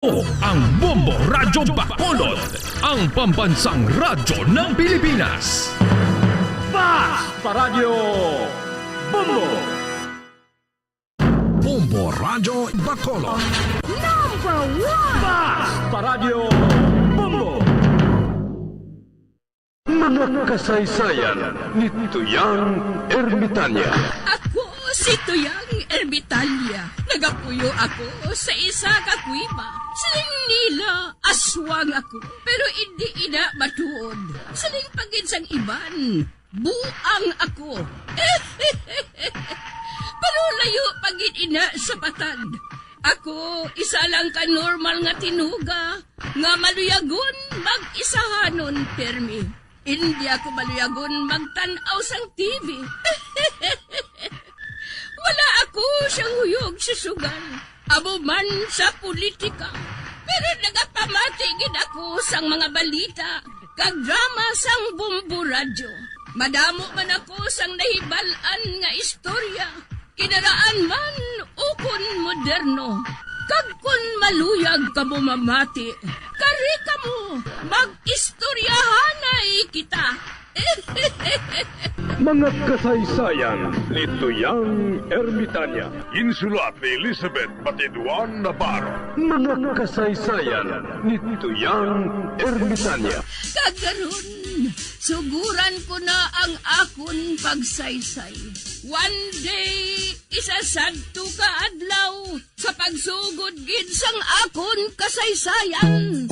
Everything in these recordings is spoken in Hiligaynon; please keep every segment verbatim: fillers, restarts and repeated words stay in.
Ang Bombo Radyo Bacolod, ang pambansang radyo ng Pilipinas. Basta Radyo Bombo! Bombo Radyo Bacolod. Number one! Basta Radyo Bombo! Mga kasaysayan ni Tuyang Ermitanya. Ako si Tuyang Ermitanya. Nagapuyo ako sa isa ka kuweba. Siling nila, aswang ako, pero indi ina matuod. Siling pa gid sang iban, buang ako. Pero layo pa gid ina sa patag. Ako, isa lang ka normal nga tinuga nga maluyagon mag-isahanon pirmi. Indi ako maluyagon magtan-aw sang T V. Wala ako siyang huyog sa sugal, amo man sa politika. Pero nagapamati gid ako sang mga balita kag drama sang Bombo Radyo. Madamo man ako sang nahibal-an nga istorya, kinaraan man ukon moderno. Kag kon maluyag kamo mamati, kari kamo, mag-istoryahanay kita. Mga kasaysayan ni Tuyang Ermitanya. Ginsulat ni Elizabeth Batiduan Navarro. Mga kasaysayan ni Tuyang Ermitanya. Kag karon, suguran ko na ang akon pagsaysay. One day, isa sadto ka adlaw, sa pagsugod gid sang akon kasaysayan.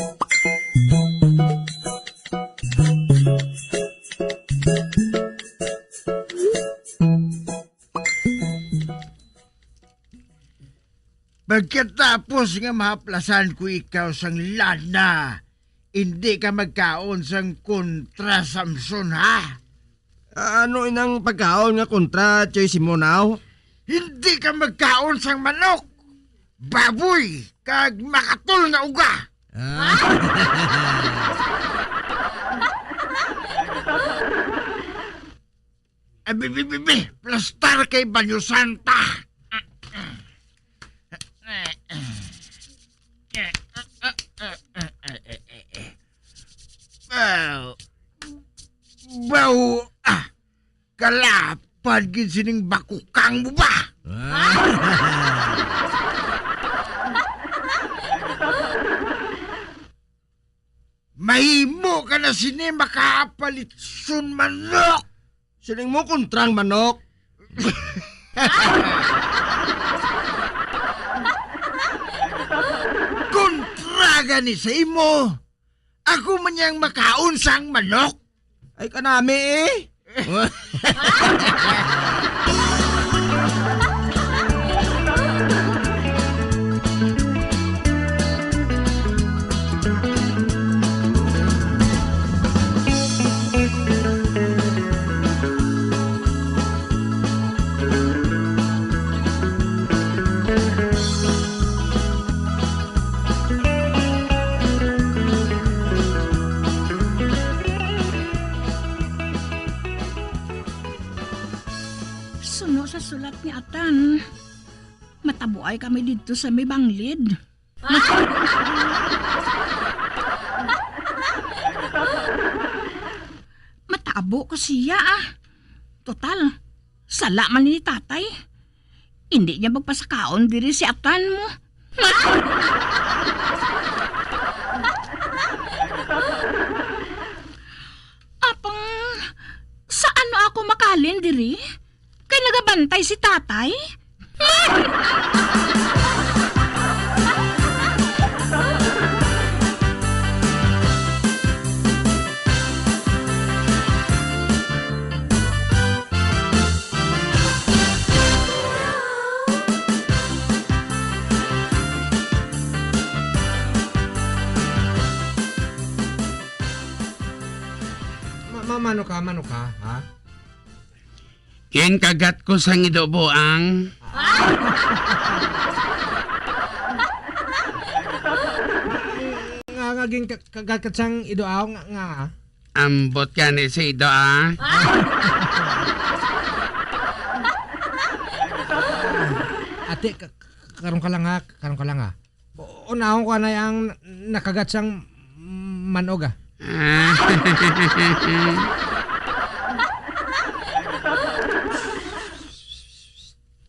Pagkatapos nga mahaplasan ko ikaw sang lana, indi ka magkaon sang kontra, Samson, ha? Ano inang pagkaon nga kontra, Choy Simonaw? Hindi ka magkaon sang manok, baboy, kag makatol nga uga. Ah. Abi, bi, bi, bi, plastar kay Banyo Santa. Baw. Baw. Ah. Kalapad gid sining bakukang mo ba? Ah. Mahimo ka na sini makapalit sun manok. Siling mo kontrang manok? Kontra gani sa imo. Ako man yang makaon sang manok. Ay, kanami eh. Suno sa sulat ni Atan, matabuay kami didto sa may banglid. Matabo ko siya, ah. Total, sala man ni tatay. Indi niya magpasakaon diri si Atan mo. Apang, sa ano ako makalin diri? Kay nagabantay si tatay? Ma-, ma-, mano ka, mano ka, ha? Ginkagat ko sang ido, buang. Nga, nga, ginka-, kagat ka sang ido, aw, nga, nga. Ambot gani sa ido, ah. Ate, ka-, ka-, karon ka lang, ha? Karon ka lang, ha? U-, unahon ko anay ang nakagat sang manog, ah.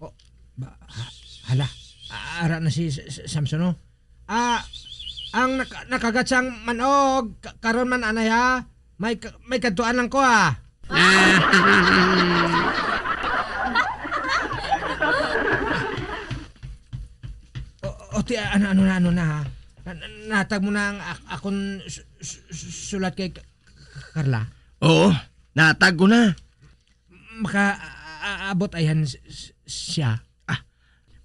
Oh, ba, ha-, hala, ara na si S-, S-, Samson, oh. Ah, ang nak-, nakagat sang manog, ka-, karon man anay, ha? May ka-, may kadtuan lang ko, ah. O, o, ti, ano, ano na, ano na, ha? Na, na, natag mo na ang ak-, akon su-, su-, su-, sulat kay K-, Carla? Oo, natag ko na. Maka, a-, a-, abot ayhan s-, s-, siya. Ah,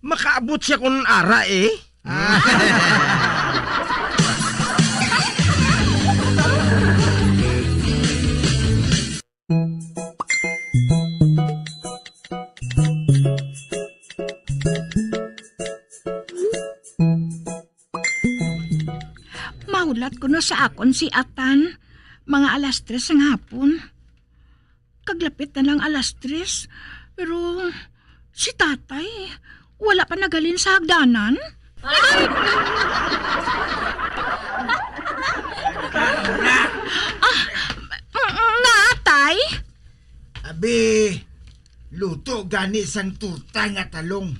makaabot siya kun ara, eh. Ah. Mahulat kuno sa akon si Atan, mga alas tres sang hapon. Kaglapit na lang alas tres, pero si Tatay wala pa naghalin sa hagdanan. Carla! Ah, mm, nga, Tay? Abi, luto gani sang torta nga talong.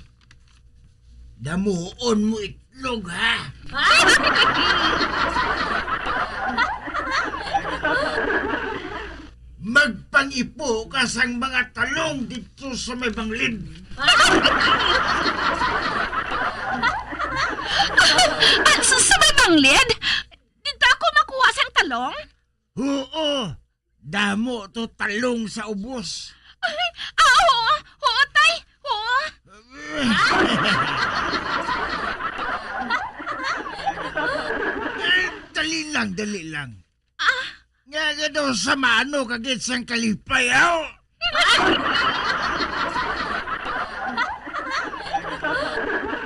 Damuon mo itlog, ha? Magpangipo ka sang mga talong didto sa may banglid. Ah, sa, sa may banglid? Didto ako makuha sang talong? Huo, damo to talong sa ubos. Ay, ah, oo, oo, Tay, oo. Eh, dali lang, dali lang. Ah? Nga ka daw sa mano kagit sang kalipay, aw?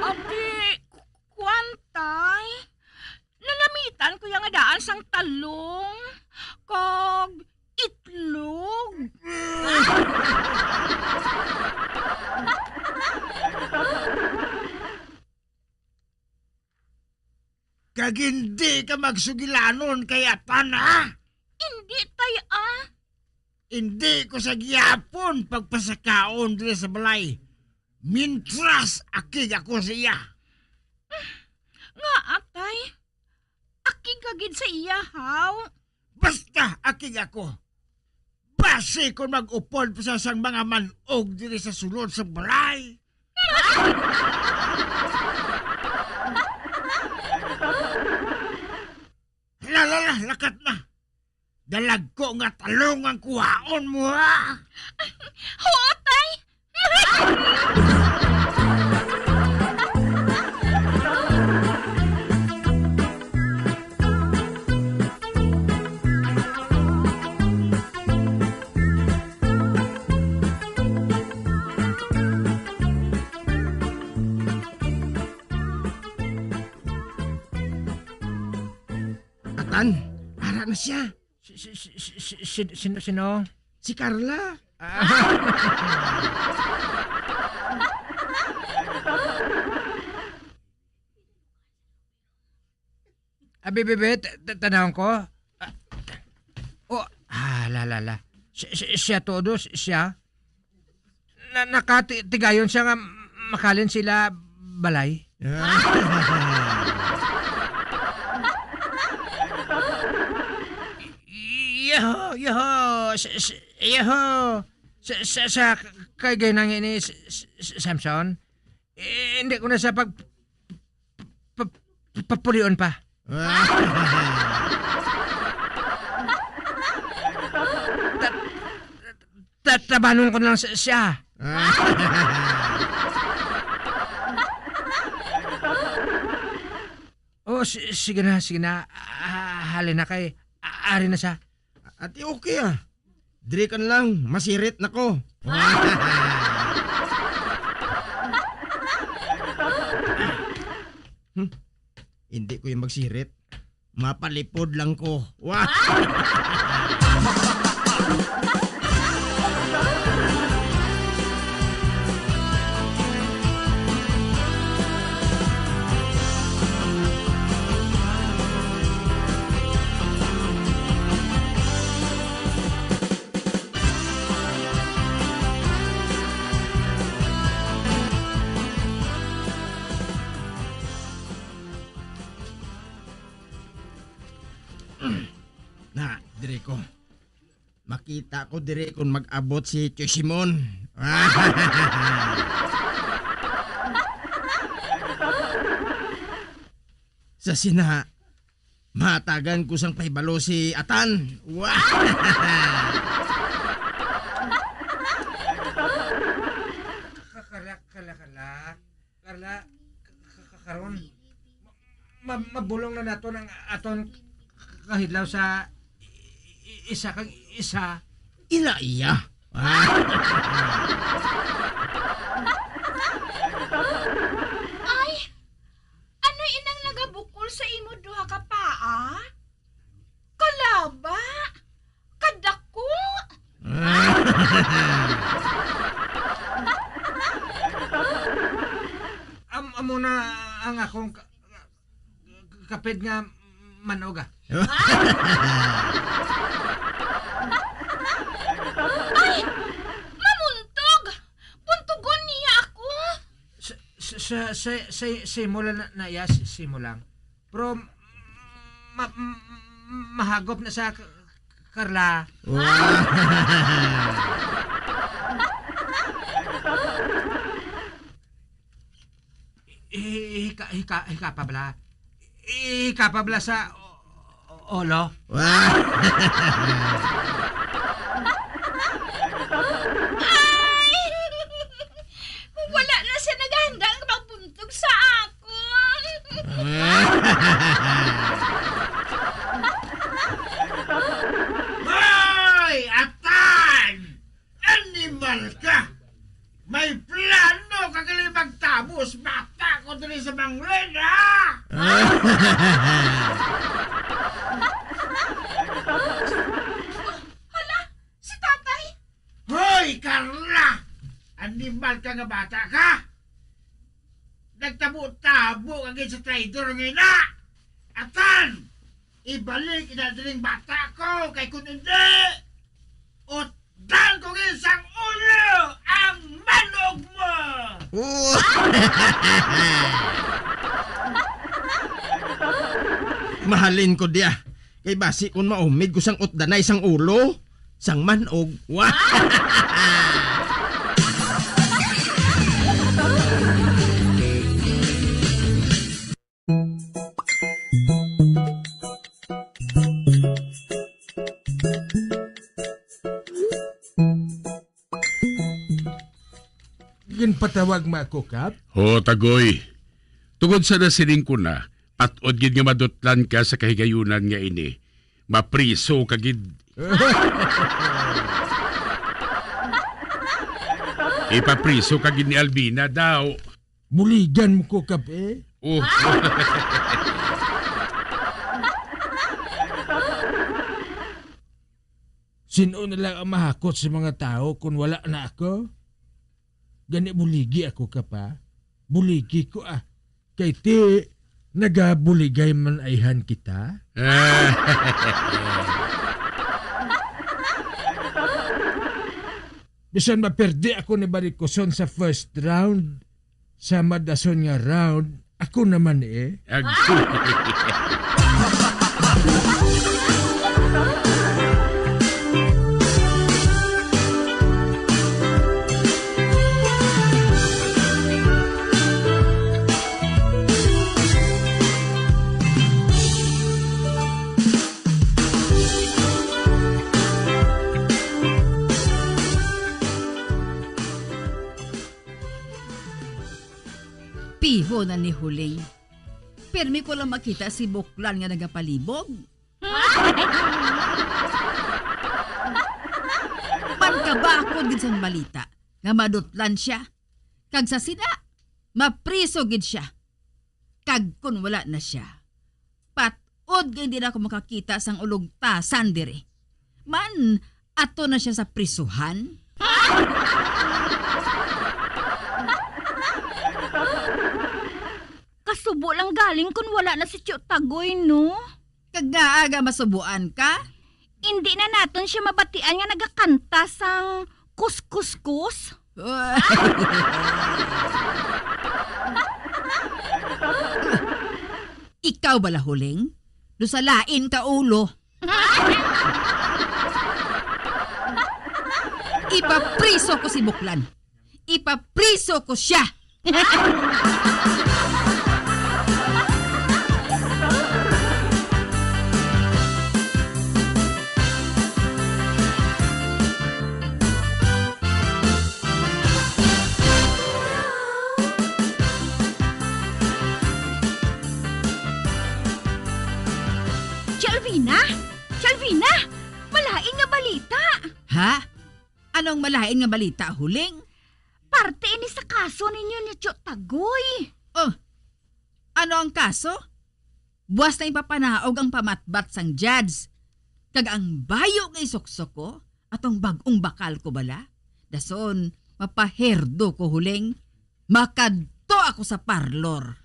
Abi, ku-, kuwan, Tay. Nalamitan ko ya nga daan sang talong kag itlog. Kag hindi ka magsugilanon kay Atan, ha? Hindi, Tay, ah. Hindi ko sa gihapon pagpasakaon diri sa balay. Mintras akig ako sa iya. Nga, Atay? Akig ka gid sa iya, haw? Basta akig ako. Basi kon mag-upod pa siya sang mga man-og diri sa sulod sa balay. Hala, hala, hala, lakat na. Dalagko nga talong ang kuhaon mo, ha? Huot, Tay! Atan, ara na siya. Si, si, si, si, si, si, sino, sino? Si Carla. Ah. Abi, bibi, t-, t-, tanawon ko. Ah. Oh, ah, la, la, la. Si, si, siya todo, si, siya. Na, nakati-, tigayon siya nga makalin sila balay. Yaho, yaho, s-, s-, yaho. Sa, sa, sa, kay ganang ini, s-, s-, s-, Samson, eh, hindi ko na sa pag, pa-, pa-, papulion pa. Ta-, ta-, tabanon ko na lang sa, siya. Oh, si-, sige na, sige na. Ah, halin na kay, a-, ari na siya. Ati okay, ah. Diri ka na lang, masirit na ko. Hmm. Hindi ko yung magsirit. Mapalipod lang ko. Wah! Na, diri ko. Makita ko diri kung mag-abot si Tio Simon. Sa sina, matagan ko sang pahibalo si Atan. Kala, kala, kala. Carla, ka-, ka-, ka-, karon, ma-, ma-, mabulong na naton ang aton kahidlaw sa i-, i-, isa kag isa. Ila iya. Ay, ano inang nagabukol sa imo duha ka paa? Kalaba! Kadako! Am-, amo na ang akong ka-, ka-, kapit nga manog, ah. Ay! Mamuntog! Buntugon niya ako! Sa, sa, sa, sa, sa, sa imo lang na, na, yes, sa imo lang. Pero ma-, ma-, mahagop na sa K-, Carla. Wow. I-, hika-, hika-, hikapa bala. Hikapa bala sa o-, o-, olo. Wow. Ay! Wala na siya naghanda nga magbuntog sa akon. Hoy, Atan! Animal ka! May plano ka gali magtabo sa bata ko diri sa Manglin, ha? Hala, si tatay! Hoy, Carla! Animal ka nga bata ka! Nagtabo-tabo ka gid sa traidor nga ina! Atan! Ibalik ina diring bata ko, kay kun hindi, utdan ko gid sang ulo ang manog mo! Mahalin ko diya. Kay basi kun maumig ko sang utdanay sang ulo, sang manog. Wa- Ginpatawag mo ako, Kap? Ho, Tagoy. Tungod sa nasiling ko na, pat-od gid nga madutlan ka sa kahigayunan nga ini. Mapriso ka gid. Ipapriso ka gid ni Albina daw. Buligan mo ko, Kap, eh. Oh. Sin-o na lang ang mahakot sa mga tawo kun wala na ako? Gani buligi ako, Kap, ah. Buligi ko, ah. Kay ti, nagabuligay man ayhan kita. Bisan maperdi ako ni Barikuson sa first round, sa madason nga round, ako naman eh. Ag- Piho na ni Huling. Pirmi ko lang makita si Buklan nga nagapalibog. Pangkabakod gid sang balita nga madutlan siya. Kag sa sina, mapriso gid siya. Kag kun wala na siya, pat-od nga hindi na ako makakita sang ulog tasan diri. Man, ato na siya sa prisuhan. Kasubo lang galing kun wala na si Tio Tagoy, no? Kag ngaa nga masubuan ka? Indi na naton siya mabatian nga nagakanta sang kuskuskus. Ikaw bala, Huling? do sa lain ka ulo. Ipapriso ko si Buklan. Ipapriso ko siya. Chalvina! Chalvina! Malain nga balita! Ha? Anong malain nga balita, Huling? Parte ini sa kaso ninyo ni Tio Tagoy. Oh, ano ang kaso? Buas na ipapanaog ang pamatbat sang judge. Kag ang bayo nga isuksok ko, atong bag-ong bakal ko bala, dason mapaherdo ko, Huling. Makadto ako sa parlor.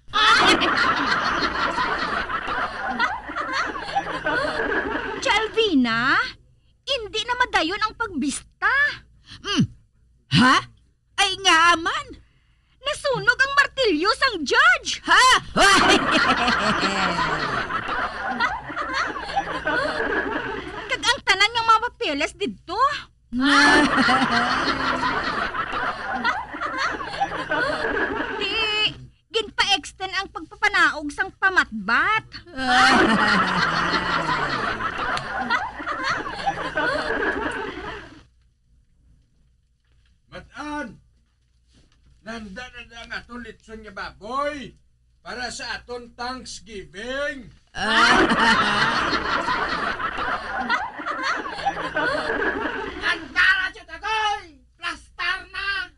Chalvina, hindi na madayon ang pagbista. Hmm. Ha? Ay, ngaa man? Nasunog ang martilyo sang judge. Ha? Kag ang tanan nga mga papeles didto. Di, ginpa-extend ang pagpapanaog sang pamatbat. Matan! Nanda na ang aton litson nga baboy para sa aton Thanksgiving. Ah. Handa na, Tio Tagoy! Plastar na!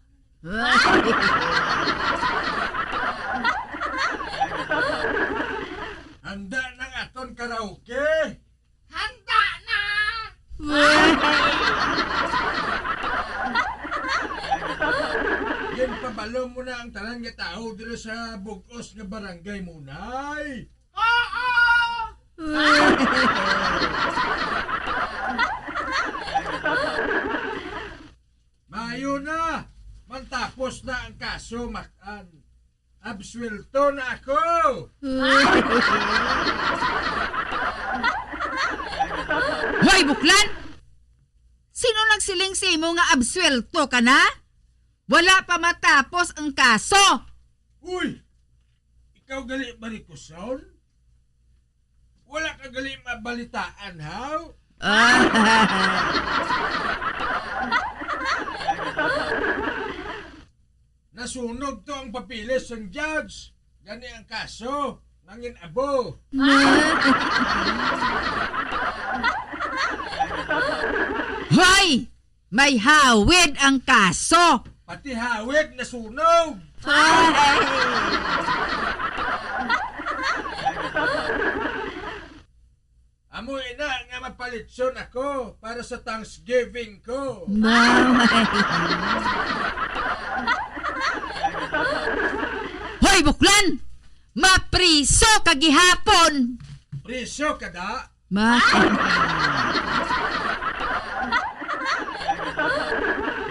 Handa na ang aton karaoke! Handa na! Ginpabalo mo na ang tanan nga tawo diri sa bug-os nga barangay, Munay? Oo! Maayo na! Matapos na ang kaso, Mac-an. Absuwelto na ako! Hoy, Buklan! Sino nagsiling sa imo nga absuwelto ka na? Wala pa matapos ang kaso! Uy! Ikaw gali, Maricosson? Wala ka gali mabalitaan, haw? Ah. Nasunog to ang papeles sang judge. Gani ang kaso, nangin-abo. Hoy! May hawid ang kaso! Pati hawid nasunog! Ay! Amo ina nga mapalitson ako para sa Thanksgiving ko. Mamay. Hoy, Buklan! Mapriso ka gihapon! Priso ka da? Ma-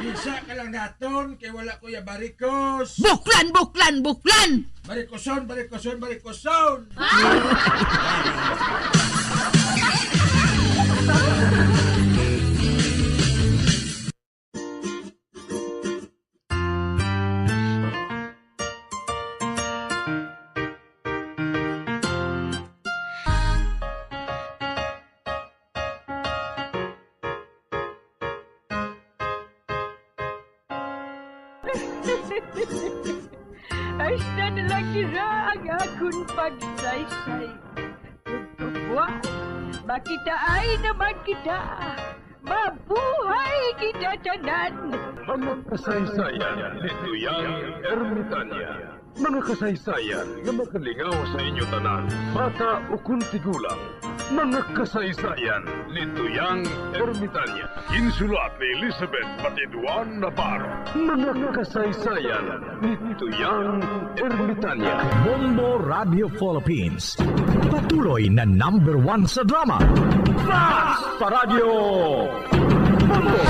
Isa ka lang naton kay wala ko ya barikos. Buklan, buklan, buklan! Barikoson, barikoson, barikoson! Hasta na lang dira ang akon pagsaysay. Tugtugwa, makitaay naman kita. Mabuhay kita tanan! Mga kasaysayan ni Tuyang Ermitania. Mga kasaysayan nga makalingaw sa inyo tanan, bata ukon tigulang. Mga kasaysayan ni Tuyang Ermitania. Ginsulat ni Elizabeth Patiduan Navarro. Mga kasaysayan ni Tuyang Ermitania. Bombo Radio Philippines. Patuloy na number one sa drama. Fast Paradio Bombo!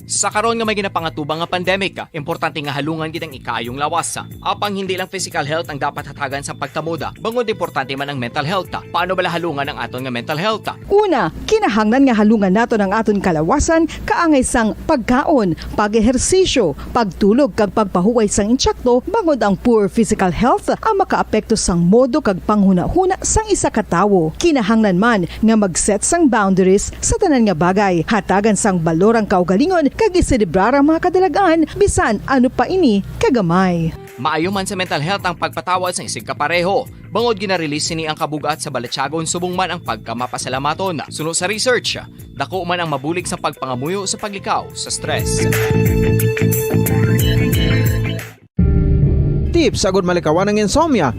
Sa karon nga may ginapangatubang nga pandemic, importante nga halungan gid ang ikaayong lawas. Apang hindi lang physical health ang dapat hatagan sang pagtamuda, bangod importante man ang mental health. Paano bala halungan ang aton nga mental health? Una, kinahanglan nga halungan naton ang aton kalawasan kaangay sang pagkaon, pag-ehersisyo, pagtulog kag pagpahuway sang insakto, bangod ang poor physical health ang makaapekto sang modo kag panghunahuna sang isa ka tawo. Kinahanglan man nga mag-set sang boundaries sa tanan nga bagay. Hatagan sang balor ang kaugalingon kag iselebrar ang mga kadalag-an, bisan ano pa ini kagamay. Maayo man sa mental health ang pagpatawad sang isigkapareho, bangod gina-release sini ang kabug-at sa balatyagon subong man ang pagkamapasalamaton. Suno sa research, dako man ang mabulig sa pagpangamuyo sa paglikaw sa stress. Tips agud malikawan ang insomnia.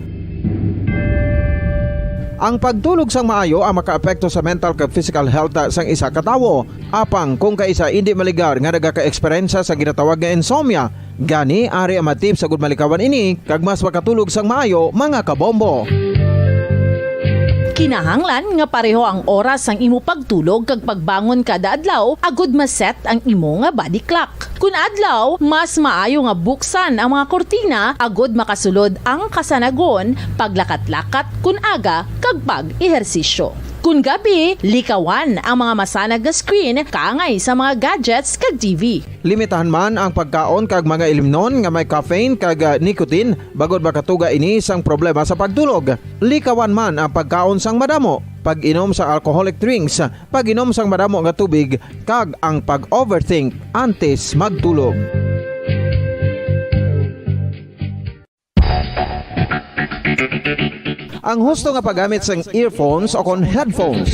Ang pagtulog sang maayo ang makaapekto sa mental kag physical health sang isa ka tawo. Apang kung kaisa indi maligar nga nagaka-eksperyensya sa ginatawag nga insomnia, gani ari ang mga tips agud malikawan ini kag mas makatulog sang maayo, mga kabombo. Kinahanglan nga pareho ang oras sang imo pagtulog kag pagbangon kada adlaw agud ma-set ang imo nga body clock. Kun adlaw, mas maayo nga buksan ang mga kurtina agud makasulod ang kasanagon, paglakat-lakat kun aga, kag pag-ehersisyo. Kun gabi, likawan ang mga masanag nga screen kaangay sa mga gadgets kag T V. Limitahan man ang pagkaon kag mga ilimnon nga may caffeine kag, ah, nicotine, bangod makatuga ini sang problema sa pagtulog. Likawan man ang pagkaon sang madamo, pag-inom sa alcoholic drinks, pag-inom sang madamo nga tubig, kag ang pag-overthink antes magtulog. Ang husto nga paggamit sang earphones o kon headphones.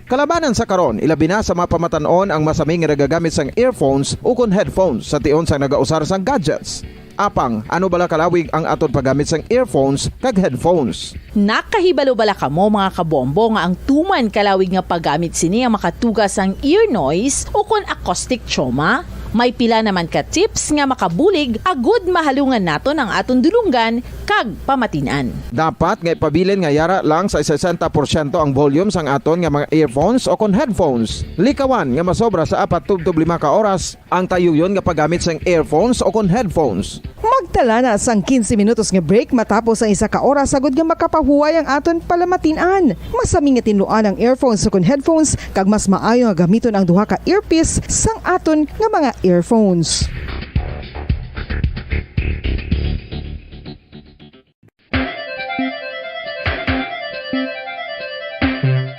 Kalabanan sa karon, ilabi na sa mga pamatan-on ang masami nga nagagamit sang earphones o kon headphones sa tion sang nagausar sang gadgets. Apang, ano bala kalawig ang aton paggamit sang earphones kag headphones? Nakahibalo bala kamo, mga kabombo, nga ang tuman kalawig nga paggamit sini ang makatuga sang ear noise o kon acoustic trauma? May pila naman ka tips nga makabulig agud mahalungan naton ang aton dulonggan kag pamatin-an. Dapat nga ipabilin nga yara lang sa sesenta porsyento ang volume sang aton nga mga earphones o kon headphones. Likawan nga masobra sa apat tubtob lima ka oras ang tayuyon nga paggamit sang earphones o kon headphones. Magtala na sang quince minutos nga break matapos ang isa ka oras agud nga makapahuway ang aton palamatin-an. Masami nga tinluan ang earphones o kon headphones, kag mas maayo nga gamiton ang duha ka earpiece sang aton nga mga earphones.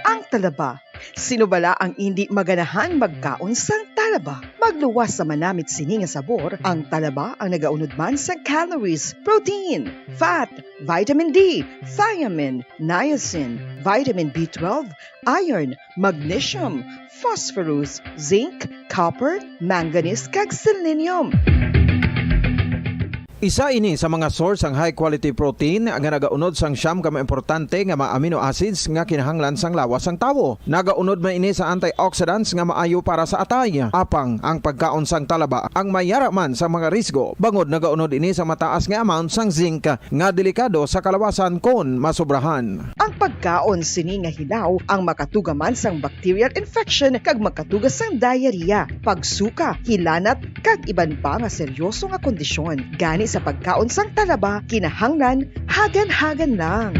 Ang talaba. Sino bala ang indi maganahan magkaon sang talaba? Magluwas sa manamit sini nga sabor, ang talaba ang nagaunod man sang calories, protein, fat, vitamin D, thiamine, niacin, vitamin B twelve, iron, magnesium, phosphorus, zinc, copper, manganese, kag selenium. Isa ini sa mga source sang high quality protein nga nagaunod sang siyam ka mga importante nga mga amino acids nga kinahanglan sang lawas sang tawo. Nagaunod man ini sa antioxidants nga maayo para sa atay. Apang ang pagkaon sang talaba ang may yara man sa mga risgo, bangod nagaunod ini sa mataas nga amount sang zinc nga delikado sa kalawasan kon masobrahan. Ang pagkaon sini nga hilaw ang makatuga man sang bacterial infection kag makatuga sang diarrhea, pagsuka, hilanat, kag iban pa nga seryoso nga kondisyon. Gani sa pagkaon sang talaba, kinahanglan hagan-hagan lang.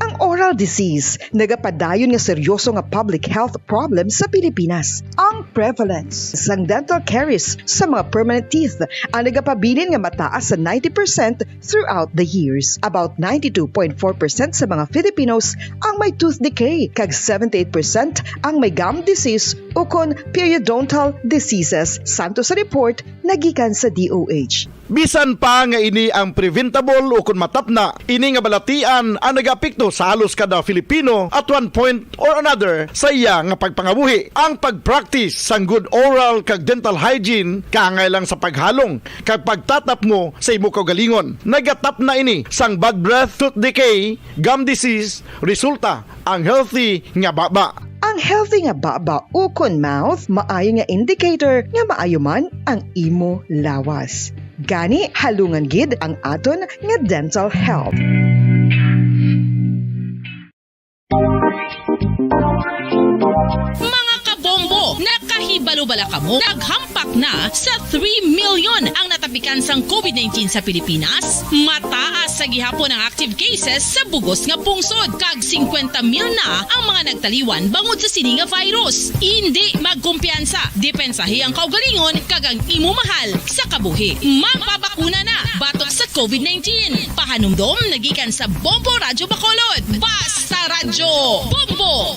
Ang oral disease nagapadayon nga seryoso nga public health problem sa Pilipinas. Ang prevalence sang dental caries sa mga permanent teeth ang nagapabilin nga mataas sa ninety percent throughout the years. About ninety-two point four percent sa mga Filipinos ang may tooth decay, kag seventy-eight percent ang may gum disease ukon periodontal diseases, santo sa report nagikan sa D O H. Bisan pa nga ini ang preventable ukon matapna, ini nga balatian ang nagaapekto sa halos kada Filipino at one point or another sa iya nga pagpangabuhi. Ang pag-practice sang good oral kag dental hygiene kaangay lang sa paghalong kag pagtatapmo sa imo kaugalingon. Nagatapna ini sang bad breath, tooth decay, gum disease, resulta ang healthy nga baba. Ang healthy nga baba ukon mouth maayo nga indicator nga maayo man ang imo lawas. Gani, halungan gid ang aton nga dental health. kamo. Naghampak na sa three million ang natapikan sang covid nineteen sa Pilipinas. Mataas sa gihapon ang active cases sa bugos nga pungsod, kag singkwenta mil na ang mga nagtaliwan bangod sa sini nga virus. Indi magkumpiyansa, depensahi ang kaugalingon kag ang imo mahal sa kabuhi. Magpabakuna na batok sa covid nineteen. Pahanumdom nagikan sa Bombo Radyo Bacolod. Basta Radyo Bombo!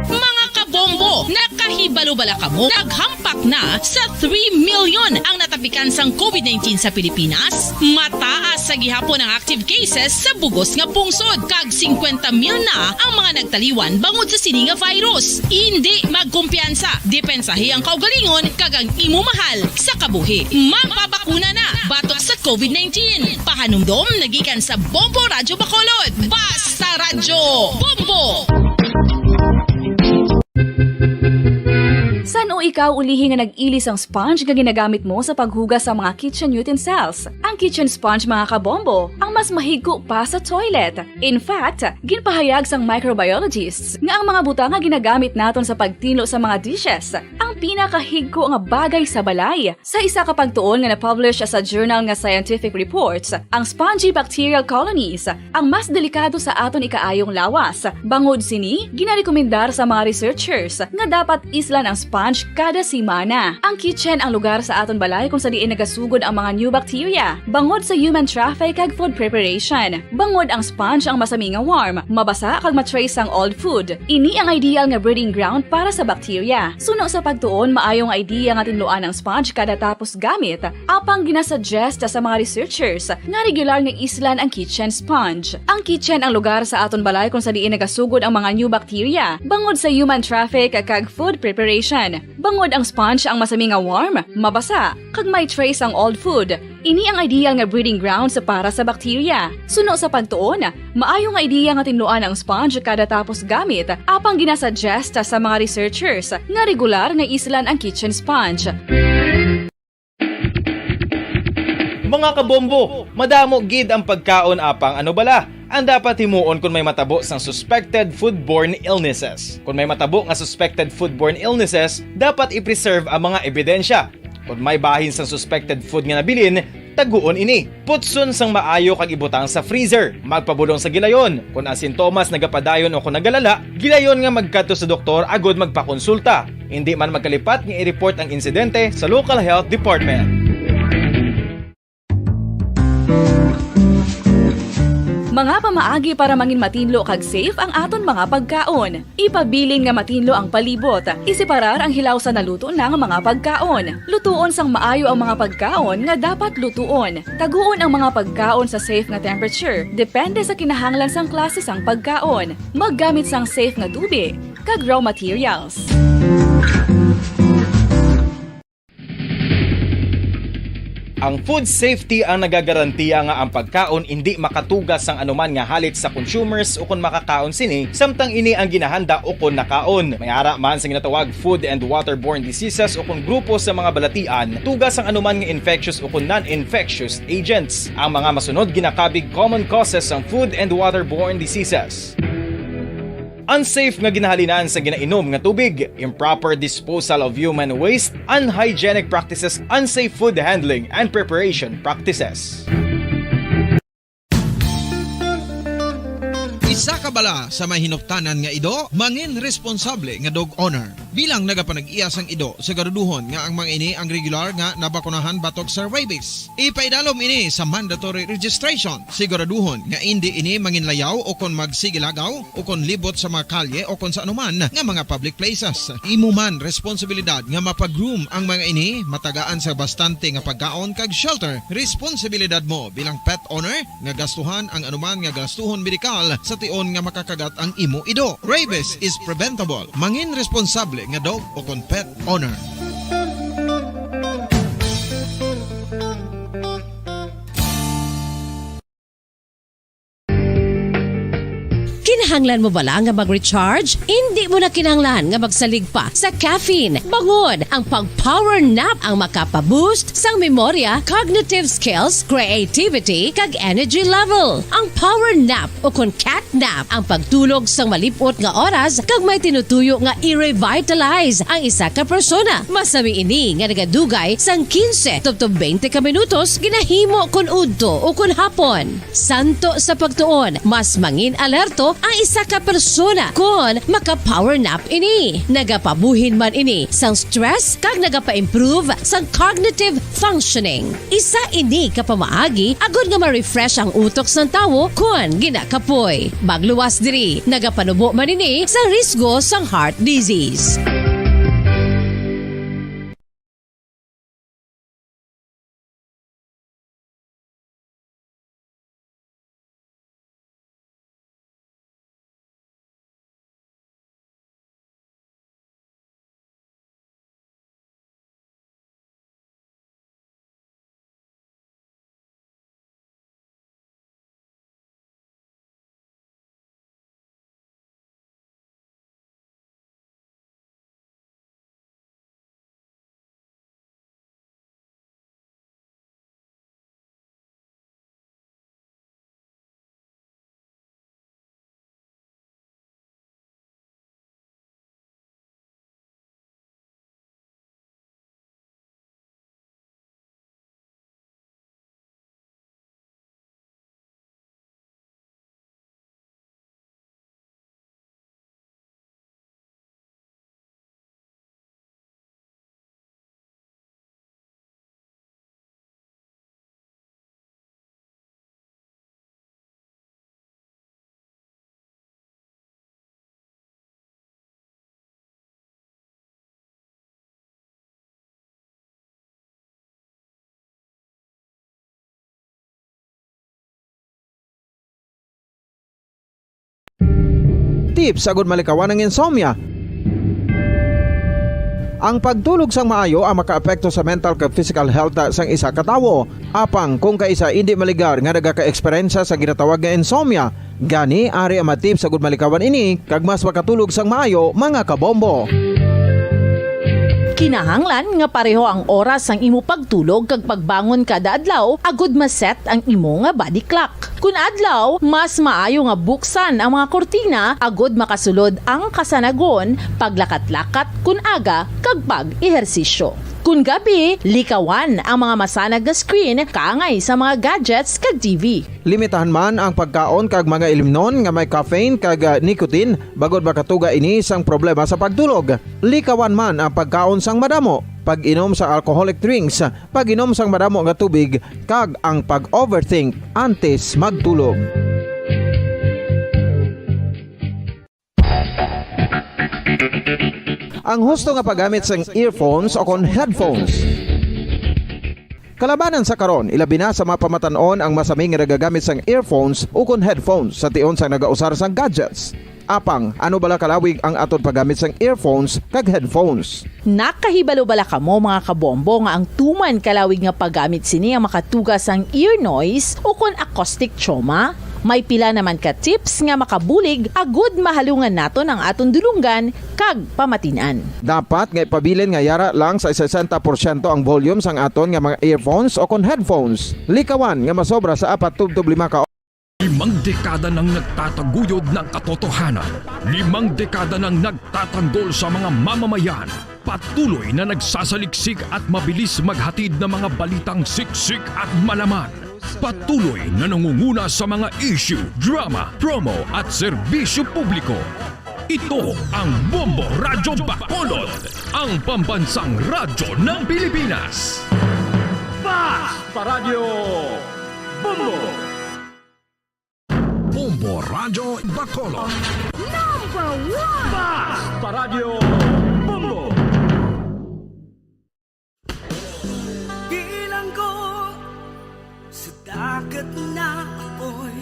Mga kabombo, nakahibalo bala kamo? Naghampak na sa three million ang natapikan sang covid nineteen sa Pilipinas. Mataas sa gihapon ang active cases sa bugos nga pungsod, kag singkwenta mil na ang mga nagtaliwan bangod sa sini nga virus. Indi magkumpiyansa, depensahi ang kaugalingon kag ang imo mahal sa kabuhi. Magpabakuna na batok sa covid nineteen. Pahanumdom nagikan sa Bombo Radyo Bacolod. Basta Radyo Bombo! San-o ikaw ulihi nga nag-ili sang sponge nga ginagamit mo sa paghugas sa mga kitchen utensils? Ang kitchen sponge, mga kabombo, ang mas mahigko pa sa toilet. In fact, ginpahayag sang microbiologists nga ang mga butang nga ginagamit naton sa pagtinlo sa mga dishes ang pinakahigko nga bagay sa balay. Sa isa ka pagtuon nga na-publish sa journal nga Scientific Reports, ang spongy bacterial colonies ang mas delikado sa aton ikaayong lawas. Bangod sini, ginarekomendar sa mga researchers nga dapat islan ang sponge kada semana. Ang kitchen ang lugar sa aton balay kung sa diin nagasugod ang mga new bacteria. Bangod sa human traffic kag food preparation, bangod ang sponge ang masami nga warm, mabasa kag ma-trace sang old food. Ini ang ideal nga breeding ground para sa bacteria. Suno sa pagtuon, maayo nga idea nga tinluan ang sponge kada tapos gamit. Apang ginasuggest sa mga researchers nga regular nga islan ang kitchen sponge. Ang kitchen ang lugar sa aton balay kung sa diin nagasugod ang mga new bacteria, bangod sa human traffic kag food preparation. Bangod ang sponge ang masami nga warm, mabasa, kag may trace ang old food. Ini ang ideal nga breeding grounds para sa bacteria. Suno sa pagtuon, maayo nga idea nga tinluan ang sponge kada tapos gamit, apang ginasuggest sa mga researchers nga regular nga islan ang kitchen sponge. Mga kabombo, madamo gid ang pagkaon, apang ano bala ang dapat himuon kon may matabo sang suspected foodborne illnesses? Kon may matabo nga suspected foodborne illnesses, dapat i-preserve ang mga ebidensya. Kon may bahin sang suspected food nga nabilin, taguon ini. Putson sang maayo kag ibutang sa freezer. Magpabulong sa gilayon. Kon ang sintomas nagapadayon o kon nagalala, gilayon nga magkadto sa doktor agod magpakonsulta. Indi man magkalipat nga i-report ang insidente sa local health department. Mga pamaagi para mangin matinlo kag safe ang aton mga pagkaon. Ipabilin nga matinlo ang palibot. Iseparar ang hilaw sa naluto na nga mga pagkaon. Lutuon sang maayo ang mga pagkaon nga dapat lutuon. Taguon ang mga pagkaon sa safe nga temperature, depende sa kinahanglan sang klase sang pagkaon. Maggamit sang safe nga tubi kag raw materials. Ang food safety ang nagagarantiya nga ang pagkaon indi makatuga sang anuman nga halit sa consumers ukon makakaon sini, samtang ini ang ginahanda ukon nakaon. May ara man sa ginatawag food and waterborne diseases ukon grupo sa mga balatian, tuga sang anuman nga infectious ukon non-infectious agents. Ang mga masunod ginakabig common causes sang food and waterborne diseases. Unsafe nga ginahalinan sa ginainom nga tubig, improper disposal of human waste, unhygienic practices, unsafe food handling and preparation practices. Isa ka bala sa may hinuktanan nga ido, mangin responsable nga dog owner. Bilang nagapanag-iya sang ido, siguraduhon nga ang mga ini ang regular nga nabakunahan batok sa rabies. Ipaidalom ini sa mandatory registration. Siguraduhon nga indi ini manginlayaw o kon magsigilagaw o kon libot sa mga kalye o kon sa anuman nga mga public places. Imo man responsibilidad nga mapag-groom ang mga ini, matagaan sa bastante nga pagkaon kag shelter. Responsibilidad mo bilang pet owner nga gastuhan ang anuman nga gastuhon medikal sa tion nga makakagat ang imo ido. Rabies is preventable. Mangin responsable nga dog o kon pet owner. Kinahanglan mo bala nga mag-recharge? Indi mo na kinahanglan nga magsalig pa sa caffeine. Bangod ang pag-power nap ang makapa-boost sang memorya, cognitive skills, creativity, kag energy level. Ang power nap o kon cat nap ang pagtulog sang malip-ot nga oras kag may tinutuyo nga i-revitalize ang isa ka persona. Masami ini nga nagadugay sang quince tubtob twenty ka minutos ginahimo kon udto o kon hapon. Santo sa pagtuon, mas mangin alerto ang isa ka persona kon maka-power nap ini. Nagapabuhin man ini sang stress kag nagapa-improve sang cognitive functioning. Isa ini ka pamaagi agod nga ma-refresh ang utok sang tawo kon ginakapoy. Magluwas diri, nagapanubo man ini sang risgo sang heart disease. Tips agud malikawan ang insomnia. Ang pagtulog sang maayo ang makaapekto sa mental kag physical health sang isa ka tawo. Apang kung kaisa indi maligar nga nagaka-eksperyensya sa ginatawag nga insomnia, gani ari ang mga tips agud malikawan ini kag mas makatulog sang maayo, mga kabombo. Kinahanglan nga pareho ang oras sang imo pagtulog kag pagbangon kada adlaw agud ma-set ang imo nga body clock. Kun adlaw, mas maayo nga buksan ang mga kurtina agud makasulod ang kasanagon, paglakat-lakat kun aga, kag pag-ehersisyo. Kun gabi, likawan ang mga masanag nga screen kaangay sa mga gadgets kag T V. Limitahan man ang pagkaon kag mga ilimnon nga may caffeine kag, ah, nicotine, bangod makatuga ini sang problema sa pagtulog. Likawan man ang pagkaon sang madamo, pag-inom sa alcoholic drinks, pag-inom sang madamo nga tubig, kag ang pag-overthink antes magtulog. Ang husto nga paggamit sang earphones o kon headphones. Kalabanan sa karon, ilabi na sa mga pamatan-on ang masami nga nagagamit sang earphones o kon headphones sa tion sang nagausar sang gadgets. Apang, ano bala kalawig ang aton paggamit sang earphones kag headphones? Nakahibalo bala kamo, mga kabombo, nga ang tuman kalawig nga paggamit sini ang makatuga sang ear noise o kon acoustic trauma? May pila naman ka tips nga makabulig agud mahalungan naton ang aton dulonggan kag pamatin-an. Dapat nga ipabilin nga yara lang sa sesenta porsyento ang volume sang aton nga mga earphones o kon headphones. Likawan nga masobra sa apat tubtob lima ka Limang dekada nang nagtataguyod ng katotohanan. Limang dekada nang nagtatanggol sa mga mamamayan. Patuloy na nagsasaliksik at mabilis maghatid ng mga balitang siksik at malaman. Patuloy na nangunguna sa mga issue, drama, promo at serbisyo publiko. Ito ang Bombo Radyo Bacolod, ang pambansang radyo ng Pilipinas. Fast Paradio Bombo! Bombo Radyo Bacolod. Number one! Fast Paradio Bombo! Bilanggo sa dagat na apoy,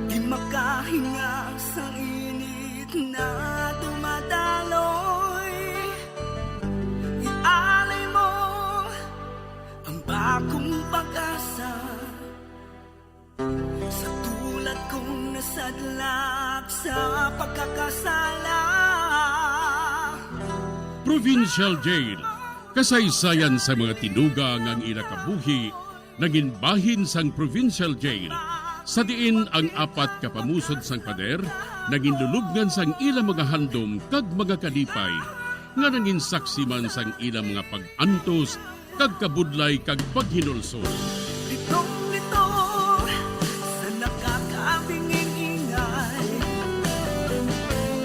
di makahinga sa init na dumadaloy. Ialay mo ang bagong pag-asa sa tulad kong nasadlak sa pagkakasala. Provincial Jail. Kasaysayan sa mga tinuga nga ang ila kabuhi nangin bahin sang Provincial Jail, sa diin ang apat ka pamusod sang pader nangin lulubngan sang ila mga handom kag mga kalipay, nga nangin saksi man sang ila mga pag-antos kag kabudlay kag paghinulsol. Litong-lito sa nakakabinging ingay,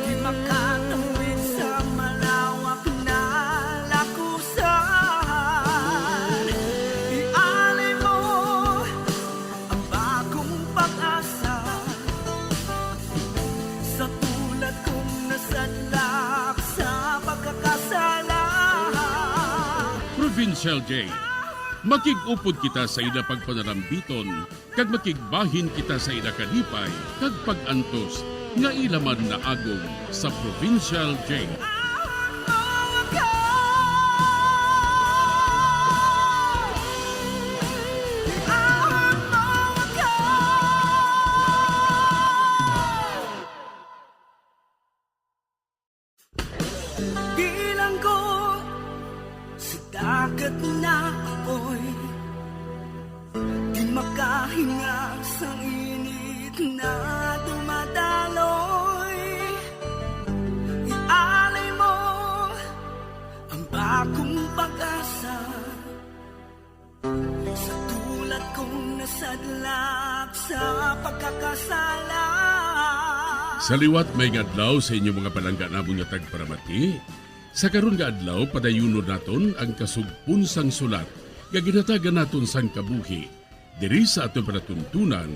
di makatawid sa malawak na lakusan. Ialay mo ang bagong pag-asa sa tulad kong nasadlak sa pagkakasala. Provincial Jail. Makig-upod kita sa ila pagpanarambiton, kag makigbahin kita sa ila kalipay kag pag-antos nga ila man naagom sa Provincial Jail. Bilanggo sa dagat na apoy, di makahinga sa init na dumadaloy. Ialay mo ang bagong pag-asa sa tulad kong nasadlak sa pagkakasala. Sa liwat, maayong adlaw sa inyo mga palangga namon nga tagparamati. Sa karon nga adlaw, padayunon naton ang kasugpon sang sulat nga ginhatagan naton sang kabuhi diri sa aton palatuntunan,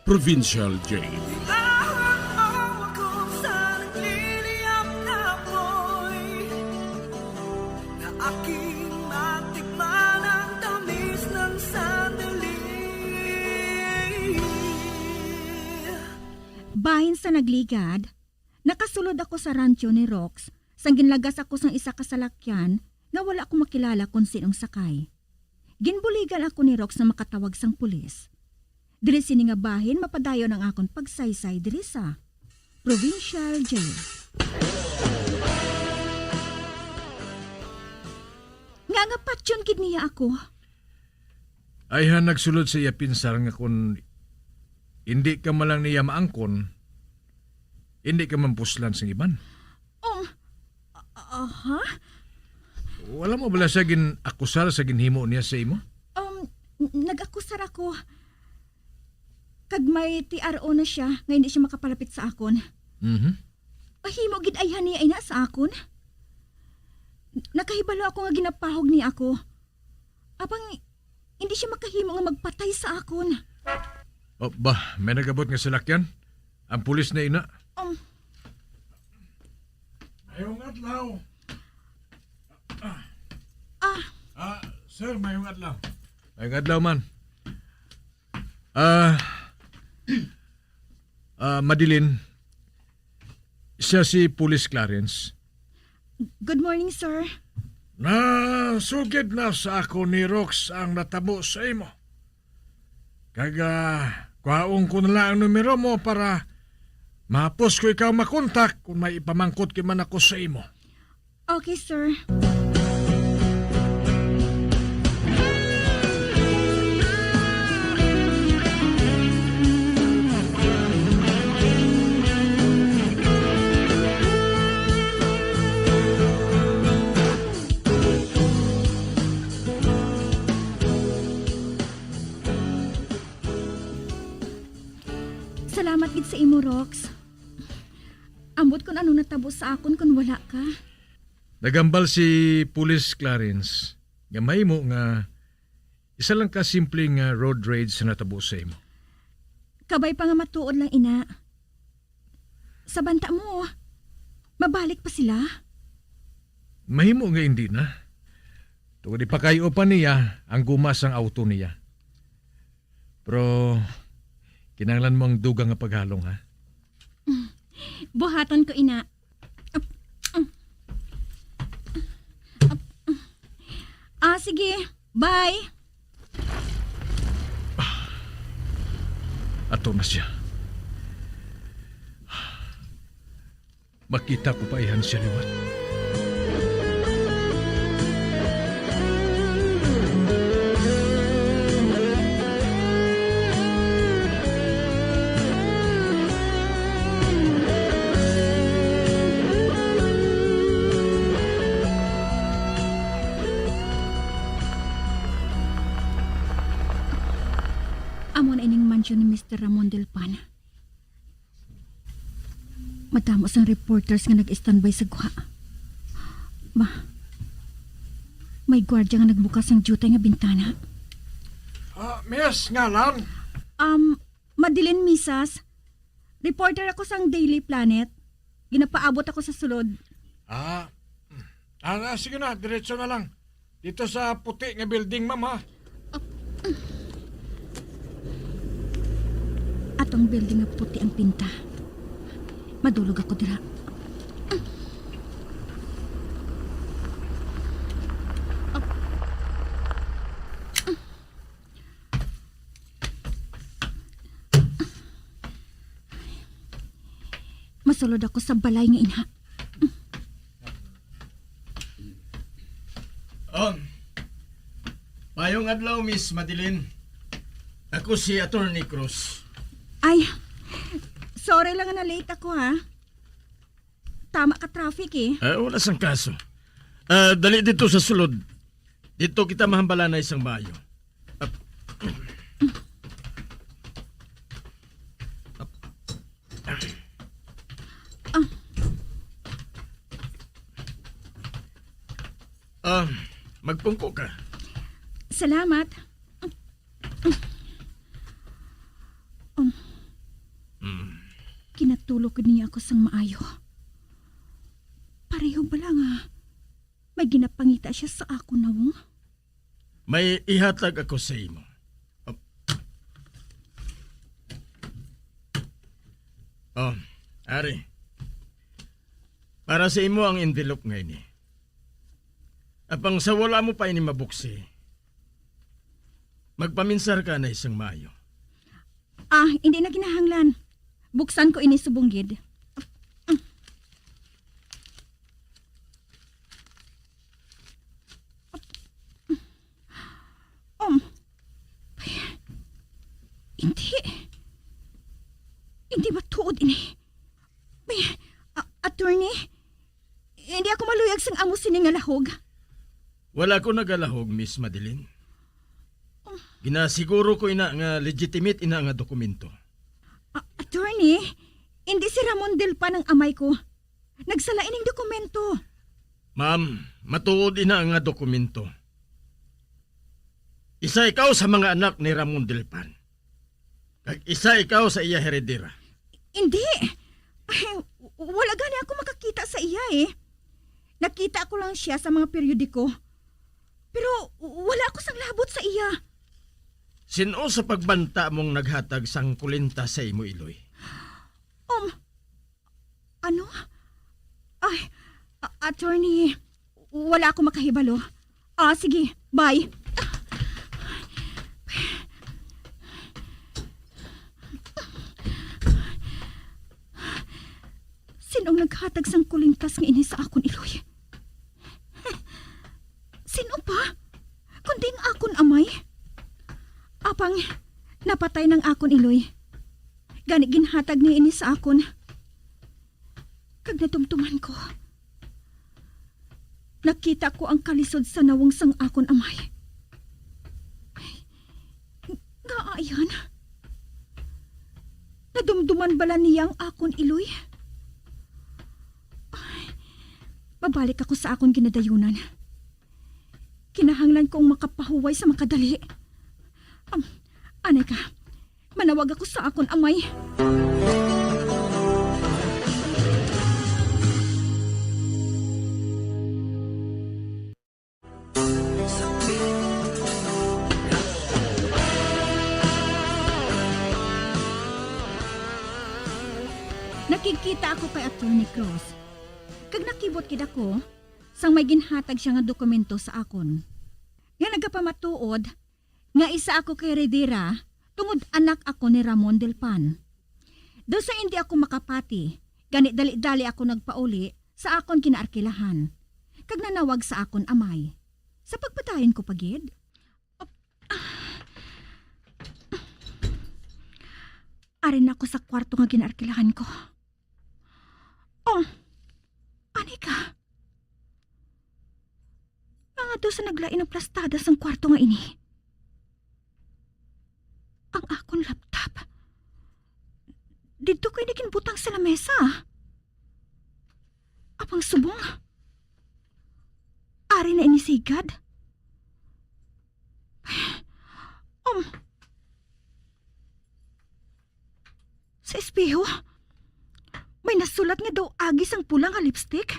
Provincial Jail. Bitawan mo ako sa nagliliyab na apoy, na aking matikman ang tamis ng sandali. Bahin sa nagligad, nakasulod ako sa rancho ni Rox sang ginlagas ako sang isa ka salakyan nga wala ko makilala kon sin-ong sakay. Ginbuligan ako ni Rox nga makatawag sang pulis. Diri sini nga bahin mapadayon ang akon pagsaysay diri sa Provincial Jail. Nga nga patyon gid niya ako. Ayha nagsulod sa iya pinsar nga kon indi ka man lang niya maangkon, indi ka man puslan sang iban. Um, a-, aha? Wala mo bala siya gin-akusar sa ginhimo niya sa imo? Um, n-, nag-akusar ako. Kag may T R O na siya nga hindi siya makapalapit sa akon. Mhm. Pahimo gid ayhan niya ina sa akon. Nakahibalo ako nga ginapahog niya ako. Apang hindi siya makahimo nga magpatay sa akon. Oh, ba, may nagabot nga salakyan? Ang pulis na ina? Um. Ayaw nga. adlaw. Ah, Ah, sir, mayong adlaw. Mayong adlaw man. Ah, ah, Madeline, siya si Police Clarence. Good morning, sir. Nasugid na sa ako ni Rox ang natabo sa imo. Kag, ah, kuhaon ko na lang ang numero mo para mahapos ko ikaw makontak kung may ipamangkot ki man ako sa imo. Okay, sir. Salamat gid sa imo, Rox. Ambot kun ano natabo sa akon kun wala ka. Nagambal si Police Clarence nga mahimo nga isa lang ka simple nga road rage sa natabo sa imo. Kabay pa nga matuod lang ina. Sa banta mo, mabalik pa sila? Mahimo nga hindi na. Tungod ipakay-o pa niya ang guma sang auto niya. Pero kinahanglan mo ang dugang nga paghalong, ha? Buhaton ko, ina. Ah, sige. Bye. Ato na siya. Makita ko pa ihan siya liwat. Amo na ining mansyon ni Mister Ramon Del Pan. Madamo sang reporters nga nag-standby sa guha. Ma, may gwardya nga nagbukas sang diutay nga bintana. Ah, miss, ngalan? Um, Madeline Misas. Reporter ako sang Daily Planet. Ginapaabot ako sa sulod. Ah, ah, ah, sige na, diretso na lang. Dito sa puti nga building, ma'am, ha? Atong building nga puti ang pinta. Madulog ako dira. Masulod ako sa balay nga ina. Um, mayong adlaw, Miss Madeline. Ako si Attorney Cruz. Ay, sorry lang nga na-late ako, ha. Tama ka traffic, eh. Ah, wala sang kaso. Ah, dali dito sa sulod. Dito kita mahambalanay sang maayo. Ap-, ap-, Ah. Ah, magpungko ka. Salamat. Um, Mm. Kinatulog niya ako sang maayo. Pareho bala nga may ginapangita siya sa akon nawong? May ihatag ako sa imo. Oh. Oh, ari. Para sa imo ang envelope nga ini. Apang sa wala mo pa ini mabuksi, magpaminsar ka na isang maayo. Ah, hindi na kinahanglan. Buksan ko ini subong gid. Um, ay, hindi. Hindi matuod ini. Ay, a-, attorney, hindi ako maluyag sang amo sini nga lahog. Wala ko nagalahog, Miss Madeline. Oh. Ginasiguro ko ina nga legitimate ina nga dokumento. A-, attorney, hindi si Ramon Del Pan ang amay ko. Nagsala ining dokumento. Ma'am, matuod ina nga dokumento. Isa ikaw sa mga anak ni Ramon Del Pan. Kag isa ikaw sa iya heredera. Hindi. Ay, wala gani ako makakita sa iya, eh. Nakita ko lang siya sa mga periodiko. Pero wala ako sang labot sa iya. Sino sa pagbanta mong naghatag sang kulintas sa imo, Iloy? Um, ano? Ay, a- attorney, wala ako makahibalo. Ah, sige, bye. Sino ang naghatag sang kulintas nga ini sa akon, Iloy? Sino pa kundi ang akon amay? Apang napatay nang akon iloy, gani ginhatag niya ini sa akon. Kag nadumduman ko, nakita ko ang kalisod sa nawong sang akon amay. Ngaa yan? Nadumduman bala niya ang akon iloy? Ay, mabalik ako sa akon ginadayunan. Kinahanglan kong makapahuway sa makadali. Am, anay ka, manawag ako sa akon amay. Nakigkita ako kay Attorney Cross, kag nakibot gid ako sang may ginhatag siya nga dokumento sa akon, nga nagapamatuod nga isa ako kay Rivera tungod anak ako ni Ramon Delpan. Daw sa indi ako makapati, gani dali-dali ako nagpauli sa akon ginaarkilahan, kag nanawag sa akon amay. Sa pagpadayon ko pa gid, ari na ako sa kwarto nga ginaarkilahan ko. Oh, ani ka? Nga daw sa naglain ang plastada sang kwarto nga ini. Ang akon laptop. Didto ko ini ginbutang sa lamesa. Apang subong, ari na ini sigad. Um, sa espeho, may nasulat nga daw agi sang pula nga lipstick.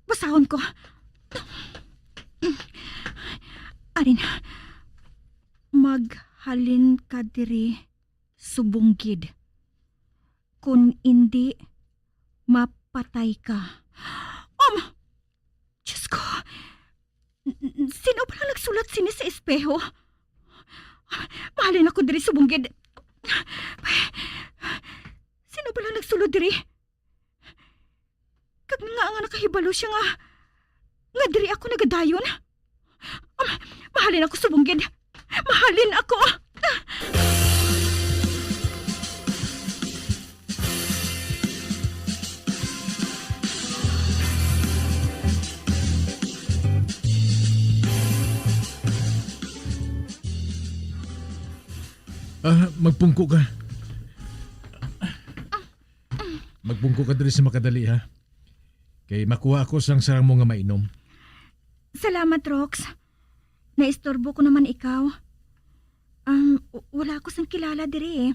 Basahon ko. Ari na. Maghalin ka diri, subong gid. Kun indi, mapatay ka. Um! Diyos ko! N- n- sino pala nagsulat sini sa espeho? Mahalin ako diri, subong gid. Sino pala nagsulod diri? Kag nga nga nakahibalo siya nga, nga diri ako nagadayon? Um, mahalin ako, subong gid. Mahalin ako. Ah, magpungko ka. Magpungko ka diri sa makadali, ha? Kay makuha ako sang sarang mo nga mainom. Salamat, Rox. Naistorbo ko naman ikaw. Um, w- wala ako sang kilala diri, eh.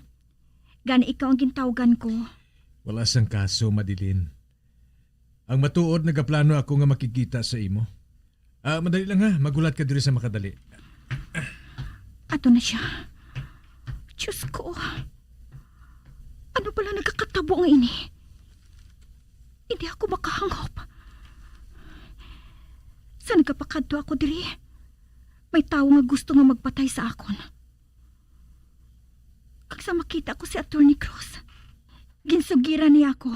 Gani ikaw ang gintawgan ko. Wala sang kaso, Madeline. Ang matuod, nagaplano ako nga makigkita sa imo. Ah, madali lang ha, maghulat ka diri sa makadali. Ato na siya. Diyos ko, ano pala nagakatabo nga ini? Hindi ako makahangop. Sa nagapakadto ako diri, may tawo nga gusto nga magpatay sa akon. Kag sa makita ko si Attorney Cross, ginsugiran niya ako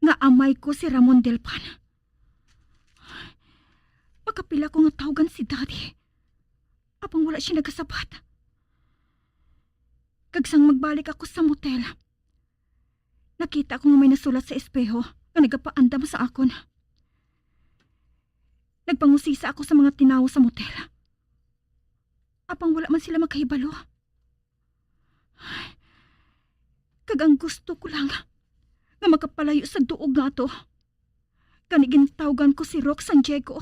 nga amay ko si Ramon Delpan. Makapila ko nga tawgan si Daddy, apang wala siya nagasabat. Kag sang magbalik ako sa motel, nakita ko nga may nasulat sa espeho nga nagapaandam sa akon. Nagpangusisa ako sa mga tinawo sa motel, apang wala man sila makahibalo. Kag ang gusto ko lang nga makapalayo sa duog nga ato. Gani gintawgan ko si Rock sang Diego.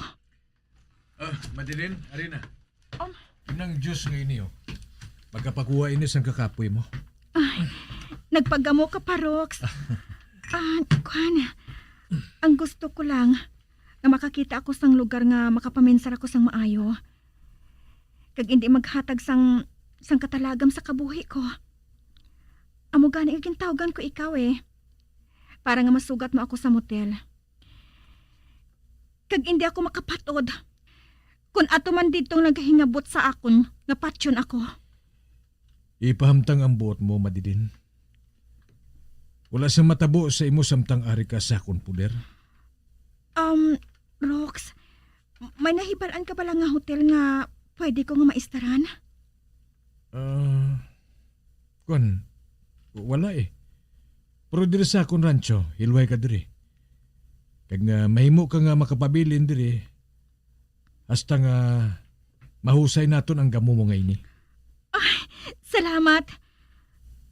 Ah, Madeline, ari na. Um. Nang juice nga ini, oh. Magkapakuha ini sang kakapoy mo. Ay, nagpagamo ka pa, Rox. Ah, kuan. Ang gusto ko lang, nga makakita ako sang lugar nga makapaminsar ako sang maayo, kag indi maghatag sang, sang katalagam sa kabuhi ko. Amo gani nga gintawgan ko ikaw, eh, para nga masugat mo ako sa motel. Kag indi ako makapat-od kon ato man didto nagahingabot sa akon nga patyon ako. Ipahamtang ang buot mo, Madeline. Wala sing matabo sa imo samtang ari ka sa akon poder. Um, Rox, may nahibal-an ka bala nga hotel nga pwede ko nga maistaran? Ah, kwan, wala eh. Pero diri sa akon rancho, hilway ka diri. Kag nga mahimo ka nga makapabilin diri, hasta nga mahusay naton ang gamo mo nga ini. Ay, salamat.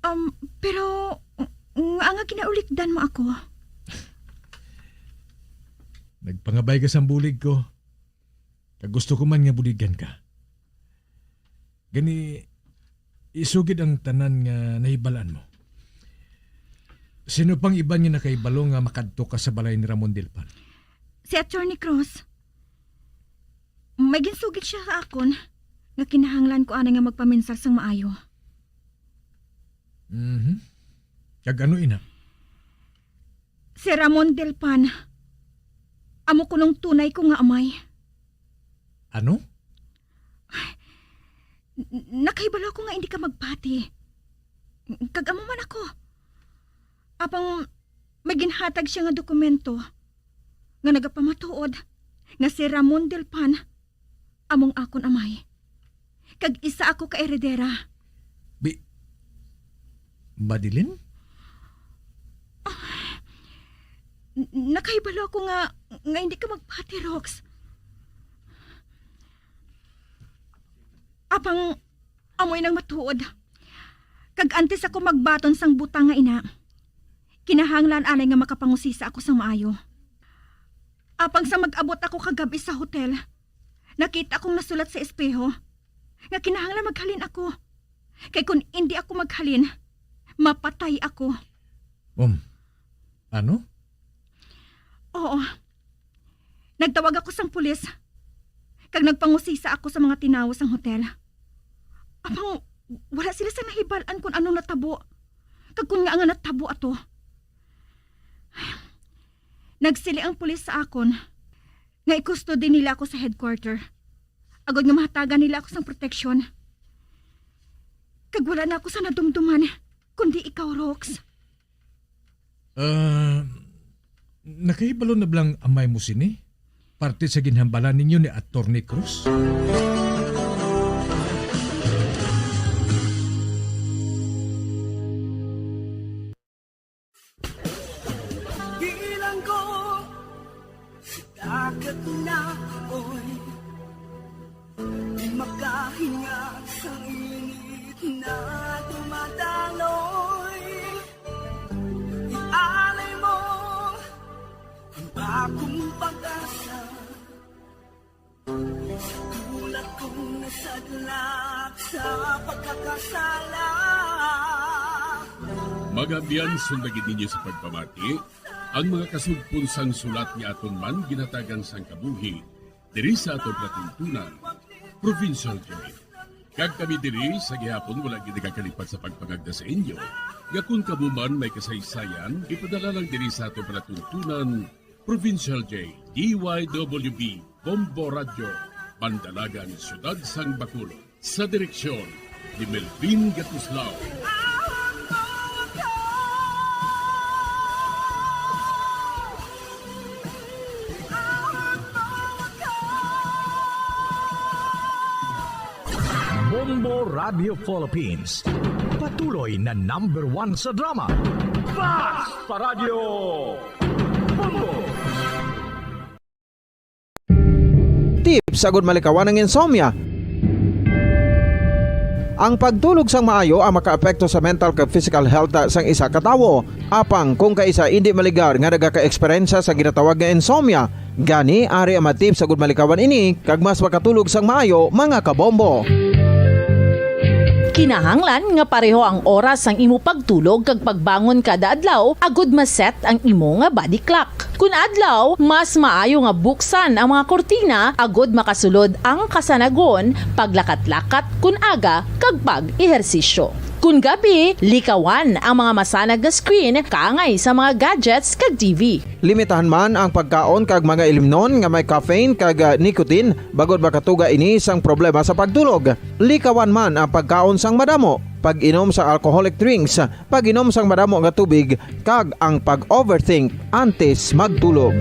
Um, pero, ng-, nga nga ginaulikdan mo ako? Nagpangabay ka sang bulig ko. Kag gusto ko man nga buligan ka. Gani, isugid ang tanan nga nahibalaan mo. Sino pang iban nga nakahibalo nga makadto ka sa balay ni Ramon Delpan? Si Attorney Cruz. May ginsugid siya sa akon nga kinahanglan ko anay nga magpaminsar sang maayo. Mhm. Kag ano ina? Si Ramon Delpan, amo kunong tunay ko nga amay. Ano? N-, nakahibalo ako nga hindi ka magpati. Kag amo man ako. Apang may ginhatag siya nga dokumento nga nagapamatuod nga si Ramon Delpan among akon amay, kag isa ako ka eredera. Bi-, Madeline? N-, nakahibalo ako nga, nga hindi ka magpati, Rox. Apang amoy nang matuod. Kag antes ako magbaton sang butang nga ina, kinahanglan anay nga makapangusisa ako sang maayo. Apang sa mag-abot ako kagab-i sa hotel, nakita kong nasulat sa espeho nga kinahanglan maghalin ako. Kay kon indi ako maghalin, mapatay ako. Um, ano? Oo. Nagtawag ako sang pulis, kag nagpangusisa ako sa mga tinawo sang hotel. Apang wala sila sa nahibal-an kon ano natabo, kag kon ngaa nga natabo ato. Nagsili ang pulis sa akon nga i-custody nila ako sa headquarter, agod nga mahatagan nila ako sang proteksyon. Kag wala na ako sa nadumduman, kundi ikaw, Rox. Ah, nakahibalo na bala ang amay mo sini? Parte sa ginhambalan ninyo ni Attorney Cruz? Bilang ko sa dagat na apoy, di makahinga sa init na dumadaloy. Ialay mo ang akong pag-asa. Sa tulad kong nasadlak sa pagkakasala. Mga abyan, sundagi ninyo sa pagpamati ang mga kasugpon sang sulat nga aton man ginhatagan sang kabuhi diri sa aton palatuntunan, Provincial Joy. Kag kami diri sa gihapon wala gid nagakalipat sa pagpangagda sa inyo nga kon kamo man may kasaysayan, ipadala lang diri sa aton palatuntunan, Provincial J, D Y W B, Bombo Radyo, Bandalagan, Siyudad sang Bacolod. Sa direksyon ni Melvin Gatuslao. Bombo Radio Philippines, patuloy na number one sa drama. Basta Radyo Bombo! Tips agud malikawan ang insomnia. Ang pagtulog sang maayo ang makaapekto sa mental kag physical health sang isa ka tawo. Apang kung kaisa indi maligar nga nagaka-eksperyensya sa ginatawag nga insomnia, gani ari ang mga tips agud malikawan ini kag mas makatulog sang maayo, mga kabombo. Kinahanglan nga pareho ang oras sang imo pagtulog kag pagbangon kada adlaw agud ma-set ang imo nga body clock. Kun adlaw, mas maayo nga buksan ang mga kurtina agud makasulod ang kasanagon, paglakat-lakat kun aga, kag pag-ehersisyo. Kun gabi, likawan ang mga masanag nga screen kaangay sa mga gadgets kag T V. Limitahan man ang pagkaon kag mga ilimnon nga may caffeine kag, ah, nicotine, bangod makatuga ini sang problema sa pagtulog. Likawan man ang pagkaon sang madamo, pag-inom sang alcoholic drinks, pag-inom sang madamo nga tubig, kag ang pag-overthink antes magtulog.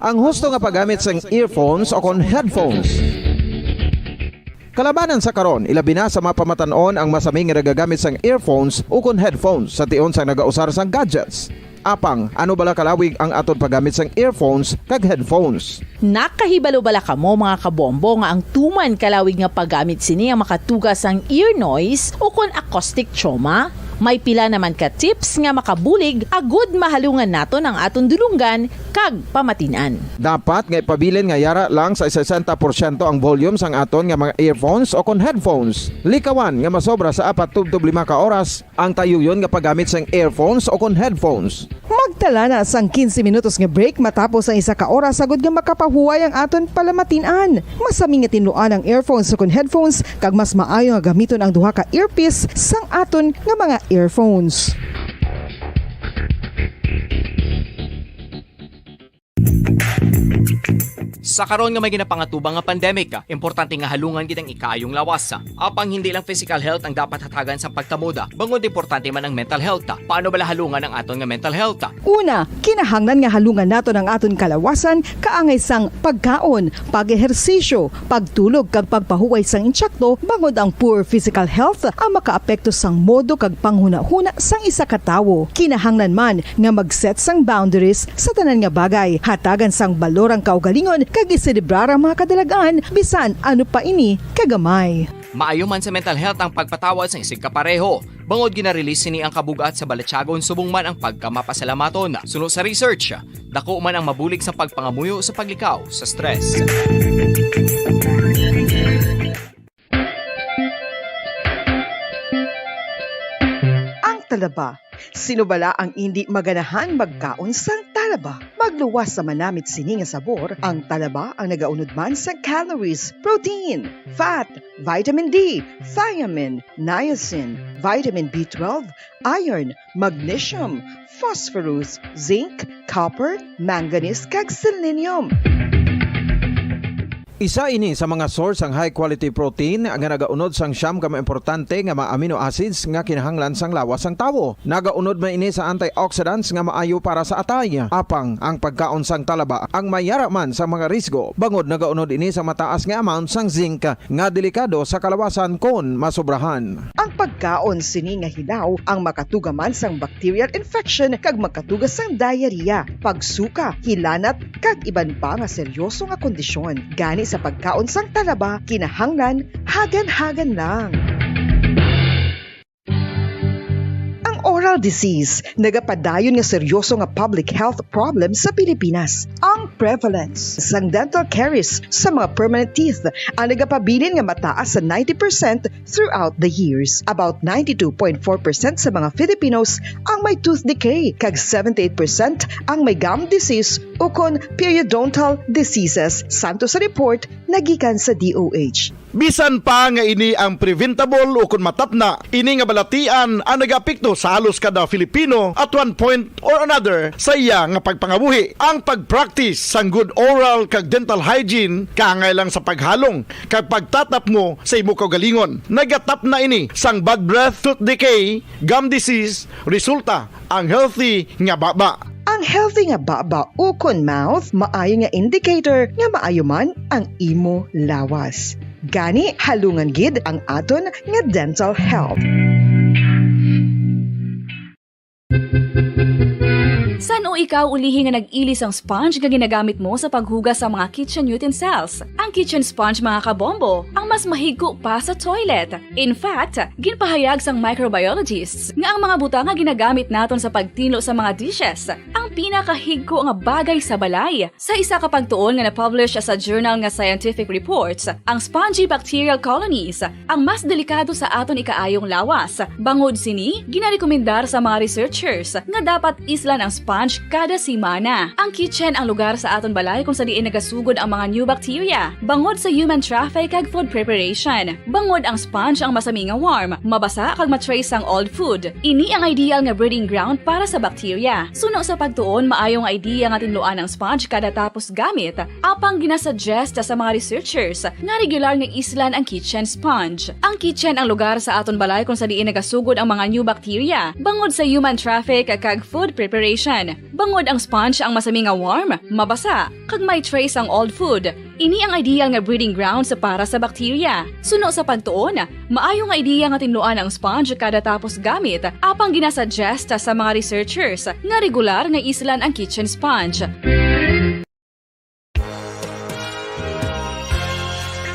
Ang husto nga paggamit sang earphones o kon headphones. Kalabanan sa karon, ilabi na sa mapamatan-on ang masami nga nagagamit sang earphones ukon headphones sa tion sang nagausar sang gadgets. Apang, ano bala kalawig ang aton paggamit sang earphones kag headphones? Nakahibalo bala kamo, mga kabombo, nga ang tuman kalawig nga paggamit sini ang makatuga sang ear noise ukon acoustic trauma? May pila naman ka tips nga makabulig agud mahalungan naton ang aton dulonggan kag pamatin-an. Dapat nga ipabilin nga yara lang sa sesenta porsyento ang volume sang aton nga mga earphones o kon headphones. Likawan nga masobra sa apat tubtob lima ka oras ang tayuyon nga paggamit sang earphones o kon headphones. Magtala na sang quince minutos nga break matapos ang isa ka oras, agud nga makapahuway ang aton palamatin-an. Masami nga tinluan ang earphones o kon headphones, kag mas maayo nga gamiton ang duha ka earpiece sang aton nga mga earphones. Sa karon nga may ginapangatubang nga pandemic, importante nga halungan gid ang ikaayong lawas. Apang hindi lang physical health ang dapat hatagan sang pagtamod, bangod importante man ang mental health. Paano bala halungan ang aton nga mental health? Una, kinahanglan nga halungan naton ang aton kalawasan kaangay sang pagkaon, pag-ehersisyo, pagtulog kag pagpahuway sang insakto, bangod ang poor physical health ang makaapekto sang modo kag panghunahuna sang isa ka tawo. Kinahanglan man nga mag-set sang boundaries sa tanan nga bagay, hatagan sang balor ang kaugalingon kag iselebrar ang mga kadalagan, bisan ano pa ini kagamay. Maayo man sa mental health ang pagpatawad sang isigkapareho, bangod gina-release sini ang kabug-at sa balatyagon subong man ang pagkamapasalamaton. Suno sa research, dako man ang mabulig sa pagpangamuyo sa paglikaw sa stress. Ang talaba. Sino bala ang indi maganahan magkaon sang talaba? Magluwas sa manamit sini nga sabor, ang talaba ang nagaunod man sa calories, protein, fat, vitamin D, thiamine, niacin, vitamin B twelve, iron, magnesium, phosphorus, zinc, copper, manganese, kag selenium. Isa ini sa mga source sang high quality protein nga nagaunod sang siyam ka mga importante nga mga amino acids nga kinahanglan sang lawas sang tawo. Nagaunod man ini sa antioxidants nga maayo para sa atay. Apang ang pagkaon sang talaba ang may yara man sa mga risgo, bangod nagaunod ini sa mataas nga amount sang zinc nga delikado sa kalawasan kon masobrahan. Ang pagkaon sini nga hilaw ang makatuga man sang bacterial infection kag makatuga sang diarrhea, pagsuka, hilanat, kag iban pa nga seryoso nga kondisyon. Gani sa pagkaon sang talaba, kinahanglan hagan-hagan lang. Ang oral disease nagapadayon nga seryoso nga public health problem sa Pilipinas. Ang prevalence sang dental caries sa mga permanent teeth ang nagapabilin nga mataas sa ninety percent throughout the years. About ninety-two point four percent sa mga Filipinos ang may tooth decay, kag seventy-eight percent ang may gum disease ukon periodontal diseases, santo sa report nga gikan sa D O H. Bisan pa nga ini ang preventable ukon matapna, ini nga balatian ang nagaapekto sa halos kada Filipino at one point or another sa iya nga pagpangabuhi. Ang pag-practice sang good oral kag dental hygiene kaangay lang sa paghalong kag pagtatapmo sa imo kaugalingon. Nagatapna ini sang bad breath, tooth decay, gum disease, resulta ang healthy nga baba. Ang healthy nga baba ukon mouth maayo nga indicator nga maayo man ang imo lawas. Gani, halungan gid ang aton nga dental health. Sa Ano ikaw ulihi nga nag-ili sang sponge nga ginagamit mo sa paghugas sa mga kitchen utensils? Ang kitchen sponge, mga kabombo, ang mas mahigko pa sa toilet. In fact, ginpahayag sang microbiologists nga ang mga butang nga ginagamit naton sa pagtinlo sa mga dishes ang pinakahigko nga bagay sa balay. Sa isa ka pagtuon nga na-publish sa journal nga Scientific Reports, ang spongy bacterial colonies ang mas delikado sa aton ikaayong lawas. Bangod sini, ginarekomendar sa mga researchers nga dapat islan ang sponge kada semana. Ang kitchen ang lugar sa aton balay kung sa diin nagasugod ang mga new bacteria, bangod sa human traffic kag food preparation. Bangod ang sponge ang masami nga warm, mabasa kag ma-trace ang old food. Ini ang ideal nga breeding ground para sa bacteria. Suno sa pagtuon, maayo nga idea nga tinluan ang sponge kada tapos gamit, apang ginasuggest sa mga researchers nga regular nga islan ang kitchen sponge. Ang kitchen ang lugar sa aton balay kung sa diin nagasugod ang mga new bacteria, bangod sa human traffic kag food preparation. Bangod ang sponge ang masami nga warm, mabasa, kag may trace ang old food. Ini ang ideal nga breeding grounds para sa bacteria. Suno sa pagtuon, maayo nga ideya nga tinluan ang sponge kada tapos gamit, apang ginasuggest sa mga researchers nga regular nga islan ang kitchen sponge.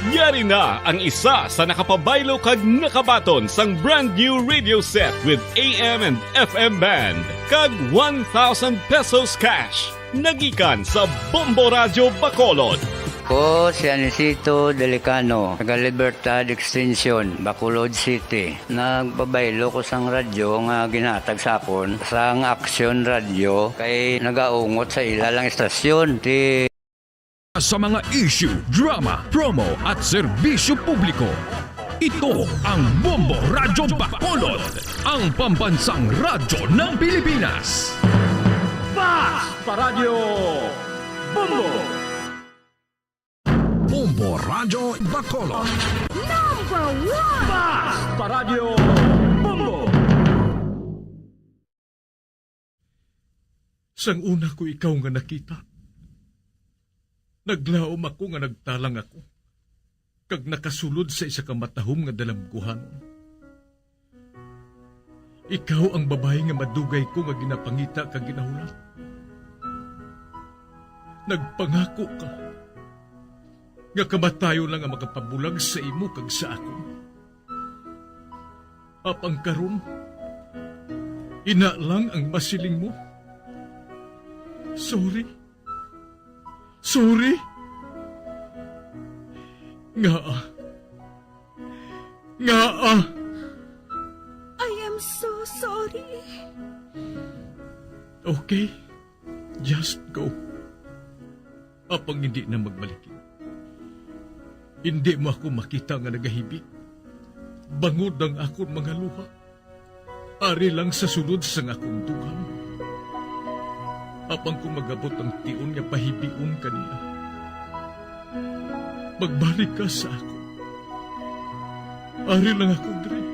Yari na ang isa sa nakapabaylo kag nakabaton sang brand new radio set with A M and F M band kag one thousand pesos cash. Nagikan sa Bombo Radyo Bacolod. Ko si Anisito Delicano, taga Libertad Extension, Bacolod City. Nagpabaylo ko sang radyo nga ginhatag sa akon sang Aksyon Radyo kay nagaungot sa ila lang istasyon. Ti Sa mga issue, drama, promo at serbisyo publiko, ito ang Bombo Radyo Bacolod, ang pambansang radyo ng Pilipinas. Basta Radyo Bombo! Bombo Radyo Bacolod. Number one! Basta Radyo Bombo! Sang una ko ikaw nga nakita, naglaom ako nga nagtalang ako, kag nakasulod sa isa ka matahom nga dalamguhanon. Ikaw ang babayi nga madugay ko nga ginapangita kag ginahulat. Nagpangako ka nga kamatayon lang ang makapabulag sa imo kag sa akon. Apang karon, ina lang ang masiling mo. Sorry. Sorry. Ngaa? Ngaa? I am so sorry. Okay. Just go. Apang hindi na magbalik. Hindi mo ako makita nga nagahibi. Bangod ang akon mga luha, ari lang sa sulod sang akon dughan. Apang kung magabot ang tion nga pahibion ka niya, magbalik ka sa akon. Ari lang ako diri,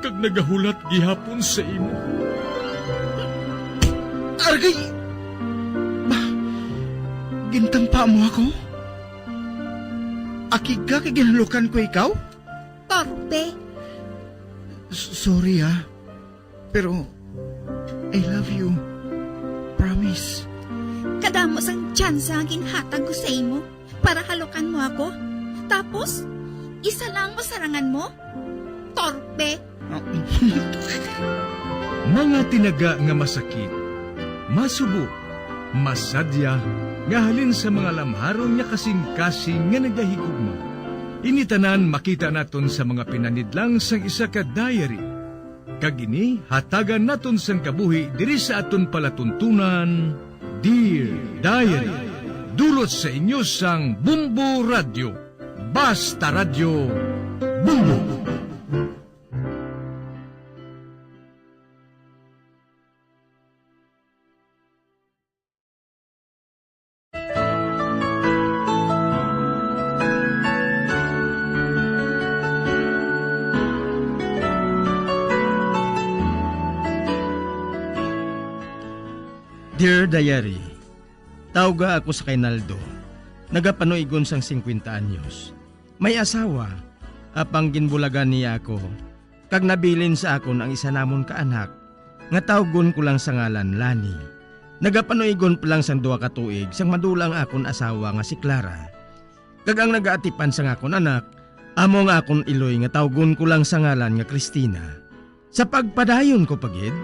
kag nagahulat gihapon sa imo. Argay! Ba, gintampa mo ako? Akig ka kay ginhalukan ko ikaw? Torpe! S- sorry, ah. Pero, I love you. Promise. Kadamo sang tsansa nga ginhatag ko sa imo para halukan mo ako. Tapos, isa lang ang masarangan mo? Torpe! Mga tinaga nga masakit, masubo, masadya, nga halin sa mga lamharon nga kasing-kasing nga nagahigugma. Ini tanan makita naton sa mga pinanidlang sang isa ka diary. Kag ini hatagan naton sang kabuhi diri sa aton palatuntunan, Dear Diary. Dulot sa inyo sang Bombo Radyo. Basta Radyo, Bombo! Dear Diary, tawga ako sa kay Naldo, nagapanuigon sang singkwenta anyos. May asawa, apang ginbulagan niya ako, kag nabilin sa akon ang isa namon ka anak, nga tawgon ko lang sa ngalan Lani. Nagapanuigon pa lang sang duha ka tuig sang madula ang akon asawa nga si Clara. Kag ang nagaatipan sang akon anak, amo nga akon iloy nga tawgon ko lang sa ngalan nga Cristina. Sa pagpadayon ko pa gid.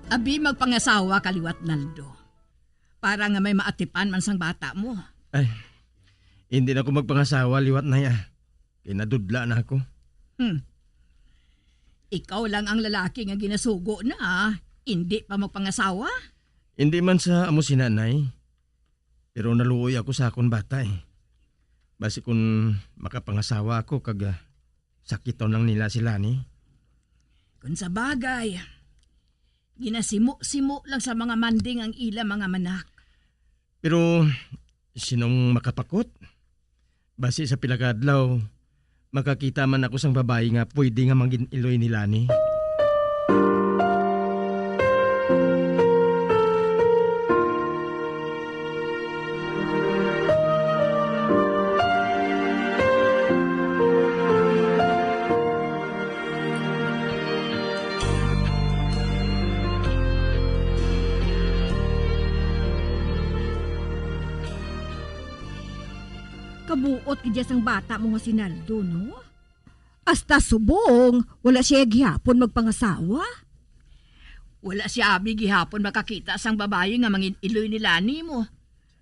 Abi, magpangasawa ka liwat, Naldo, para nga may maatipan man sang bata mo. Ay, hindi na ako magpangasawa liwat, Nay, ah. Kay nadudla na ako. Hmm. Ikaw lang ang lalaki nga ginasugo na, ah. Hindi pa magpangasawa? Hindi man sa amo sina, Nay. Pero naluoy ako sa akon bata, eh. Basi kun makapangasawa ako kag, ah, sakiton lang nila si Lani. Kung sa bagay, ginasimo-simo lang sa mga manding ang ila mga manak. Pero sinong makapakot? Basi sa pila ka adlaw, makakita man ako sang babayi nga pwede nga mangin-iloy ni Lani. Kabuot gid ya sang bata mo nga si Naldo, no? Hasta subong, wala siya gihapon magpangasawa. Wala siya abi gihapon makakita sang babayi nga mangin-iloy ni Lani mo.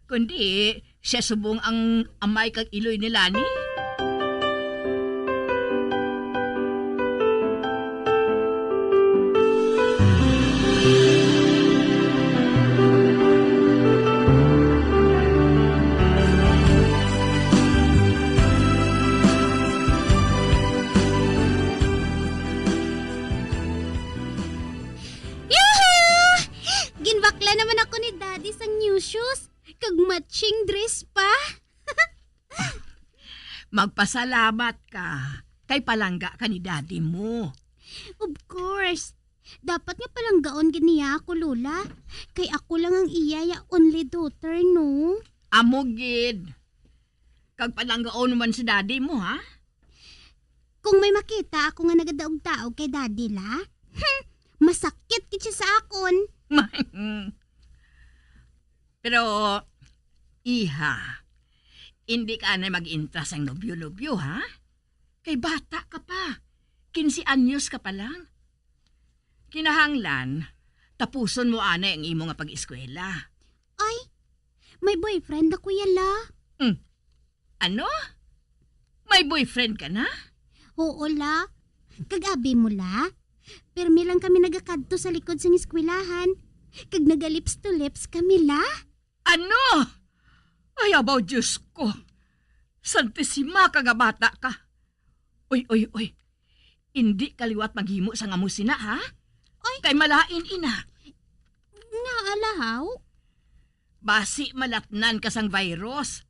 Kundi, siya subong ang amay kag iloy ni Lani. Yuhu! Ginbakla naman ako ni Daddy sang new shoes, kag matching dress pa. Magpasalamat ka, kay palangga ka ni Daddy mo. Of course. Dapat nga palanggaon gid niya ako, Lola. Kay ako lang ang iya ya only daughter, no? Amo gid. Kag palanggaon man si Daddy mo, ha? Kung may makita ako nga nagadaog-daog kay Daddy, la, hmm, masakit gid siya sa akon. Pero, iha, indi ka anay mag-intra sang nobyo-nobyo, ha? Kay bata ka pa. Quince anyos ka pa lang. Kinahanglan, tapuson mo anay ang imo nga pag-eskwela. Ay, may boyfriend ako ya, la. Hmm. Ano? May boyfriend ka na? Oo, la. Kag abi mo, la. Pirmi lang kami nagakadto sa likod sang eskwelahan. Kag naga-lips to lips kami, la. Ano? Ay, abaw, Diyos ko. Santisima ka nga bata ka. Uy, uy, uy. Indi ka liwat maghimo sang amo sina, ha? Oy. Kay malain ina. Ngaa, la, haw? Basi malatnan ka sang virus.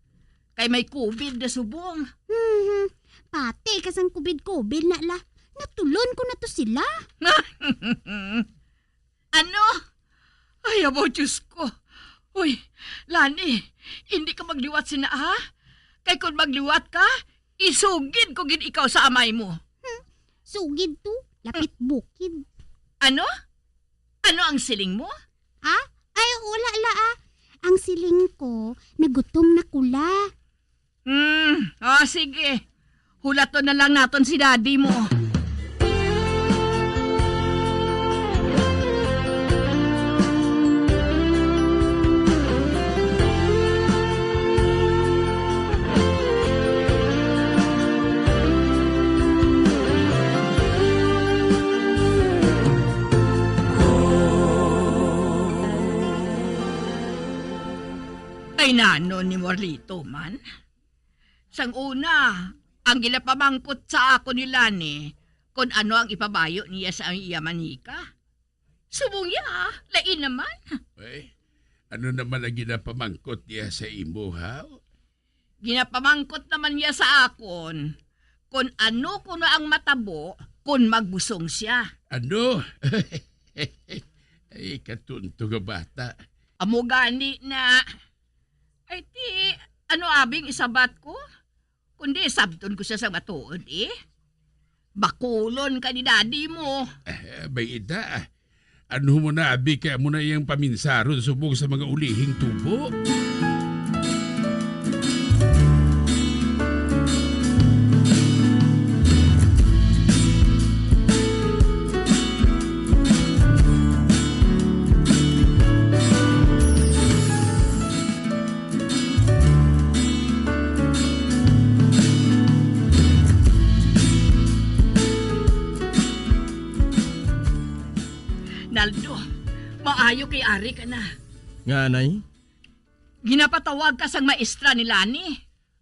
Kay may covid na subong. Mhm. Pati ka sang covid-covid na, la. Natulon ko na to sila. Ano? Ay, abo, Diyos ko. Uy, Lani, hindi ka magliwat sina, ha? Kay kung magliwat ka, isugid ko gid ikaw sa amay mo. Hmm, sugid to, lapit bukid. Ano? Ano ang siling mo? Ah? Ay, wala la, ah. Ang siling ko, nagutom na ko la. Hmm, o, sige. Hulaton na lang naton si daddy mo. Ay, nano ni Morlito man? Sang una, ang ginapamangkot sa akon ni Lani kon ano ang ipabayo niya sa iya manika. Subong niya, lain naman. Eh, ano naman ang ginapamangkot niya sa imo, ha? Ginapamangkot naman niya sa akon kon ano kuno ang matabo kon magbusong siya. Ano? Ay, katunto nga bata. Amo gani na. Ay, ti, ano abi ang isabat ko? Kundi sabton ko sia sa matuod, eh. Bakulon ka ni daddy mo. Eh, bay ida, ah. Ano mo na, abi, kay amo na iyang paminsaron subong sa mga ulihing tubo? Naldo, maayo kay ari ka na. Nga, Nay? Ginapatawag ka sang maestra ni Lani.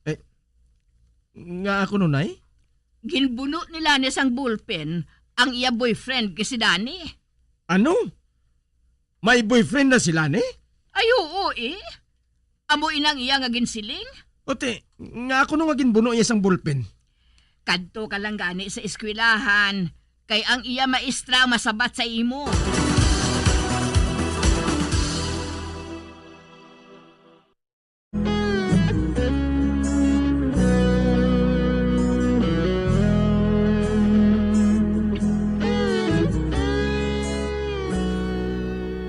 Eh, nga ako, no, Nay? Ginbuno ni Lani sang ballpen ang iya boyfriend kay si Danny. Ano? May boyfriend na si Lani? Ay, oo, eh. Amo inang iya nga ginsiling. Ote, nga ako, no, nga ginbuno iya sang ballpen? Kadto ka lang gani sa eskwelahan, kay ang iya maestra ang masabat sa imo.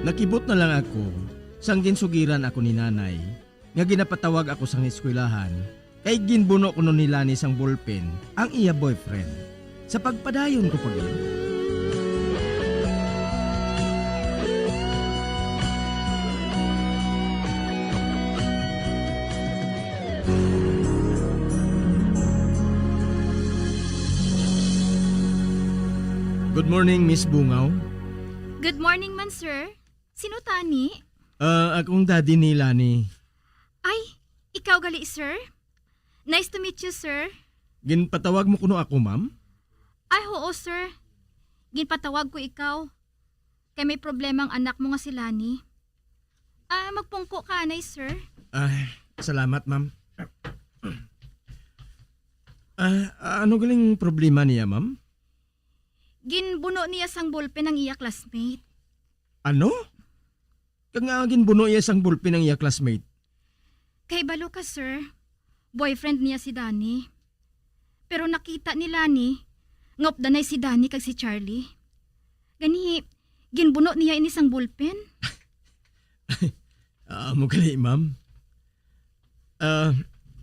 Nakibot na lang ako sang ginsugiran ako ni Nanay nga ginapatawag ako sang eskwelahan, kay ginbuno kuno ni Lani sang ballpen ang iya boyfriend. Sa pagpadayon ko pa gid. Good morning, Miss Bungaw. Good morning man, sir. Sino tani? Ah, akong daddy ni Lani. Ay, ikaw gali, sir? Nice to meet you, sir. Ginpatawag mo kuno ako, ma'am? Ay, oo, sir. Ginpatawag ko ikaw. Kay may problema ang anak mo nga si Lani. Ah, magpungko ka anay, sir. Ah, salamat, ma'am. Ah, ano galing problema niya, ma'am? Ginbuno niya sang ballpen ang iya classmate. Ano? Kag nga ginbuno iya sang ballpen ang iya classmate? Kahibalo ka, sir. Boyfriend niya si Danny. Pero nakita ni Lani nga updanay si Danny kag si Charlie. Gani, ginbuno niya ini sang ballpen. Amo gali, ma'am. Ah,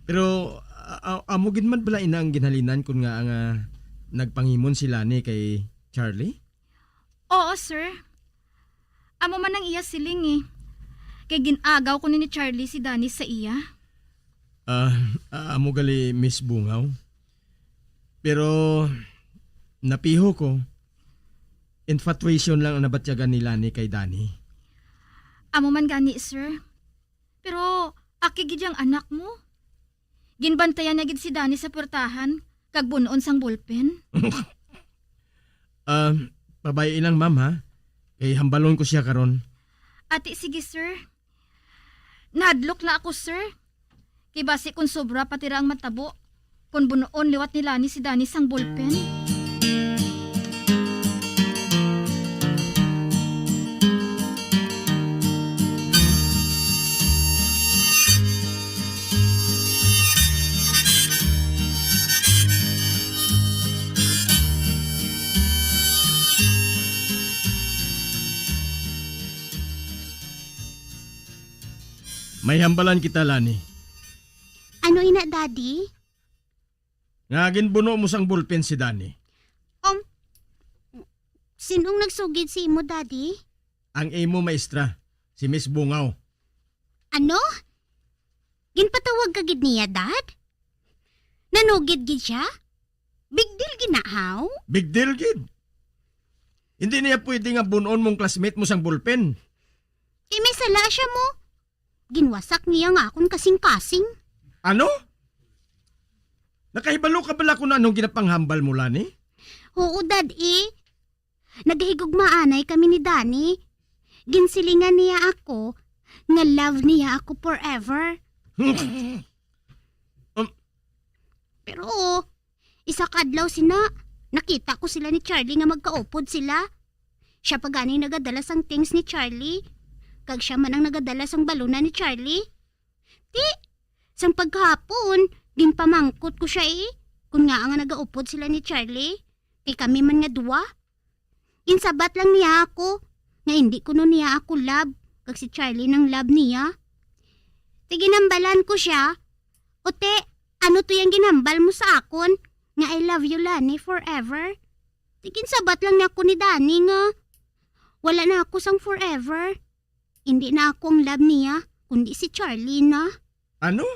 pero, a-, a-, amo gid man bala ina ang ginhalinan kon ngaa nga nagpanghimon si Lani kay Charlie? Oo, sir. Amo man ang iya siling, eh. Kay gin-agaw kuno ni Charlie si Danny sa iya. Ah, ah, amo gali, Miss Bungaw. Pero, napiho ko, infatuation lang ang nabatyagan ni Lani kay Danny. Amo man gani, sir. Pero aki gid ang anak mo. Ginbantayan na gid si Danny sa puwertahan kag bun-on sang ballpen. Ah, pabay-i lang, ma'am, ha? Kay hambalon ko siya karon. Ati, sige, sir. Nahadlok na ako, sir. Kay basi kon sobra pa tira ang matabo, kon bun-on liwat ni Lani si Danny sang ballpen. May hambalan kita, Lani. Ano ina, Daddy? Nga ginbuno mo sang ballpen si Danny. Um, sinong nagsugid sa imo, Daddy? Ang imo maestra, si Miss Bungaw. Ano? Ginpatawag ka gid niya, Dad? Nanugid gid siya? Big deal gid na, haw? Big deal gid. Hindi niya pwede nga bun-on mong classmate mo sang ballpen. Kay may sala siya mo. Ginwasak niya nga akon kasing-kasing. Ano? Nakahibalo ka bala kung anong ginapanghambal mo, Lani? Oo, Dad, eh. Nagahigugmaanay kami ni Danny. Ginsilingan niya ako nga love niya ako forever. Um, Pero, isa ka adlaw sina, nakita ko sila ni Charlie nga magkaupod sila. Siya pa gani nagadala sang things ni Charlie. Kag siya man ang nagadala sang balona ni Charlie. Ti, sang paghapon, ginpamangkot ko siya, eh, kung ngaa nga nagaupod sila ni Charlie, kay kami man nga duwa. Ginsabat lang niya ako nga hindi kuno niya ako love, kag si Charlie nang love niya. Ti ginhambalan ko siya, "O te, ano to yang ginhambal mo sa akon nga I love you, Lani, forever?" Ti ginsabat lang niya ako ni Dani nga wala na ako sang forever. Hindi na ako ang love niya, kundi si Charlie na. Ano?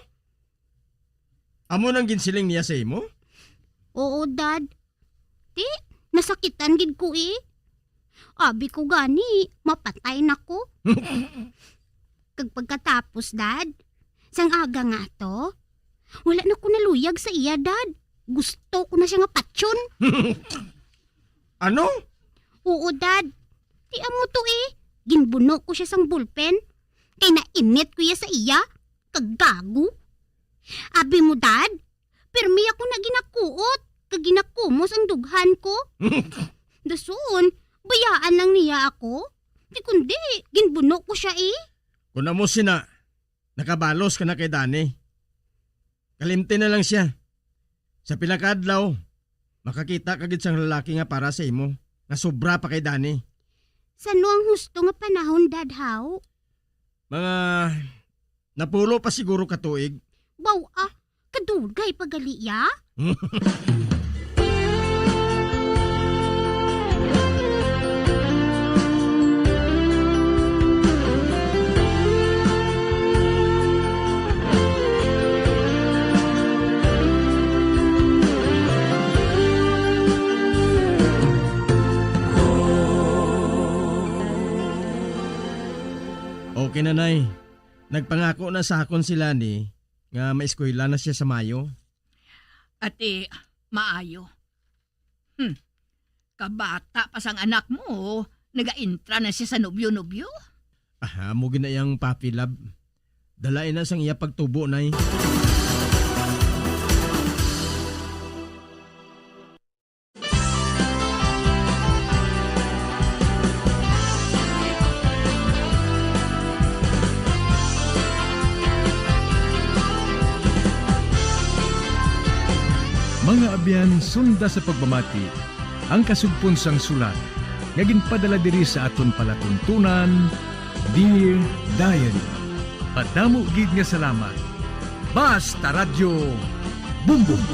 Amo nang ginsiling niya sa imo? Oo, Dad. Ti, nasakitan gid ko, eh. Abi ko gani, mapatay na ko. Kag pagkatapos, Dad, sang aga nga to, wala na ko naluyag sa iya, Dad. Gusto ko na siya nga patyon. Ano? Oo, Dad. Ti amo to, eh. Ginbuno ko siya sang ballpen. Kay nainit ko iya sa iya. Kagago. Abi mo, Dad, pirmi ako na ginakuot kag ginakumos ang dughan ko. Dason, bayaan lang niya ako. Ti kundi, ginbuno ko siya, eh. Kung amo sina, nakabalos ka na kay Dani. Kalimti na lang siya. Sa pila ka adlaw, makakita ka gid sang lalaki nga para sa imo, nga sobra pa kay Dani. Sano ang husto nga panahon, Dad, haw? Mga napulo pa siguro ka tuig. Baw, ah, kadugay pa gali, ya? Okay, Nanay. Nagpangako na sa akon si Lani nga maeskwela na siya sa Mayo. Ati, maayo. Hmm. Kabata pa sang anak mo, nagaintra na siya sa nobyo-nobyo? Ah, amo gid na iyang papi, love. Dala ina sang iya pagtubo, Nay. Mga abyan, sunda sa pagpamati ang kasugpon sang sulat nga ginpadala diri sa aton palatuntunan, Dear Diary. Madamo gid nga salamat. Basta Radyo Bumbong.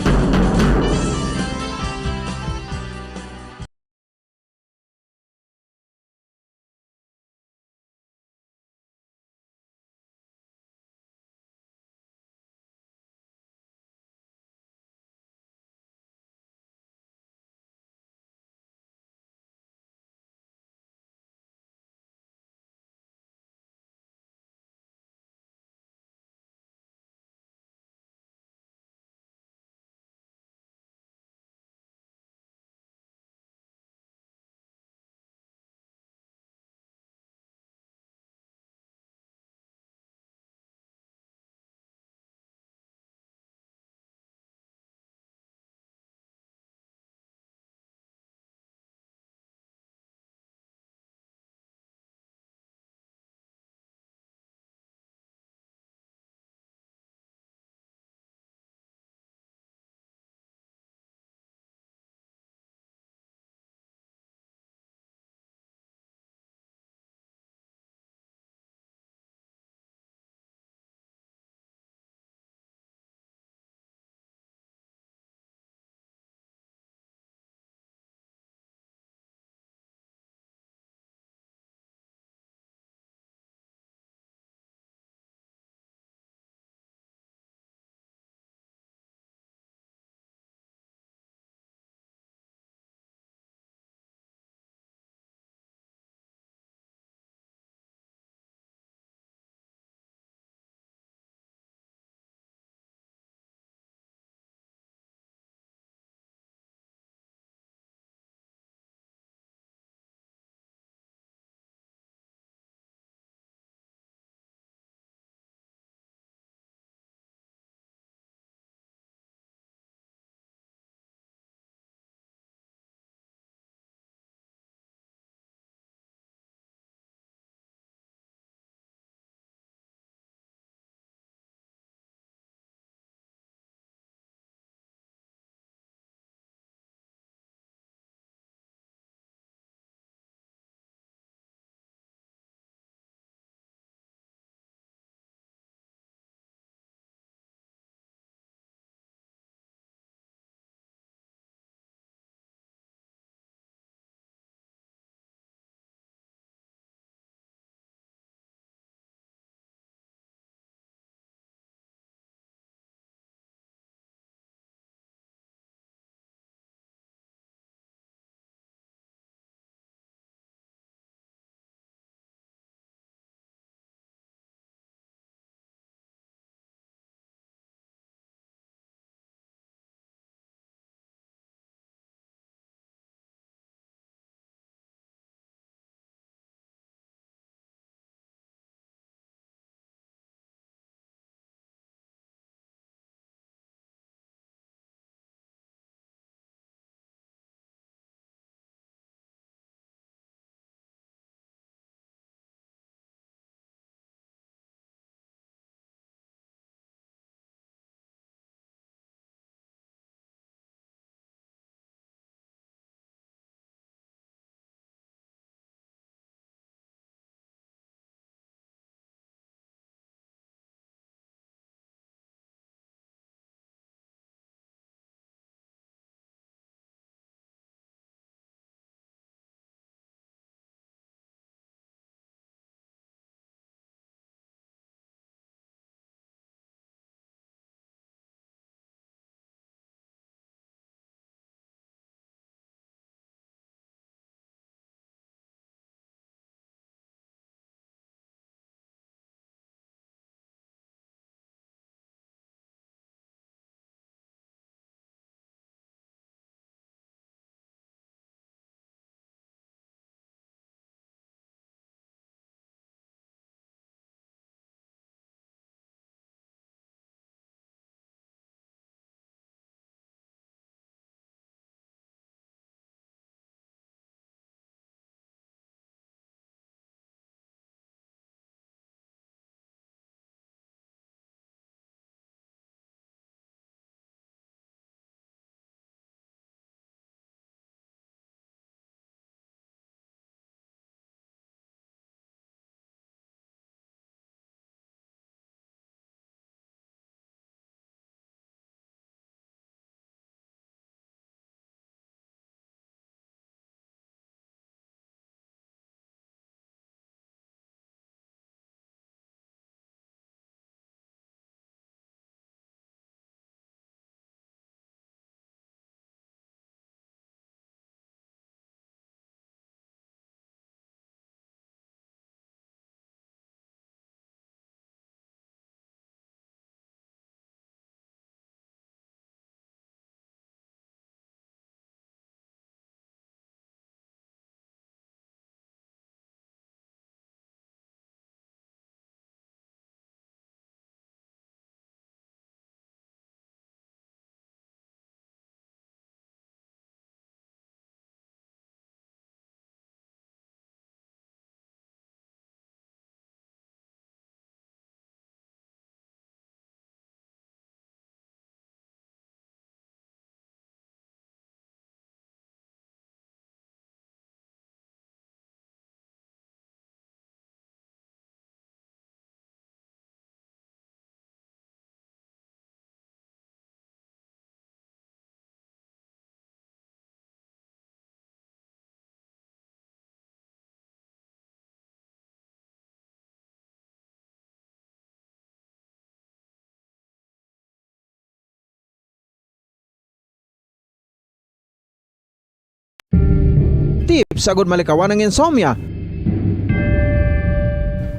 tips agud malikawan ang insomnia.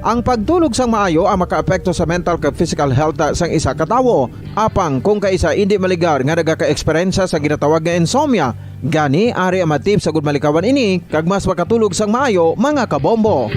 Ang pagtulog sang maayo ang makaapekto sa mental kag physical health sang isa ka tawo. Apang kung kaisa indi maligar nga nagaka-eksperyensya sa ginatawag nga insomnia, gani ari ang mga tips agud malikawan ini kag mas makatulog sang maayo, mga kabombo.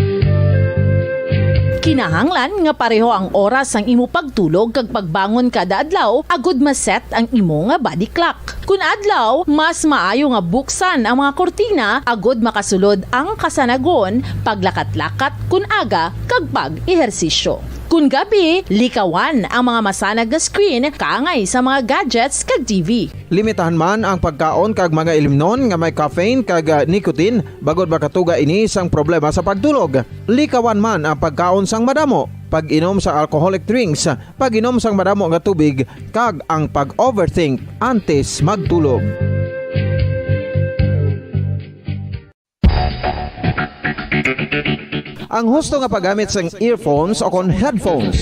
Kinahanglan nga pareho ang oras sang imo pagtulog kag pagbangon kada adlaw agud ma-set ang imo nga body clock. Kun adlaw, mas maayo nga buksan ang mga kurtina agud makasulod ang kasanagon, paglakat-lakat kun aga, kag pag-ehersisyo. Kun gabi, likawan ang mga masanag nga screen kaangay sa mga gadgets kag T V. Limitahan man ang pagkaon kag mga ilimnon nga may caffeine kag, ah, nicotine, bangod makatuga ini sang problema sa pagtulog. Likawan man ang pagkaon sang madamo, pag-inom sa alcoholic drinks, pag-inom sang madamo nga tubig, kag ang pag-overthink antes magtulog. Ang husto nga paggamit sang earphones o kon headphones.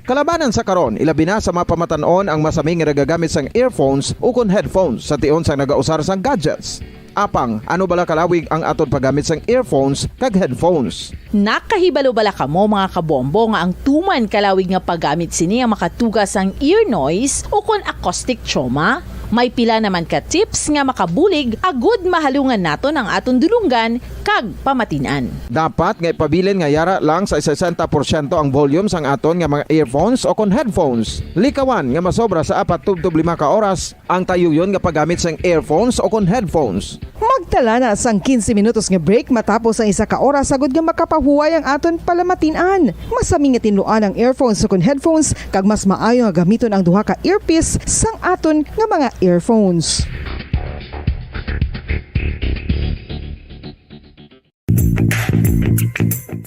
Kalabanan sa karon, ilabi na sa mga pamatan-on ang masami nga nagagamit sang earphones o kon headphones sa tion sang nagausar sang gadgets. Apang, ano bala kalawig ang aton paggamit sang earphones kag headphones? Nakahibalo bala kamo, mga kabombo, nga ang tuman kalawig nga paggamit sini ang makatuga sang ear noise o kon acoustic trauma? May pila naman ka tips nga makabulig agud mahalungan naton ang aton dulonggan kag pamatin-an. Dapat nga ipabilin nga yara lang sa sesenta porsyento ang volume sang aton nga mga earphones o kon headphones. Likawan nga masobra sa apat tubtob lima ka oras ang tayuyon nga paggamit sang earphones o kon headphones. Magtala na sang quince minutos nga break matapos ang isa ka oras agud nga makapahuway ang aton palamatin-an. Masami nga tinluan ang earphones o kon headphones, kag mas maayo nga gamiton ang duha ka earpiece sang aton nga mga earphones.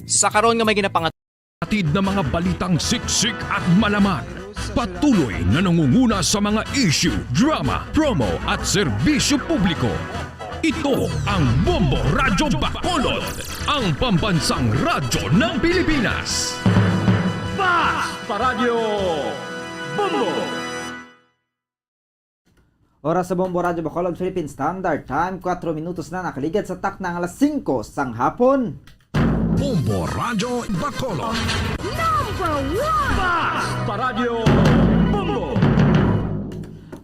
Sa karon nga may ginapangat- Hatid na mga balitang siksik at malaman. Patuloy na nangunguna sa mga issue, drama, promo at serbisyo publiko. Ito ang Bombo Radyo Bacolod, ang pambansang radyo ng Pilipinas. Basta Radyo Bombo! Oras sa Bombo Radyo Bacolod Philippine Standard Time, kwatro minutos na nakaligad sa takna nga alas singko sang hapon. Bombo Radyo Bacolod. Number one! Basta Radyo Bombo!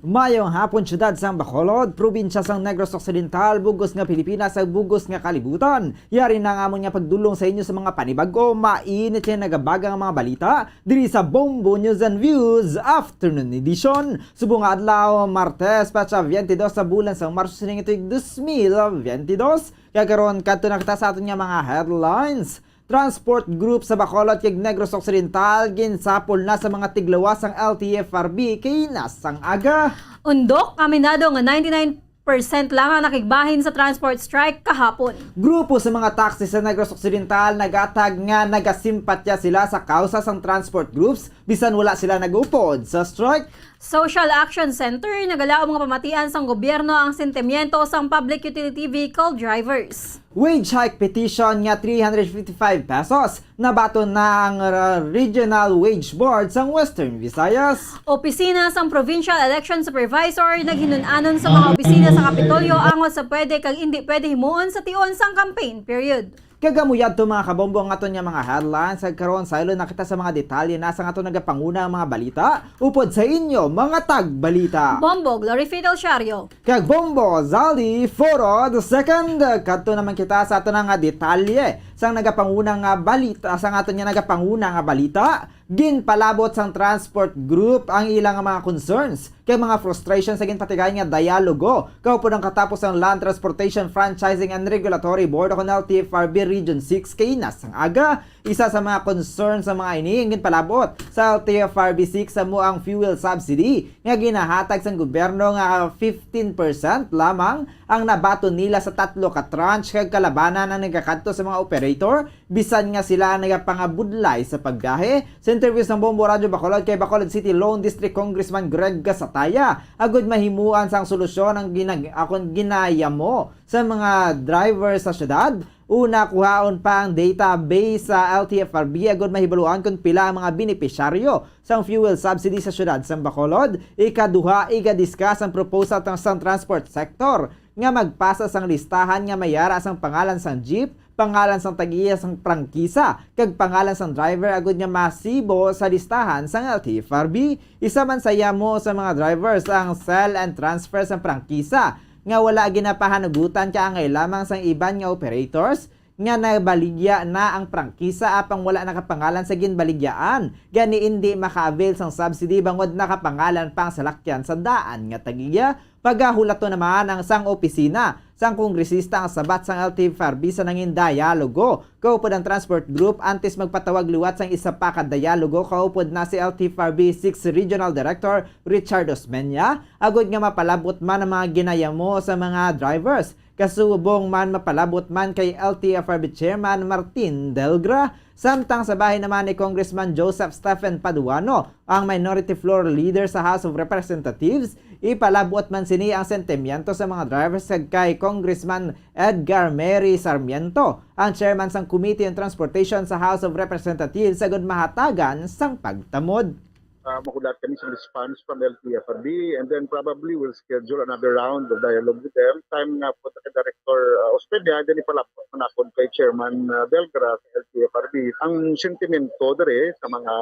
Mayong hapon, siyudad sang Bacolod, probinsya sang Negros Occidental, bug-os nga Pilipinas, ug bug-os nga kalibutan. Yari na ang amon nga pagdulong sa inyo sa mga panibag-o, mainit nga nagabaga nga mga balita diri sa Bombo News and Views Afternoon Edition. Subong nga adlaw, Martes, petsa twenty-dos sa bulan sang Marso sining tuig dos mil twenty-dos. Kag karon, kadto na kita sa aton nga mga headlines. Transport group sa Bacolod kag Negros Occidental ginsapol na sa mga tiglawas sang L T F R B kaina sang aga. Undok, aminado nga ninety-nine percent lang ang nakigbahin sa transport strike kahapon. Grupo sa mga taxi sa Negros Occidental nagatag nga nagasimpatya sila sa kausa sang transport groups bisan wala sila nag-upod sa strike. Social Action Center, nagalaom nga pamatian sang gobyerno ang sentimiento sang public utility vehicle drivers. Wage hike petition nga three hundred fifty-five pesos. Nabaton na ang, uh, Regional Wage Board sang Western Visayas. Opisina sang Provincial Election Supervisor naghinun-anon sa mga opisina sa Kapitolyo angot sa pwede kag indi pwede himuon sa tion sang campaign period. Kag amo yadto, mga kabombo, ang aton nga mga headlines. Kag karon, saylo na kita sa mga detalye na sang aton nagapanguna nga mga balita. Upod sa inyo, mga tagbalita. Bombo Glory Fidel Siario. Kag Bombo Zaldi Foro the second. Kadto naman kita sa aton nga detalye sang nagapanguna nga balita, sang aton nga nagapanguna nga balita. Ginpalabot sang transport group ang ila nga mga concerns kag mga frustration sa ginpatigayon nga dialogo kaupod ang katapos ang Land Transportation Franchising and Regulatory Board o kon L T F R B Region six kaina sang aga. Isa sa mga concerns sa mga ini ang ginpalabot sa L T F R B six amo ang fuel subsidy nga ginahatag sang gobyerno nga fifteen percent lamang ang nabaton nila sa tatlo ka tranche kag kalabanan ang nagakadto sa mga operator bisan nga sila ang nagapangabudlay sa pagbiyahe. Sa interview sang Bombo Radyo Bacolod kay Bacolod City Lone District Congressman Greg Gasataya, agud mahimuan sang solusyon ang ginag-, akon ginayamo sa mga driver sa syudad. Una, kuhaon pa ang database sa L T F R B agud mahibaluan kon pila ang mga benepisyaryo sang fuel subsidy sa syudad sang Bacolod. Ikaduha, iga-discuss ang proposal sang transport sector nga magpasa sang listahan nga may ara sang pangalan sang jeep, pangalan sang tag-iya sang prangkisa, kag pangalan sang driver agud nga masibo sa listahan sang L T F R B. Isa man sa yamo sa mga drivers ang sell and transfer sang prangkisa nga wala ginapahanugutan kaangay lamang sang iban nga operators nga nabaligya na ang prangkisa apang wala nakapangalan sa ginbaligyaan, gani indi maka-avail sang subsidy bangod nakapangalan pa ang salakyan sa daan nga tag-iya. Pagahulaton naman ang sang opisina sang kongresista ang sabat sang L T F R B sa nangin dialogo kaupod ang transport group antes magpatawag liwat sang isa pa ka dialogo kaupod na si L T F R B six Regional Director Richard Osmeña agud nga mapalabot man ang mga ginayamo sa mga drivers. Kasubong man mapalabot man kay L T F R B Chairman Martin Delgra, samtang sa bahin naman ni Congressman Joseph Stephen Paduano, ang Minority Floor Leader sa House of Representatives, ipalabot man sini ang sentimiento sa mga drivers kag kay Congressman Edgar Mary Sarmiento, ang chairman sang Committee on Transportation sa House of Representatives, agud mahatagan sang pagtamod. Ah, mahulat kami sa response from L T F R B, and then probably we'll schedule another round of dialogue with them. Time nga po kay Director, ah, Ospedña, then ipalapot man ako kay Chairman, ah, Delgra sa L T F R B. Ang sentimento dere sa mga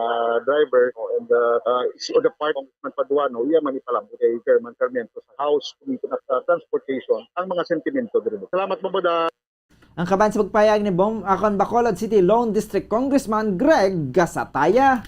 driver, no, and, ah, ah, is on the part of Congressman Paduano, iya man ipalapot kay Chairman Sarmiento sa House Committee on, ah, Transportation ang mga sentimento dere. Salamat, Boboda. Ang kaban sa pagpahayag ni Bom-, akon Bacolod City Lone District Congressman Greg Gasataya.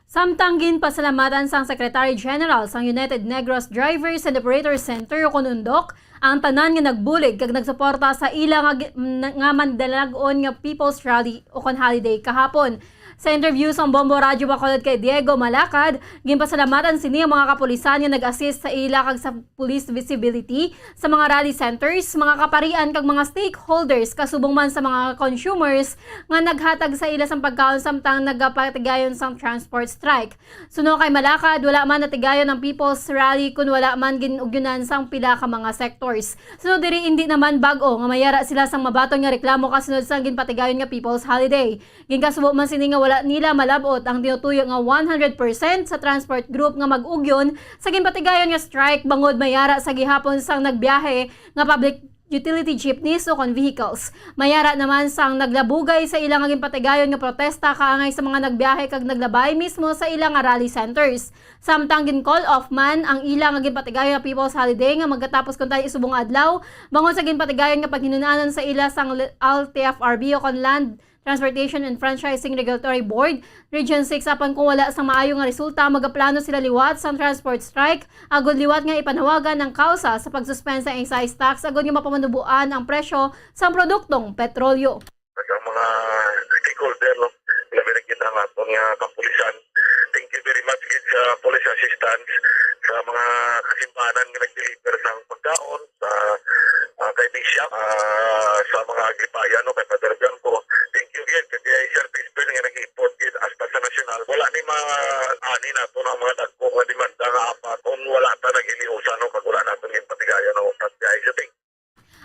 Samtang ginpasalamatan sang Secretary General sang United Negros Drivers and Operators Center o kon UNDOC ang tanan nga nagbulig kag nagsuporta sa ila nga gi-, nga mandalag-on nga People's Rally o kon holiday kahapon. Sa interview sang Bombo Radyo Bacolod kay Diego Malacad, ginpasalamatan sini ang mga kapulisan nga nag-assist sa ila kag sa police visibility sa mga rally centers, mga kaparian kag mga stakeholders, kasubong man sa mga consumers nga naghatag sa ila sang pagkaon samtang nagapatigayon sang transport strike. Suno kay Malacad, wala man natigayon ang People's Rally kun wala man gin-ugyunan sang pila ka mga sectors. Sunod diri, indi naman bag-o nga mayara sila sang mabaton nga reklamo kasunod sang ginpatigayon nga People's Holiday. Ginkasubo man sini nga wala nila malab-ot ang tinutuyo nga one hundred percent sa transport group nga mag-ugyon sa ginpatigayon nga strike bangod mayara sa gihapon sang nagbiyahe nga public utility jeepneys o kon vehicles. Mayara naman sang naglabugay sa ila nga ginpatigayon nga protesta kaangay sa mga nagbiyahe kag naglabay mismo sa ila nga rally centers. Samtang gin-call off man ang ila nga ginpatigayon nga People's Holiday nga magatapos kuntani subong adlaw bangod sa ginpatigayon nga paghinun-anon sa ila sang L-, L T F R B o kon Land Transportation and Franchising Regulatory Board, Region six, apan kung wala sang maayo nga resulta, magaplano sila liwat sang transport strike, agud liwat nga ipanawagan ang kausa sa pag-suspend sa excise tax agud nga mapamanuboan ang presyo sang produktong petrolyo. Sa mga stakeholder, no, labi na gid ang aton nga kapulisan. Thank you very much gid sa police assistance, sa mga kasimbanan nga nag-deliver sang pagkaon, sa, ah, kay Bishop, ah, sa mga aglipayan, no, kay Father Bianco. Thank you gid kay Sir Crispin nga nag-effort gid hasta sa nasyonal. Wala ni ma-ani nato ang mga dagko nga demanda nga apat kung wala ta nag-iliusan, no, kag wala nato ginpatigayon ang upat. Guys, so thank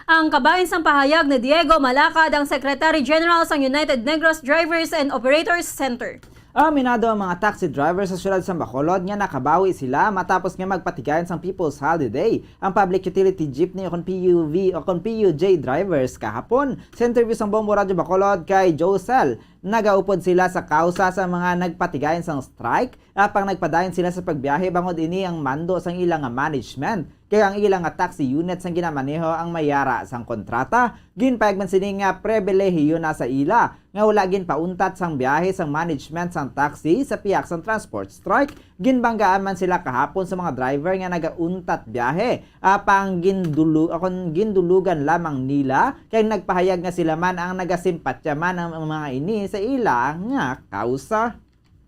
Ang kabahin sang pahayag ni Diego Malacad, ang Secretary General sang United Negros Drivers and Operators Center. Aminado ang mga taxi driver sa siyudad sang Bacolod nga nakabawi sila matapos nga magpatigayon sang People's Holiday ang public utility jeepney o kon P U V o kon P U J drivers kahapon. Sa interview sang Bombo Radyo Bacolod kay Josel, nagaupod sila sa kausa sa mga nagpatigayon sang strike, apang nagpadayon sila sa pagbiyahe bangod ini ang mando sang ila nga management. Kay ang ila nga taxi unit sang ginamaneho ang mayara sang kontrata. Ginpayag man sini nga pribilehiyo na sa ila nga wala ginpauntat sang biyahe sang management sang taxi sa pihak sang transport strike. Ginbanggaan man sila kahapon sa mga driver nga nagauntat biyahe, apang gindulu-, akon, gindulugan lamang nila kay nagpahayag nga sila man ang nagasimpatya man ang mga ini sa ila nga kausa.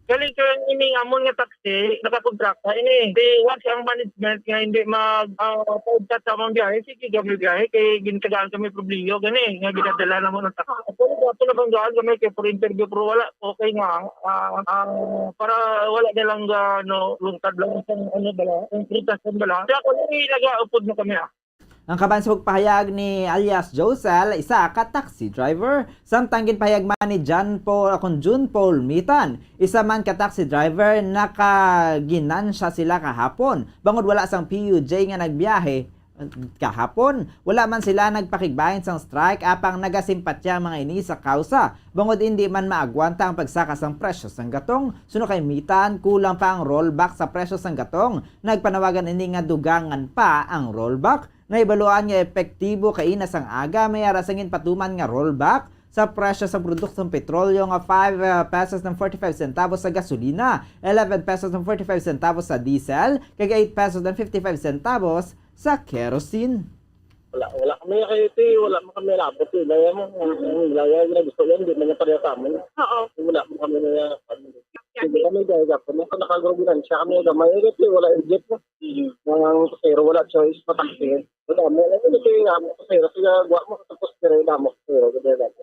Galing kay ini amon nga taxi, nakakontrata ini. Di, wa siya ang management nga hindi mag, ah, paugtat sa among biyahe. Sige, kami biyahe, kay gintagaan kami problema gani, nga ginadala na mo ng taxi. Ako, ako na bang gaan kami kay for interview, pero wala. Okay nga, ah, ah, para wala na lang, ah, no, lungkad lang sa, ano, bala, ang kritasyon bala. Kaya ako, eh, nag-aupod na kami, ah. Ang kaban sa pagpahayag ni alias Josel, isa ka taxi driver, samtang ginpahayag man ni John Paul, akon June Paul Mitan, isa man ka taxi driver, nakaginansya sila kahapon bangod wala sang P U J nga nagbiyahe Kahapon, wala man sila nagpakigbahin sang strike, apang nagasimpatya ang mga ini sa kausa, bangod indi man maagwanta ang pagsaka sang presyo sang gatong. Suno kay Mitan, kulang pa ang rollback sa presyo sang gatong. Nagpanawagan ini nga dugangan pa ang rollback. Nahibaluan nga epektibo kaina sang aga may ara sang ginpatuman nga rollback sa presyo sa produktong petrolyo nga five, ah, pesos and forty-five centavos sa gasolina, eleven pesos and forty-five centavos sa diesel, kag eight pesos and fifty-five centavos sa kerosene. Wala, wala kami kay ti, wala man kami labot eh. Laya mo, ang laya na gusto yan, di man niya pareha sa amin. Oo. Wala man kami na, hindi kami gaya po. Nasa nakagrobinan siya kami gamay, eh, kasi wala yung jet mo. Ang pasero, wala choice, pataksi. Wala mo, ano yung kaya nga mo, pasero, kaya guwa mo, tapos pero wala mo, pasero, ganyan lang.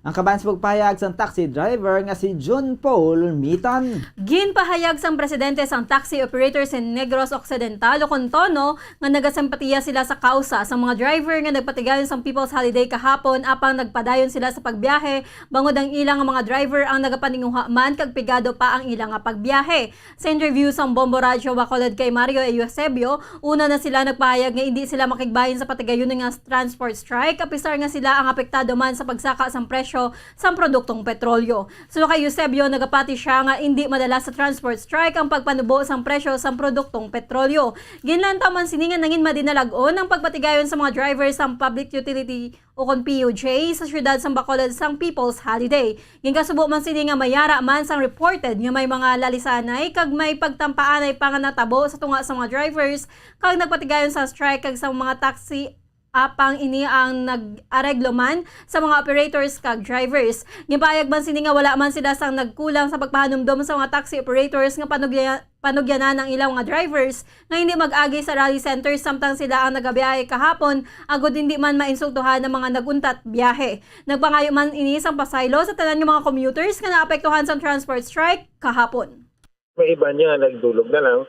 Ang kabahin sa pagpahayag sang taxi driver nga si John Paul Mitan. Ginpahayag sang presidente sang Taxi Operators in Negros Occidental, ukon Tono, nga nagasimpatiya sila sa kausa sang mga driver nga nagpatigayon sang People's Holiday kahapon, apang nagpadayon sila sa pagbiyahe, bangod ang ila nga mga driver ang nagapaninguha man kag pigado pa ang ila nga pagbiyahe. Sa interview sang Bombo Radyo Bacolod kay Mario Eusebio, una na sila nagpahayag nga indi sila makigbahin sa patigayon nga transport strike, apisar nga sila ang apektado man sa pagsaka sang presyo sang produktong petrolyo. Suno kay Eusebio, nagapati sia nga indi madala sa transport strike ang pagpanubo sang presyo sang produktong petrolyo. Ginlantaw man sini nga nangin madinalag-on ang pagpatigayon sa mga driver sang public utility ukon P U J sa siyudad sang Bacolod sang People's Holiday. Ginkasubo man sini nga mayara man sang reported nga may mga lalisanay kag may pagtampaanay pa nga natabo sa tunga sa mga drivers kag nagpatigayon sa strike kag sa mga taxi, apang ini ang nag-areglo man sa mga operators kag drivers. Ginpahayag man sini nga wala man sila sang nagkulang sa pagpahanumdom sa mga taxi operators nga panugya-, panugyanan ang ilang mga drivers nga hindi mag-agi sa rally center samtang sila ang nagabiyahe kahapon, agod hindi man mainsultuhan ang mga nag-untat biyahe. Nagpangayo man ini sang pasaylo sa tanan nga mga commuters nga naapektuhan sang transport strike kahapon. May iba niya nagdulog na lang,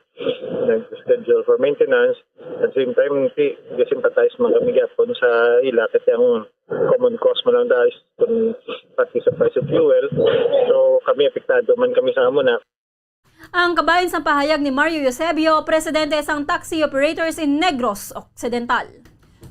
nag-schedule for maintenance. At same time, ti, sympathize man kami gyapon sa ila kasi ang common cause man lang dahil kung pati sa price of fuel. So, kami apektado man kami sa amo na. Ang kabahin sang pahayag ni Mario Eusebio, presidente sang Taxi Operators in Negros Occidental.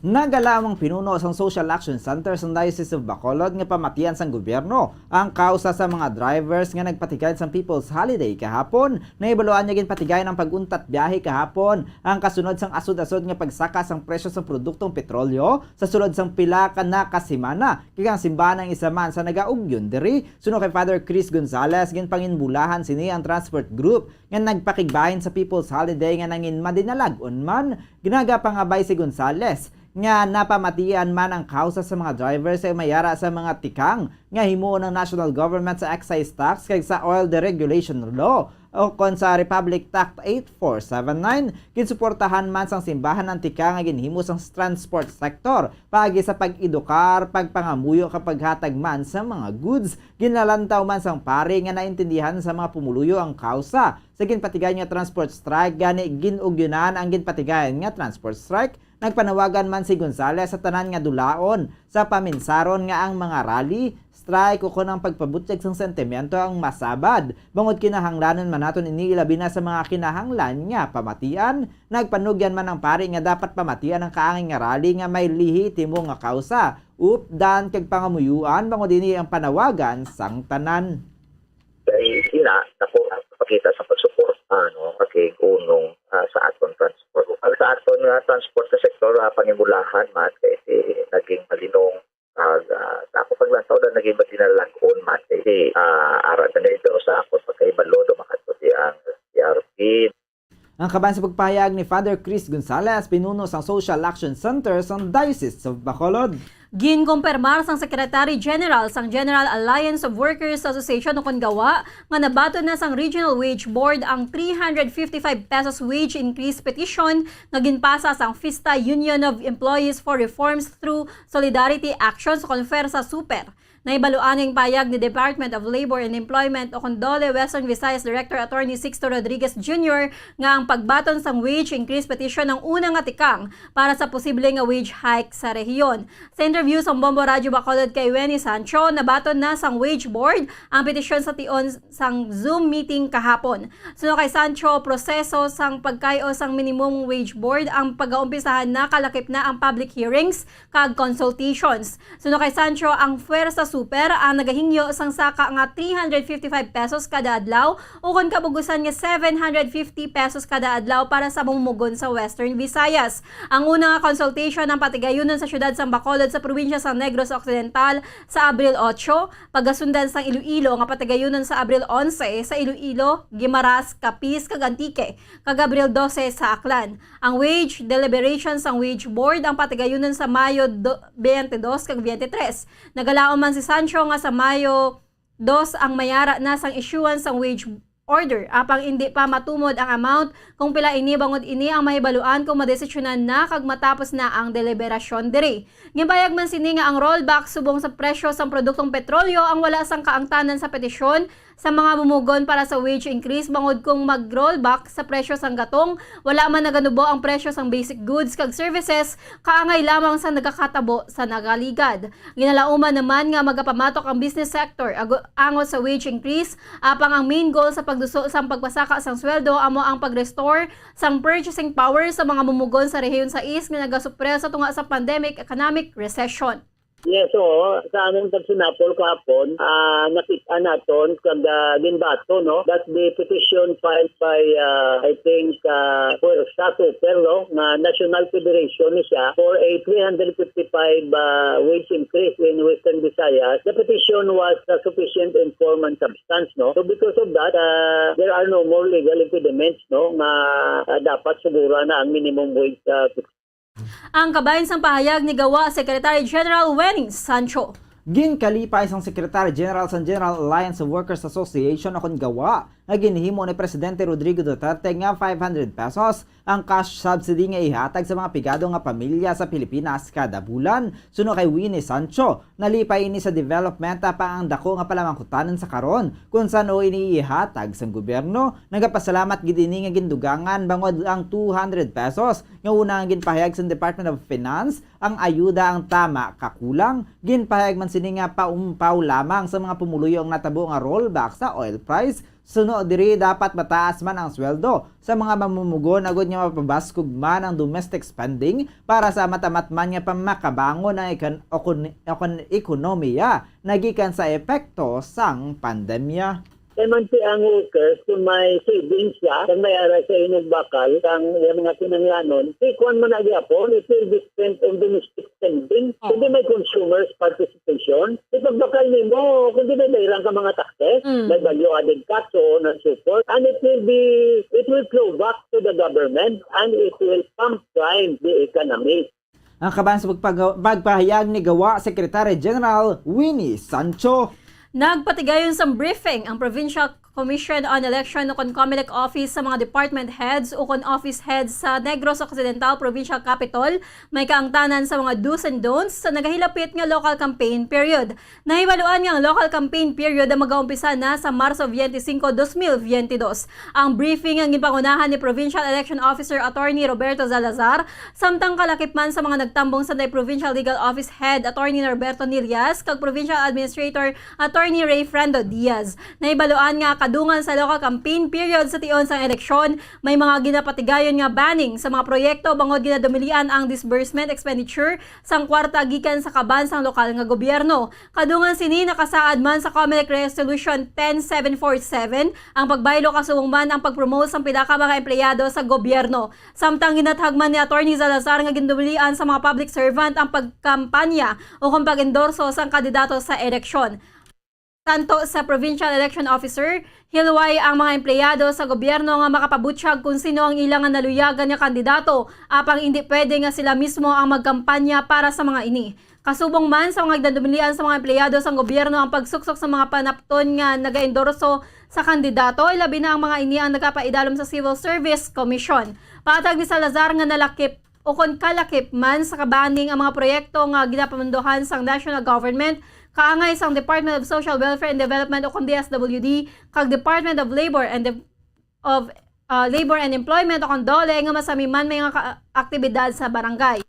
Nagalaom ang pinuno sang Social Action Center sang Diocese of Bacolod nga pamatian sang gobyerno ang kausa sa mga drivers nga nagpatigad sang People's Holiday kahapon. Nahibaluan nga ginpatigayon ang pag-untat biyahe kahapon, ang kasunod sang asod-asod nga pagsaka sang presyo sang produktong petrolyo sa sulod sang pila ka na ka semana. Kag ang simbahan ang isa man sa nagaugyon diri. Suno kay Father Chris Gonzalez, ginpanginbulahan sini ang transport group nga nagpakigbahin sa People's Holiday nga nangin madinalag-on man. Ginagapangabay si Gonzalez nga napamatian man ang kausa sa mga drivers sa mayara sa mga tikang nga himuon ng national government sa excise tax kag sa oil deregulation law o kon sa Republic Tax eight four seven nine. Ginsuportahan man sang simbahan ang tikang nga ginhimo sang transport sector paagi sa pag-edukar, pagpangamuyo kag paghatag man sa mga goods. Ginalantaw man sang pari nga naintindihan sa mga pumuluyo ang kausa sa ginpatigayon nga transport strike, gani gin-ugyonan ang ginpatigayon nga transport strike. Nagpanawagan man si Gonzalez sa tanan nga dulaon sa paminsaron nga ang mga rally, strike, ukon ang pagpabutyag sang sentimiento ang masabad, bangod kinahanglanon man naton ini, ilabi na sa mga kinahanglan nga pamatian. Nagpanugyan man ang pari nga dapat pamatian ang kaangay nga rally nga may lehitimo nga kausa, updan kag pangamuyuan, bangod ini ang panawagan sang tanan. Kay sila, dako nga pakita sa pagsuporta, no, kay unong, ah, sa aton transport. Ang sa aton nga transport sa sektor, ah, panginbulahan man, kay si naging malinong, ah, ah, sa akong paglantaw na naging madinalag-on man, kay si, ah, ara na nito sa akong pagkahibalo, dumakat ko si ang C R P. Ang kaban sa pagpahayag ni Father Chris Gonzalez, pinuno sang Social Action Center sang Diocese of Bacolod. Ginkumpirmar sang Secretary General sang General Alliance of Workers Association o kon GAWA nga nabaton na sang Regional Wage Board ang three hundred fifty-five pesos wage increase petition nga ginpasa sang FISTA, Union of Employees for Reforms Through Solidarity Actions o kon FERSA Super. Nahibaluan ang payag ni Department of Labor and Employment o kon DOLE Western Visayas Director Attorney Sixto Rodriguez Junior nga ang pagbaton sang wage increase petition ang una nga tikang para sa posible nga wage hike sa rehiyon. Sa interview sa Bombo Radyo Bacolod kay Wenny Sancho, nabaton na sang Wage Board ang petisyon sa tion sang Zoom meeting kahapon. Suno kay Sancho, proseso sang pagkay-o sang minimum wage board ang pagaumpisahan na kalakip na ang public hearings kag consultations. Suno kay Sancho, ang Fuerza Super ang nagahingyo sang saka nga three hundred fifty-five pesos kada adlaw ukon kabugusan nga seven hundred fifty pesos kada adlaw para sa mamumugon sa Western Visayas. Ang una nga consultation ang patigayunon sa siyudad sang Bacolod sa probinsya sang Negros Occidental sa Abril otso, pagasundan sang Iloilo nga patigayunon sa Abril onse sa Iloilo, Guimaras, Capiz, kag Antique, kag Abril dose sa Aklan. Ang wage deliberation sang Wage Board ang patigayunon sa Mayo do-, twenty-two kag twenty-three. Nagalaom man si Sancho nga sa Mayo dos ang mayara na sang issuance sang wage order, apang indi pa matumod ang amount kung pila ini, bangod ini ang mahibaluan kung madesisyonan na kag matapos na ang deliberasyon diri. Ginpahayag man sini nga ang rollback subong sa presyo sang produktong petrolyo ang wala sang kaangtanan sa petisyon sa mga mamumugon para sa wage increase, bangod kung mag-rollback sa presyo sang gatong, wala man naganubo ang presyo sang basic goods kag services, kaangay lamang sa nagakatabo sa nagaligad. Ginalauman naman nga magapamatok ang business sector ago-, angot sa wage increase, apang ang main goal sa pagduso sang pagpasaka sang sweldo amo ang pag-restore sang purchasing power sa mga mamumugon sa Rehiyon sais nga nagasupre sa tunga sa pandemic economic recession. Yes, oo. Sa among pagsinapol kahapon, ah, nakita naton kag, ah, ginbato, no, that the petition filed by, ah, I think, ah, Fuerza Super, no, nga National Federation ni siya for a three hundred fifty-five, ah, wage increase in Western Visayas. The petition was, ah, sufficient in form and substance, no. So because of that, ah, there are no more legal impediments, no, nga, ah, dapat sugura na ang minimum wage, ah, Ang kabahin sang pahayag ni gawa Secretary General Wenny Sancho. Ginkalipay sang Secretary General sang General Alliance of Workers Association o kon gawa nga ginhimo ni Presidente Rodrigo Duterte nga five hundred pesos ang cash subsidy nga ihatag sa mga pigado nga pamilya sa Pilipinas kada bulan. Suno kay Winnie Sancho, nalipay ini sa development, apang ang daku nga palamangkutanan sa karon kon san-o ini ihatag sang gobyerno. Nagapasalamat gid ini nga gindugangan, bangod ang two hundred pesos nga una nga ginpahayag sang Department of Finance, ang ayuda ang tama kakulang. Ginpahayag man sini nga paumpaw lamang sa mga pumuluyo ang natabo nga rollback sa oil price. Suno diri, dapat mataas man ang sweldo sa mga mamumugon agod nga mapabaskog man ang domestic spending para sa matamat man nga pamakabangon ang ekon-, okon-, okon-, ekonomiya nagikan sa epekto sang pandemya. Kay man si ang workers, kung may savings siya, kag may ara sa inugbakal, kang iya mga kinahanglanon, si kuwan mo na gyapon, it will be spent on domestic spending. Oo. Kundi may consumers participation, ipagbakal nimo, kundi may bayaran ka mga taxes, Mm. may value added tax, so on and so forth, and it will be, it will flow back to the government, and it will pump prime the economy. Ang kaban sa pagpag-, pagpahayag ni gawa Secretary General Winnie Sancho. Nagpatigayon sang briefing ang Provincial Commission on Election ukon COMELEC office sa mga department heads ukon office heads sa Negros Occidental Provincial Capitol, may kaangtanan sa mga do's and don'ts sa nagahilapit nga local campaign period. Nahibaluan nga ang local campaign period ang magaumpisa na sa Marso twenty-five, twenty twenty-two. Ang briefing ang ginpangunahan ni Provincial Election Officer Attorney Roberto Zalazar, samtang kalakip man sa mga nagtambong sa Provincial Legal Office Head Attorney Norberto Nillas kag Provincial Administrator Attorney Rayfrando Diaz. Nahibaluan nga kadungan sa local campaign period sa tion sang eleksyon, may mga ginapatigayon nga banning sa mga proyekto bangod ginadumilian ang disbursement expenditure sang kwarta gikan sa kaban sang lokal nga gobyerno. Kadungan sini, nakasaad man sa COMELEC Resolution ten seven four seven ang pagbaylo kasubong man ang pag-promote sang pila ka mga empleyado sa gobyerno. Samtang ginathag man ni Attorney Salazar nga gindulian sa mga public servant ang pagkampanya o kung pag-endorso sang kandidato sa eleksyon. Tanto sa Provincial Election Officer, hilway ang mga empleyado sa gobyerno nga makapabutyag kung sino ang ila nga naluyagan nga kandidato, apang indi pwede nga sila mismo ang magkampanya para sa mga ini. Kasubong man sa mga ginadumilian sa mga empleyado sang gobyerno ang pagsuksok sa mga panapton nga nagaendorso sa kandidato, ilabi na ang mga ini ang nagapaidalom sa Civil Service Commission. Patag ni Salazar nga nalakip o kon kalakip man sa kabaning ang mga proyekto nga ginapamundohan sang national government, kaangay sang Department of Social Welfare and Development o kon D S W D kag Department of Labor and Dev- of ah, Labor and Employment o kon DOLE nga masami man may nga ka- aktibidad sa barangay.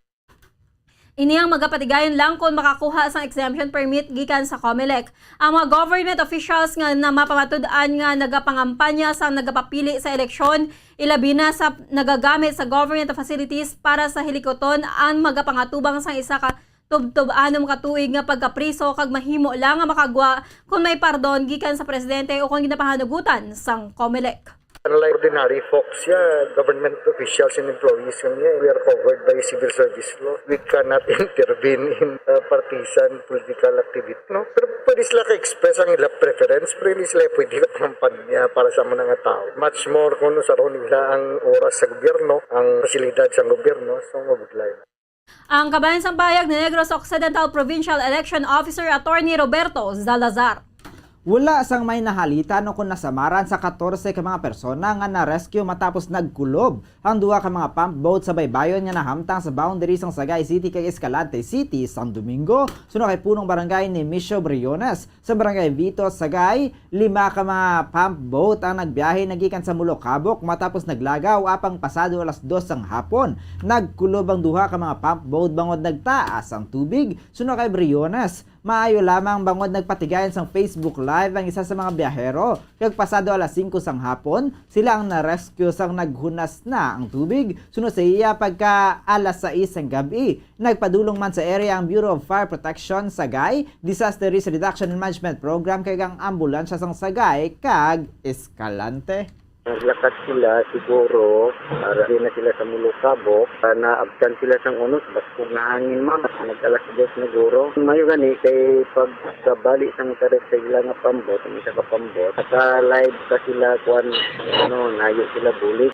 Ini ang magapatigayon lang kon makakuha sang exemption permit gikan sa COMELEC. Ang mga government officials nga na mapamatud-an nga nagapangampanya sang nagapapili sa eleksyon, ilabi na sa nagagamit sa government facilities para sa hilikuton ang magapangatubang sang isa ka tubtob anom ka tuig nga pagkapriso kag mahimo lang nga makagwa kon may pardon gikan sa presidente o kon ginapahanugutan sang COMELEC. Unlike ordinary folks, yeah, government officials and employees kami, we are covered by civil service law. We cannot intervene in uh, partisan political activity, no? Pero pwede sila ka-express ang ilang preference, pero hindi sila pwede kampanya para sa mga nga tao. Much more kung sa nila ang oras sa gobyerno, ang pasilidad sa gobyerno, so mabudlay. Ang kabahin sang pahayag ni Negros Occidental Provincial Election Officer Attorney Roberto Zalazar. Wala sang may nahalitan o kon nasamaran sa katorse ka mga persona nga na-rescue matapos nagkulob ang duha ka mga pump boat sa baybayon nga nahamtang sa boundary sang Sagay City kag Escalante City sang Domingo, suno kay punong barangay ni Micio Briones. Sa Barangay Vito, Sagay, lima ka mga pump boat ang nagbiyahe nagikan sa Mulokabok matapos naglagaw apang pasado alas dos sang hapon. Nagkulob ang duha ka mga pump boat bangod nagtaas ang tubig. Suno kay Briones, maayo lamang bangod nagpatigayon sang Facebook Live ang isa sa mga biyahero. Kag pasado alas singko sang hapon, sila ang na-rescue sang naghunas na ang tubig. Suno sa iya, pagka alas sais sang gab-i, nagpadulong man sa area ang Bureau of Fire Protection Sagay, Disaster Risk Reduction and Management Program kag ang ambulansya sang Sagay kag Escalante. Naglakat sila siguro, para di na sila sa Mulukabok. Ah, naabtan sila sang unos, baskog nga hangin, ma'am. Nag-alas dos na guro. Mayo gani kay pagkabali sang tarik sa ila nga pambot, ang isa ka pambot, naka-live pa sila, kuan, ano, nayo sila bulig.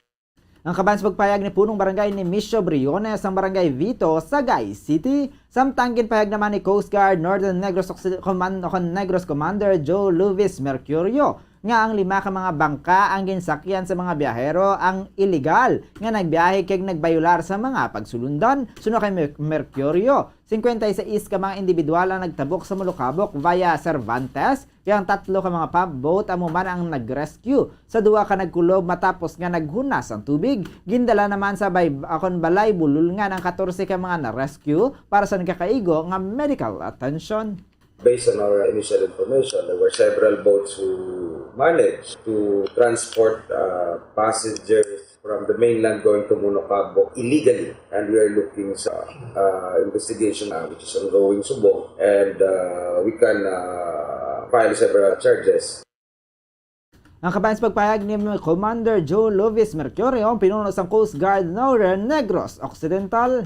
Ang kabahin sa pagpahayag ni Punong Barangay ni Micio Briones sang Barangay Vito, Sagay City. Samtang ginpahayag naman ni Coast Guard Northern Negros Occ-, Command-, Con-, Negros Commander Joe Luis Mercurio nga ang lima ka mga bangka ang ginsakyan sa mga biyahero ang iligal nga nagbiyahe kag nagbayular sa mga pagsulundan. Suno kay Mer-, Mercurio, singkwenta y seis ka mga indibidwal ang nagtabok sa Mulukabok via Cervantes, kay ang tatlo ka mga pump boat amo man ang nag-rescue sa duha ka nagkulob matapos nga naghunas ang tubig. Gindala naman sa bay-, akon balay bululngan ang katorse ka mga na-rescue para sa nagakaigo nga medical attention. Based on our initial information, there were several boats who managed to transport uh, passengers from the mainland going to Mulukabok illegally. And we are looking sa uh, investigation uh, which is ongoing subong, and uh, we can uh, file several charges. Ang kabahin sa pagpahayag ni Commander Joe Luis Mercurio, ang pinuno sang Coast Guard Northern Negros Occidental.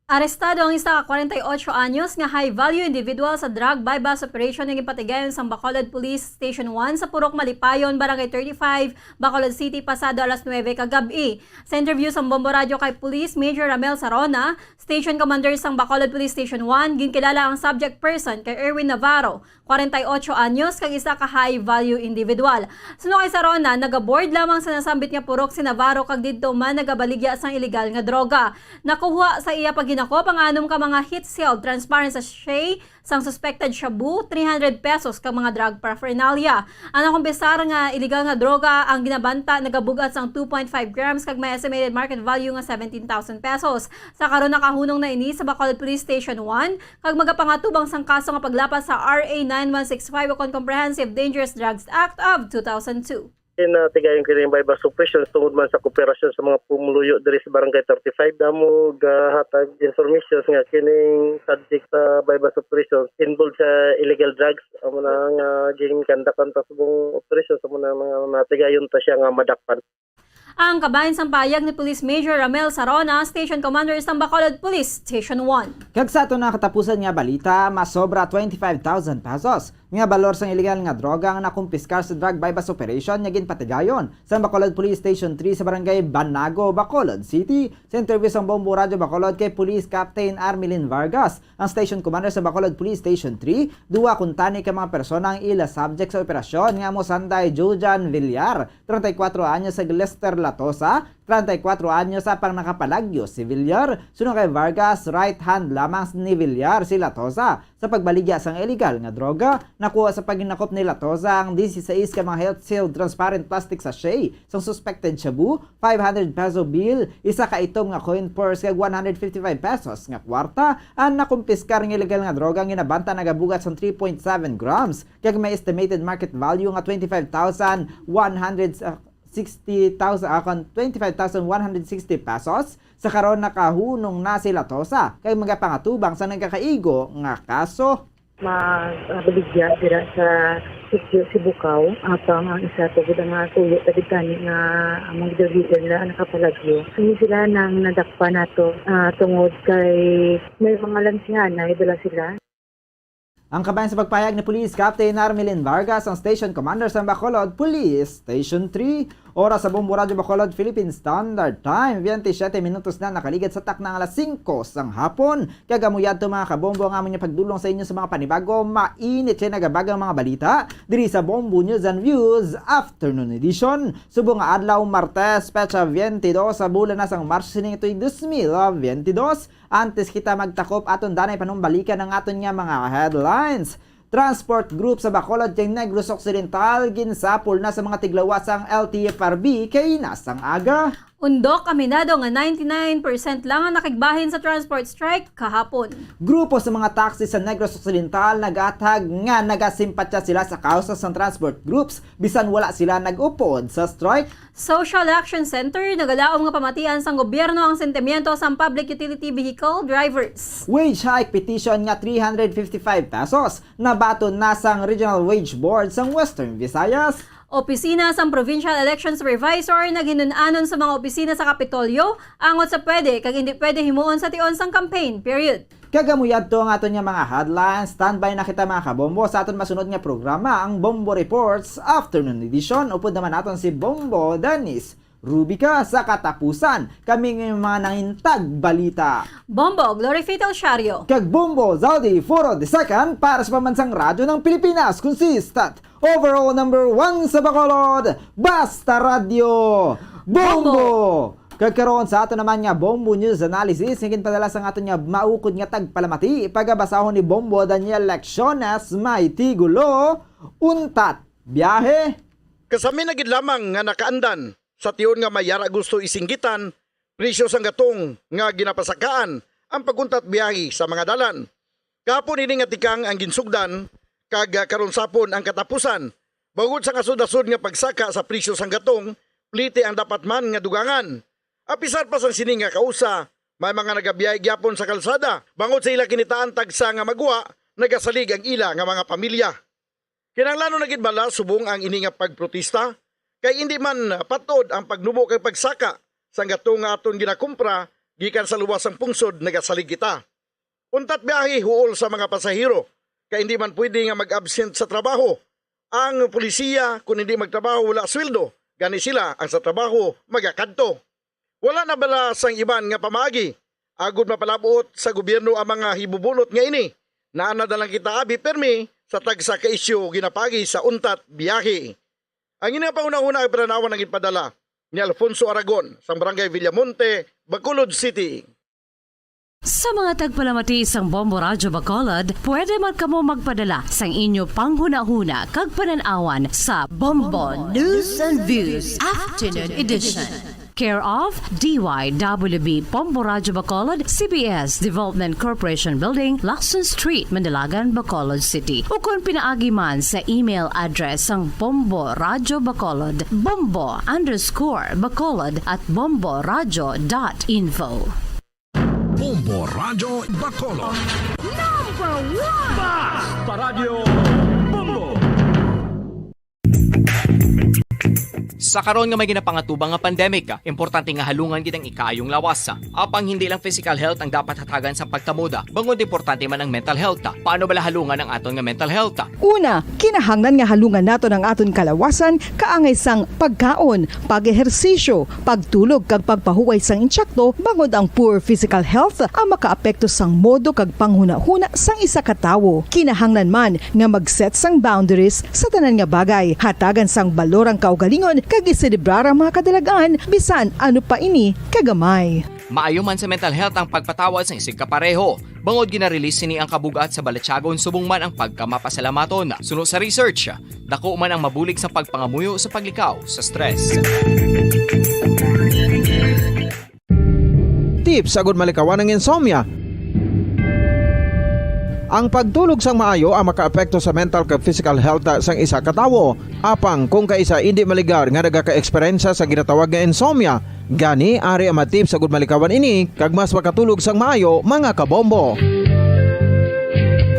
Arestado ang isa ka kwarenta y ocho anyos nga high-value individual sa drug buy-bust operation nga ginpatigayon sang Bacolod Police Station one sa Purok Malipayon, Barangay thirty-five, Bacolod City, pasado alas nuebe ka gab-i. Sa interview sang Bombo Radyo kay Police Major Ramel Sarona, Station Commander sang Bacolod Police Station one, ginkilala ang subject person kay Erwin Navarro, kwarenta y ocho anyos, kag isa ka high-value individual. Suno kay Sarona, nagaboard lamang sa nasambit nga purok si Navarro kag didto man nagabaligya sang iligal nga droga. Nakuha sa iya paghinakop ang anom ka mga heat-sealed transparent sachet sang suspected shabu, three hundred pesos, kag mga drug paraphernalia. Ang nakumpisar nga iligal nga droga ang ginabanta nagabug-at sang two point five grams kag may estimated market value nga seventeen thousand pesos. Sa karon, nakahunong na ini sa Bacolod Police Station one kag magapangatubang sang kaso nga paglapas sa R A nine one six five ukon Comprehensive Dangerous Drugs Act of two thousand two. Natigayon kini nga buy-bust operation tungod man sa kooperasyon sa mga pumuluyo diri sa Barangay thirty-five. Damo gahatag information nga kining subject sa buy-bust operation involved sa illegal drugs. Amo na nga ginkandakan ta subong operation sa mga, mga natigayon ta siya nga madakpan. Ang kabahin sang pahayag ni Police Major Ramel Sarona, Station Commander sang Bacolod Police Station one. Kag sa aton na katapusan nga balita, masobra twenty-five thousand pesos nga balor sang iligal nga droga ang nakumpiskar sa drug buy-bust operation nga ginpatigayon sa Bacolod Police Station three sa Barangay Banago, Bacolod City. Sa interview sang Bombo Radyo Bacolod kay Police Captain Armelin Vargas, ang Station Commander sa Bacolod Police Station three, duwa kuntani ka mga persona ang ila subject sa operasyon nga amo sanday Jojan Villar, treinta y cuatro anyos, kag Lester Latosa, treinta y cuatro anyos, apang nakapalagyo si Villar. Suno kay Vargas, right hand lamang ni Villar si Latosa. Sa pagbaligya sang illegal nga droga, nakuha sa paghinakop ni Latosa ang dieciséis ka mga health sealed transparent plastic sachet sang suspected shabu, five hundred peso bill, isa ka itom nga coin purse, kag one hundred fifty-five pesos nga kwarta. Ang nakumpiskar nga illegal nga droga ang ginabanta nagabugat sang three point seven grams, kag may estimated market value nga twenty-five thousand one hundred, ah, sixty thousand, ah, kon twenty-five thousand one hundred sixty pesos. Sa karon, nakahunong na si Latosa kag magapangatubang sa nagakaigo nga kaso. Magabaligya dira sa sitio Sibukaw, apang ang isa tungod ang mga tuyo tagitani nga among gidawigan na nakapalagyo. Kini sila nang nadakpan nato, ah, tungod kay may mga lansihanay dala sila. Ang kabayan sa pagpahayag ni Police Captain Armelin Vargas, ang Station Commander sa Bacolod Police Station three. Oras sa Bombo Radyo Bacolod Philippine Standard Time, twenty-seven minutos na nakaligad sa takna nga alas singko sang hapon. Kag amo yadto, mga kabombo, ang amon nga pagdulong sa inyo sa mga panibago, mainit kay nagabagang mga balita diri sa Bombo News and Views Afternoon Edition. Subong nga adlaw, Martes, petsa twenty-two sa bulan na sang Marso sining tuig dos mil twenty-two. Antes kita magtakop, aton danay panumbalikan ang aton nga mga headlines. Transport group sa Bacolod kag Negros Occidental ginsapol na sa mga tiglawas sang L T F R B kaina sang aga. Undok, aminado nga ninety-nine percent lang ang nakigbahin sa transport strike kahapon. Grupo sa mga taxi sa Negros Occidental nagahatag nga nagasimpatya sila sa kausa sang transport groups bisan wala sila nag-upod sa strike. Social Action Center nagalaom nga pamatian sang gobyerno ang sentimiento sang public utility vehicle drivers. Wage hike petition nga three hundred fifty-five pesos nabaton na sang Regional Wage Board sang Western Visayas. Opisina sang Provincial Election Supervisor naghinun-anon sa mga opisina sa Kapitolyo angot sa pwede kag indi pwede himuon sa tion sang campaign period. Kag amo yadto ang aton nga mga headlines. Standby na kita, mga kabombo, sa aton masunod nga programa, ang Bombo Reports Afternoon Edition. Upod naman naton si Bombo Dennis Rubica. Sa katapusan, kami nga mga nangintag balita, Bombo Glory Fatal Shario. Kag Bombo Zaldi Foro the Second para sa Pambansang Radyo ng Pilipinas, consistent overall number one sa Bacolod, Basta Radyo, Bombo! Bombo! Kag karon sa ato naman nga Bombo News Analysis nga ginpadala sang aton nga maukod nga tagpalamati, pagabasahon ni Bombo Daniel Lecciones, may tigulo, Untat Biyahe. Kasami na gid lamang nga nakaandan sa tion nga may yara gusto isinggitan, presyo sang gatong nga ginapasakaan ang pag-untat biyahe sa mga dalan. Kahapon ini nga tikang ang ginsugdan, kag, ah, karon sapon ang katapusan. Bangod sa kasudasod nga pagsaka sa presyo sang gatong, plite ang dapat man nga dugangan. Apisar pa sang sini nga kausa, may mga nagabiyahe gyapon sa kalsada, bangod sa ila kinitaan tagsa nga magwa, nagasalig ang ila nga mga pamilya. Kinahanglanon na gid bala subong ang ini nga pagprotesta, kay indi man patod ang pagnubo kag pagsaka sang gatong nga aton ginakumpra gikan sa luwas sang pungsod nagasalig kita. Untat biyahe huol sa mga pasahero, kay indi man pwede nga mag-absent sa trabaho. Ang polisiya, kun indi magtrabaho, wala sweldo, gani sila ang sa trabaho magakadto. Wala na bala sang iban nga pamaagi, agod mapalab-ot sa gobyerno ang mga hibubunot nga ini? Naa na lang kita abi permi sa tagsa ka isyu ginapagi sa untat biyahe. Ang ini nga panghunahuna ang pinanawan ang ipadala ni Alfonso Aragon sang Barangay Villamonte, Bacolod City. Sa mga tagpalamati sang Bombo Radyo Bacolod, pwede man kamo magpadala sang inyo panghunahuna kag panan-awan sa Bombo News and Views Afternoon Edition. Care of D Y W B Bombo Radyo Bacolod, C B S Development Corporation Building, Lacson Street, Mandilagan, Bacolod City. Ukon pinaagi man sa email address sang Bombo Radyo Bacolod, bombo underscore bacolod at bombo radyo dot info. Bombo Radyo Bacolod. Number one! Basta Radyo Bombo! Sa karon nga may ginapangatubang nga pandemic, importante nga halungan gid ang ikaayong lawas. Apang hindi lang physical health ang dapat hatagan sa pagtamod, bangod importante man ang mental health. Paano bala halungan ang aton nga mental health? Una, kinahanglan nga halungan naton ang aton kalawasan kaangay sang pagkaon, pag-ehersisyo, pagtulog kag pagpahuway sang intsakto, bangod ang poor physical health ang makaapekto sang modo kag panghunahuna sang isa ka tawo. Kinahanglan man nga mag-set sang boundaries sa tanan nga bagay, hatagan sang balor ang kaugalingon Kag iselebrar ang mga kadalagan, bisan ano pa ini kagamay. Maayo man sa mental health ang pagpatawad sang isigkapareho, bangod gina-release sini ang kabug-at sa balatyagon subong man ang pagkamapasalamaton. Suno sa research, dako man ang mabulig sa pagpangamuyo sa paglikaw sa stress. Tips agud malikawan ang insomnia. Ang pagtulog sang maayo ang makaapekto sa mental kag physical health sang isa ka tawo. Apang kung kaisa indi maligar nga nagaka-eksperyensya sa ginatawag nga insomnia, gani ari ang mga tips agud malikawan ini kag mas makatulog sang maayo, mga kabombo.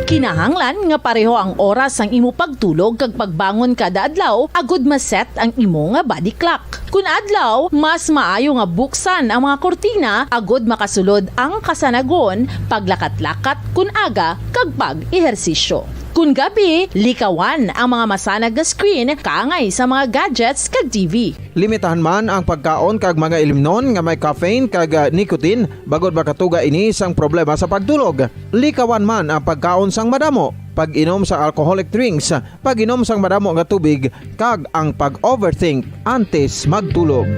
Kinahanglan nga pareho ang oras sang imo pagtulog kag pagbangon kada adlaw agud ma-set ang imo nga body clock. Kun adlaw, mas maayo nga buksan ang mga kurtina agud makasulod ang kasanagon, paglakat-lakat kun aga, kag pag-ehersisyo. Kun gabi, likawan ang mga masanag nga screen kaangay sa mga gadgets kag T V. Limitahan man ang pagkaon kag mga ilimnon nga may caffeine kag, ah, nicotine, bangod makatuga ini sang problema sa pagtulog. Likawan man ang pagkaon sang madamo, pag-inom sa alcoholic drinks, pag-inom sang madamo nga tubig, kag ang pag-overthink antes magtulog.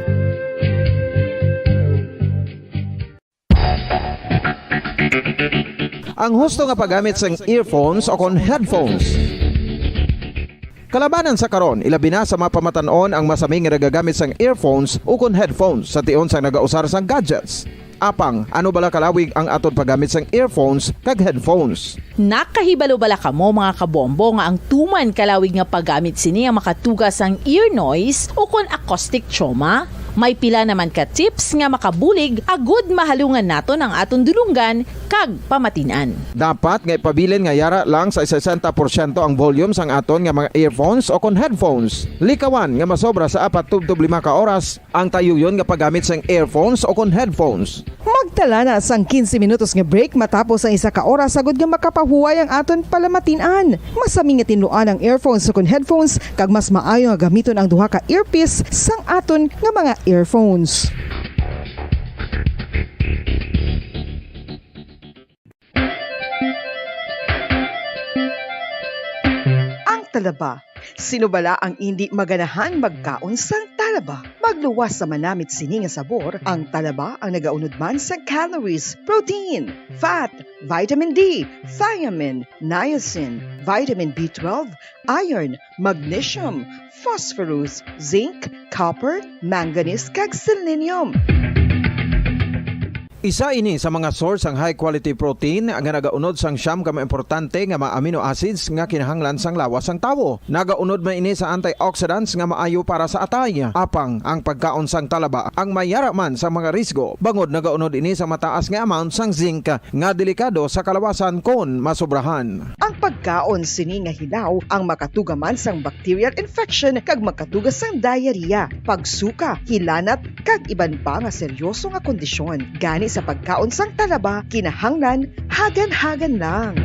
Ang husto nga paggamit sang earphones o kon headphones. Kalabanan sa karon, ilabi na sa mga pamatan-on ang masami nga nagagamit sang earphones o kon headphones sa tion sang nagausar sang gadgets. Apang, ano bala kalawig ang aton paggamit sang earphones kag headphones? Nakahibalo bala kamo, mga kabombo, nga ang tuman kalawig nga paggamit sini ang makatuga sang ear noise o kon acoustic trauma? May pila naman ka tips nga makabulig agud mahalungan naton ang aton dulonggan kag pamatin-an. Dapat nga ipabilin nga yara lang sa sesenta porsyento ang volume sang aton nga mga earphones o kon headphones. Likawan nga masobra sa apat tubtob lima ka oras ang tayuyon nga paggamit sang earphones o kon headphones. Magtala na sang quince minutos nga break matapos ang isa ka oras, agud nga makapahuway ang aton palamatin-an. Masami nga tinluan ang earphones o kon headphones, kag mas maayo nga gamiton ang duha ka earpiece sang aton nga mga earphones. Ang talaba. Sino bala ang indi maganahan magkaon sang talaba? Magluwas sa manamit sini nga sabor, ang talaba ang nagaunod man sang calories, protein, fat, vitamin D, thiamine, niacin, vitamin B twelve, iron, magnesium, phosphorus, zinc, copper, manganese, kag selenium. Isa ini sa mga source sang high quality protein nga nagaunod sang siyam ka mga importante nga mga amino acids nga kinahanglan sang lawas sang tawo. Nagaunod man ini sa antioxidants nga maayo para sa atay. Apang ang pagkaon sang talaba ang may yara man sa mga risgo, bangod nagaunod ini sa mataas nga amount sang zinc nga delikado sa kalawasan kon masobrahan. Ang pagkaon sini nga hilaw ang makatuga man sang bacterial infection kag makatuga sang diarrhea, pagsuka, hilanat, kag iban pa nga seryoso nga kondisyon. Gani sa pagkaon sang talaba, kinahanglan hagan-hagan lang.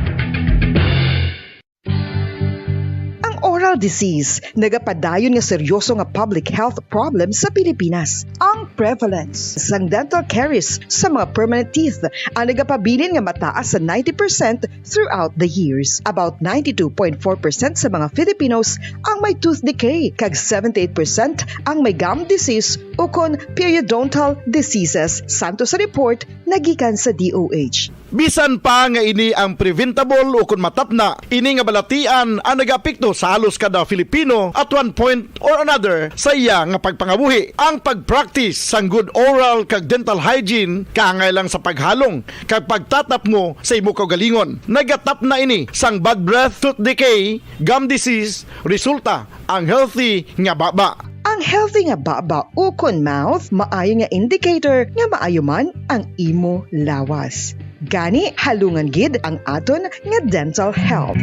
Ang oral disease nagapadayon nga seryoso nga public health problem sa Pilipinas. Ang prevalence sang dental caries sa mga permanent teeth ang nagapabilin nga mataas sa ninety percent throughout the years. About ninety-two point four percent sa mga Filipinos ang may tooth decay, kag seventy-eight percent ang may gum disease ukon periodontal diseases, santo sa report nagikan sa D O H. Bisan pa nga ini ang preventable ukon matapna, ini nga balatian ang nagaapekto sa halos kada Filipino at one point or another sa iya nga pagpangabuhi. Ang pag-practice sang good oral kag dental hygiene kaangay lang sa paghalong kag pagtatapngo sa imo kaugalingon. Nagatapna ini sang bad breath, tooth decay, gum disease, resulta ang healthy nga baba. Ang healthy nga baba ukon mouth maayo nga indicator nga maayo man ang imo lawas. Gani, halungan gid ang aton nga dental health.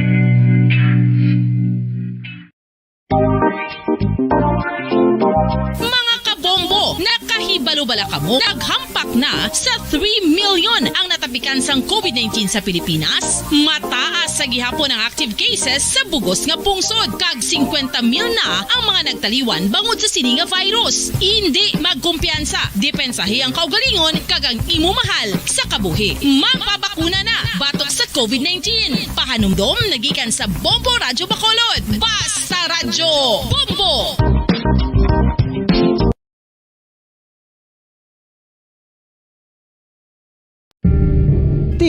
Mga kabombo, nakahibalo bala kamo? Naghampak na sa three million ang natapikan sang COVID nineteen sa Pilipinas. Mataas sa gihapon ang active cases sa bugos nga pungsod, kag singkwenta mil na ang mga nagtaliwan bangod sa sini nga virus. Indi magkumpiyansa, depensahi ang kaugalingon kag ang imo mahal sa kabuhi. Magpabakuna na batok sa COVID nineteen. Pahanumdom nagikan sa Bombo Radyo Bacolod. Basta Radyo Bombo!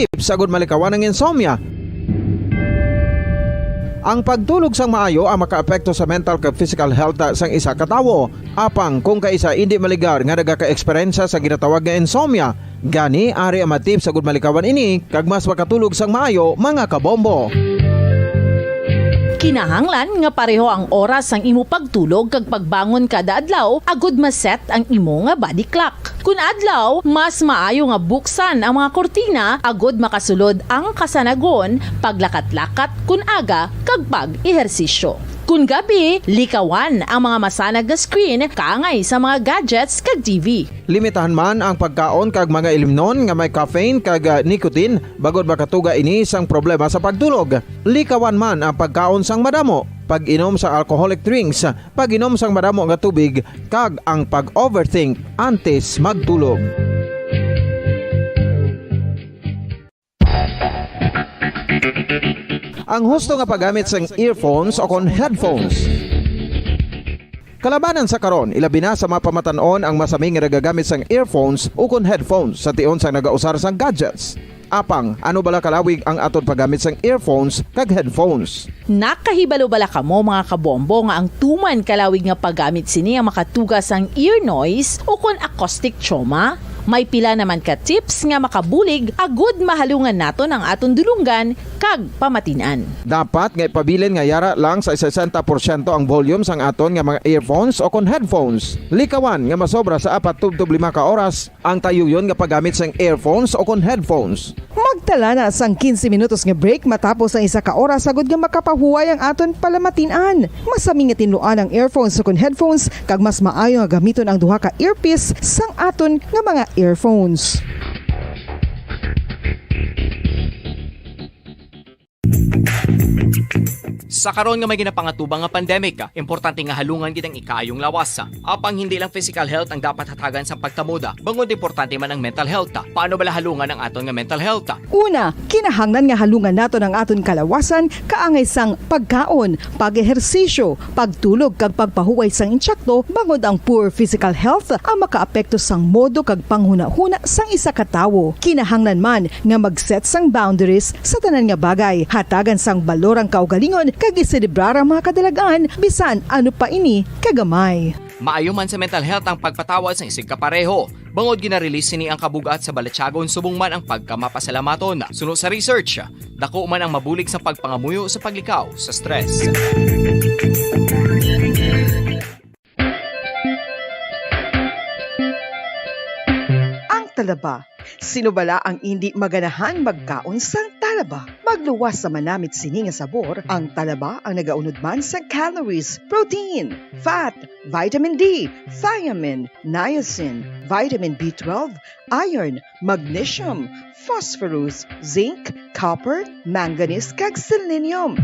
tips agud malikawan ang insomnia. Ang pagtulog sang maayo ang makaapekto sa mental kag physical health sang isa ka tawo. Apang kung kaisa indi maligar nga nagaka-eksperyensya sa ginatawag nga insomnia, gani ari ang mga tips agud malikawan ini kag mas makatulog sang maayo, mga kabombo. Kinahanglan nga pareho ang oras sang imo pagtulog kag pagbangon kada adlaw agud ma-set ang imo nga body clock. Kun adlaw, mas maayo nga buksan ang mga kurtina agud makasulod ang kasanagon, paglakat-lakat kun aga, kag pag-ehersisyo. Kun gabi, likawan ang mga masanag nga screen kaangay sa mga gadgets kag T V. Limitahan man ang pagkaon kag mga ilimnon nga may caffeine kag, ah, nicotine, bangod makatuga ini sang problema sa pagtulog. Likawan man ang pagkaon sang madamo, pag-inom sa alcoholic drinks, pag-inom sang madamo nga tubig, kag ang pag-overthink antes magtulog. Ang husto nga paggamit sang earphones o kon headphones. Kalabanan sa karon, ilabi na sa mga pamatan-on ang masami nga nagagamit sang earphones o kon headphones sa tion sang nagausar sang gadgets. Apang, ano bala kalawig ang aton paggamit sang earphones kag headphones? Nakahibalo bala kamo, mga kabombo, nga ang tuman kalawig nga paggamit sini ang makatuga sang ear noise o kon acoustic trauma? May pila naman ka tips nga makabulig agud mahalungan naton ang aton dulonggan kag pamatin-an. Dapat nga ipabilin nga yara lang sa sesenta porsyento ang volume sang aton nga mga earphones o kon headphones. Likawan nga masobra sa apat tubtob lima ka oras ang tayuyon nga paggamit sang earphones o kon headphones. Magtala na sang quince minutos nga break matapos ang isa ka oras agud nga makapahuway ang aton palamatin-an. Masami nga tinluan ang earphones o kon headphones, kag mas maayo nga gamiton ang duha ka earpiece sang aton nga mga earphones. Sa karon nga may ginapangatubang nga pandemic, importante nga halungan gid ang ikaayong lawas. Apang hindi lang physical health ang dapat hatagan sang pagtamuda, bangod importante man ang mental health. Paano bala halungan ang aton nga mental health? Una, kinahanglan nga halungan naton ang aton kalawasan kaangay sang pagkaon, pag-ehersisyo, pagtulog kag pagpahuway sang insakto, bangod ang poor physical health ang makaapekto sang modo kag panghunahuna sang isa ka tawo. Kinahanglan man nga mag-set sang boundaries sa tanan nga bagay, hatagan sang balor ang kaugalingon kag iselebrar ang mga kadalag-an bisan ano pa ini kagamay. Maayo man sa mental health ang pagpatawad sang isigkapareho, bangod gina-release sini ang kabug-at sa balatyagon subong man ang pagkamapasalamaton. Suno sa research, dako man ang mabulig sa pagpangamuyo sa paglikaw sa stress. Ang talaba. Sino bala ang indi maganahan magkaon sang talaba? Magluwas sa manamit sini nga sabor, ang talaba ang nagaunod man sang calories, protein, fat, vitamin D, thiamine, niacin, vitamin B twelve, iron, magnesium, phosphorus, zinc, copper, manganese, kag selenium.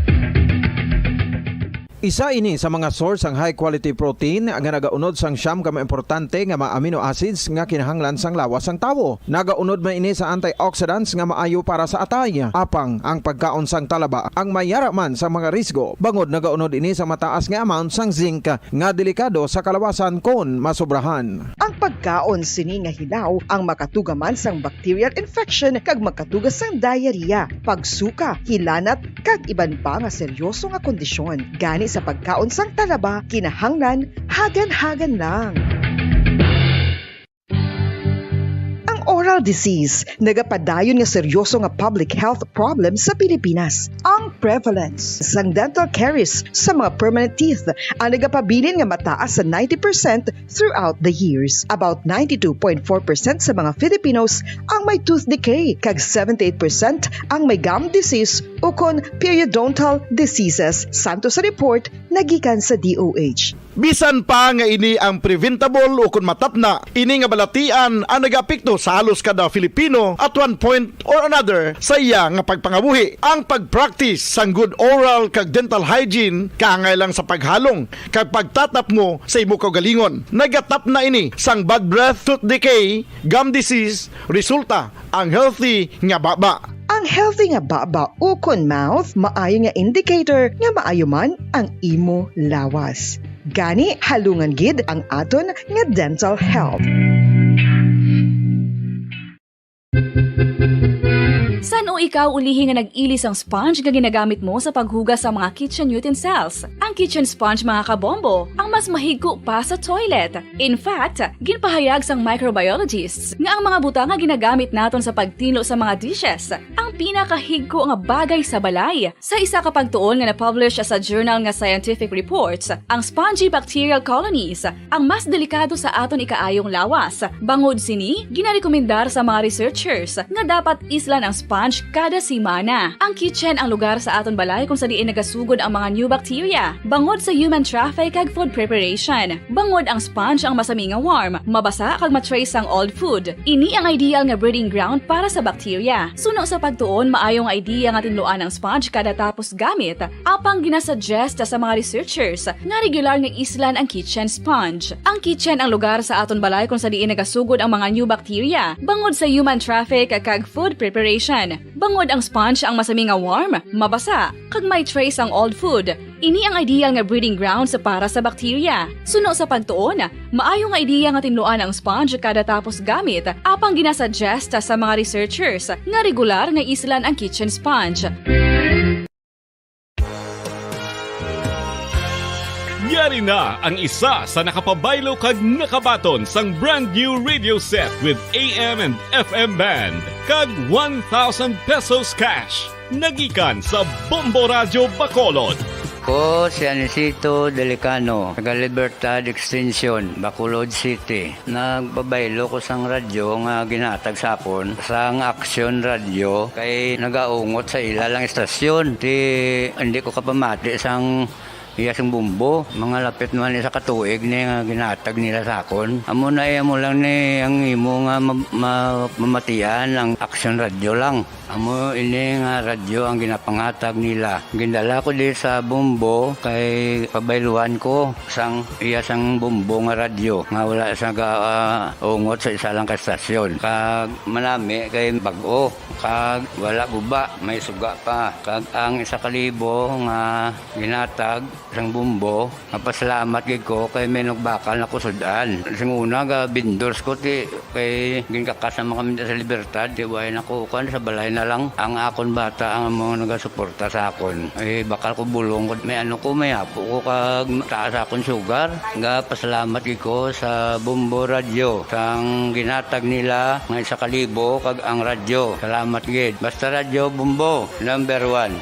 Isa ini sa mga source sang high quality protein nga nagaunod sang siyam ka mga importante nga mga amino acids nga kinahanglan sang lawas sang tawo. Nagaunod man ini sa antioxidants nga maayo para sa atay. Apang ang pagkaon sang talaba ang may yara man sa mga risgo, bangod nagaunod ini sa mataas nga amount sang zinc nga delikado sa kalawasan kon masobrahan. Ang pagkaon sini nga hilaw ang makatuga man sang bacterial infection kag makatuga sang diarrhea, pagsuka, hilanat, kag iban pa nga seryoso nga kondisyon. Gani sa pagkaon sang talaba, kinahanglan hagan-hagan lang. Ang oral disease nagapadayon nga seryoso nga public health problem sa Pilipinas. Ang prevalence sang dental caries sa mga permanent teeth ang nagapabilin nga mataas sa ninety percent throughout the years. About ninety-two point four percent sa mga Filipinos ang may tooth decay, kag seventy-eight percent ang may gum disease ukon periodontal diseases, santo sa report nga gikan sa D O H. Bisan pa nga ini ang preventable ukon matapna, ini nga balatian ang nagaapekto sa halos kada Filipino at one point or another sa iya nga pagpangabuhi. Ang pag-practice sang good oral kag dental hygiene kaangay lang sa paghalong kag pagtatapngo sa imo kaugalingon. Nagatapna ini sang bad breath, tooth decay, gum disease, resulta ang healthy nga baba. Ang healthy nga baba ukon mouth maayo nga indicator nga maayo man ang imo lawas. Gani, halungan gid ang aton nga dental health. Sa Ikaw ulihi nga nag-ili sang sponge nga ginagamit mo sa paghugas sa mga kitchen utensils. Ang kitchen sponge, mga kabombo, ang mas mahigko pa sa toilet. In fact, ginpahayag sang microbiologists nga ang mga butang nga ginagamit naton sa pagtinlo sa mga dishes ang pinakahigko nga bagay sa balay. Sa isa ka pagtuon nga na-publish sa journal nga Scientific Reports, ang spongy bacterial colonies ang mas delikado sa aton ikaayong lawas. Bangod sini, ginarekomendar sa mga researchers nga dapat islan ang sponge kada semana. Ang kitchen ang lugar sa aton balay kung sa diin nagasugod ang mga new bacteria, bangod sa human traffic kag food preparation. Bangod ang sponge ang masami nga warm, mabasa kag ma-trace ang old food. Ini ang ideal nga breeding ground para sa bacteria. Suno sa pagtuon, maayo nga idea nga tinluan ang sponge kada tapos gamit, apang ginasuggest sa mga researchers nga regular nga islan ang kitchen sponge. Ang kitchen ang lugar sa aton balay kung sa diin nagasugod ang mga new bacteria, bangod sa human traffic kag food preparation. Bangod ang sponge ang masami nga warm, mabasa, kag may trace ang old food. Ini ang ideal nga breeding grounds para sa bacteria. Suno sa pagtuon, maayo nga idea nga tinluan ang sponge kada tapos gamit, apang ginasuggest sa mga researchers nga regular nga islan ang kitchen sponge. Yari na ang isa sa nakapabaylo kag nakabaton sang brand new radio set with A M and F M band kag one thousand pesos cash. Nagikan sa Bombo Radyo Bacolod. Ko si Anisito Delicano, taga Libertad Extension, Bacolod City. Nagpabaylo ko sang radyo nga ginhatag sa akon sang Action Radio kay nagaungot sa ila lang istasyon. Ti hindi ko kapamati sang iya sang bumbo. Mga lapit man isa ka tuig ni nga ginhatag nila sa akon. Amo na iya mo lang ni ang imo nga ma- ma- mamatian ang Action Radio lang. Amo ini nga radyo ang ginapanghatag nila. Gindala ko di sa Bombo kay pabayluan ko sang iya sang Bombo nga radyo nga wala sa ga ah, ungot sa isa lang ka estasyon. Kag manami kay bag-o kag wala guba, may suga pa. Kag ang isa ka libo nga ginatag sang Bombo, mapasalamat gid ko kay may nagbakal na ko sud-an. Sing una ga vendors ko ti kay ginkakas naman kami sa Libertad, ti way na ko kuan sa balay na lang. Ang akon bata ang mga nagasuporta sa akon. Eh, bakal ko bulong ko, may ano ko, may apo ko kag taas akon sugar. Ga pasalamat gid ko sa Bombo Radyo sang ginatag nila nga isa ka libo kag ang radyo. Salamat gid. Basta Radyo Bombo, number one.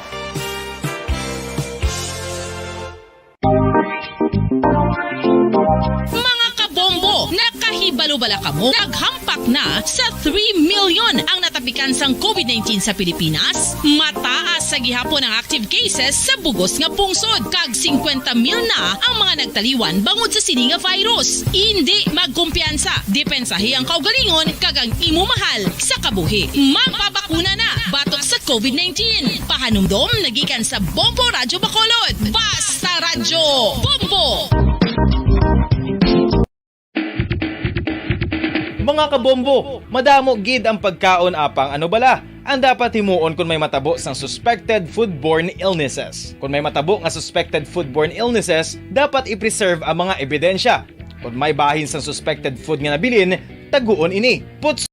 Mga kabombo, nakahibalo bala kamo? Naghampak na sa three million ang natapikan sang COVID nineteen sa Pilipinas. Mataas sa gihapon ang active cases sa bugos nga pungsod, kag singkwenta mil na ang mga nagtaliwan bangod sa sini nga virus. Indi magkumpiyansa, depensahi ang kaugalingon kag ang imo mahal sa kabuhi. Magpabakuna na batok sa COVID nineteen. Pahanumdom nagikan sa Bombo Radyo Bacolod. Basta Radyo Bombo! Mga kabombo, madamo gid ang pagkaon apang ano bala ang dapat himuon kon may matabo sang suspected foodborne illnesses. Kon may matabo nga suspected foodborne illnesses, dapat i-preserve ang mga ebidensya. Kon may bahin sang suspected food nga nabilin, taguon ini. Put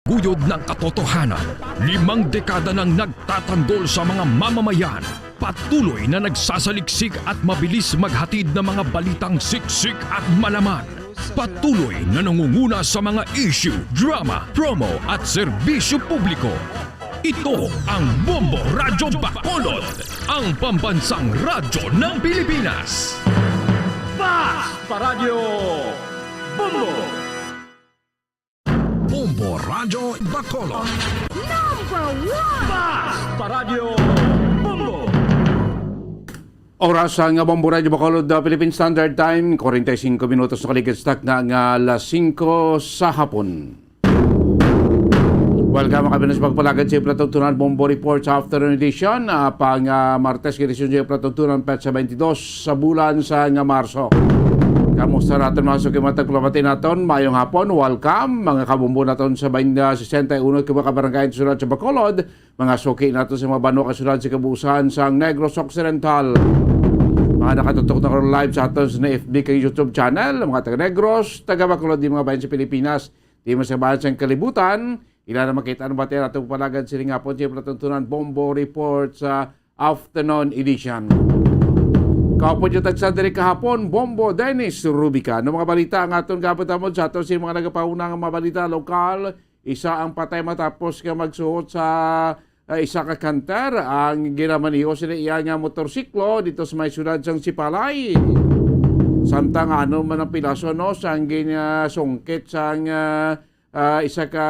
Guyod ng katotohanan, limang dekada nang nagtatanggol sa mga mamamayan, patuloy na nagsasaliksik at mabilis maghatid ng mga balitang siksik at malaman. Patuloy na nangunguna sa mga issue, drama, promo at serbisyo publiko. Ito ang Bombo Radyo Bacolod, ang pambansang radyo ng Pilipinas. Basta Radyo Bombo! Bombo Radyo Bacolod. Number one! Basta Radyo Bombo! Oras sa nga Bombo Radyo Bacolod, uh, Philippine Standard Time, forty-five minutos na kaligid sa takna nga alas singko sa hapon. Welcome, mga kabinas, pagpalagad sa Plato Tunan Bombo Report sa Afternoon Edition, uh, pang uh, Martes, edisyon sa Plato Tunan, petsa twenty-two sa bulan sa nga Marso. Kamusta naton, mga suki, mga tagpalamati naton? Mayong hapon, welcome, mga kabombo naton sa baynda sesenta y uno ka mga kabarangay sa syudad sa Bacolod, mga suki naton sa mga banwa kag syudad sa kabuusan sang Negros Occidental. Mga nakatutok na karon live sa aton sa F B kag YouTube channel, mga taga Negros, taga Bacolod, di mga bayan sa Pilipinas, di man sa bayan sang kalibutan, Ila na makita ang bater atong palagad sining hapon sa palatuntunan Bombo Report sa afternoon edition. Kaupod yung tagsa diri kahapon, Bombo Dennis Rubica. Ano mga balita ang aton kapatamod sa aton sa mga nagapahuna nga mga balita lokal? Isa ang patay matapos nga magsuot sa, ah, isa ka kanter. Ang ginamaniho sila iya nga motorsiklo dito sa may siyudad sang Sipalay. Samtang ano man ang pilaso, no, sang gin-, ah, sungkit sang, ah, ah, isa ka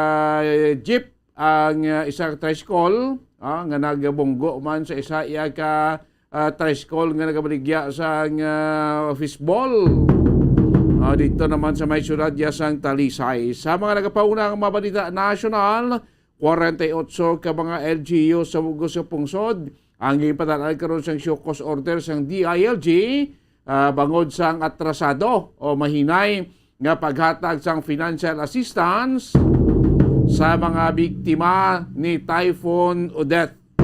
jeep ang, ah, isa ka tricycle, ah, nga nagbunggo man sa isa iya ka, ah, tricycle nga nagabaligya sang, ah, fishball. Ah, dito naman sa may siyudad ya sang Talisay. Sa mga nagapauna nga mga balita nasyonal, kwarenta y otso ka mga L G U sa Bugos sa Pungsod ang ginpadala karon sang show cause order sang D I L G, ah, bangod sang atrasado o mahinay nga paghatag sang financial assistance sa mga biktima ni Typhoon Odette.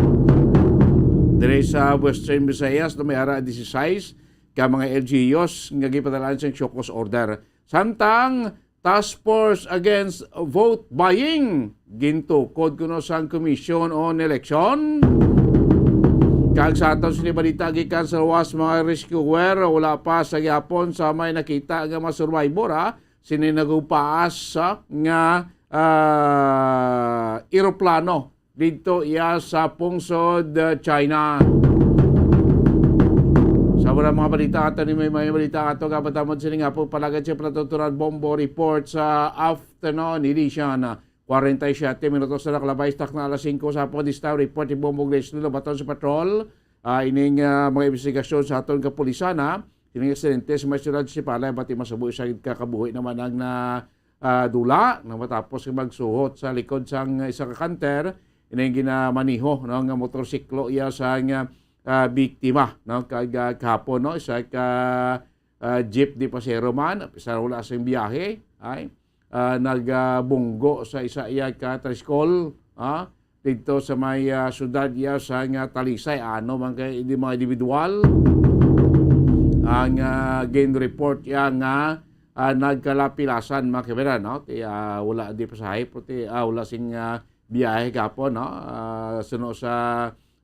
Diri sa Western Visayas, no, may ara disisais ka mga L G Us nga gipadalaan sang show cause order. Samtang Task Force Against Vote Buying, gintukod kuno sang Commission on Election. Kag sa aton sini balita gikan sa luwas, mga rescuer, wala pa sa gihapon sa may nakita nga mga survivor, ha, sini nagupaas, ha, nga, ah, eroplano didto iya sa Pungsod, ah, China. Sa wala mga balita ato ni may, may balita ato kapatamod sini nga po palagad siya pala tuturan Bombo Report sa afternoon edition. Kwarenta y siyete minutos na nakalabay sa takna alas singko sa hapon. This time report ni Bombo Grace Lilo baton sa patrol. Ah, ining, ah, mga investigasyon sa aton kapulisan, ha. Ining aksidente sa may siyudad sa Sipalay, bati masubo sa kakabuhi naman ang na, ah, dula na matapos nga magsuhot sa likod sang isa ka kanter, ining ginamaniho, no, nga motorsiklo iya sang, ah, biktima, no, kag, ah, kahapon, no, isa ka, ah, jeep de pasahero man, apisar wala sing biyahe, ay, ah, nagbunggo sa isa iya ka tricycle, ah, didto sa may, ah, siyudad iya sang Talisay. Ano man kay di mga individual ang, ah, gin-report iya nga, ah, nagkalapilasan, mga kaibigan, no? Ti, ah, wala di pasahe, puti, ah, wala sing, ah, biyahe gapon, no? Ah, suno sa,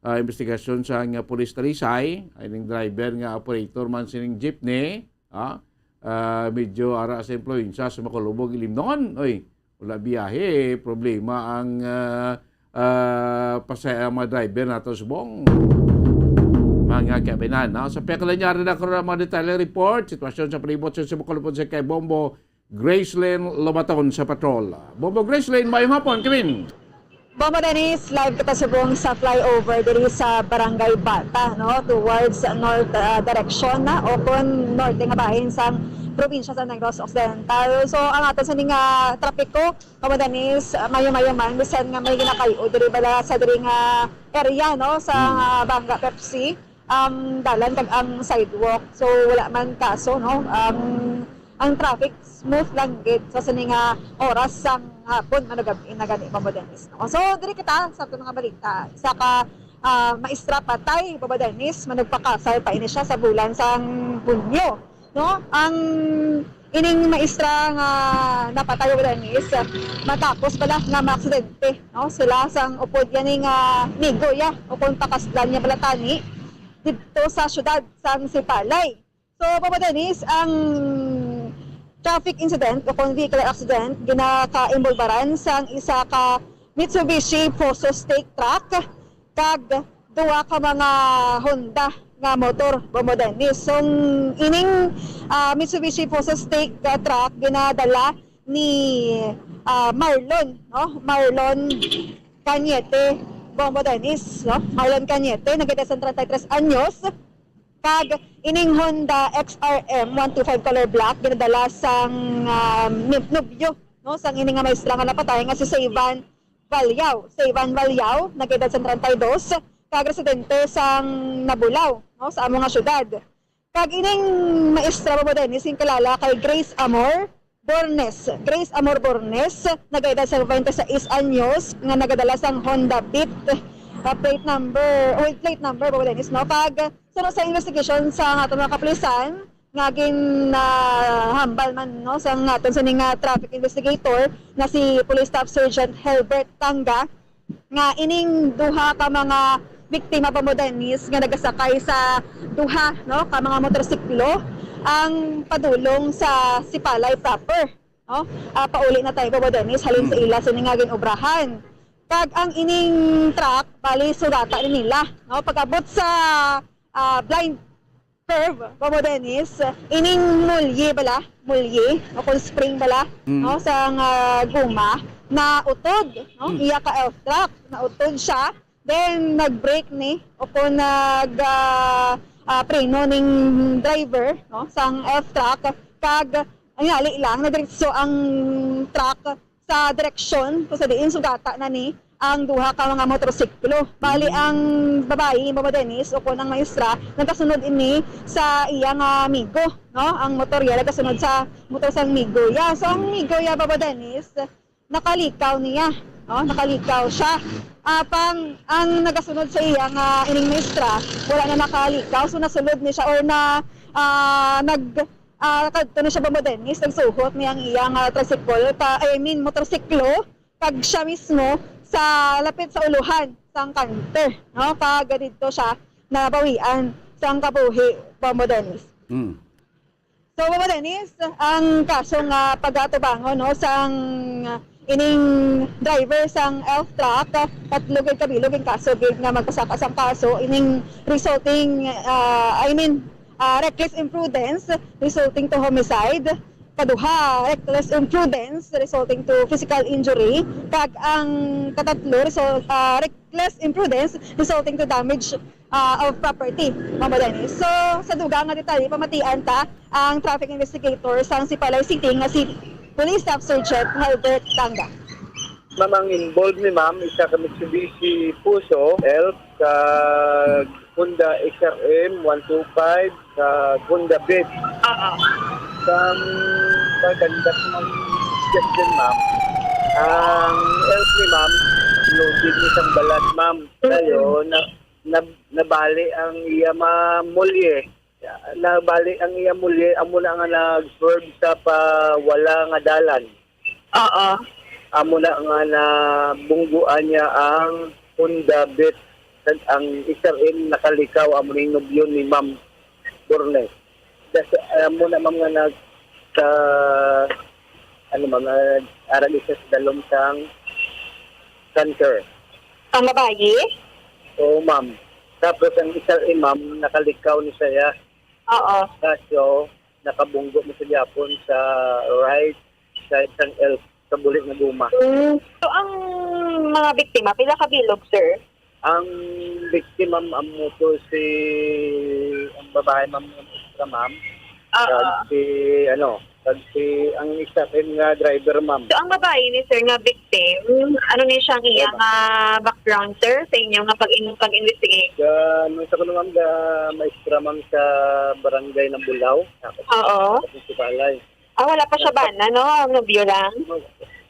ah, investigasyon sang Police Talisay, ay ning driver nga operator man sining jeepney, ah, ah, medyo ara sa impluwensya sa makalubog ilimnon. Oy, wala biyahe, problema ang, ah, ah, pasay ang mga driver nato subong. Mga kabinan, no? Sa pekala niya rin ako ng mga detalye report, sitwasyon sa palibot sa Cebu, Kalupon sa kay Bombo Gracelyn Lobaton sa patrol. Bombo Gracelyn, mayong hapon, Kevin. Bombo Dennis, live kita subong sa flyover diri sa Barangay Bata, no, towards north, ah, direction na o kon norte nga bahin sang probinsya sa Negros Occidental. So, ang aton sa ning, ah, trapiko, Bombo Dennis, ah, mayo-mayo man, bisan nga may ginakayo diri bala sa diri nga area, no, sa, ah, Banga Pepsi, ang dalan kag ang sidewalk. So, wala man kaso, no? Ang, ang traffic smooth lang gid sa sini nga oras sang hapon, manugab-i na gani, Bombo Dennis, no? So, diri kita sa aton mga balita. Isa ka, ah, maestra patay, Bombo Dennis, manugpakasal pa ini siya sa bulan sang Hunyo, no? Ang ining maestra nga napatay, Bombo Dennis, matapos pala nga maaksidente, no? Sila sang upod yan nga nigo ya, o kung pakaslan niya pala tani, dito sa syudad sang Sipalay. So, Bombo Dennis, ang traffic incident o kung vehicular accident, ginakaimbulbaran sang isa ka Mitsubishi Fuso Stake truck kag duha ka mga Honda nga motor, Bombo Dennis. So, ining, ah, Mitsubishi Fuso Stake, ah, truck ginadala ni, ah, Marlon, no? Marlon Cañete, Bombo Dennis, no? Marlon Cañete, nagedad sang treinta y tres anyos. Kag ining Honda X R M one two five color black ginadala sang, ah, mi-, nobyo, no, sang ini nga maestra nga napatay nga si Saivan Valyao. Saivan Valyao, nagedad sang treinta y dos, kag residente sang Nabulao, no, sa amo nga syudad. Kag ining maestra, Bombo Dennis, ginkilala kay Grace Amor Bornes. Grace Amor Bornes, nagaedad sa twenty-six anyos, nga nagadala sang Honda Beat, ah, plate number, with plate number, Bombo Dennis, no? Kag suno sa investigation sa aton mga kapulisan, nga ginahambal man, no, sa aton sini nga traffic investigator nga si Police Staff Sergeant Helbert Tanga, nga ining duha ka mga biktima, Bombo Dennis, nga nagasakay sa duha, no, ka mga motorsiklo ang padulong sa Sipalay proper, no? Ah, pauli na tayo, Bombo Dennis, halin sa ila sini nga ginobrahan. Kag ang ining truck, bali, sugata ni nila, no? Pag-abot sa, ah, blind curve, Bombo Dennis, ining mulye bala, mulye, o kung spring bala, Mm. no, sa nga guma, na utod, no? Mm. Iya ka elf truck, na utod siya. Then, nag-brake ni, o kung nag, ah, ah, preno ning driver, no, sang elf truck, kag, ang yali lang, nagdiretso ang truck sa direksyon kung sa diin sugata na ni ang duha ka mga motorsiklo. Bali, ang babayi, Bombo Dennis, o kon ang maestra, nagkasunod ini sa iya nga amigo, no? Ang motor niya nagkasunod sa motor sang amigo. Yeah, so ang amigo niya, Bombo Dennis, nakalikaw niya, no? Nakalikaw siya. Apang ang nagasunod sa iya nga ining maestra, wala na nakalikaw. So, nasulod ni siya or na, ah, nag, ah, kadto na siya, Bombo Dennis, nagsuhot niya ang iya nga tricycle, pa, I mean, motorsiklo, kag siya mismo sa lapit sa uluhan sang kanter, no? Kag didto siya nabawian sang kabuhi, Bombo Dennis. Mm. So, Bombo Dennis, ang kaso nga pagatubangon, no, sang ining driver sang elf truck, tatlo gid ka bilog ang kaso gid nga magpasaka sang kaso, ining resulting, ah, I mean, ah, reckless imprudence resulting to homicide, kaduha, reckless imprudence resulting to physical injury, kag ang katatlo, result, ah, reckless imprudence resulting to damage, ah, of property, Bombo Dennis. So, sa dugang nga detalye, pamatian ta ang traffic investigator sang Sipalay City nga si Police Staff Sergeant Helbert Tanga. Ma'am, ang involved ni ma'am, isa ka Mitsubishi Fuso, elf, sa Honda X R M one two five, sa Honda Beat. Oo. Sa pagkandak ng question, ma'am, ang elf ni ma'am, loaded ni sang balat, ma'am. Tayo, na, na, nabali ang iya, ma'am, mulye. Nabali ang iya mulye, amo na nga nag-swerve sa pa wala nga dalan. Oo. Amo na nga nabungguan niya ang Honda Beat, kag ang X R M nakalikaw, amo ning nobyo ni Ma'am Borne. Das, amo na, ma'am, nga nag, sa, ano, ma'am, nga arang isa sa dalom sang cancer. Ang babayi? Oo, ma'am. Tapos ang isa, eh, ma'am, nakalikaw ni siya. Oo. Kaso, nakabunggo mo sa gyapon sa right side sang elf sa bulit nga guma. Mm. So, ang mga biktima, pila ka bilog, sir? Ang biktima, ma'am, amo to si, ang babae, ma'am, nga extra, ma'am. Oo. Kag si, ano, kag si, ang isa rin nga driver, ma'am. So, ang babae ni sir nga victim, ano ni siya ang iya Wala. nga background, sir, sa inyo nga pag-in-, pag-investigate? Ga, nung sa kuno, ma'am, ga maestra, ma'am, sa barangay ng Bulao. Oo. Sa Sipalay. Ah, wala pa siya bana, no? Ang nobyo lang?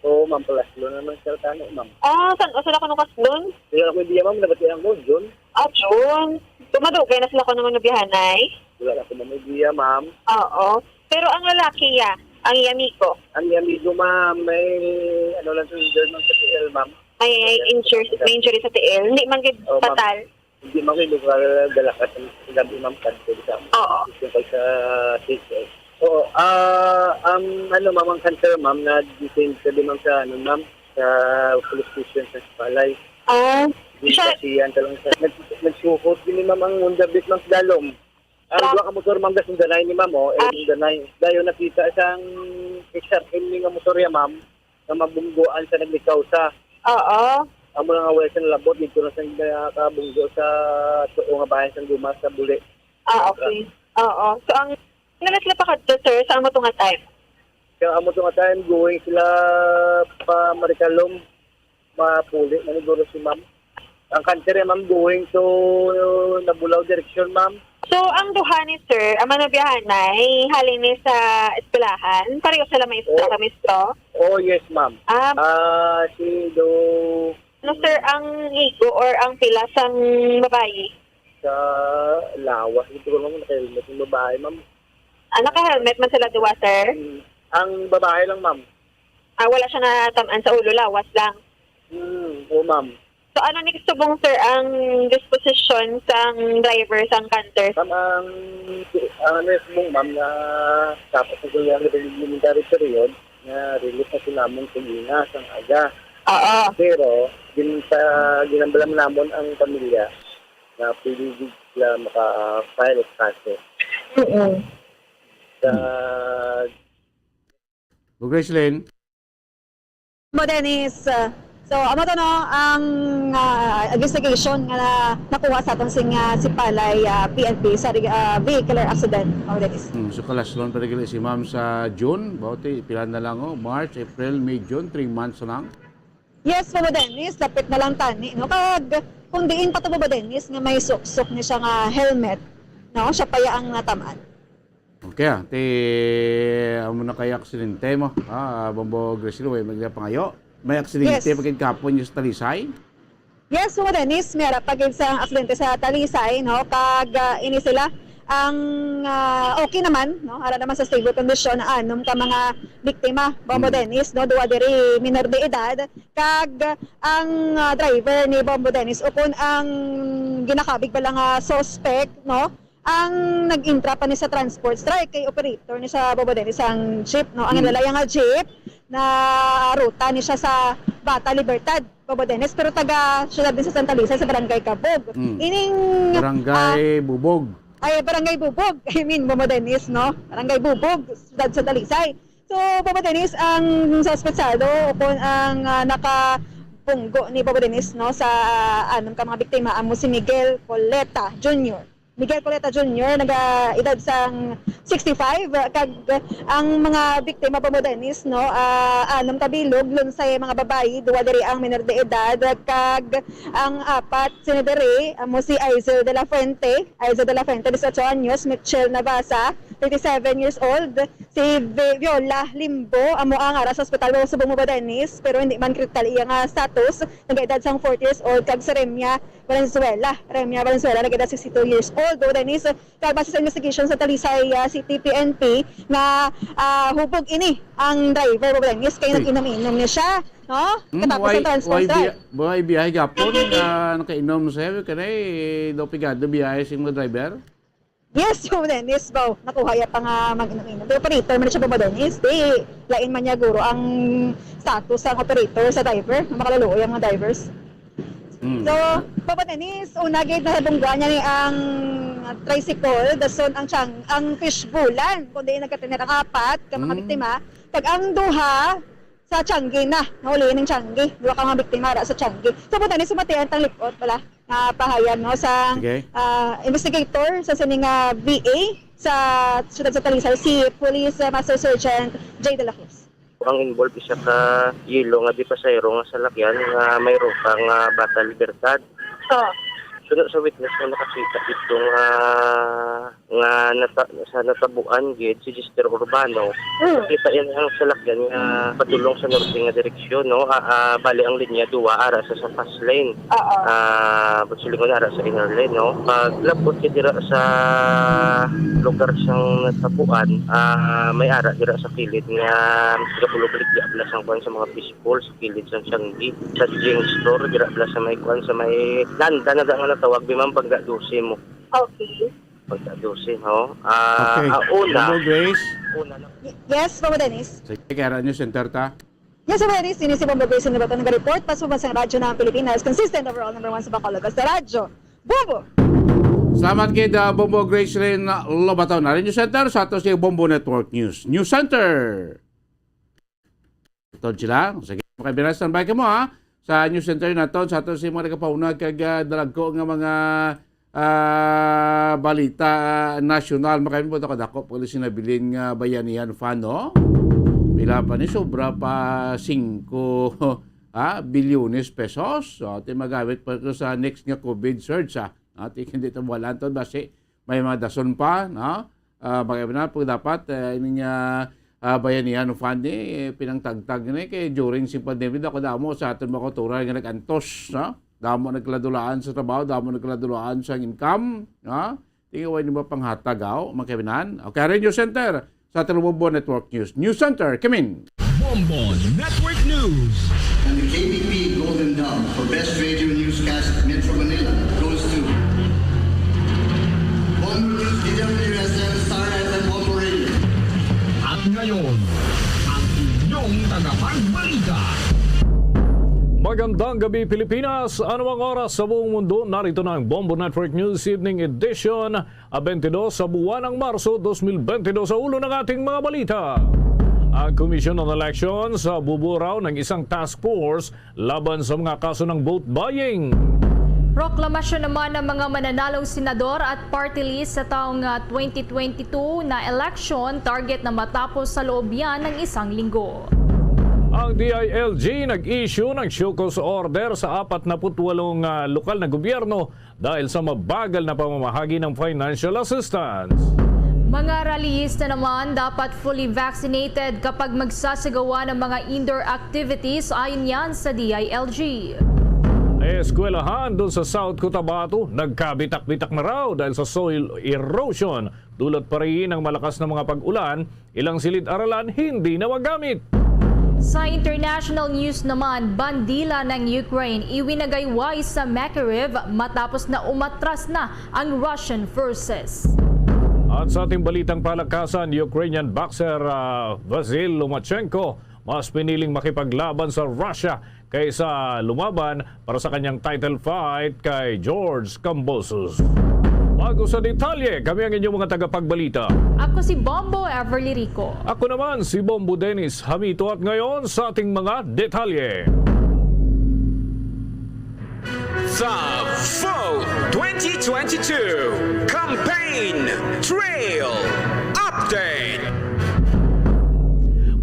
Oo, ma'am, palaslo naman siya tani, ma'am. Ah, san, o, sila kuno kaslon? Kaya ako hindi, ma'am, nabatian ko, June. Ah, June. So, madugay na sila kuno nga nobyahanay? Wala na ko, ma'am, idea, ma'am. Oo. Pero ang lalaki, ya, ang iya amigo? Ang iya amigo, ma'am, may, ano lang, sa injured, ma'am, sa T L, ma'am. May injury, may injury sa tiil. Hindi man gid Oo, ma'am. fatal. Hindi man gid, lokal, galakas ang gabi, ma'am, kadto sa Oo. tungkol sa C S S. Oo, ah, ang, ano, ma'am, ang cancer, ma'am, na-detain ka din, ma'am, sa, ano, ma'am, sa police station sa Sipalay. Ah, Di siya kasi yan talaga sa, nag-, nagsuhot din ni ma'am ang Honda Beat, ma'am, sa dalom. Ang Ah. duha ka motor, ma'am, gasundanay ni ma'am, oh, eh, Ah. sundanay. Dayon nakita sang X R M ni nga motor ya, ma'am, nga mabungguan sa naglikaw sa. Oo. Amo lang nga wala siya nalabot, dito na siya nakabunggo sa tuo nga bahin sang guma sa buli. Ah, okay. Oo. So, ang, ano na sila pa kadto, sir, sa amo to nga time? Sa amo to nga time, going sila pa Maricalom. Mapuli na siguro si ma'am. Ang cancer, eh, ma'am, going to Nabulaw direction, ma'am. So, ang duha ni sir, ang manubiyahanay, halin ni sa eskwelahan, pareho sila may Oh. sa mistro? Oh, yes, ma'am. Ah. Ah, si do Ano, sir, ang igo or ang pila sang babayi? Sa lawas, siguro, ma'am, naka-helmet yung babae, ma'am. Ah, naka-helmet man sila duwa, sir? Mm. Ang babae lang, ma'am. Ah, wala siya natamaan sa ulo, lawas lang. Mm, oo, ma'am. So, ano ni subong, sir, ang disposisyon sang driver sang Canter? Ma'am, ang, ang ano yung subong, ma'am, na tapos na yung military period, nga relief na sila mong tingina sang aga. Oo. Pero, gin-, sa, ginambalan namon ang pamilya na pwede gid sila maka-file kaso. Mm-mm. Sa Bo Gracelyn. Mo, Dennis, uh, so, amo to, no, ang, ah, investigation nga na-, nakuha sa aton sing, ah, Sipalay, ah, P N P sa reg-, ah, vehicular accident, Mo, Dennis. Hmm, so, kalaslon pa rin si ma'am sa June. Bauti, pila na lang, oh. March, April, May, June, three months na lang. Yes, Mo, Dennis, lapit na lang tani, no? Kag, kung diin pa to, Mo, Dennis, nga may suksok ni siya nga helmet, no? Siya pa ya ang natamaan. Okay, ah. Ti, amo na kay aksidente mo. Ah, Bombo Gracelyn, way magpangayo. May aksidente Yes. pagkagkapon niyo sa Talisay? Yes, Mo, Dennis, may ara pa gid sa aksidente sa Talisay, no? Kag, ah, ini sila ang, ah, okay naman, no? Ara naman sa stable condition, anom ka mga biktima, Bombo Mm. Dennis, no? Duha diri minor de edad, kag ang, ah, driver ni Bombo Dennis, ukon ang ginakabig pala nga suspect, no? Ang nag-intra pa ni sa transport strike kay operator ni sa Bombo Dennis ang jeep, no? Ang Mm. ginalaya nga jeep na ruta ni siya sa Bata Libertad, Bombo Dennis, pero taga siyudad din sa Santa Lucia, sa Barangay Kabog. Mm. Ining, Barangay ah, Bubog. Ay, Barangay Bubog. I mean, Bombo Dennis, no? Barangay Bubog, siyudad sa Talisay. So, Bombo Dennis, ang suspetsado o kung ang, ah, nakapunggo ni Bombo Dennis, no, sa, ah, anom ka mga biktima, amo si Miguel Coleta Junior. Miguel Coleta Junior, naga-edad sang sixty-five, kag ang mga biktima, Bombo Dennis, no, ah, anom ka bilog, lunsay mga babayi, duwa diri ang minor de edad, kag ang apat, sini diri, amo si Aizel de la Fuente, Aizel de la Fuente, dieciocho anyos, Mitchell Navasa, thirty-seven years old, si Vi-, Viola Limbo, amo ang ara sa ospital, wala subong mo ba, Dennis? Pero hindi man kritikal iya nga status, nag-edad sang forty years old, kag si Remia Valenzuela. Remia Valenzuela, nag-edad sixty-two years old. O, Dennis, kag base sa investigation sa Talisay, ah, City P N P, nga, ah, hubog ini ang driver, o, Dennis, kay Uy. nag-inom-inom ni siya, no? Hmm, Katapos why, ang transport why strike. Bi-, why biyahe gapon nga nakainom siya? Kanay, daw pigado biyahe sing mga driver? Yes, yung Dennis, baw. Nakuha ya pa nga mag-inom-inom. Pero operator man siya, Bobo Dennis. Di, lain man niya, guro, ang status sang operator sa driver. Makaluluoy ang mga drivers. Mm. So, Bobo Dennis, una gid na sa bungguan niya ni ang tricycle, dason ang tiyang-, ang fishbowlan, kundi nagkatener ang apat ka mga Mm. biktima. Kag ang duha, sa Changi na. Nauli ning Changi. Duha ka mga biktima ra sa Changi. So, Bobo Dennis, sumati ang tang lipot pala nga pahayag, no, sa, Sige. ah, investigator sa sini nga V A sa siyudad sa Talisay, si Police, ah, Master Sergeant Jay De La Cruz. Ang involved isa ka yelo nga di pasahero nga salakyan nga may ruta nga Bata Libertad. Oh. Suno sa witness nga nakakita dito nga nga nata-, sa natabuan gid si Jester Urbano, Mm. nakita niya ang salakyan nga padulong sa norte nga direksyon, no? Ah, ah, bali ang linya duwa ara sa, sa fast lane. Oo. Ah, pagsulingon ara sa inner lane, no? Paglabot niya dira sa lugar sang natabuan, ah, may ara dira sa kilid nga gabulog-baligya bala sang kuwan sa mga fishbowl sa kilid sang Changi, sa Jing Store, dira bala sa may kuwan, sa may landa na nga natawag, di man, pagka dose mo. Okay. Pagka dose, no? Ah, Okay. ah, una. Hello, Grace. Una na. Y-, yes, Bobo Dennis. Sige, kaya Radyo Center ta. Yes, Bobo Dennis, ini si Bombo Grace Nabato, nag-report pa sa Bansang Radyo ng Pilipinas, consistent overall number one sa Bacolod, basta Radyo Bombo. Salamat kay, ah, Bombo Gracelyn Lobaton. Ari News Center, sa ato si Bombo Network News. News Center. Tod sila. Sige, makabira, standby ka mo, ha? Sa News Center naton, sa ato si mga nagkapauna kag, ah, dalagko nga mga, ah, balita, ah, nasyonal. Makami po ito kadako, pag sinabilin nga Bayanihan Fund, no? Pila pa ni? Sobra pa singko, ah, bilyones pesos. So, ito yung magamit pa ito sa next nga COVID surge, ah. Ati, hindi ito wala ito, basi may mga dason pa, no? Ah, bagay na po dapat, eh, ining, ah, ah, Bayanihan Fund ni, eh, pinangtagtag ni kay during si pandemic, ako damo sa aton mga kauturan nga nag-antos, no? Damo nagkaladulaan sa trabaho, damo nagkaladulaan sa income, no? Tingaway ni ba panghatag, aw, mga kaibigan? Okay, Radio Center sa Telebombo Network News. News Center, Kimin. Bombo Network News. And the K B P Golden Dove for Best Radio Newscast Metro Manila goes to Bombo News, D W S M, Star F M, Bombo Radio. At ngayon, ang inyong tagapagbalita. Magandang gabi, Pilipinas! Ano ang oras sa buong mundo? Narito na ang Bombo Network News Evening Edition, ah, twenty-two sa buwan ng Marso, twenty twenty-two. Sa ulo ng ating mga balita, ang Commission on Elections, ah, bubuo raw ng isang task force laban sa mga kaso ng vote buying. Proklamasyon naman ng mga mananalong senador at party list sa taong, ah, twenty twenty-two na election, target na matapos sa loob yan ng isang linggo. Ang D I L G nag-issue ng show cause order sa apat na put walong, ah, lokal na gobyerno dahil sa mabagal na pamamahagi ng financial assistance. Mga rallyista naman dapat fully vaccinated kapag magsasagawa ng mga indoor activities, ayon yan sa D I L G. Eskwelahan doon sa South Cotabato, nagkabitak-bitak na raw dahil sa soil erosion. Dulot pa rin ang malakas na mga pag-ulan, ilang silid-aralan hindi na magamit. Sa international news naman, bandila ng Ukraine iwinagayway sa Makariv matapos na umatras na ang Russian forces. At sa ating balitang palakasan, Ukrainian boxer, ah, Vasyl Lomachenko mas piniling makipaglaban sa Russia kaysa lumaban para sa kanyang title fight kay George Kambosos. Bago sa detalye, kami ang inyong mga tagapagbalita. Ako si Bombo Everly Rico. Ako naman si Bombo Dennis Hamito, at ngayon sa ating mga detalye. The Vote twenty twenty-two Campaign Trail Update.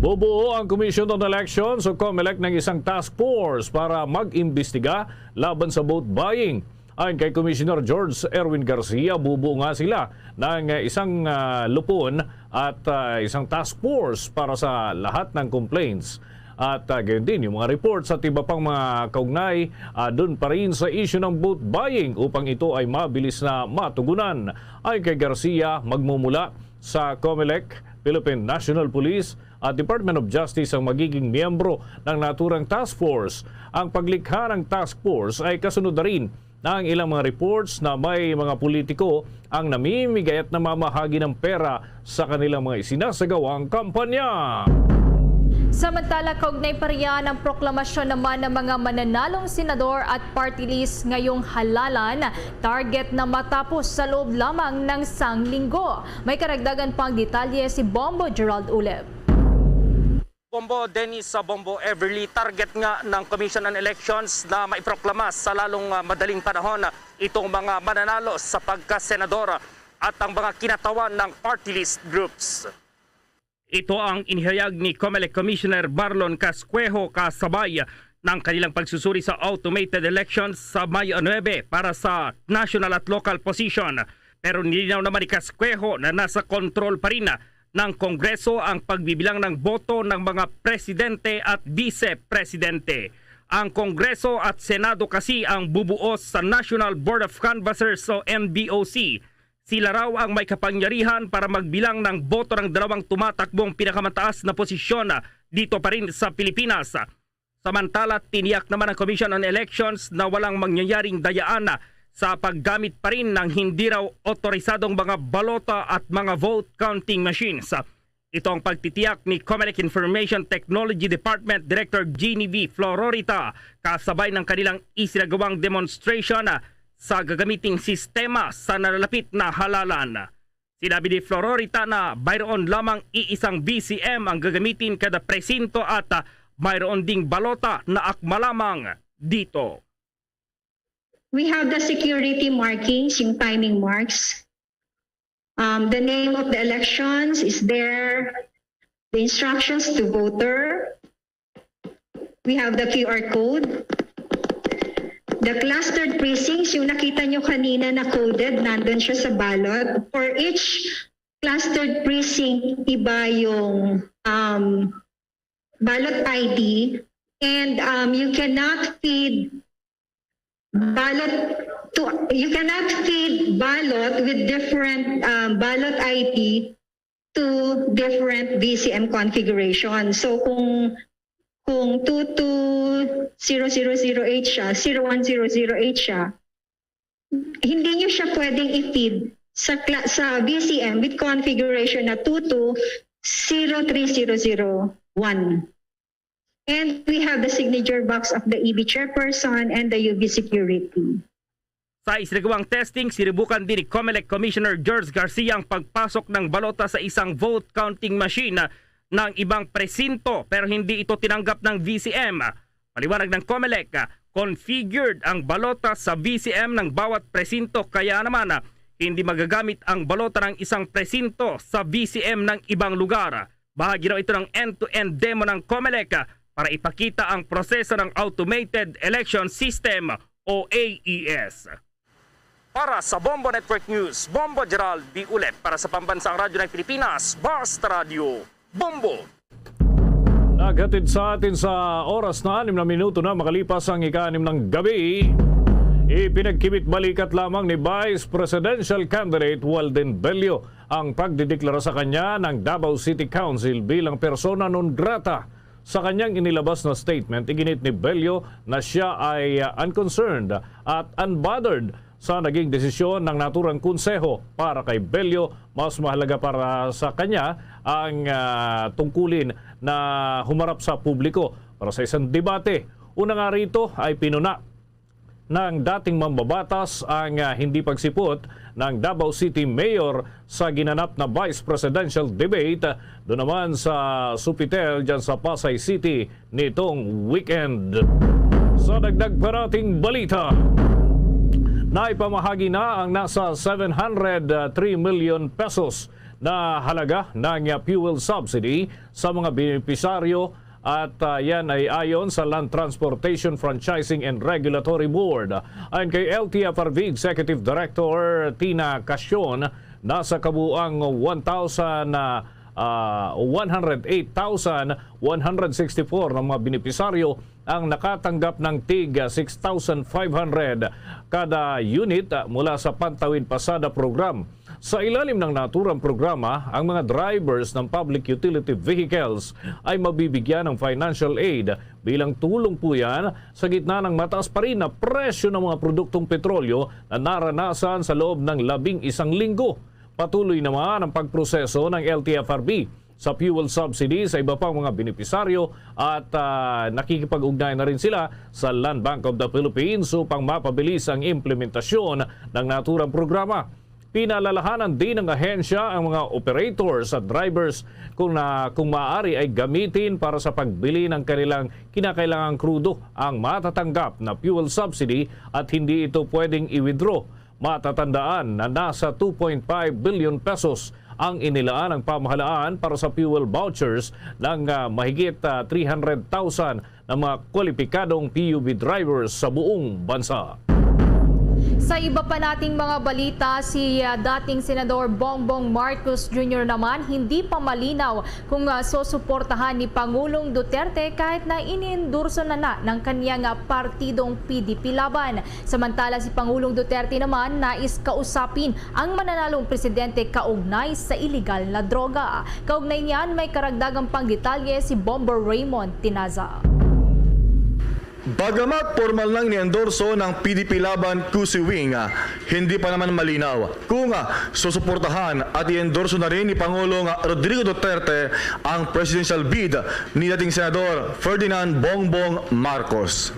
Bubuo ang Commission on Elections o COMELEC ng isang task force para mag-imbestiga laban sa vote buying. Ayon kay Commissioner George Erwin Garcia, bubuo nga sila ng isang, ah, lupon at, ah, isang task force para sa lahat ng complaints. At, ah, gayon din yung mga report sa iba pang mga kaugnay, ah, doon pa rin sa issue ng vote buying upang ito ay mabilis na matugunan. Ayon kay Garcia, magmumula sa COMELEC, Philippine National Police at Department of Justice ang magiging miyembro ng naturang task force. Ang paglikha ng task force ay kasunod na rin na ang ilang mga reports na may mga politiko ang namimigay at namamahagi ng pera sa kanilang mga isinasagawang kampanya. Samantala, kaugnay pa riyan ang proklamasyon naman ng mga mananalong senador at party list ngayong halalan, target na matapos sa loob lamang ng sang linggo. May karagdagan pang detalye si Bombo Gerald Ulep. Bombo Dennis, sa Bombo Everly, target nga ng Commission on Elections na maiproklama sa lalong, ah, madaling panahon itong mga mananalo sa pagkasenador at ang mga kinatawan ng party list groups. Ito ang inihayag ni COMELEC Commissioner Marlon Cascuejo kasabay ng kanilang pagsusuri sa automated elections sa May nuebe para sa national at local position. Pero nilinaw naman ni Cascuejo na nasa kontrol pa rin ng Kongreso ang pagbibilang ng boto ng mga presidente at vice-presidente. Ang Kongreso at Senado kasi ang bubuo sa National Board of Canvassers o N B O C. Sila raw ang may kapangyarihan para magbilang ng boto ng dalawang tumatakbong pinakamataas na posisyon dito pa rin sa Pilipinas. Samantala, tiniyak naman ng Commission on Elections na walang mangyayaring dayaan sa paggamit pa rin ng hindi raw otorisadong mga balota at mga vote counting machines. Ito ang pagtitiyak ni COMELEC Information Technology Department Director Jeannie V Flororita kasabay ng kanilang isinagawang demonstration sa gagamiting sistema sa nalalapit na halalan. Sinabi ni Flororita na bayroon lamang iisang V C M ang gagamitin kada presinto at, ah, mayroon ding balota na akma lamang dito. We have the security markings, yung timing marks. Um, the name of the elections is there. The instructions to voter. We have the Q R code. The clustered precincts, yung nakita nyo kanina na coded, nandun siya sa ballot. For each clustered precinct, iba yung, um, ballot I D. And, um, you cannot feed ballot to, you cannot feed ballot with different, um, ballot I D to different V C M configuration. So kung, kung two two zero zero zero eight siya, zero one zero zero eight siya, hindi niyo siya pwedeng i-feed sa kla-, sa V C M with configuration na two two zero three zero zero one. And we have the signature box of the E B chairperson and the U B security. Sa isinagawang testing, sinibukan din ni Comelec Commissioner George Garcia ang pagpasok ng balota sa isang vote counting machine, ah, ng ibang presinto, pero hindi ito tinanggap ng V C M. Paliwanag ng Comelec, ah, configured ang balota sa V C M ng bawat presinto, kaya naman, ah, hindi magagamit ang balota ng isang presinto sa V C M ng ibang lugar. Bahagi raw ito ng end-to-end demo ng Comelec, ah, para ipakita ang proseso ng Automated Election System o A E S. Para sa Bombo Network News, Bombo Gerald B. Ulet, para sa Pambansang Radyo ng Pilipinas, Basta Radyo, Bombo. Naghatid sa atin sa oras na anim na minuto na makalipas ang ika-anim ng gabi. Ipinagkibit balikat lamang ni Vice Presidential Candidate Walden Bello ang pagdideklara sa kanya ng Davao City Council bilang persona non grata. Sa kanyang inilabas na statement, iginit ni Bello na siya ay, uh, unconcerned at unbothered sa naging desisyon ng naturang konseho. Para kay Bello, mas mahalaga para sa kanya ang, ah, tungkulin na humarap sa publiko para sa isang debate. Una nga rito ay pinuna ng dating mambabatas ang, ah, hindi pagsipot ng Davao City Mayor sa ginanap na vice presidential debate, doon naman sa Sofitel dyan sa Pasay City nitong weekend. Sa dagdag pa nating balita, naipamahagi na ang nasa seven hundred three million pesos na halaga ng fuel subsidy sa mga benepisaryo at, ah, yan ay ayon sa Land Transportation Franchising and Regulatory Board. Ayon kay L T F R B Executive Director Tina Casion, nasa kabuang one thousand, ah, ah, one hundred eight thousand one hundred sixty-four na mga benepisaryo ang nakatanggap ng tig six thousand five hundred kada unit, ah, mula sa Pantawid Pasada Program. Sa ilalim ng naturang programa, ang mga drivers ng public utility vehicles ay mabibigyan ng financial aid. Bilang tulong po yan sa gitna ng mataas pa rin na presyo ng mga produktong petrolyo na naranasan sa loob ng labing isang linggo. Patuloy naman ang pagproseso ng L T F R B sa fuel subsidy sa iba pang mga benepisaryo at, ah, nakikipag-ugnayan na rin sila sa Land Bank of the Philippines upang mapabilis ang implementasyon ng naturang programa. Pinalalahanan din ng ahensya ang mga operators at drivers kung na, kung maaari ay gamitin para sa pagbili ng kanilang kinakailangang krudo ang matatanggap na fuel subsidy at hindi ito pwedeng i-withdraw. Matatandaan na nasa two point five billion pesos ang inilaan ng pamahalaan para sa fuel vouchers ng, ah, mahigit, ah, three hundred thousand na mga kwalipikadong P U V drivers sa buong bansa. Sa iba pa nating mga balita, si, ah, dating Senador Bongbong Marcos Junior naman hindi pa malinaw kung, ah, susuportahan ni Pangulong Duterte kahit na iniendorso na na ng kanyang, ah, partidong P D P Laban. Samantala, si Pangulong Duterte naman nais kausapin ang mananalong presidente kaugnay sa iligal na droga. Kaugnay niyan, may karagdagang pangdetalye si Bomber Raymond Tinaza. Bagamat pormal nang iniendorso ng P D P Laban Kusi Wing, ah, hindi pa naman malinaw kung, ah, susuportahan at iendorso na rin ni Pangulong, ah, Rodrigo Duterte ang presidential bid ni dating Senador Ferdinand Bongbong Marcos.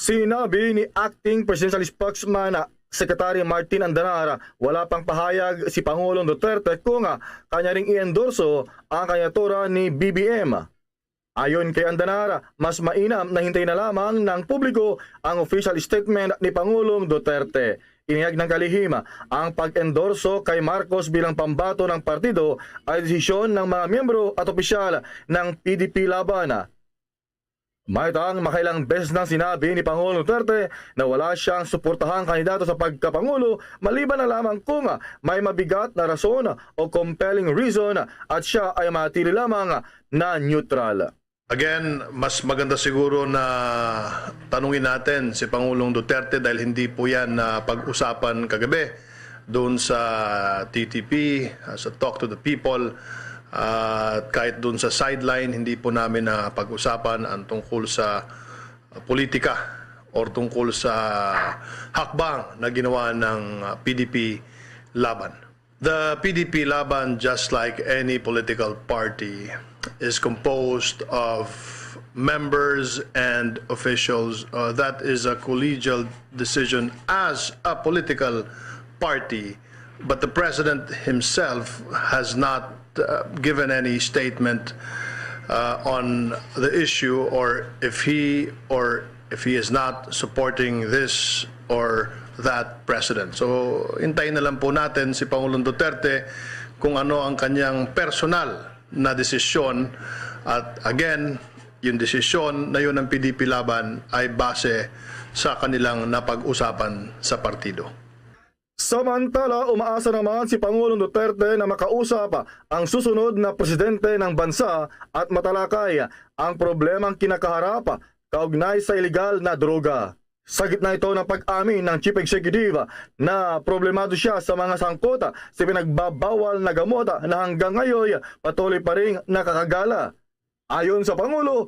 Sinabi ni Acting Presidential Spokesman, ah, Secretary Martin Andanar, wala pang pahayag si Pangulong Duterte kung, ah, kanya ring iendorso ang kandidatura ni B B M. Ayon kay Andanar, mas mainam na hintayin na lamang ng publiko ang official statement ni Pangulong Duterte. Inihayag ng kalihim, ang pag-endorso kay Marcos bilang pambato ng partido ay desisyon ng mga miyembro at opisyal ng P D P Laban. Maytang makailang beses nang sinabi ni Pangulong Duterte na wala siyang suportahang kandidato sa pagkapangulo maliban na lamang kung may mabigat na rason o compelling reason at siya ay manatili lamang na neutral. Again, mas maganda siguro na tanungin natin si Pangulong Duterte dahil hindi po yan na pag-usapan kagabi doon sa T T P, uh, sa Talk to the People. At kahit doon sa sideline, hindi po namin na pag-usapan ang tungkol sa politika or tungkol sa hakbang na ginawa ng uh, P D P Laban. The P D P Laban, just like any political party, is composed of members and officials. Uh, that is a collegial decision as a political party. But the president himself has not uh, given any statement uh, on the issue, or if he or if he is not supporting this or that president. So, hintayin na lang po natin si Pangulong Duterte kung ano ang kanyang personal na desisyon. At again, yung desisyon na yun ng P D P Laban ay base sa kanilang napag-usapan sa partido. Samantala, umaasa naman si Pangulong Duterte na makausap ang susunod na presidente ng bansa at matalakay ang problemang kinakaharap kaugnay sa iligal na droga. Sa gitna ito ng pag-amin ng Chief Executive na problemado siya sa mga sangkot sa pinagbabawal na gamot na hanggang ngayon patuloy pa rin nakakagala. Ayon sa Pangulo,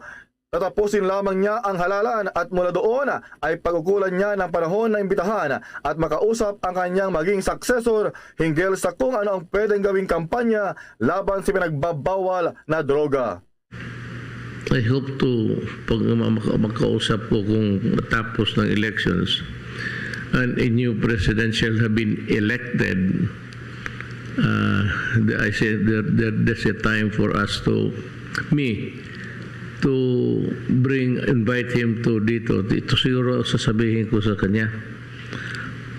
tatapusin lamang niya ang halalan at mula doon ay pag-ukulan niya ng panahon na imbitahan at makausap ang kanyang maging successor hinggil sa kung ano ang pwedeng gawing kampanya laban sa pinagbabawal na droga. I hope to, pag makausap ko kung matapos ng elections, and a new president shall have been elected, uh, I say there, there, there's a time for us to, me, to bring, invite him to dito. Ito siguro sasabihin ko sa kanya,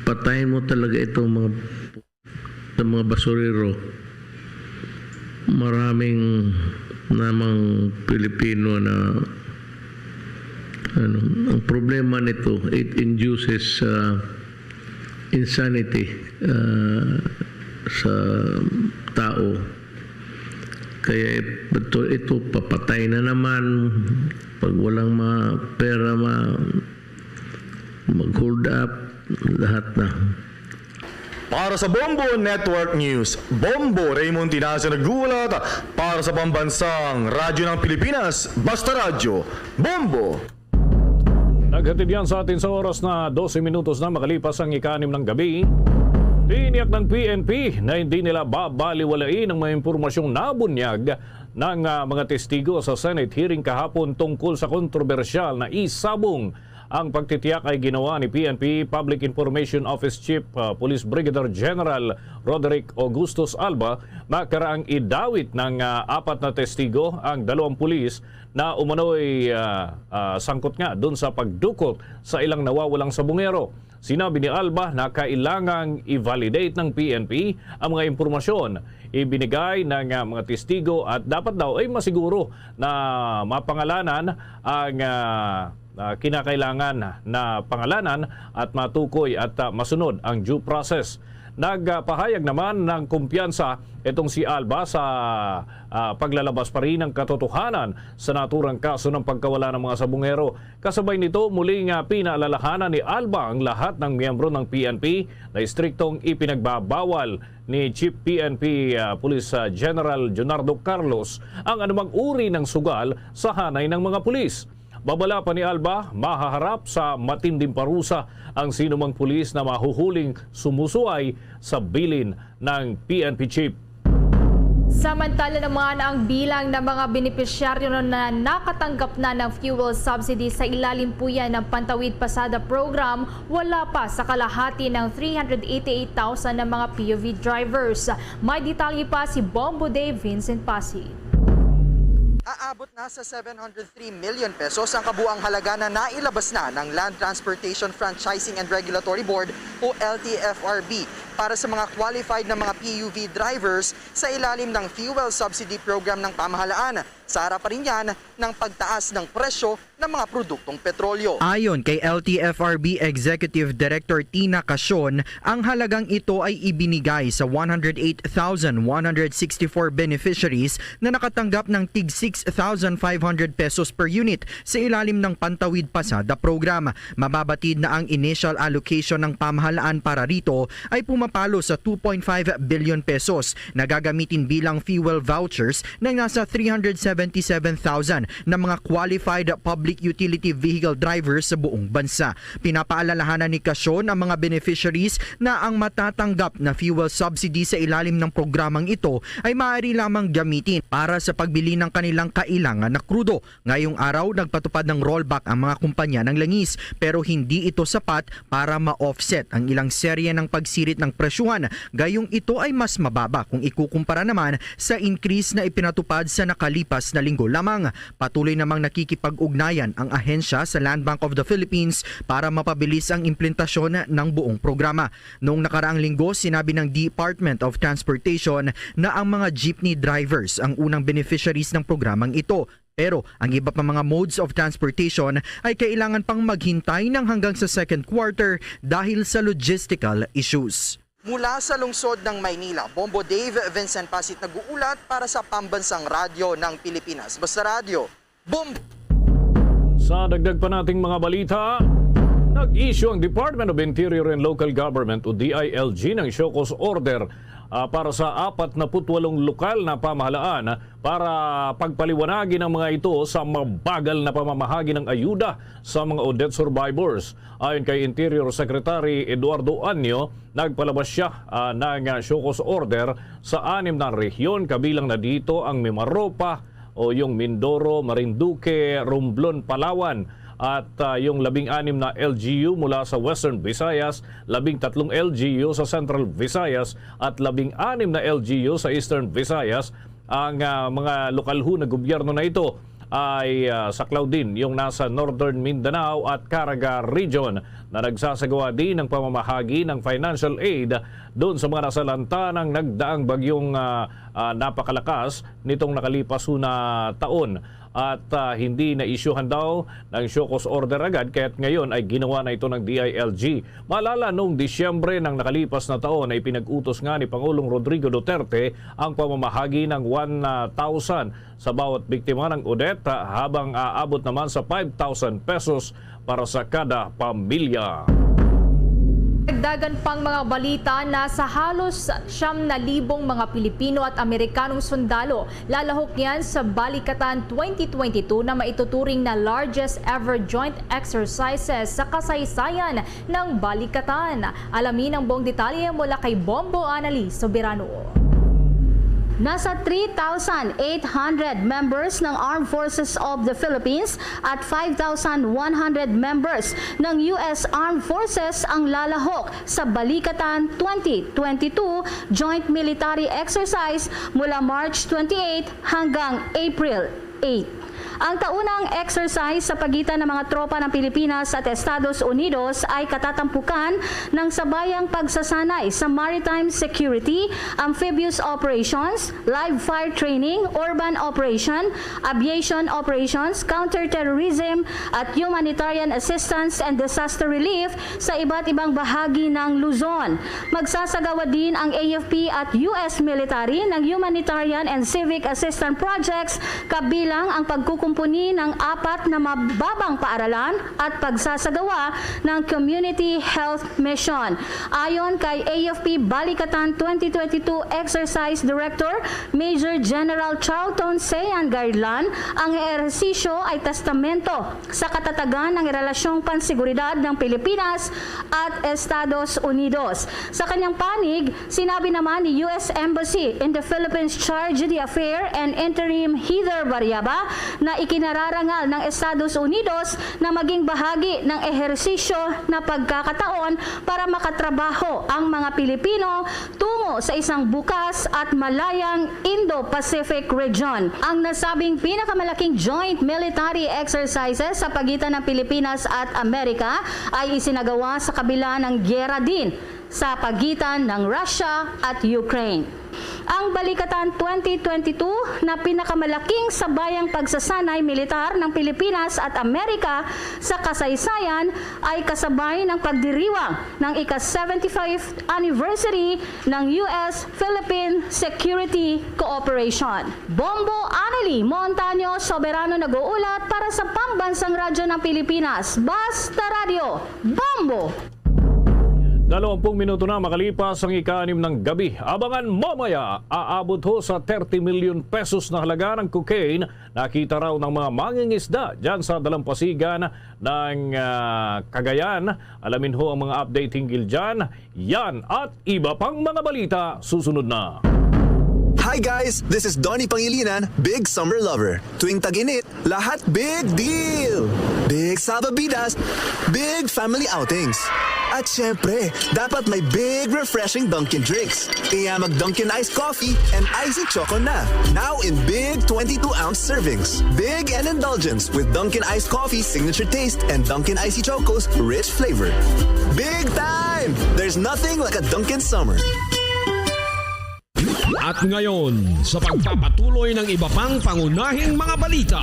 patayin mo talaga itong mga ng mga basurero. Maraming namang Pilipino na ano, ang problema nito, it induces uh, insanity uh, sa tao. Kaya ito, ito papatay na naman pag walang ma pera ma mag-hold up lahat na. Para sa Bombo Network News, Bombo Raymond Tinazo nag-uulat para sa Pambansang Radyo ng Pilipinas, Basta Radyo, Bombo! Naghatid yan sa atin sa oras na dose minutos na makalipas ang ika-anim ng gabi. Tiniyak ng P N P na hindi nila babaliwalain ang mga impormasyong nabunyag ng ah, mga testigo sa Senate hearing kahapon tungkol sa kontrobersyal na isabong. Ang pagtitiyak ay ginawa ni P N P Public Information Office Chief ah, Police Brigadier General Roderick Augustus Alba na karaang idawit ng ah, apat na testigo ang dalawang pulis na umano'y ah, ah, sangkot nga dun sa pagdukot sa ilang nawawalang sabungero. Sinabi ni Alba na kailangang i-validate ng P N P ang mga impormasyon ibinigay ng ah, mga testigo at dapat daw ay masiguro na mapangalanan ang ah, ah, kinakailangan na pangalanan at matukoy at ah, masunod ang due process. Nagpahayag naman ng kumpiyansa itong si Alba sa ah, paglalabas pa rin ng katotohanan sa naturang kaso ng pagkawala ng mga sabungero. Kasabay nito, muli nga pinaalalahanan ni Alba ang lahat ng miyembro ng P N P na istriktong ipinagbabawal ni Chief P N P ah, Police ah, General Junardo Carlos ang anumang uri ng sugal sa hanay ng mga pulis. Babala pa ni Alba, mahaharap sa matinding parusa ang sinumang pulis na mahuhuling sumusuway sa bilin ng P N P Chief. Samantala naman, ang bilang ng mga benepisyaryo na nakatanggap na ng fuel subsidy sa ilalim po yan ng Pantawid Pasada Program, wala pa sa kalahati ng three hundred eighty-eight thousand na mga P U V drivers. May detalye pa si Bombo Dave Vincent Pasig. Aabot na sa seven hundred three million pesos ang kabuang halaga na nailabas na ng Land Transportation Franchising and Regulatory Board o L T F R B para sa mga qualified na mga P U V drivers sa ilalim ng fuel subsidy program ng pamahalaan. Sa harap pa rin yan ng pagtaas ng presyo ng mga produktong petrolyo. Ayon kay L T F R B Executive Director Tina Casion, ang halagang ito ay ibinigay sa one hundred eight thousand one hundred sixty-four beneficiaries na nakatanggap ng tig six thousand five hundred pesos per unit sa ilalim ng Pantawid Pasada Program. Mababatid na ang initial allocation ng pamahalaan para rito ay pumapalo sa two point five billion pesos na gagamitin bilang fuel vouchers ng nasa three hundred seventy-seven thousand na mga qualified public utility vehicle drivers sa buong bansa. Pinapaalalahanan ni Casion ang mga beneficiaries na ang matatanggap na fuel subsidy sa ilalim ng programang ito ay maaari lamang gamitin para sa pagbili ng kanilang kailangan na krudo. Ngayong araw, nagpatupad ng rollback ang mga kumpanya ng langis, pero hindi ito sapat para ma-offset ang ilang serye ng pagsirit ng presyuhan, gayong ito ay mas mababa kung ikukumpara naman sa increase na ipinatupad sa nakalipas na linggo lamang. Patuloy namang nakikipag-ugnayan ang ahensya sa Land Bank of the Philippines para mapabilis ang implementasyon ng buong programa. Noong nakaraang linggo, sinabi ng Department of Transportation na ang mga jeepney drivers ang unang beneficiaries ng programang ito. Pero ang iba pa mga modes of transportation ay kailangan pang maghintay ng hanggang sa second quarter dahil sa logistical issues. Mula sa lungsod ng Maynila, Bombo Dave Vincent Pasit nag-uulat para sa Pambansang Radyo ng Pilipinas. Basta Radyo, Bombo! Sa dagdag pa nating mga balita, nag-issue ang Department of Interior and Local Government o D I L G ng show cause order, ah, para sa apat na put walong lokal na pamahalaan para pagpaliwanagi ng mga ito sa mabagal na pamamahagi ng ayuda sa mga Odette survivors. Ayon kay Interior Secretary Eduardo Anyo, nagpalabas siya, ah, ng, ah, show cause order sa anim na rehiyon, kabilang na dito ang Mimaropa o yung Mindoro, Marinduque, Romblon, Palawan, at, ah, yung labing anim na L G U mula sa Western Visayas, labing tatlong L G U sa Central Visayas, at labing anim na L G U sa Eastern Visayas. Ang, ah, mga lokal ho na gobyerno na ito ay, ah, saklaw din yung nasa Northern Mindanao at Caraga Region na nagsasagawa din ng pamamahagi ng financial aid doon sa mga nasalanta ng nagdaang bagyong, ah, ah, napakalakas nitong nakalipas ho na taon. At, ah, hindi na-isyuhan daw ng show cause order agad, kaya't ngayon ay ginawa na ito ng D I L G. Maalala, noong Disyembre ng nakalipas na taon ay pinag-utos nga ni Pangulong Rodrigo Duterte ang pamamahagi ng one thousand sa bawat biktima ng Odette, ah, habang aabot naman sa five thousand pesos para sa kada pamilya. Dagdagan pang mga balita, nasa halos siyam na libong mga Pilipino at Amerikanong sundalo lalahok niyan sa Balikatan twenty twenty-two na maituturing na largest ever joint exercises sa kasaysayan ng Balikatan. Alamin ang buong detalye mula kay Bombo Anali Soberano. Nasa three thousand eight hundred members ng Armed Forces of the Philippines at five thousand one hundred members ng U S Armed Forces ang lalahok sa Balikatan twenty twenty-two Joint Military Exercise mula March twenty-eight hanggang April eight. Ang taunang exercise sa pagitan ng mga tropa ng Pilipinas at Estados Unidos ay katatampukan ng sabayang pagsasanay sa maritime security, amphibious operations, live fire training, urban operation, aviation operations, counterterrorism, at humanitarian assistance and disaster relief sa iba't ibang bahagi ng Luzon. Magsasagawa din ang A F P at U S military ng humanitarian and civic assistance projects, kabilang ang pagkukumpuni ng apat na mababang paaralan at pagsasagawa ng community health mission. Ayon kay A F P Balikatan twenty twenty-two Exercise Director Major General Charlton Sean Gairlan, ang ehersisyo ay testamento sa katatagan ng relasyong panseguridad ng Pilipinas at Estados Unidos. Sa kanyang panig, sinabi naman ni U S Embassy in the Philippines Charge d'Affaires and Interim Heather Variaba na ikinararangal ng Estados Unidos na maging bahagi ng ehersisyo na pagkakataon para makatrabaho ang mga Pilipino tungo sa isang bukas at malayang Indo-Pacific region. Ang nasabing pinakamalaking joint military exercises sa pagitan ng Pilipinas at Amerika ay isinagawa sa kabila ng giyera din sa pagitan ng Russia at Ukraine. Ang Balikatan twenty twenty-two na pinakamalaking sabayang pagsasanay militar ng Pilipinas at Amerika sa kasaysayan ay kasabay ng pagdiriwang ng ika-seventy-fifth anniversary ng U S-Philippine Security Cooperation. Bombo Annalie Montaño Soberano nag-uulat para sa Pambansang Radyo ng Pilipinas, Basta Radyo, Bombo! Dalawampung minuto na makalipas ang ika-anim ng gabi. Abangan mamaya, aabot ho sa thirty million pesos na halaga ng cocaine nakita raw ng mga mangingisda dyan sa dalampasigan ng, ah, Cagayan. Alamin ho ang mga update hinggil dyan. Yan at iba pang mga balita susunod na. Hi guys, this is Donnie Pangilinan, big summer lover. Tuwing tag-init, lahat big deal! Big salbabidas, big family outings. At syempre, dapat may big refreshing Dunkin' drinks. Kaya mag Dunkin' Ice Coffee and Icy Choco na. Now in big twenty-two ounce servings. Big and indulgence with Dunkin' Ice Coffee signature taste and Dunkin' Icy Choco's rich flavor. Big time! There's nothing like a Dunkin' summer. At ngayon, sa pagpapatuloy ng iba pang pangunahing mga balita.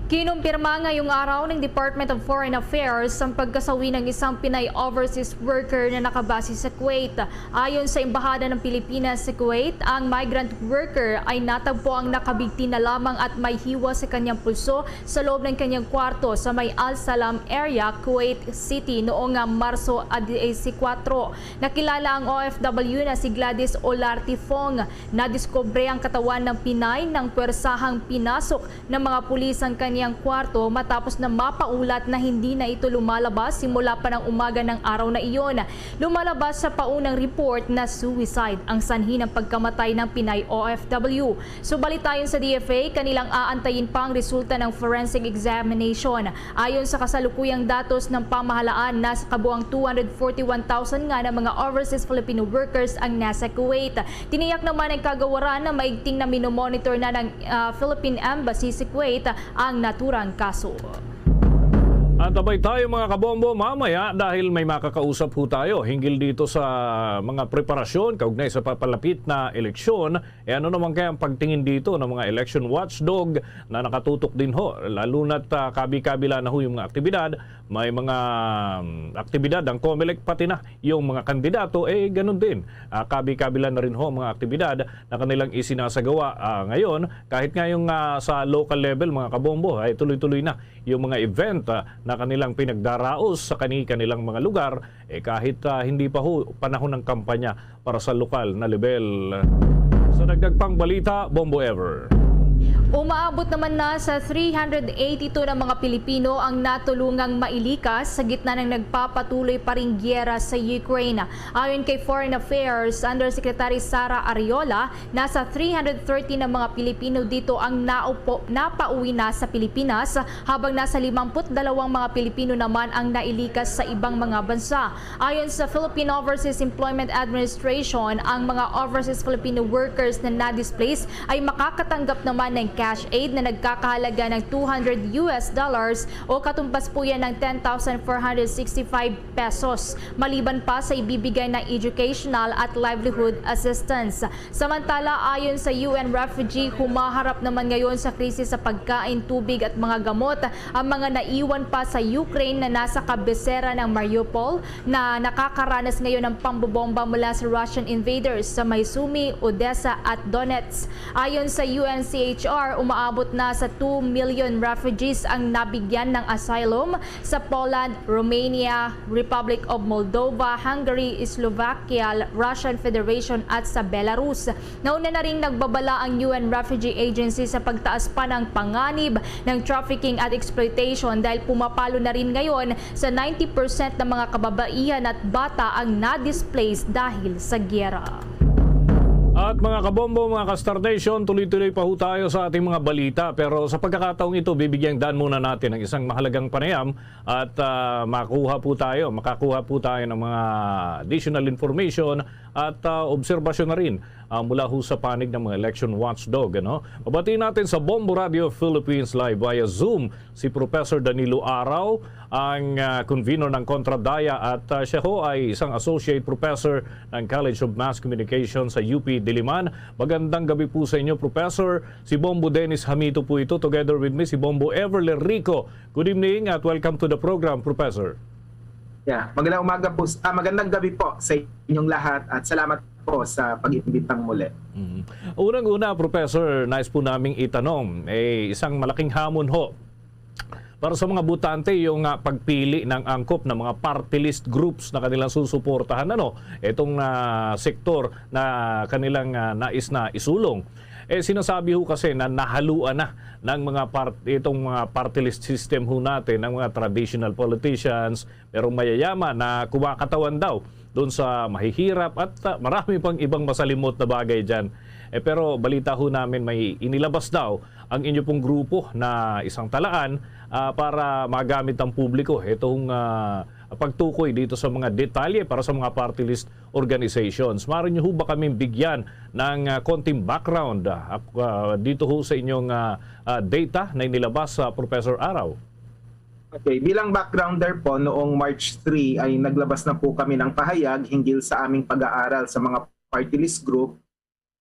Kinumpirma ngayong araw ng Department of Foreign Affairs ang pagkasawi ng isang Pinay overseas worker na nakabase sa Kuwait. Ayon sa Embahada ng Pilipinas sa Kuwait, ang migrant worker ay natagpo ang nakabigti na lamang at may hiwa sa kanyang pulso sa loob ng kanyang kwarto sa may Al Salam area, Kuwait City, noong, ah, Marso a diecinuebe. Nakilala ang O F W na si Gladys Olarte Fong. Nadiskubre ang katawan ng Pinay nang pwersahang pinasok ng mga pulis ang kanyang kwarto matapos na mapaulat na hindi na ito lumalabas simula pa ng umaga ng araw na iyon. Lumalabas sa paunang report na suicide ang sanhi ng pagkamatay ng Pinay O F W. Subalit, ayon sa D F A, kanilang aantayin pa ang resulta ng forensic examination. Ayon sa kasalukuyang datos ng pamahalaan, nasa kabuang two hundred forty-one thousand nga na mga overseas Filipino workers ang nasa Kuwait. Tiniyak naman ng kagawaran na maigting na minomonitor na ng, ah, Philippine Embassy sa Kuwait ang naturang kaso. Antabay tayo, mga kabombo, mamaya dahil may makakausap ho tayo hinggil dito sa mga preparasyon kaugnay sa papalapit na eleksyon. E ano naman kaya ang pagtingin dito ng mga election watchdog na nakatutok din ho, lalo na't, ah, kabi-kabila na ho yung mga aktibidad, may mga, um, aktibidad ang Comelec, pati na yung mga kandidato, eh ganun din. Ah, kabi-kabila na rin ho ang mga aktibidad na kanilang isinasagawa, ah, ngayon, kahit nga yung, ah, sa local level, mga kabombo, ay tuloy-tuloy na yung mga event, ah, na kanilang pinagdaraos sa kani-kanilang mga lugar, eh kahit, ah, hindi pa ho panahon ng kampanya para sa lokal na level. Sa dagdag pang balita, Bombo Ever. Umaabot naman na sa three hundred eighty-two na mga Pilipino ang natulungang mailikas sa gitna ng nagpapatuloy pa ring giyera sa Ukraine. Ayon kay Foreign Affairs Undersecretary Sara Arriola, nasa three hundred thirty na mga Pilipino dito ang naupo, napauwi na sa Pilipinas, habang nasa limampu't dalawang mga Pilipino naman ang nailikas sa ibang mga bansa. Ayon sa Philippine Overseas Employment Administration, ang mga overseas Filipino workers na na-displace ay makakatanggap naman ng cash aid na nagkakahalaga ng two hundred U S dollars o katumbas po yan ng ten thousand four hundred sixty-five pesos, maliban pa sa ibibigay na educational at livelihood assistance. Samantala, ayon sa U N refugee, humaharap naman ngayon sa krisis sa pagkain, tubig at mga gamot ang mga naiwan pa sa Ukraine na nasa kabisera ng Mariupol, na nakakaranas ngayon ng pambobomba mula sa Russian invaders sa may Sumy, Odessa at Donetsk. Ayon sa U N C H R, umaabot na sa two million refugees ang nabigyan ng asylum sa Poland, Romania, Republic of Moldova, Hungary, Slovakia, Russian Federation at sa Belarus. Nauna na ring nagbabala ang U N Refugee Agency sa pagtaas pa ng panganib ng trafficking at exploitation dahil pumapalo na rin ngayon sa ninety percent ng mga kababaihan at bata ang na-displace dahil sa giyera. At Mga kabombo, mga ka-Star Nation, tuloy-tuloy pa ho tayo sa ating mga balita. Pero sa pagkakataong ito, bibigyang daan muna natin ang isang mahalagang panayam at, ah, makuha po tayo, makakuha po tayo ng mga additional information at, ah, obserbasyon na rin, ah, mula ho sa panig ng mga election watchdog, ano? Mabatiin natin sa Bombo Radio Philippines Live via Zoom si Professor Danilo Araw, ang, ah, convener ng Kontra Daya at, ah, siya ho ay isang associate professor ng College of Mass Communication sa U P Diliman. Magandang gabi po sa inyo, Professor. Si Bombo Dennis Hamito po ito. Together with me, si Bombo Everly Rico. Good evening at welcome to the program, Professor. Yeah, magandang umaga po, ah, magandang gabi po sa inyong lahat at salamat po sa pag-imbitang muli. Mm. Unang-una, Professor, nais po naming itanong, eh, isang malaking hamon ho para sa mga botante yung, ah, pagpili ng angkop ng mga party list groups na kanilang susuportahan, ano, itong, ah, sektor na kanilang, ah, nais na isulong. Eh, sinasabi ho kasi na nahaluan na ng mga part-, itong mga party list system ho natin ng mga traditional politicians, merong mayayaman na kumakatawan daw doon sa mahihirap at, ah, marami pang ibang masalimot na bagay dyan. Eh, pero balita ho namin may inilabas daw ang inyo pong grupo na isang talaan, ah, para magamit ng publiko itong, ah, pagtukoy dito sa mga detalye para sa mga party list organizations. Maaari niyo ho ba kaming bigyan ng, ah, konting background, ah, ah, dito ho sa inyong, ah, ah, data na inilabas sa Professor Araw? Okay, bilang backgrounder po, noong March three ay naglabas na po kami ng pahayag hinggil sa aming pag-aaral sa mga party list group.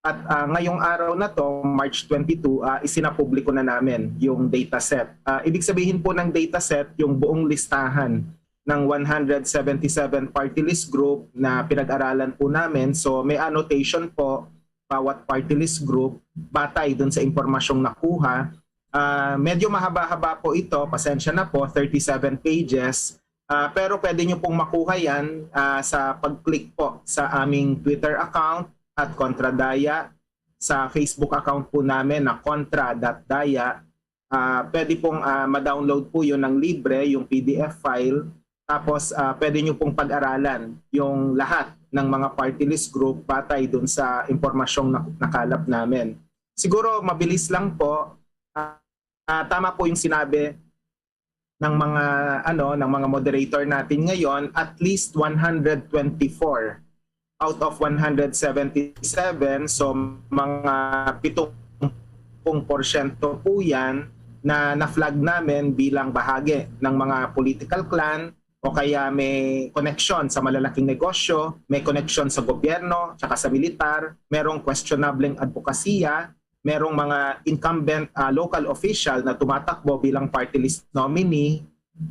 At, ah, ngayong araw na to, March twenty-two, ah, isinapubliko na namin yung dataset. Ah, ibig sabihin po ng dataset, yung buong listahan ng one hundred seventy-seven party list group na pinag-aralan po namin. So may annotation po bawat party list group batay dun sa impormasyong nakuha. Ah, medyo mahaba-haba po ito, pasensya na po, thirty-seven pages. Ah, pero pwede nyo pong makuha yan, ah, sa pag-click po sa aming Twitter account at Kontra Daya, sa Facebook account po namin na kontra dot daya. Ah, pwede pong, ah, ma-download po yun ng libre, yung P D F file. Tapos, ah, pwede nyo pong pag-aralan yung lahat ng mga party list group batay dun sa impormasyong nak-, nakalap namin. Siguro mabilis lang po, ah, ah, tama po yung sinabi ng mga, ano, ng mga moderator natin ngayon, at least one hundred twenty-four out of one hundred seventy-seven, so mga pitong porsyento po yan na na-flag namin bilang bahagi ng mga political clan o kaya may koneksyon sa malalaking negosyo, may koneksyon sa gobyerno, tsaka sa militar, merong questionableng advokasya, merong mga incumbent, ah, local official na tumatakbo bilang party list nominee,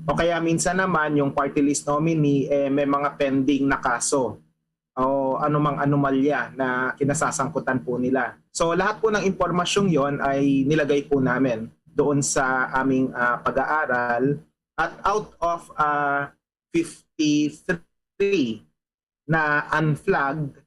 o kaya minsan naman yung party list nominee, eh, may mga pending na kaso o anumang anomalya na kinasasangkutan po nila. So lahat po ng impormasyong yon ay nilagay po namin doon sa aming, ah, pag-aaral. At out of, ah, fifty-three na unflagged,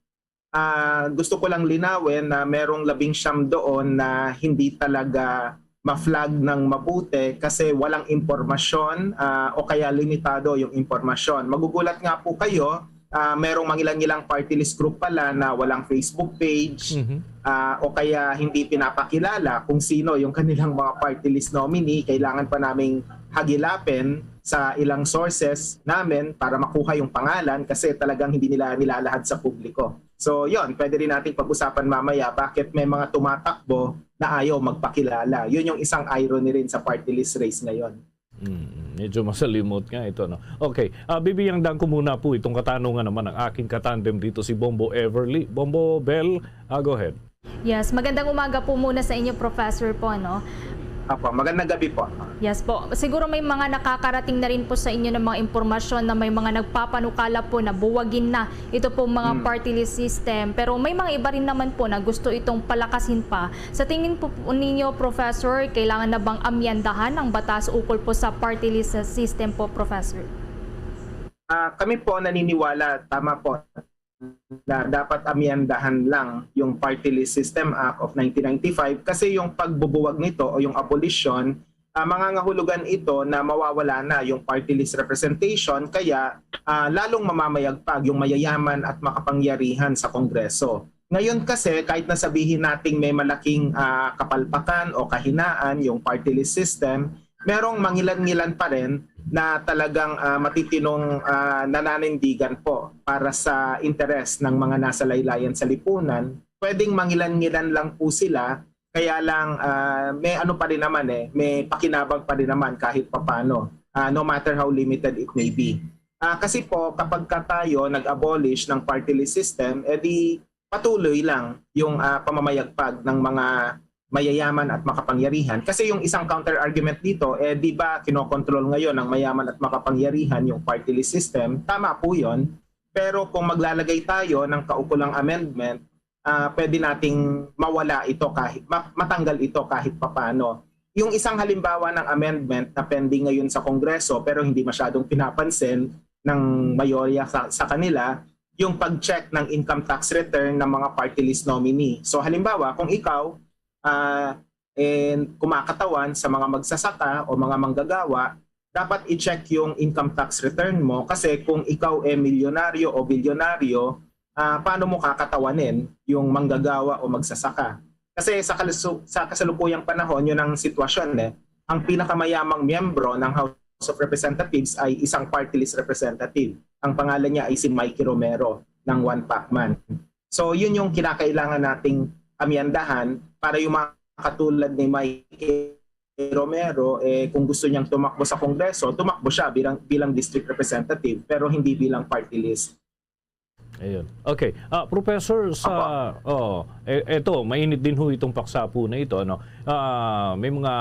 ah, gusto ko lang linawin na merong labing siyam doon na hindi talaga ma-flag ng mabuti kasi walang impormasyon, ah, o kaya limitado yung impormasyon. Magugulat nga po kayo, ah, merong mangilang-ilang party list group pala na walang Facebook page, Mhm. ah, o kaya hindi pinapakilala kung sino yung kanilang mga party list nominee. Kailangan pa naming hagilapin sa ilang sources namin para makuha yung pangalan kasi talagang hindi nila nilalahad sa publiko. So, yon, pwede rin nating pag-usapan mamaya bakit may mga tumatakbo na ayaw magpakilala. Yun yung isang irony rin sa party list race ngayon. Mm, medyo masalimot nga ito, no? Okay, ah, bibigyan daan ko muna po itong katanungan naman ng aking katandem dito, si Bombo Everly. Bombo Bell, ah, go ahead. Yes, magandang umaga po muna sa inyo, Professor po, no? Apo, magandang gabi po. Yes po. Siguro may mga nakakarating na rin po sa inyo ng mga impormasyon na may mga nagpapanukala po na buwagin na ito pong mga Hmm. party list system. Pero may mga iba rin naman po na gusto itong palakasin pa. Sa tingin po, po ninyo, Professor, kailangan na bang amyendahan ang batas ukol po sa party list system po, Professor? Ah, kami po naniniwala, tama po, na dapat amyendahan lang yung Party List System Act of nineteen ninety-five kasi yung pagbubuwag nito o yung abolition, ah, mangangahulugan ito na mawawala na yung party list representation, kaya, ah, lalong mamamayagpag yung mayayaman at makapangyarihan sa Kongreso. Ngayon kasi, kahit na sabihin nating may malaking, ah, kapalpakan o kahinaan yung party list system, merong mangilan-ngilan pa rin na talagang, ah, matitinong, ah, nananindigan po para sa interes ng mga nasa laylayan sa lipunan. Pwedeng mangilan-ngilan lang po sila, kaya lang, ah, may ano pa rin naman eh, may pakinabang pa rin naman kahit papano, ah, no matter how limited it may be. Ah, kasi po, kapag ka tayo nag-abolish ng party list system, edi patuloy lang yung, ah, pamamayagpag ng mga mayayaman at makapangyarihan. Kasi yung isang counter-argument dito, eh, di ba kinokontrol ngayon ng mayaman at makapangyarihan yung party list system? Tama po yun. Pero kung maglalagay tayo ng kaukulang amendment, ah, pwede nating mawala ito kahit, ma- matanggal ito kahit papano. Yung isang halimbawa ng amendment na pending ngayon sa Kongreso pero hindi masyadong pinapansin ng mayorya sa, sa kanila, yung pag-check ng income tax return ng mga party list nominee. So halimbawa, kung ikaw, ah, and kumakatawan sa mga magsasaka o mga manggagawa, dapat i-check yung income tax return mo kasi kung ikaw eh milyonaryo o bilyonaryo, ah, paano mo kakatawanin yung manggagawa o magsasaka? Kasi sa, kalusu- sa kasalukuyang panahon, yun ang sitwasyon eh. Ang pinakamayamang miyembro ng House of Representatives ay isang party list representative. Ang pangalan niya ay si Mikey Romero ng One Pac Man. So yun yung kinakailangan nating amyandahan para yung mga katulad ni Mikey Romero, eh, kung gusto niyang tumakbo sa Kongreso, tumakbo siya bilang, bilang district representative pero hindi bilang party list. Ayun. Okay. Ah, Professor, sa oh, e- eto, mainit din ho itong paksa po na ito, ano. Ah, may mga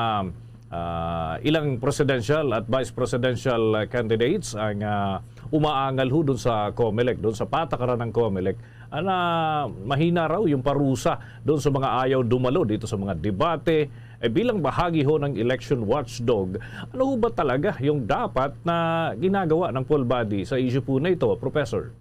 ah, ilang presidential at vice presidential candidates ang ah, umaangal ho doon sa COMELEC, doon sa patakaran ng COMELEC. Ana, mahina raw yung parusa doon sa mga ayaw dumalo dito sa mga debate. Eh, bilang bahagi ho ng election watchdog, ano ho ba talaga yung dapat na ginagawa ng poll body sa issue po na ito, Professor?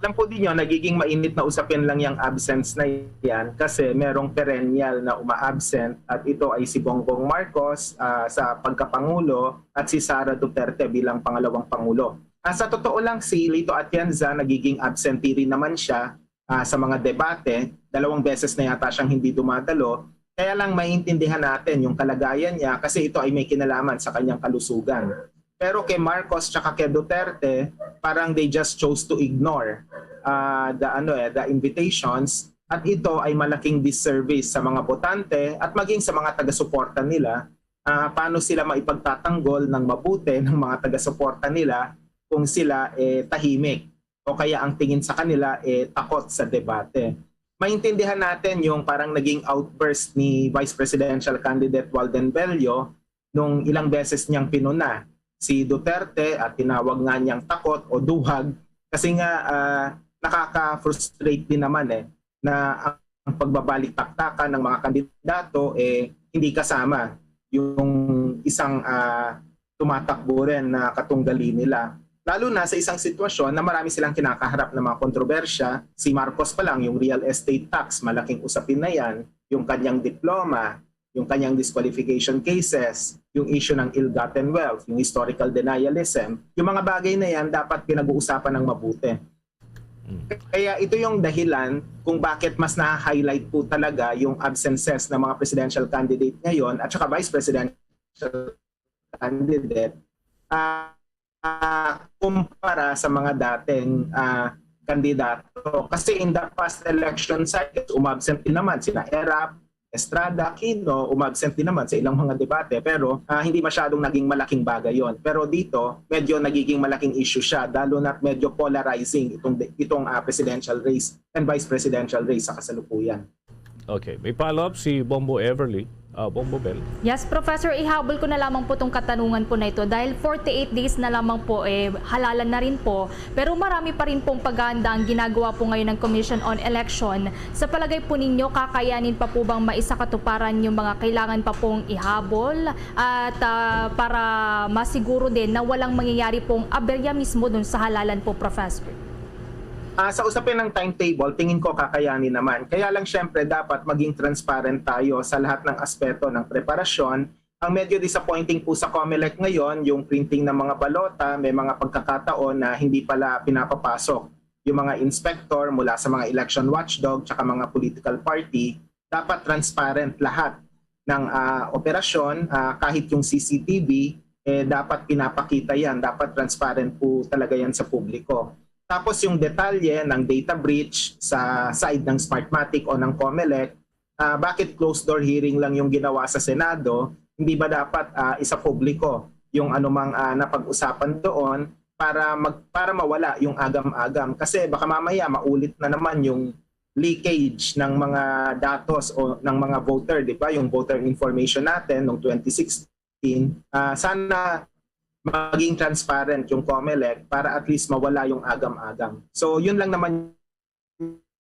Alam po ninyo, nagiging mainit na usapin lang yung absence na yan kasi merong perennial na uma-absent at ito ay si Bongbong Marcos ah, sa pagkapangulo at si Sara Duterte bilang pangalawang pangulo. Ah, sa totoo lang, si Lito Atienza nagiging absentee rin naman siya ah, sa mga debate. Dalawang beses na yata siyang hindi dumadalo. Kaya lang maiintindihan natin yung kalagayan niya kasi ito ay may kinalaman sa kanyang kalusugan. Pero kay Marcos tsaka kay Duterte, parang they just chose to ignore uh, the ano eh, the invitations at ito ay malaking disservice sa mga botante at maging sa mga taga-suporta nila. Uh, paano sila maipagtatanggol ng mabuti ng mga taga-suporta nila kung sila eh, tahimik o kaya ang tingin sa kanila eh, takot sa debate? Maintindihan natin yung parang naging outburst ni Vice Presidential Candidate Walden Bello nung ilang beses niyang pinuna si Duterte at tinawag nga niyang takot o duhag kasi nga uh, nakaka-frustrate din naman eh na ang pagbabalik-taktakan ng mga kandidato eh hindi kasama yung isang uh, tumatakbo rin na katunggali nila. Lalo na sa isang sitwasyon na marami silang kinakaharap na mga kontrobersya. Si Marcos pa lang, yung real estate tax, malaking usapin na yan. Yung kanyang diploma, yung kanyang disqualification cases, yung issue ng ill-gotten wealth, yung historical denialism, yung mga bagay na yan dapat pinag-uusapan ng mabuti. Hmm. Kaya ito yung dahilan kung bakit mas na-highlight po talaga yung absences ng mga presidential candidate ngayon at saka vice presidential candidate uh, uh, kumpara sa mga dating uh, kandidato. Kasi in the past election cycles, umabsent din naman sina Erap, Estrada, Aquino, umabsent din naman sa ilang mga debate pero uh, hindi masyadong naging malaking bagay yon. Pero dito, medyo nagiging malaking issue siya, lalo na medyo polarizing itong, itong uh, presidential race and vice presidential race sa kasalukuyan. Okay. May follow-up si Bombo Everly. Uh, Bombo Bell. Yes, Professor, ihabol ko na lamang po itong katanungan po na ito. Dahil forty-eight days na lamang po, eh, halalan na rin po. Pero marami pa rin pong paghahanda ang ginagawa po ngayon ng Commission on Election. Sa palagay po ninyo, kakayanin pa po bang maisakatuparan yung mga kailangan pa pong ihabol at uh, para masiguro din na walang mangyayari pong aberya mismo dun sa halalan po, Professor? Uh, sa usapin ng timetable, tingin ko kakayanin naman. Kaya lang siyempre dapat maging transparent tayo sa lahat ng aspeto ng preparasyon. Ang medyo disappointing po sa COMELEC ngayon, yung printing ng mga balota, may mga pagkakataon na hindi pala pinapapasok yung mga inspector mula sa mga election watchdog tsaka mga political party, dapat transparent lahat ng, ah, operasyon, ah, kahit yung C C T V, eh, dapat pinapakita yan, dapat transparent po talaga yan sa publiko. Tapos yung detalye ng data breach sa side ng Smartmatic o ng Comelec, ah, bakit closed door hearing lang yung ginawa sa Senado? Hindi ba dapat, ah, isapubliko yung anumang, ah, napag-usapan doon para mag-, para mawala yung agam-agam? Kasi baka mamaya maulit na naman yung leakage ng mga datos o ng mga voter, di ba? Yung voter information natin noong twenty sixteen, ah, sana maging transparent yung Comelec para at least mawala yung agam-agam. So, yun lang naman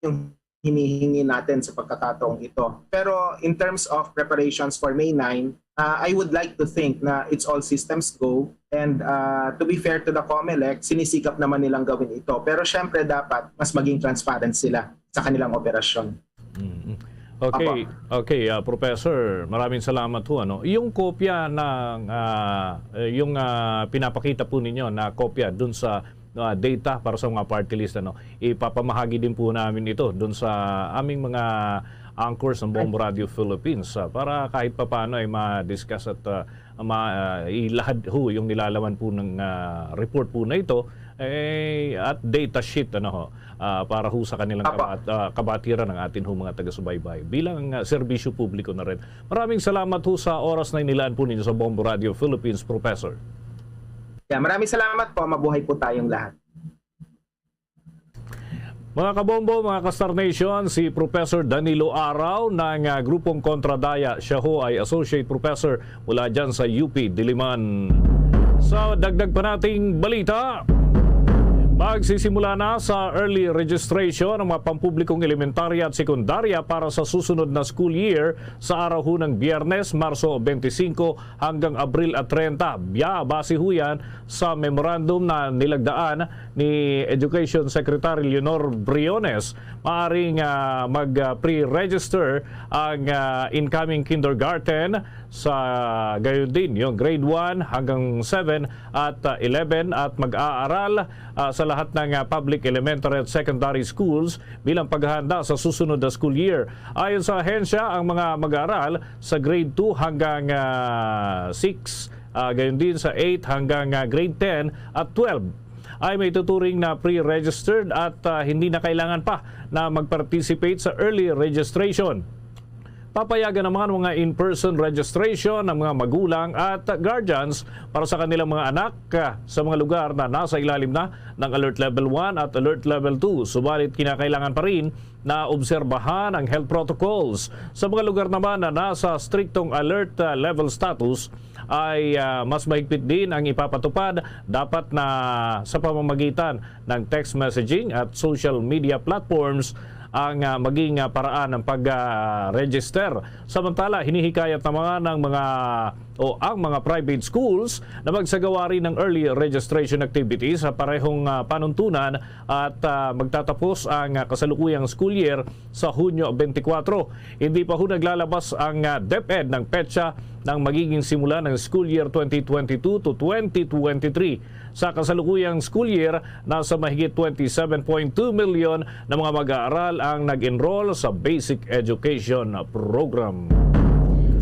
yung hinihingi natin sa pagkakataong ito. Pero in terms of preparations for May nine, ah, I would like to think na it's all systems go. And, ah, to be fair to the Comelec, sinisikap naman nilang gawin ito. Pero syempre dapat mas maging transparent sila sa kanilang operasyon. Mm. Okay, okay, ah, Professor, maraming salamat ho, ano. Yung kopya ng, ah, eh, yung, ah, pinapakita po ninyo na kopya dun sa, ah, data para sa mga party list, ano, ipapamahagi din po namin ito dun sa aming mga anchors ng Bombo Radio Philippines, ah, para kahit papaano ay ma-discuss at, ah, ma-, ah, ilahad ho yung nilalaman po ng, ah, report po na ito, eh, at data sheet, ano ho, ah, para ho sa kanilang Apo. kabat-, ah, kabatiran ng atin ho mga taga-subaybay bilang, ah, serbisyo publiko na rin. Maraming salamat ho sa oras na inilaan po ninyo sa Bombo Radio Philippines, Professor. Yeah, maraming salamat po. Mabuhay po tayong lahat. Mga kabombo, mga ka-Star Nation, si Professor Danilo Araw ng, ah, Grupong Kontradaya. Siya ho ay Associate Professor mula dyan sa U P Diliman. Sa dagdag pa nating balita, magsisimula na sa early registration ang mga pampublikong elementarya at sekundarya para sa susunod na school year sa araw ho ng Biyernes, Marso twenty-five hanggang Abril at treinta. Biya, base ho yan sa memorandum na nilagdaan ni Education Secretary Leonor Briones. Maaring, ah, mag, ah, pre-register ang, ah, incoming kindergarten, sa gayon din yung grade one hanggang seven at, ah, eleven, at mag-aaral, ah, sa lahat ng, ah, public elementary at secondary schools bilang paghahanda sa susunod na school year. Ayon sa ahensya, ang mga mag-aaral sa grade two hanggang, ah, six, ah, gayon din sa eight hanggang, ah, grade ten at twelve ay may tuturing na pre-registered at, ah, hindi na kailangan pa na mag-participate sa early registration. Papayagan naman ang mga in-person registration ng mga magulang at guardians para sa kanilang mga anak, ah, sa mga lugar na nasa ilalim na ng Alert Level one at Alert Level two. Subalit kinakailangan pa rin na obserbahan ang health protocols. Sa mga lugar naman na nasa striktong alert, ah, level status, ay, ah, mas mahigpit din ang ipapatupad, dapat na sa pamamagitan ng text messaging at social media platforms ang, ah, maging, ah, paraan ng pag-register. Samantala, hinihikayat naman ng mga o ang mga private schools na magsagawa rin ng early registration activities sa parehong, ah, panuntunan at, ah, magtatapos ang, ah, kasalukuyang school year sa Hunyo twenty-four. Hindi pa ho naglalabas ang, ah, DepEd ng petsa ng magiging simula ng school year twenty twenty-two to twenty twenty-three. Sa kasalukuyang school year, nasa mahigit twenty-seven point two million na mga mag-aaral ang nag-enroll sa basic education program.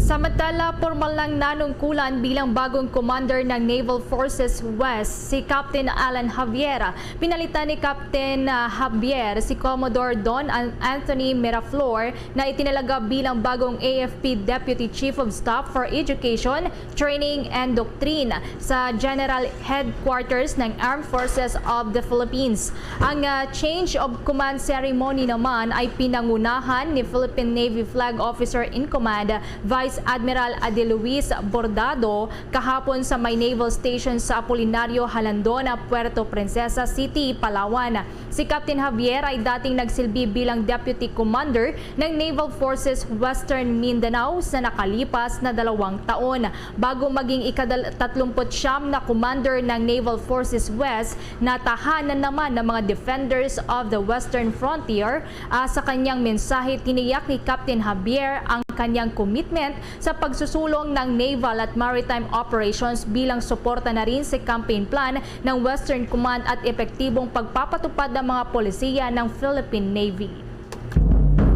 Samantala, pormal nang nanungkulan bilang bagong commander ng Naval Forces West si Captain Alan Javier. Pinalitan ni Captain, ah, Javier si Commodore Don An-, Anthony Miraflor na itinalaga bilang bagong A F P Deputy Chief of Staff for Education, Training and Doctrine sa General Headquarters ng Armed Forces of the Philippines. Ang, ah, change of command ceremony naman ay pinangunahan ni Philippine Navy Flag Officer in Command Vice Admiral Ade Luis Bordado kahapon sa may Naval Station sa Apolinario Jalandon, Puerto Princesa City, Palawan. Si Captain Javier ay dating nagsilbi bilang Deputy Commander ng Naval Forces Western Mindanao sa nakalipas na dalawang taon. Bago maging ikadal-, tatlumpu't siyam na Commander ng Naval Forces West, natahanan naman ng mga Defenders of the Western Frontier. Ah, sa kanyang mensahe, tiniyak ni Captain Javier ang kanyang commitment sa pagsusulong ng naval at maritime operations bilang suporta na rin sa campaign plan ng Western Command at epektibong pagpapatupad ng mga polisiya ng Philippine Navy.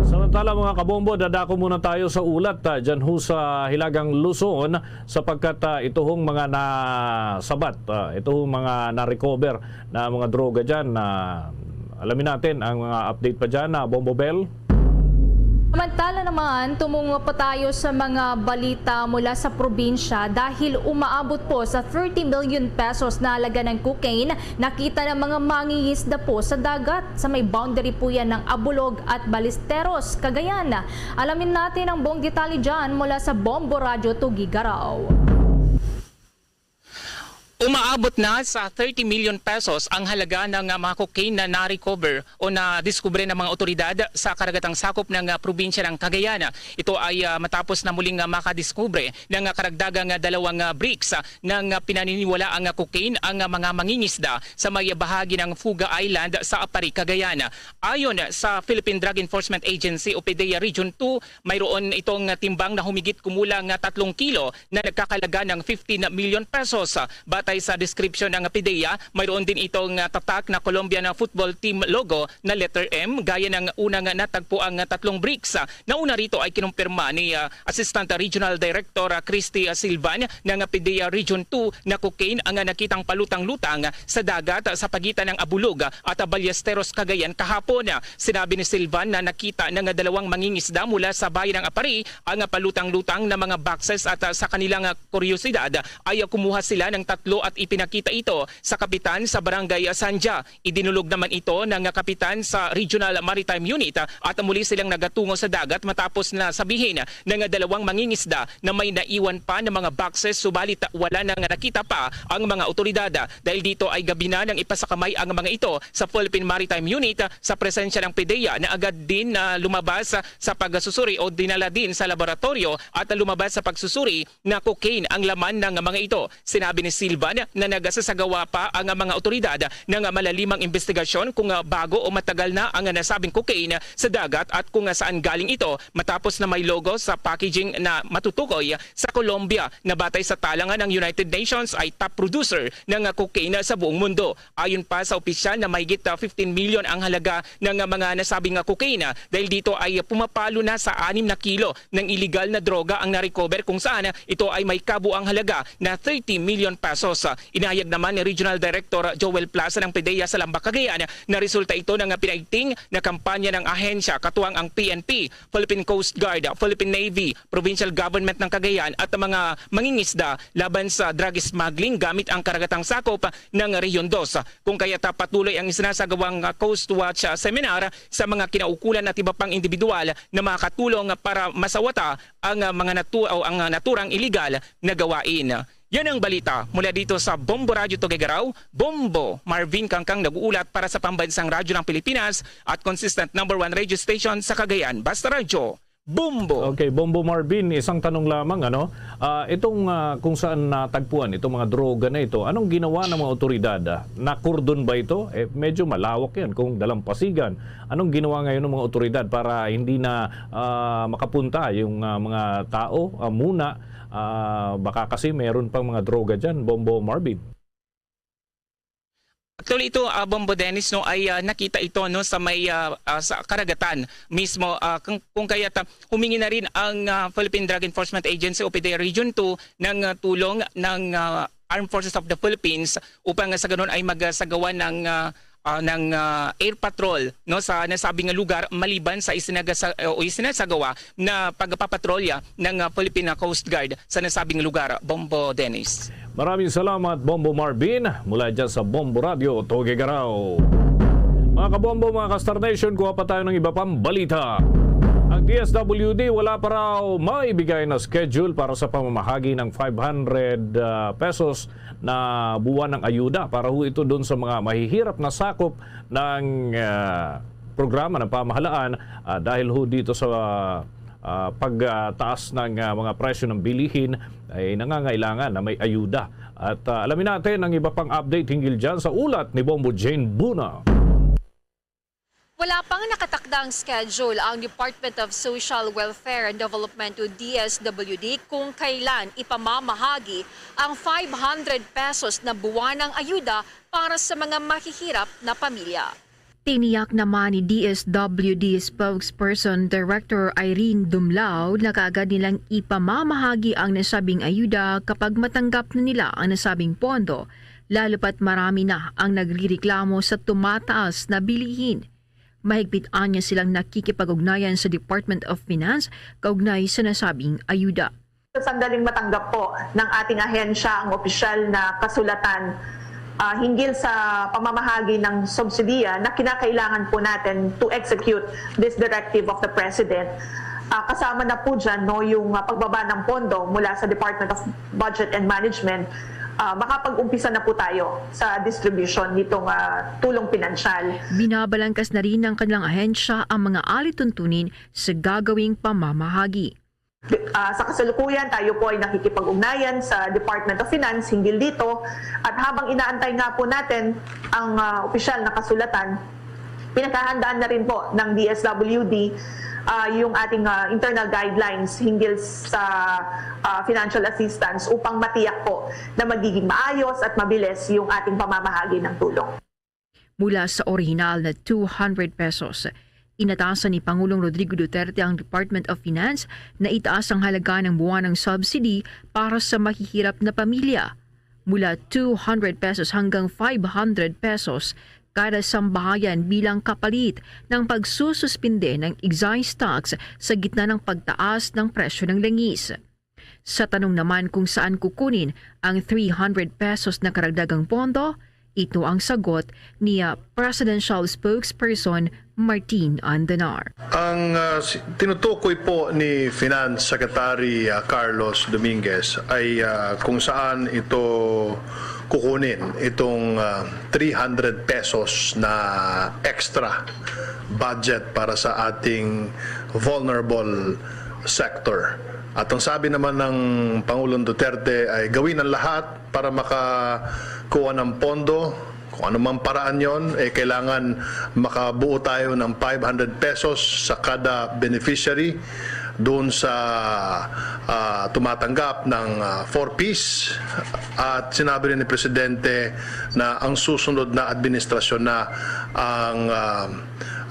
Samantala, mga kabombo, dadako muna tayo sa ulat ah, dyan ho sa Hilagang Luzon, sapagkat ah, ito hong mga nasabat, ah, ito hong mga na-recover na mga droga dyan. Ah, alamin natin ang mga update pa dyan, ah, Bombo Bell. Samantala naman, tumungo pa tayo sa mga balita mula sa probinsya dahil umaabot po sa thirty million pesos na halaga ng cocaine nakita ng mga mangingisda po sa dagat. Sa may boundary po yan ng Abulog at Balisteros, Cagayan. Alamin natin ang buong detalye dyan mula sa Bombo Radyo Tugigaraw. Umaabot na sa thirty million pesos ang halaga ng ah, mga cocaine na na-recover o na-discover ng mga otoridad sa karagatang sakop ng ah, probinsya ng Cagayan. Ito ay ah, matapos na muling ah, makadiskubre ng ah, karagdagang ah, dalawang ah, bricks ah, ng ah, pinaniniwalaang ah, cocaine ang ah, mga mangingisda sa may bahagi ng Fuga Island sa Aparri, Cagayan. Ayon sa Philippine Drug Enforcement Agency o PDEA Region two, mayroon itong ah, timbang na humigit kumulang ah, tatlong kilo na nagkakalaga ng fifteen million pesos. Batay sa description ng PDEA, mayroon din itong ah, tatak na Colombian ah, football team logo na letter M, gaya ng unang natagpo ang tatlong bricks. Nauna rito ay kinumpirma ni ah, Assistant Regional Director ah, Christy ah, Silvan ng PDEA Region two na cocaine ang nakitang palutang-lutang sa dagat sa pagitan ng Abulog at Ballesteros, Cagayan kahapon. Sinabi ni Silvan na nakita ng dalawang mangingisda mula sa bayan ng Aparri ang palutang-lutang na mga boxes at ah, sa kanilang ah, kuryosidad ay kumuha sila ng tatlo at ipinakita ito sa kapitan sa Barangay Sanja. Idinulog naman ito ng kapitan sa Regional Maritime Unit at muli silang nagatungo sa dagat matapos na sabihin ng dalawang mangingisda na may naiwan pa na mga boxes, subalit wala na nga nakita pa ang mga otoridad. Dahil dito ay gabi na nang ipasakamay ang mga ito sa Philippine Maritime Unit sa presensya ng PDEA na agad din na lumabas sa pagsusuri o dinala din sa laboratoryo at lumabas sa pagsusuri na cocaine ang laman ng mga ito. Sinabi ni Silvan na nagasasagawa pa ang mga otoridad ng malalimang investigasyon kung bago o matagal na ang nasabing cocaine sa dagat at kung saan galing ito, matapos na may logo sa packaging na matutukoy sa Colombia, na batay sa talangan ng United Nations ay top producer ng cocaine sa buong mundo. Ayon pa sa opisyal na mahigit ah, fifteen million ang halaga ng ah, mga nasabing ah, cocaine, ah, dahil dito ay pumapalo na sa anim na kilo ng iligal na droga ang na-recover, kung saan ito ay may kabuang halaga na thirty million pesos. Inahayag naman ni Regional Director Joel Plaza ng PDEA sa Lamba, Cagayan na resulta ito ng pinaigting na kampanya ng ahensya katuwang ang PNP, Philippine Coast Guard, Philippine Navy, Provincial Government ng Cagayan at mga mangingisda laban sa drug smuggling gamit ang karagatang sakop ng Rehiyon Dos. Kung kaya't patuloy ang isinasagawang Coast Watch Seminar sa mga kinaukulan at iba pang individual na makatulong para masawata ang ah, mga natu o ang ah, naturang iligal na gawain. Yan ang balita mula dito sa Bombo Radyo Tuguegarao, Bombo Marvin Kangkang nag-uulat para sa Pambansang Radyo ng Pilipinas at consistent number one radio station sa Cagayan. Basta Radyo, Bombo! Okay, Bombo Marvin, isang tanong lamang, ano? Ah, itong ah, kung saan natagpuan itong mga droga na ito, anong ginawa ng mga otoridad? Ah, nakurdon ba ito? Eh, medyo malawak yan kung dalampasigan. Anong ginawa ngayon ng mga otoridad para hindi na ah, makapunta yung ah, mga tao ah, muna? Ah, baka kasi meron pang mga droga dyan, Bombo Marvin. Actually, ito, ah, Bombo Dennis, no, ay ah, nakita ito, no, sa may ah, ah, sa karagatan mismo. Ah, kung, kung kaya ta, humingi na rin ang ah, Philippine Drug Enforcement Agency o PDEA Region two ng ah, tulong ng ah, Armed Forces of the Philippines upang sa ganun ay magsagawa ng ah, ah, ng ah, air patrol, no, sa nasabing lugar maliban sa isinagasa, o isinasagawa na pagpapatrolya ng ah, Philippine Coast Guard sa nasabing lugar. Bombo Dennis. Maraming salamat, Bombo Marvin, mula dyan sa Bombo Radio, Tuguegarao. Mga kabombo, mga ka-Star Nation, kuha pa tayo ng iba pang balita. Ang D S W D wala pa raw maibigay na schedule para sa pamamahagi ng five hundred ah, pesos na buwan ng ayuda para ho ito doon sa mga mahihirap na sakop ng ah, programa ng pamahalaan ah, dahil ho dito sa ah, pagtaas ng ah, mga presyo ng bilihin ay nangangailangan na may ayuda. At ah, alamin natin ang iba pang update hinggil dyan sa ulat ni Bombo Jane Buna. Wala pang nakatakdang schedule ang Department of Social Welfare and Development o D S W D kung kailan ipamamahagi ang five hundred pesos na buwanang ayuda para sa mga mahihirap na pamilya. Tiniyak naman ni D S W D spokesperson Director Irene Dumlao na kaagad nilang ipamamahagi ang nasabing ayuda kapag matanggap na nila ang nasabing pondo, lalo pa't marami na ang nagrereklamo sa tumataas na bilihin. Mahigpit anya silang nakikipag-ugnayan sa Department of Finance kaugnay sa nasabing ayuda. Sa sandaling matanggap po ng ating ahensya ang opisyal na kasulatan, ah, hinggil sa pamamahagi ng subsidiya na kinakailangan po natin to execute this directive of the President, ah, kasama na po dyan, no, yung, ah, pagbaba ng pondo mula sa Department of Budget and Management, ah, makapag-umpisa na po tayo sa distribution nitong, ah, tulong pinansyal. Binabalangkas na rin ng kanilang ahensya ang mga alituntunin sa gagawing pamamahagi. Ah, sa kasalukuyan, tayo po ay nakikipag-ugnayan sa Department of Finance hinggil dito. At habang inaantay nga po natin ang, ah, opisyal na kasulatan, pinaghahandaan na rin po ng D S W D, ah, yung ating, ah, internal guidelines hinggil sa, ah, financial assistance upang matiyak po na magiging maayos at mabilis yung ating pamamahagi ng tulong. Mula sa orihinal na two hundred pesos, inatasan ni Pangulong Rodrigo Duterte ang Department of Finance na itaas ang halaga ng buwanang subsidy para sa mahihirap na pamilya. Mula two hundred pesos hanggang five hundred pesos kada sambahayan bilang kapalit ng pagsususpinde ng excise tax sa gitna ng pagtaas ng presyo ng langis. Sa tanong naman kung saan kukunin ang three hundred pesos na karagdagang pondo, ito ang sagot ni, ah, Presidential Spokesperson Martin Andenar. Ang, ah, si-, tinutukoy po ni Finance Secretary, ah, Carlos Dominguez ay, ah, kung saan ito kukunin, itong, ah, three hundred pesos na extra budget para sa ating vulnerable sector. At ang sabi naman ng Pangulong Duterte ay gawin ang lahat para makakuha ng pondo. Kung anumang paraan yon, eh, kailangan makabuo tayo ng five hundred pesos sa kada beneficiary doon sa, ah, tumatanggap ng, ah, four Ps. At sinabi rin ni Presidente na ang susunod na administrasyon na ang, ah,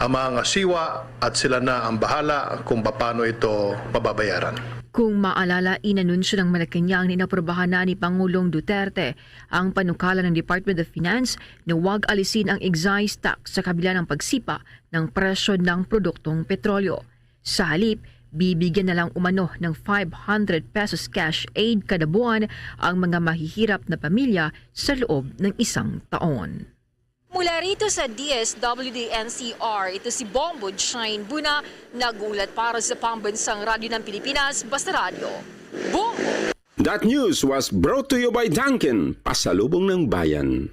ang mga siwa at sila na ang bahala kung paano ito mababayaran. Kung maalala, inanunsyo ng Malacañang na inaprobahan na ni Pangulong Duterte ang panukala ng Department of Finance na huwag alisin ang excise tax sa kabila ng pagsipa ng presyo ng produktong petrolyo. Sa halip, bibigyan na lang umano ng five hundred pesos cash aid kada buwan ang mga mahihirap na pamilya sa loob ng isang taon. Mula rito sa D S W D N C R, ito si Bombo Shine Buna, nag-uulat para sa Pambansang Radyo ng Pilipinas, Basta Radyo. Bombo! That news was brought to you by Dunkin, Pasalubong ng Bayan.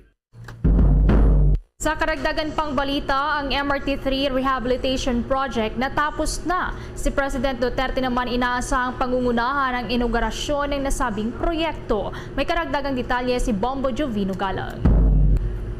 Sa karagdagan pang balita, ang M R T three Rehabilitation Project natapos na. Si President Duterte naman inaasahang pangungunahan ang inaugurasyon ng nasabing proyekto. May karagdagang detalye si Bombo Jovino Galang.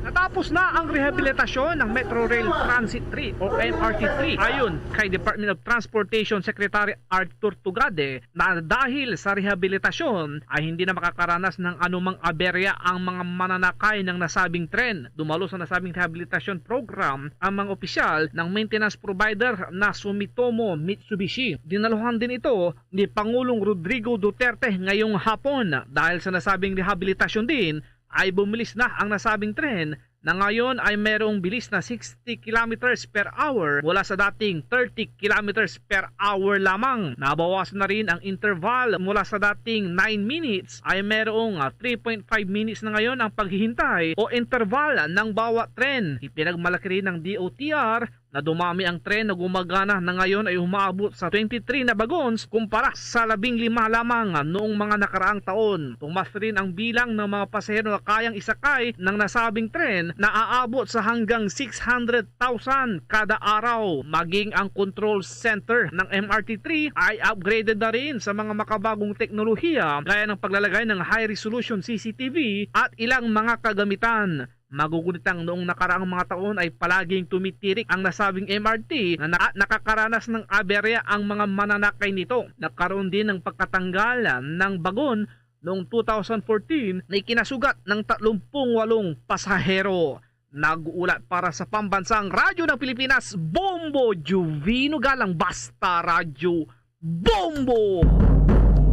Natapos na ang rehabilitasyon ng Metro Rail Transit three o M R T three. Ayon kay Department of Transportation Secretary Arthur Tugade na dahil sa rehabilitasyon ay hindi na makakaranas ng anumang aberya ang mga mananakay ng nasabing tren. Dumalo sa nasabing rehabilitasyon program ang mga opisyal ng maintenance provider na Sumitomo Mitsubishi. Dinaluhan din ito ni Pangulong Rodrigo Duterte ngayong hapon. Dahil sa nasabing rehabilitasyon din ay bumilis na ang nasabing tren na ngayon ay mayroong bilis na sixty kilometers per hour mula sa dating thirty kilometers per hour lamang. Nabawasan na rin ang interval mula sa dating nine minutes ay mayroong, ah, three point five minutes na ngayon ang paghihintay o interval ng bawat tren. Ipinagmalaki rin ng D O T R na dumami ang tren na gumagana na ngayon ay umaabot sa twenty-three na bagons kumpara sa labing lima lamang noong mga nakaraang taon. Tumas rin ang bilang ng mga pasahero na kayang isakay ng nasabing tren na aabot sa hanggang six hundred thousand kada araw. Maging ang control center ng M R T three ay upgraded na rin sa mga makabagong teknolohiya gaya ng paglalagay ng high-resolution C C T V at ilang mga kagamitan. Magugunitang noong nakaraang mga taon ay palaging tumitirik ang nasabing M R T na naka- nakakaranas ng aberya ang mga mananakay nito. Nagkaroon din ng pagkatanggal ng bagon noong two thousand fourteen na ikinasugat ng tatlong pung walong pasahero. Nag-uulat para sa Pambansang Radyo ng Pilipinas, Bombo Juvino Galang, Basta Radyo, Bombo!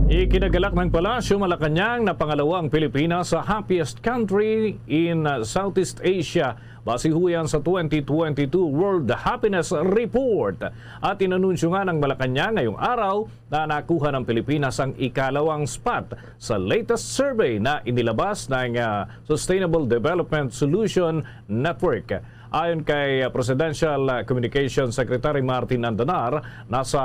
Ikinagalak ng Palasyo Malacañang na pangalawa ang Pilipinas sa happiest country in, uh, Southeast Asia, base huyan sa twenty twenty-two World Happiness Report. At inanunsyo nga ng Malacañang ngayong araw na nakuha ng Pilipinas ang ikalawang spot sa latest survey na inilabas ng, ah, Sustainable Development Solution Network. Ayon kay, ah, Presidential, ah, Communications Secretary Martin Andanar, nasa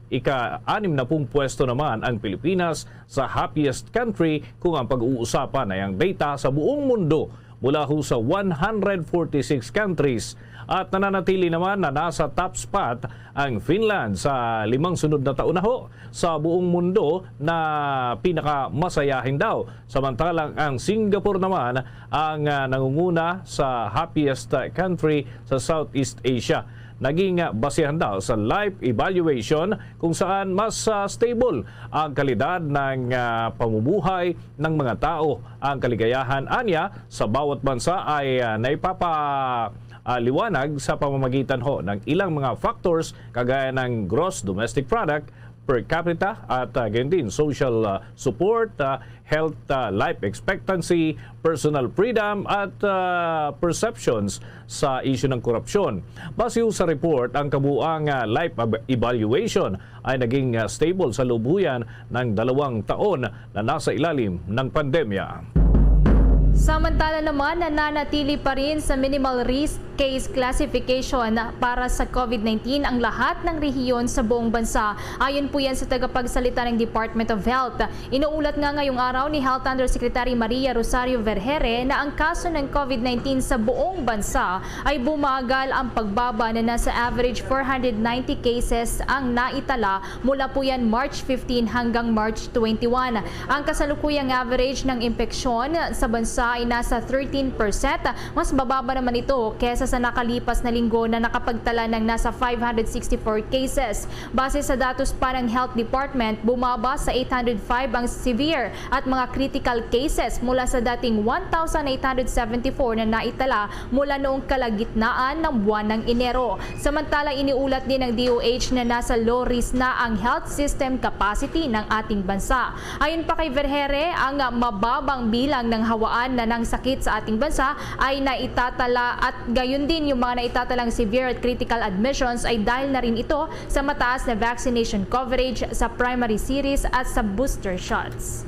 ika-anim na pung pwesto naman ang Pilipinas sa happiest country kung ang pag-uusapan ay ang data sa buong mundo mula ho sa one hundred forty-six countries. At nananatili naman na nasa top spot ang Finland sa limang sunod na taon na ho sa buong mundo na pinakamasayahin daw. Samantalang ang Singapore naman ang, ah, nangunguna sa happiest, ah, country sa Southeast Asia. Naging, ah, basehan daw sa life evaluation kung saan mas, ah, stable ang kalidad ng, ah, pamumuhay ng mga tao. Ang kaligayahan, anya, sa bawat bansa ay, ah, naipapa, ah, liwanag sa pamamagitan ho ng ilang mga factors kagaya ng gross domestic product, per capita, at, ah, gayon din social, ah, support, ah, health, ah, life expectancy, personal freedom, at, ah, perceptions sa isyu ng korupsyon. Base ho sa report, ang kabuang, ah, life ab- evaluation ay naging, ah, stable sa loob huyan ng dalawang taon na nasa ilalim ng pandemya. Samantala naman, nananatili pa rin sa minimal risk case classification para sa COVID nineteen ang lahat ng rehiyon sa buong bansa. Ayon po yan sa tagapagsalita ng Department of Health. Inuulat nga ngayong araw ni Health Undersecretary Maria Rosario Vergere na ang kaso ng COVID nineteen sa buong bansa ay bumagal ang pagbaba na nasa average four hundred ninety cases ang naitala mula po yan March fifteen hanggang March twenty-one. Ang kasalukuyang average ng impeksyon sa bansa ay nasa thirteen percent. Mas mababa naman ito kesa sa nakalipas na linggo na nakapagtala ng nasa five hundred sixty-four cases. Base sa datos pa ng Health Department, bumaba sa eight hundred five ang severe at mga critical cases mula sa dating one thousand eight hundred seventy-four na naitala mula noong kalagitnaan ng buwan ng Enero. Samantala, iniulat din ng D O H na nasa low risk na ang health system capacity ng ating bansa. Ayon pa kay Vergere, ang mababang bilang ng hawaan na ng sakit sa ating bansa ay naitatala at gayon din yung mga naitatalang severe at critical admissions ay dahil na rin ito sa mataas na vaccination coverage sa primary series at sa booster shots.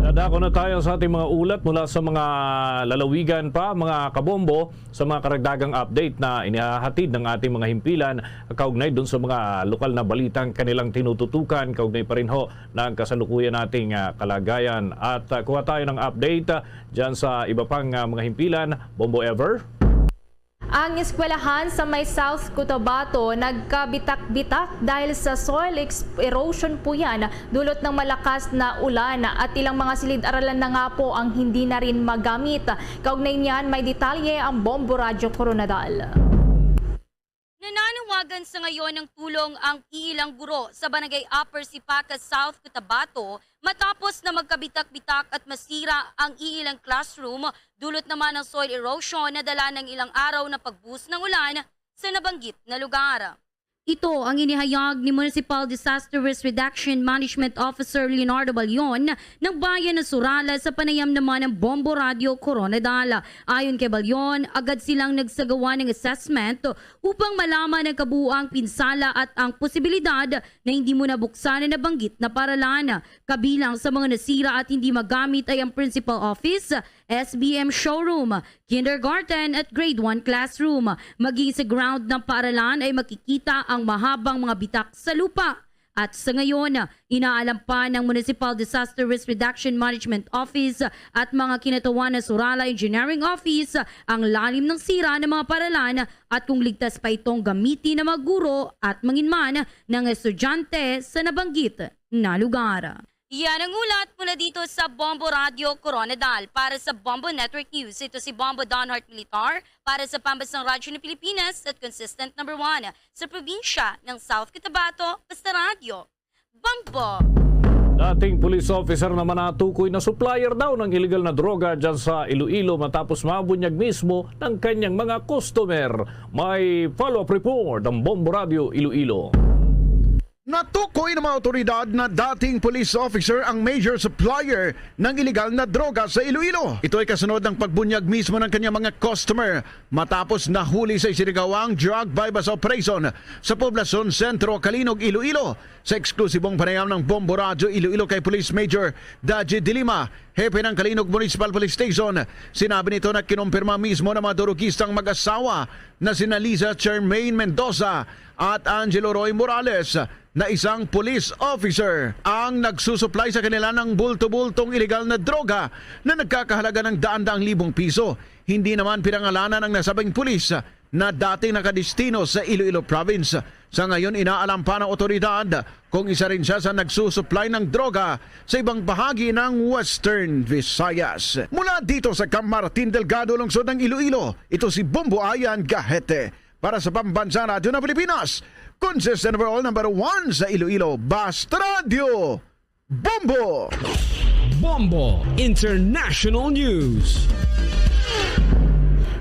Dadako na tayo sa ating mga ulat mula sa mga lalawigan pa, mga kabombo, sa mga karagdagang update na inihahatid ng ating mga himpilan kaugnay dun sa mga lokal na balitang kanilang tinututukan, kaugnay pa rin ho ng kasalukuyan nating, ah, kalagayan. At, ah, kuha tayo ng update, ah, dyan sa iba pang, ah, mga himpilan. Bombo Ever? Ang eskwelahan sa may South Cotabato nagkabitak-bitak dahil sa soil ex-, erosion po yan, dulot ng malakas na ulan, at ilang mga silid-aralan na nga po ang hindi na rin magamit. Kaugnay niyan, may detalye ang Bombo Radyo Koronadal. Nananawagan sa ngayon ng tulong ang iilang guro sa Barangay Upper Sipaca, South Cotabato, matapos na magkabitak-bitak at masira ang iilang classroom, dulot naman ng soil erosion na dala ng ilang araw na pagbuhos ng ulan sa nabanggit na lugar. Ito ang inihayag ni Municipal Disaster Risk Reduction Management Officer Leonardo Balion ng Bayan ng Surala sa panayam naman ng Bombo Radyo Koronadal. Ayon kay Balion, agad silang nagsagawa ng assessment upang malaman ang kabuuang pinsala at ang posibilidad na hindi mo nabuksan ang nabanggit na paralan. Kabilang sa mga nasira at hindi magamit ay ang principal office, S B M showroom, kindergarten at grade one classroom. Maging sa ground ng paaralan ay makikita ang mahabang mga bitak sa lupa. At sa ngayon, inaalam pa ng Municipal Disaster Risk Reduction Management Office at mga kinatawan ng Surala Engineering Office ang lalim ng sira ng mga paralan at kung ligtas pa itong gamitin ng mga guro at manginman ng estudyante sa nabanggit na lugar. Yan ang ulat mula dito sa Bombo Radio Koronadal. Para sa Bombo Network News, ito si Bombo Donhart Militar para sa Pambansang Radyo ng Pilipinas at consistent number one sa probinsya ng South Cotabato, basta radyo. Bombo! Dating police officer naman natukoy na supplier daw ng illegal na droga dyan sa Iloilo matapos mabunyag mismo ng kanyang mga customer. May follow-up report ang Bombo Radio Iloilo. Natukoy ng mga awtoridad na dating police officer ang major supplier ng iligal na droga sa Iloilo. Ito ay kasunod ng pagbunyag mismo ng kanyang mga customer matapos nahuli sa isinagawang drug buy-bust operation sa Poblacion Centro, Calinog, Iloilo. Sa eksklusibong panayam ng Bombo Radyo Iloilo kay Police Major Daji Dilima, hepe ng Calinog Municipal Police Station, sinabi nito na kinumpirma mismo ng mga durugistang mag-asawa na sina Liza Charmaine Mendoza at Angelo Roy Morales na isang police officer ang nagsusupply sa kanila ng bulto-bultong iligal na droga na nagkakahalaga ng daan-daang libong piso. Hindi naman pinangalanan ang nasabing pulis na dating nakadestino sa Iloilo Province. Sa ngayon, inaalam pa ng otoridad kung isa rin siya sa nagsusupply ng droga sa ibang bahagi ng Western Visayas. Mula dito sa Camp Martin Delgado, lungsod ng Iloilo, ito si Bombo Ayan Gahete. Para sa Pambansang Radyo ng Pilipinas, consistent overall number one sa Iloilo, Basta Radyo, Bombo! Bombo International News.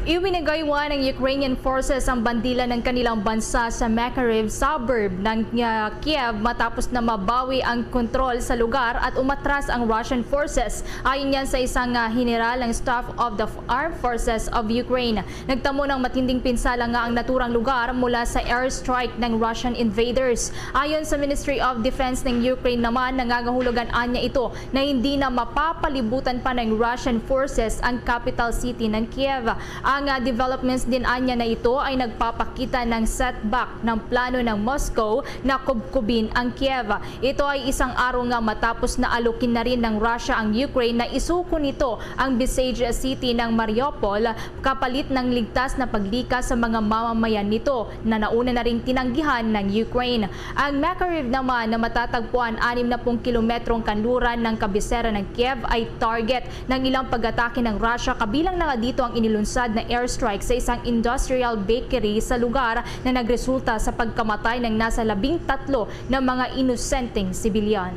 Iwinagaywan ng Ukrainian forces ang bandila ng kanilang bansa sa Makariv suburb ng, ah, Kiev matapos na mabawi ang kontrol sa lugar at umatras ang Russian forces. Ayon yan sa isang, ah, general ng Staff of the Armed Forces of Ukraine. Nagtamo ng matinding pinsala nga ang naturang lugar mula sa airstrike ng Russian invaders. Ayon sa Ministry of Defense ng Ukraine naman, nangangahulugan anya ito na hindi na mapapalibutan pa ng Russian forces ang capital city ng Kiev. Ang, ah, developments din anya na ito ay nagpapakita ng setback ng plano ng Moscow na kubkubin ang Kiev. Ito ay isang araw nga matapos na alukin na rin ng Russia ang Ukraine na isuko nito ang besieged city ng Mariupol kapalit ng ligtas na paglikas sa mga mamamayan nito na nauna na ring tinanggihan ng Ukraine. Ang Makariv naman na matatagpuan anim na pung kilometrong kanluran ng kabisera ng Kiev ay target ng ilang pag-atake ng Russia, kabilang na nga dito ang inilunsad na airstrike sa isang industrial bakery sa lugar na nagresulta sa pagkamatay ng nasa labing tatlo na mga inosenteng sibilyan.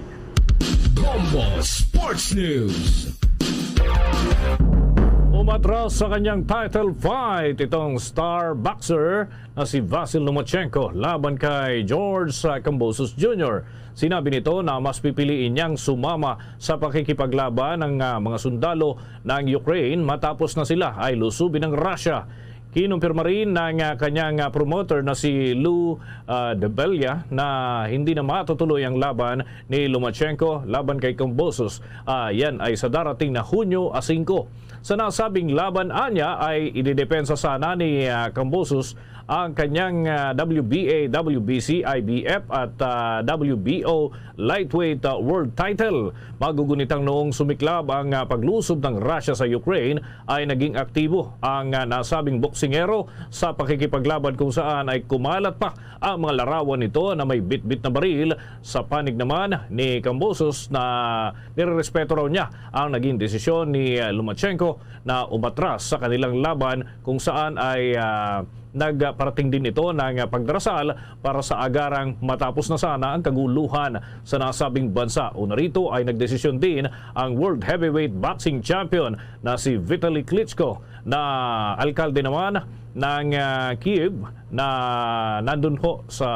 Bombo Sports News. Umatras sa kanyang title fight itong star boxer na si Vasil Lomachenko laban kay George, ah, Kambosos Junior. Sinabi nito na mas pipiliin niyang sumama sa pakikipaglaban ng, ah, mga sundalo ng Ukraine matapos na sila ay lusubin ng Russia. Kinumpirma rin ng, ah, kanyang, ah, promoter na si Lou, ah, Debella na hindi na matutuloy ang laban ni Lomachenko laban kay Kambosos. Ah, yan ay sa darating na Hunyo a singko. Sa nasabing laban, anya ay ididepensa sana ni, ah, Kambosos ang kanyang, ah, W B A, W B C, I B F at, ah, W B O lightweight, ah, world title. Magugunitang noong sumiklab ang, ah, paglusob ng Russia sa Ukraine, ay naging aktibo ang, ah, nasabing boksingero sa pakikipaglaban kung saan ay kumalat pa ang mga larawan nito na may bitbit na baril. Sa panig naman ni Kambosos na nirerespeto raw niya ang naging desisyon ni, ah, Lomachenko na umatras sa kanilang laban kung saan ay, ah, nagparating din ito ng pagdarasal para sa agarang matapos na sana ang kaguluhan sa nasabing bansa. Una rito ay nagdesisyon din ang World Heavyweight Boxing Champion na si Vitaly Klitschko, na alkalde naman ng, ah, Kyiv, na nandun ho sa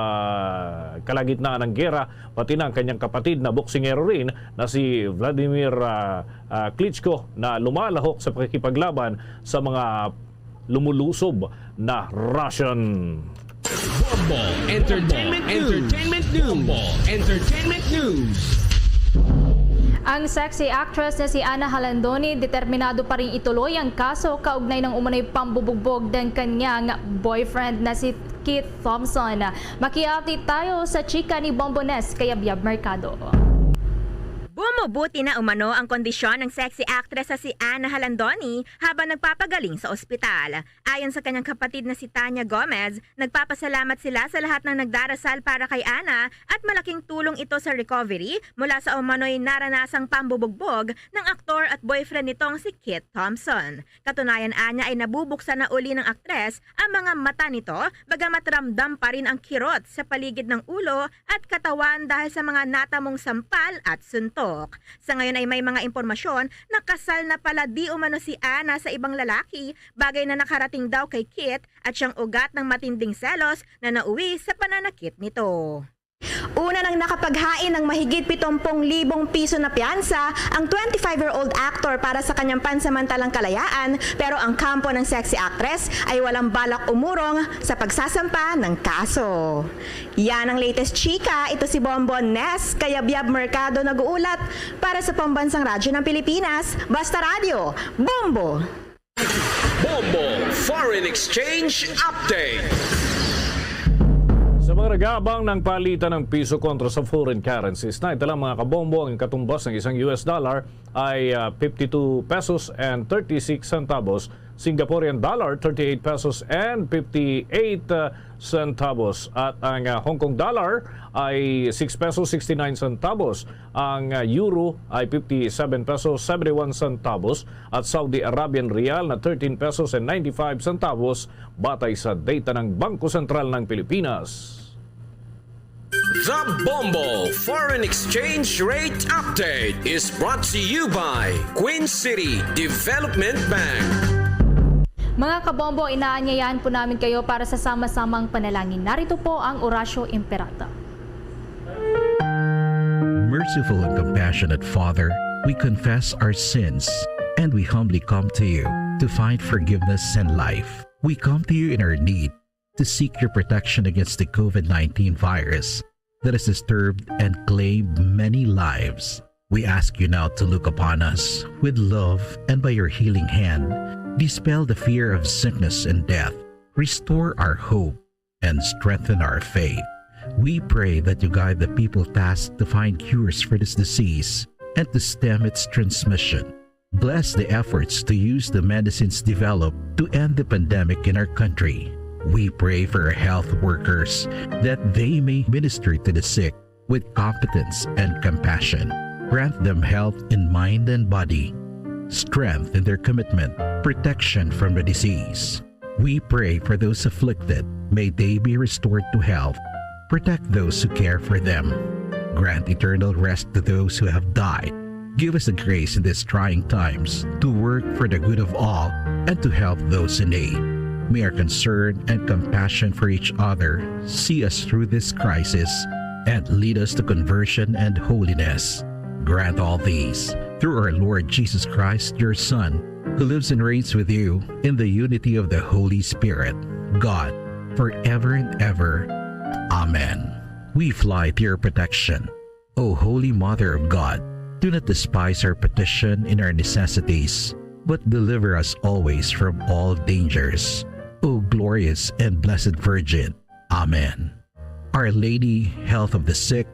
kalagitnaan ng gera, pati na ang kanyang kapatid na boksingero rin na si Vladimir, ah, ah, Klitschko, na lumalahok sa pakikipaglaban sa mga lumulusob na Russian. Bombo Entertainment News. Entertainment News. Bombo Entertainment News. Ang sexy actress na si Ana Halandoni determinado pa rin ituloy ang kaso kaugnay ng umano'y pambubugbog ng kanyang boyfriend na si Keith Thompson. Maki-update tayo sa chika ni Bombo Ness kay Abiab Mercado. Bumubuti na umano ang kondisyon ng sexy actress sa si Ana Halandoni habang nagpapagaling sa ospital. Ayon sa kanyang kapatid na si Tanya Gomez, nagpapasalamat sila sa lahat ng nagdarasal para kay Ana at malaking tulong ito sa recovery mula sa umano'y naranasang pambubugbog ng aktor at boyfriend nitong si Kit Thompson. Katunayan, Ana, ay nabubuksan na uli ng aktres ang mga mata nito, bagamat ramdam pa rin ang kirot sa paligid ng ulo at katawan dahil sa mga natamong sampal at suntok. Sa ngayon ay may mga impormasyon na kasal na pala di umano si Ana sa ibang lalaki, bagay na nakarating daw kay Kit at siyang ugat ng matinding selos na nauwi sa pananakit nito. Una nang nakapaghain ng mahigit pitong pung libong piso na piyansa ang twenty-five-year-old actor para sa kanyang pansamantalang kalayaan, pero ang kampo ng sexy actress ay walang balak umurong sa pagsasampa ng kaso. Yan ang latest chika. Ito si Bombo Nes Kayabyab Mercado nag-uulat para sa Pambansang Radyo ng Pilipinas, Basta Radyo, Bombo! Bombo Foreign Exchange Update. Sa mga nag-aabang ng palitan ng piso kontra sa foreign currencies, na ito lang, mga kabombo, ang katumbas ng isang U S dollar ay ah, fifty-two pesos and thirty-six centavos, Singaporean dollar, thirty-eight pesos and fifty-eight centavos, at ang ah, Hong Kong dollar ay six pesos sixty-nine centavos. Ang ah, euro ay fifty-seven pesos seventy-one centavos at Saudi Arabian rial na thirteen pesos and ninety-five centavos, batay sa data ng Bangko Sentral ng Pilipinas. The Bombo Foreign Exchange Rate Update is brought to you by Queen City Development Bank. Mga kabombo, inaanyayahan po namin kayo para sa sama-samang panalangin. Narito po ang Orasyo Imperata. Merciful and compassionate Father, we confess our sins and we humbly come to you to find forgiveness and life. We come to you in our need to seek your protection against the COVID nineteen virus that has disturbed and claimed many lives. We ask you now to look upon us with love and by your healing hand, dispel the fear of sickness and death, restore our hope, and strengthen our faith. We pray that you guide the people tasked to find cures for this disease and to stem its transmission. Bless the efforts to use the medicines developed to end the pandemic in our country. We pray for our health workers that they may minister to the sick with competence and compassion. Grant them health in mind and body, strength in their commitment, protection from the disease. We pray for those afflicted. May they be restored to health. Protect those who care for them. Grant eternal rest to those who have died. Give us the grace in these trying times to work for the good of all and to help those in need. May our concern and compassion for each other see us through this crisis and lead us to conversion and holiness. Grant all these through our Lord Jesus Christ, your Son, who lives and reigns with you in the unity of the Holy Spirit, God, forever and ever. Amen. We fly to your protection, O Holy Mother of God. Do not despise our petition in our necessities, but deliver us always from all dangers, O glorious and blessed Virgin. Amen. Our Lady, Health of the Sick,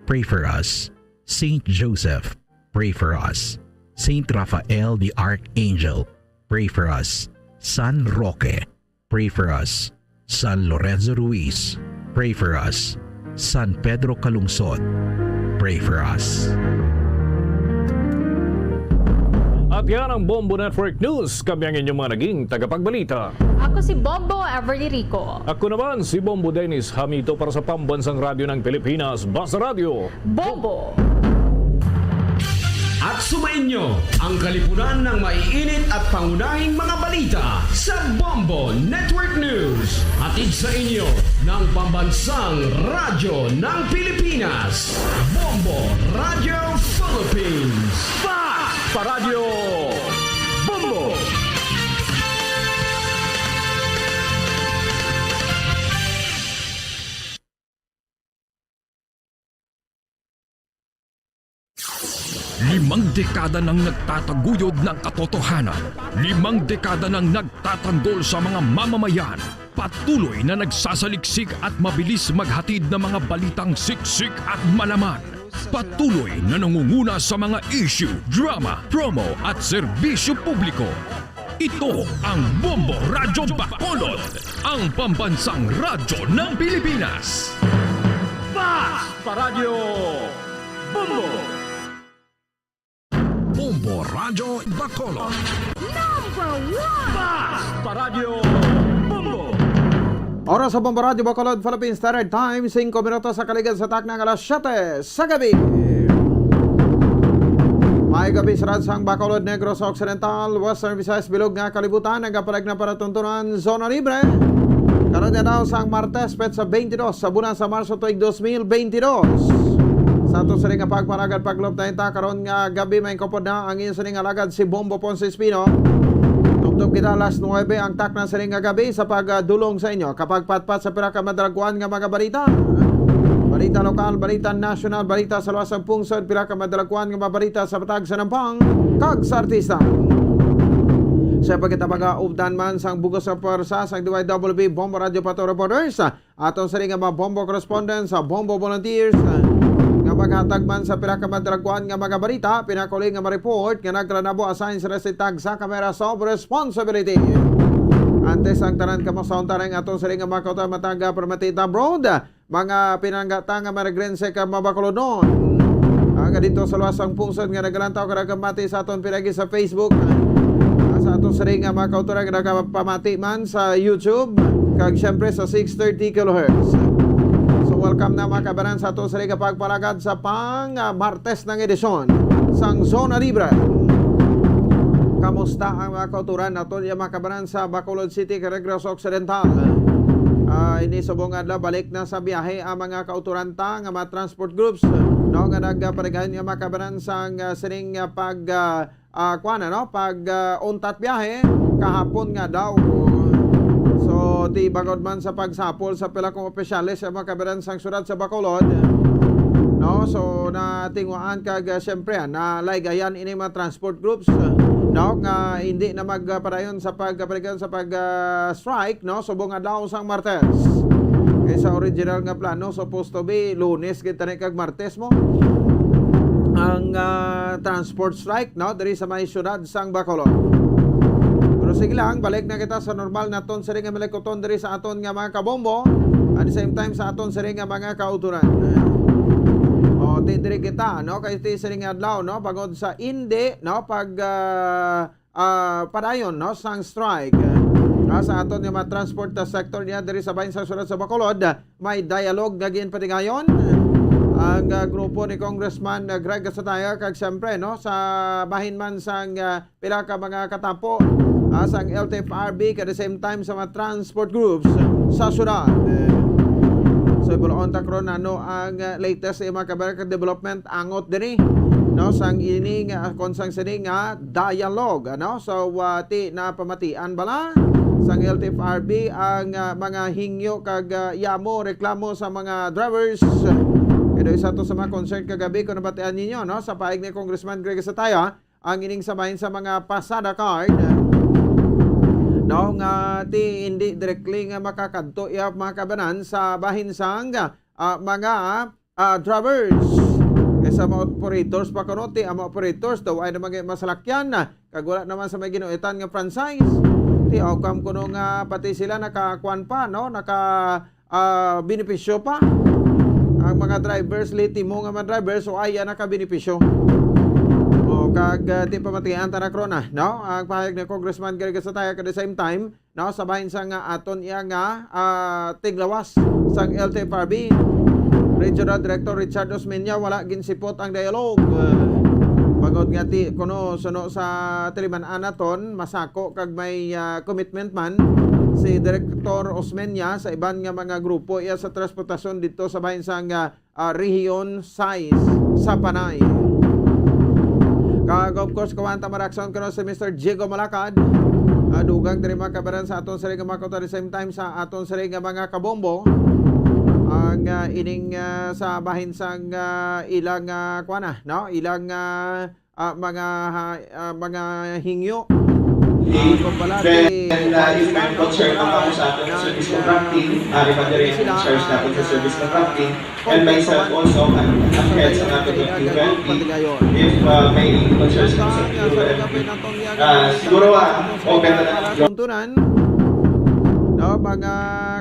pray for us. Saint Joseph, pray for us. Saint Raphael the Archangel, pray for us. San Roque, pray for us. San Lorenzo Ruiz, pray for us. San Pedro Calungsod, pray for us. At yan ang Bombo Network News. Kami ang inyong mga naging tagapagbalita. Ako si Bombo Everly Rico. Ako naman si Bombo Dennis Hamito para sa Pambansang Radyo ng Pilipinas, Basta Radyo. Bombo! At sumainyo ang kalipunan ng maiinit at pangunahing mga balita sa Bombo Network News. Hatid sa inyo ng Pambansang Radyo ng Pilipinas, Bombo Radio Philippines. Fact pa Radyo Bombo! Limang dekada nang nagtataguyod ng katotohanan. Limang dekada nang nagtatanggol sa mga mamamayan. Patuloy na nagsasaliksik at mabilis maghatid ng mga balitang siksik at malaman. Patuloy na nangunguna sa mga issue, drama, promo at serbisyo publiko. Ito ang Bombo Radyo Bacolod, ang pambansang radyo ng Pilipinas. Fast Paradyo Bombo! Bombo Radyo Bacolod. Number one! Fast Paradyo Bombo! Oras sa Bombo Radyo Bacolod, Philippine Standard Time, singko minutos sa kaligad sa takna nga alas siyete sa gabi. May gabi sa ransang Bacolod, Negros Occidental, Western Visayas, bilog nga kalibutan, nagapalag na panatuntunan, zona libre. Karon nga daw sang Martes, petsa twenty-two sa bulan sa Marso tuig dos mil twenty-two. Sa ato sini nga pagpalagad, paglup na inta karon nga gabi, may kupod na ang inyo sini nga alagad si Bombo Ponce Espino. Tubtob kita alas nuebe ang takna sini nga gabi sa pagdulong sa inyo kapag patpat sa pira ka madalaguan nga mga balita. Balita lokal, balita nasyonal, balita sa luwas sang pungsod, pira ka madalaguan nga mga balita sa patag sa nampang kag sa artista. Sa pagkita pag-updan man sang bugos sa pwersa sang D Y W B Bombo Radyo Pato Reporters, aton sini nga mga Bombo correspondents, sa Bombo volunteers, nga maghatag man sa pira ka madalaguan nga mga balita, pinakuli nga ma-report nga nagranabo, assign sila sa tag sa Cameras of Responsibility. Antes ang tanan, kamo sa unta ang aton sini nga mga kautan matag, ah, permati abroad, mga pinanggata nga mga Negrense kag mga Bacolodnon. Ang dito sa luwas sang pungsod nga nagalantaw ka nagamati sa aton pinagi sa Facebook. Ah, sa aton sini nga mga kauturan nga nagapamati man sa YouTube, kag siyempre sa six thirty kilohertz. So, welcome na, mga kabanan, sa aton sini nga pagpalagad sa pang, ah, Martes nga edisyon sang Zona Libre. Kamusta ang mga kauturan naton, ya, mga kabanan, sa Bacolod City, Negros Occidental? Ah, ini subong adlaw, balik na sa biyahe ang mga kauturan ta nga mga transport groups, no, nga nagapaligayon nga mga kabanan sang, ah, sining, ah, pag, ah, ah, kuwan, ano, pag, ah, untat biyahe kahapon nga daw. So, ti bangod man sa pagsapol sa pila kong opisyales sa mga kabanan sang syudad sa Bacolod, no, so natingwaan kag, ah, siyempre, ah, nalaigayan ini mga transport groups, ah, no, nga hindi na magpadayon sa pagpadayon sa pag, ah, strike, no, subong adlaw sang Martes. Kay sa original nga plano, supposed to be Lunes gid tani kag Martes mo ang, ah, transport strike, no, diri sa may syudad sang Bacolod. Pero sige lang, balik na kita sa normal naton sini nga malikuton diri sa aton nga mga kabombo, at the same time sa aton sini nga mga kauturan. O, ti diri kita, no, kay ti sini nga adlaw, no, bangod sa indi, no, pag, ah, ah, padayon, no, sang strike, ah, sa aton nga mga transport, ah, sector niya diri sa bahin sa syudad sa Bacolod, may dialogue nga ginpatigayon ang, ah, grupo ni Congressman, ah, Greg Gatgataya, kag siyempre, no, sa bahin man sang, ah, pila ka mga katapo, ah, sang L T F R B, at the same time sa mga transport groups sa syudad. So, ibulon ta karon ano ang, ah, latest sa mga kabarkada development angot diri, no, sang ini nga, kung sang sini nga dialogue, ano? So, ah, ti napamatian bala sang L T F R B ang, ah, mga hingyo kag, ah, yamo, reklamo sa mga drivers. Kaya isa to sa mga concern kagabi kung nabatian ninyo, no, sa paig ni Congressman Greg Gatgataya, ang ining sa bahin sa mga pasada card, no, nga ti hindi directly nga makakadto iya mga kabanan sa bahin sang, ah, mga, ah, drivers. Kay sa mga operators pa kuno, ti ang mga operators daw ay naman masalakyan, ah, kag wala naman sa may ginuitan nga franchise. Ti how come kuno nga pati sila nakakuan pa, no? Naka, ah, benepisyo pa. Ang mga drivers, liti mo nga mga drivers, o ay, yan nakabenepisyo. O, kag, ah, ti pamatian ta na krona, no? Ang pahayag ni Congressman Greg Gatgataya, at the same time, no, sa bahin sa nga aton iya nga, ah, tiglawas sang L T F R B, Regional Director Richard Osmeña, wala ginsipot ang dialogue. Ah, bangod nga ti kuno suno sa tiliman-an naton, masako kag may, ah, commitment man si Director Osmeña sa iban nga mga grupo iya sa transportasyon dito sa bahin sa nga, ah, Rehiyon sais sa Panay. Kag, of course, kuwan ta maraksyon kuno si Mister Diego Malacad. Ah, dugang diri mga kabaran sa aton sini nga mga kauturan, the same time sa aton sini nga mga kabombo. Ang, ah, ining, ah, sa bahin sang, ah, ilang, ah, kuwan na, no? Ilang, ah, ah, mga ha-, ah, mga hingyo Then, uh, if may concern ang mga sa aton service contracting, ari man diri ang in-charge natin sa service contracting, and myself also, ang, ang head sa ating P W M P, if, uh, may concern sa P W M P, uh, siguro, uh, open na lang. Tuntunan, no, mga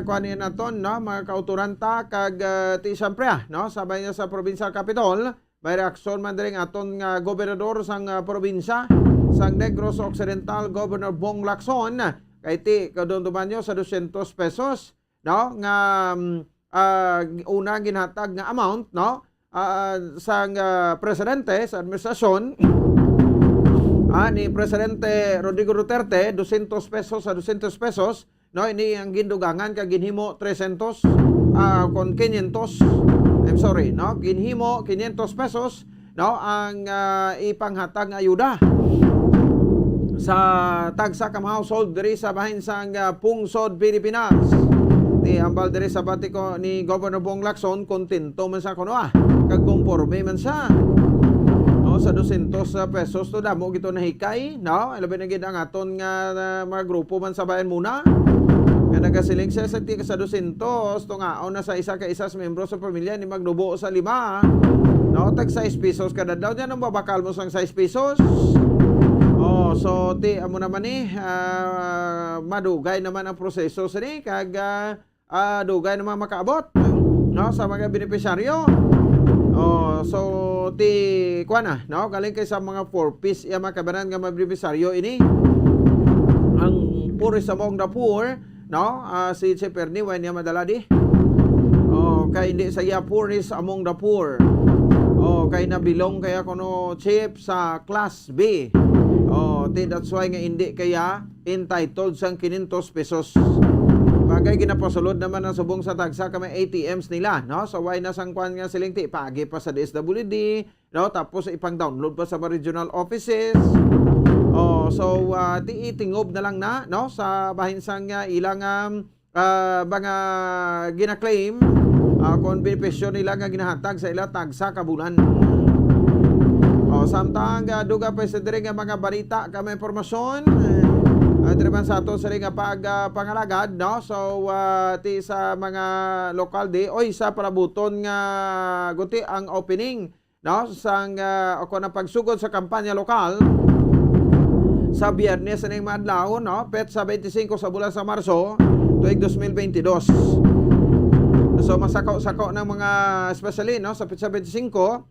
kuan ni naton, no, mga kauturan ta, kag, uh, ti, siyempre, ah, no, sabay na sa provincial capitol, may reaksyon man diri ang aton nga gobernador sang, ah, probinsya sang Negros Occidental, Governor Bong Lacson, kay ti, kadumduman nyo sa dosyentos pesos, no, nga, mm, ah, una ginhatag nga amount, no, ah, sang, ah, presidente sa administrasyon, ah, ni Presidente Rodrigo Duterte, dosyentos pesos sa dosyentos pesos, no, ini ang gindugangan kag ginhimo tresyentos, ah, kon kinyentos, I'm sorry, no, ginhimo kinyentos pesos, no, ang, ah, ipanghatag nga ayuda sa tagsa ka mga household diri sa bahin sang, ah, pungsod Pilipinas. Ti ambal diri sa batiko ni Governor Bong Lacson, kontento man sa kuno, ah, kag konporme man siya. No, sa dosyentos pesos to, damo gito nahikay, no? Labi na gid ang aton nga, ah, mga grupo man sa Bayan Muna nga nagasiling siya sa ti-, sa dosyentos, tungaon na sa isa ka isa sa miyembro sa pamilya ni magnubo sa lima. No, tag sais pesos kada daw. Diyan ang babakal mo sang sais pesos. Oh, so, ti, amo naman ni, ah, madugay naman ang proseso sini, kag, ah, ah, dugay naman makaabot, no, sa mga benepisyaryo. Oh, so, ti, kuan na, no, galing kay sa mga four Ps, iya mga kabanan nga mga benepisyaryo ini. Ang poorest among the poor, no, ah, si Chief Ernie, wala niya madala di. Oh, kay hindi sa iya poorest among the poor. Oh, kay nabilong kaya kuno, Chief, sa class B. Oh, ti, that's why nga hindi kaya entitled sang kinyentos pesos. Bagay, ginapasulod naman ang subong sa tagsa ka may A T Ms nila, no? So, why na sang kwan nga siling ti, paagi pa sa D S W D, no? Tapos ipang-download pa sa mga regional offices. Oh, so, ah, ti, itingob na lang na, no? Sa bahin sang, ah, ilang, um, ah, mga gina-claim, ah, kon benepisyo nila nga ginahatag sa ila tagsa ka bulan. O, samtang, ah, dugang pa sa diri nga mga balita kag mga impormasyon, ah, diri man sa ato sa nga pag, ah, pangalagad, no? So, ah, ti sa mga lokal di, oy, sa palabuton nga guti ang opening, no, sang, ah, o kon ang pagsugod sa kampanya lokal sa Biyernes ning mga adlaw, no, petsa twenty-five sa bulan sa Marso, tuig dos mil twenty-dos. So, masako-sako ng mga, especially, no, sa petsa twenty-five,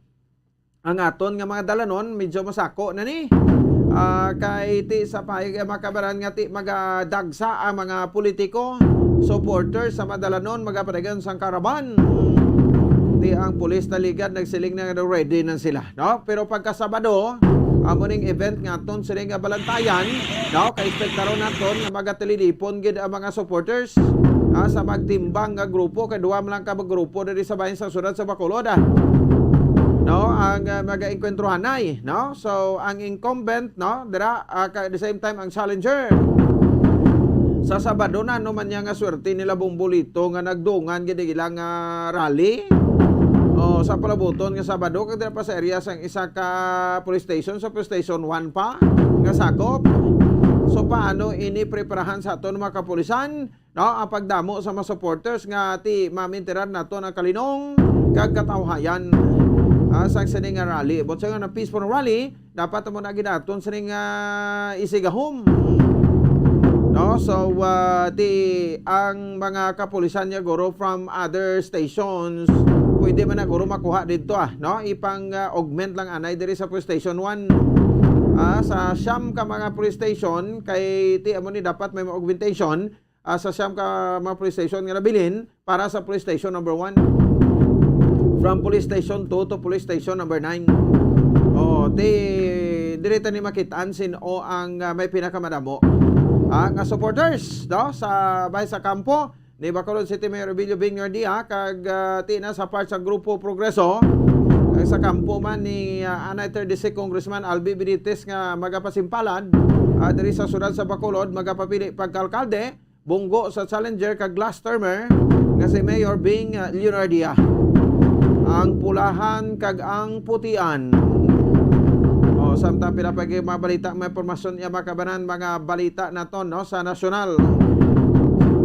ang aton nga mga dalanon medyo masako na ni. Ah, kay ti sa pahayag ang mga kabaran nga ti magadagsa ang mga politiko, supporters sa mga dalanon, magapadayon sang karaban. Ti ang pulis na ligad nagsiling na nga ready na sila, no? Pero pagka Sabado, amo ning event nga aton sini nga balantayan, no? Kay ekspektaron naton nga magateledipon gid ang mga supporters, ah, sa magtimbang nga grupo, kay duha man lang ka grupo diri sa bahin sa siyudad sa Bacolod, ah. No, ang, ah, mag-enkwentruhanay, no? So, ang incumbent, no, dira, ah, ka-, at the same time ang challenger. Sa Sabado na, ano man niya nga swerte nila Bong Bolito nga nagdungan gid ang ilang, ah, rally. O, sa palabuton nga Sabado, kag dira pa sa area sang isa ka police station, sa police station one pa, nga sakop. So, paano ini preparahan sa aton mga kapulisan? No, ang pagdamo sa mga supporters nga ti mamintiran naton ang kalinong kag katawhayan, ah, sang sini nga rally. But sa nga peaceful rally, dapat mo na ginaton sini nga isigahom. No, so, ah, ti ang mga kapulisan niya guro from other stations, pwede man na guro makuha dito, ah, no? Ipang, ah, augment lang anay diri sa police station one. Ah, sa siyam ka mga police station, kay ti amo ni dapat may augmentation, ah, sa siyam ka mga police station nga nabilin para sa police station number one. From police station two to police station number nine. Oh, ti, diri ta ni makitaan sin-o ang, ah, may pinakamadamo, ah, nga supporters, no, sa bahin sa kampo ni Bacolod City Mayor Obilio Bing Gardia, kag, ah, ti na sa part sa Grupo Progreso, kag sa kampo man ni, ah, anay third District Congressman Albi Benitez nga magapasimpalad, ah, diri sa siyudad sa Bacolod, magapapili pagkalkalde, bunggo sa challenger kag last termer nga si Mayor Bing, ah, Leonardia. Ang pulahan kag ang putian. O, Samtang pila pa gid mga balita, mga impormasyon, iya mga kabanan, mga balita naton, no, sa nasyonal.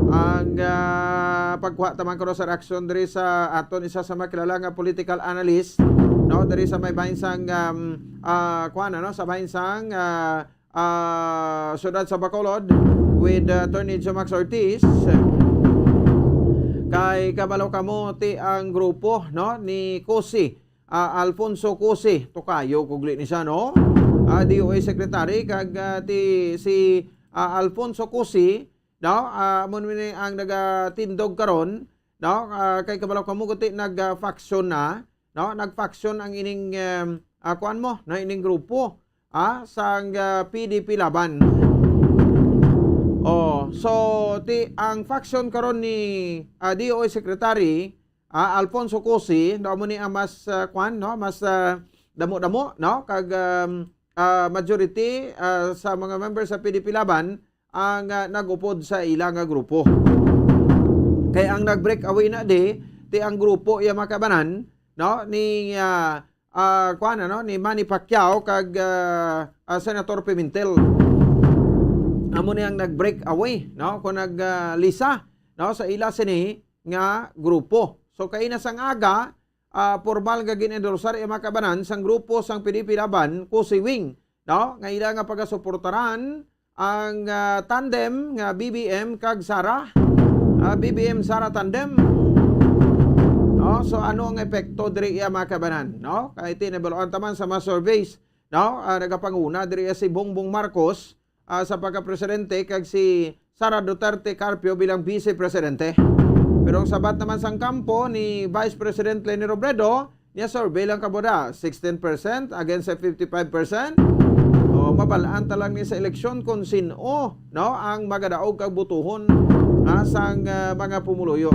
Ang, ah, pagkuha ta man karon sa reaksyon diri sa aton isa sa mga kilala nga political analyst, no, diri sa may bahin sang, um, ah, kuwan, ano, sa bahin sang, ah, ah, siyudad sa Bacolod with, ah, Attorney Jomax Ortiz. Kay kabalo kamo ti ang grupo, no, ni Cossy, ah, Alfonso Cossy, tukayo kugli ni siya, no? Ah, D O A secretary kag, ah, ti si, ah, Alfonso Cossy, no? Ah, amo ni ang nagatindog karon, no? Ah, kay kabalo kamo gud ti nag, ah, faction na, no? Nag-faction ang ining, em, ah, kuan mo, na ining grupo, ah, sang, ah, P D P Laban. Oh, so ti ang faction karon ni, ah, D O A secretary, ah, Alfonso Cossy, no, amo ni ang mas, ah, kuan, no, mas, ah, damo-damo, no, kag, um, ah, majority, ah, sa mga members sa P D P Laban ang, ah, nag-upod sa ila nga grupo. Kay ang nag-break away na di, ti ang grupo iya mga kabanan, no, ni, ah, ah, kuan, ano, ni Manny Pacquiao kag, ah, ah, Senator Pimentel. Amo ni ang nag-break away, no, kung nag, ah, lisa, no, sa ila sini nga grupo. So, kay na sang aga, ah, pormal nga gin-endorsar iya mga kabanan sang grupo sang P D P Laban, Cossy Wing, no, nga ila nga pagasuportaran ang, ah, tandem nga B B M kag Sara, ah, B B M Sara tandem. No, so ano ang epekto diri iya mga kabanan, no? Kay ti nabaluan ta man sa mga surveys, no? Ah, nagapanguna diri iya si Bongbong Marcos, ah, sa pagkapresidente kag si Sara Duterte Carpio bilang vice presidente. Pero ang sabat naman sang kampo ni Vice President Leni Robredo, niya survey lang kamo da, sixteen percent against sa fifty-five percent. O, mabal-an ta lang ni sa eleksyon kung sin-o, no, ang magadaog kag butuhon, ah, sang, ah, mga pumuluyo.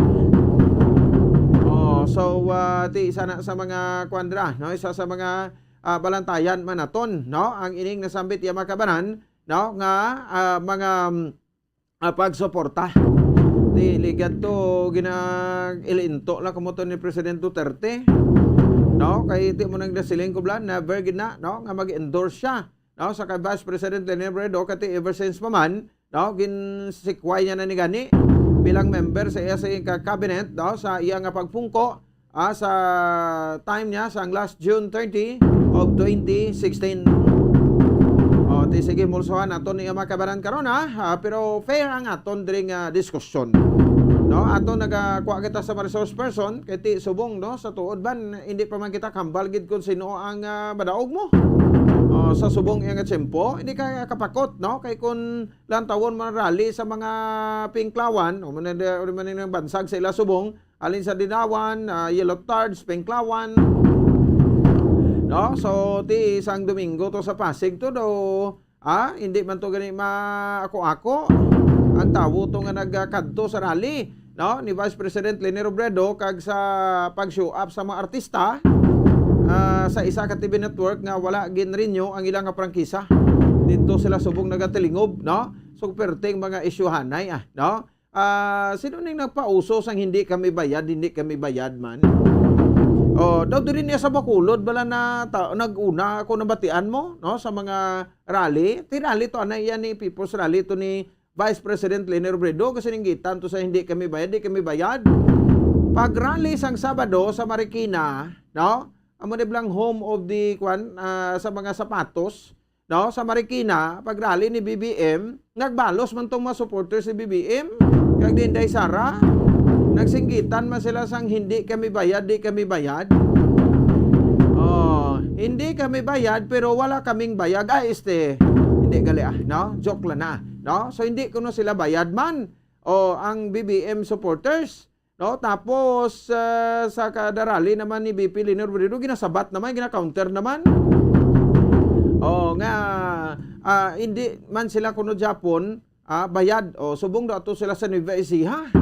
Oh, so, ah, ti isa na sa mga kuan dira, no, isa sa mga, ah, balantayan man naton, no, ang ining nasambit iya mga kabanan, no, nga, ah, mga, mm, ah, pagsuporta. Ti ligad to gina-, ilinto lang kamo to ni President Duterte, no? Kay ti mo nang nasiling ko bala, never gid na, no, nga mag-endorse siya, no, sa kay Vice President Leni Robredo, kay ti ever since pa man, no, ginsikway niya na ni gani bilang member sa iya sa iyang ka-, cabinet, no, sa iya nga pagpungko, ah, sa time niya sang last June thirty of twenty sixteen. O, ti sige, mulsohan naton ni mga kabanan karon, ha? Ah, pero fair ang aton diri nga diskusyon. No, aton nagakuha kita sa mga resource person kay ti subong, no, sa tuod man, hindi pa man kita kambal gid kung sino ang, ah, madaog mo. O, sa subong iya nga tiyempo, hindi ka kapakot, no? Kay kung lantawon mo ang rally sa mga Pinklawan, o man, o man ang bansag sa ila subong, alin sa Dinawan, ah, Yellow Tards, Pinklawan. No? So, ti isang Domingo to sa Pasig to do, ah, hindi man to gani ma-ako-ako ang tawo to nga nagkadto sa rally, no, ni Vice President Leni Robredo kag sa pag-show up sa mga artista, ah, sa isa ka T V network nga wala gin-renew ang ilang nga prangkisa. Dito sila subong nagatilingob, no? So, perting mga isyuhanay, ah, no? Ah, sino ning nagpauso sang hindi kami bayad, hindi kami bayad man? Oh, daw diri niya sa Bacolod, bala na ta-, nag-una ako nabatian mo, no, sa mga rally. Ti rally to, anay yan ni People's Rally to ni Vice President Leni Robredo, kasi ninggitan to sa hindi kami bayad, di kami bayad. Pag rally sang Sabado sa Marikina, no, amo ni blang home of the, kwan, ah, sa mga sapatos, no, sa Marikina, pag rally ni B B M, nagbalos man tong mga supporters ni B B M, kag ni Inday Sara, nagsinggitan man sila sang, "Hindi kami bayad, di kami bayad." Oh, "Hindi kami bayad, pero wala kaming bayag." Ay, este, hindi gali, ah, no? Joke lang na, no? So, hindi kuno sila bayad man. O, ang B B M supporters, no? Tapos, ah, sa kada rally naman ni V P Leni Robredo, ginasabat naman, gina-counter naman. O, nga, ah, hindi man sila kuno Japon, ah, bayad. O, subong daw ato sila sa Nueva Ecija.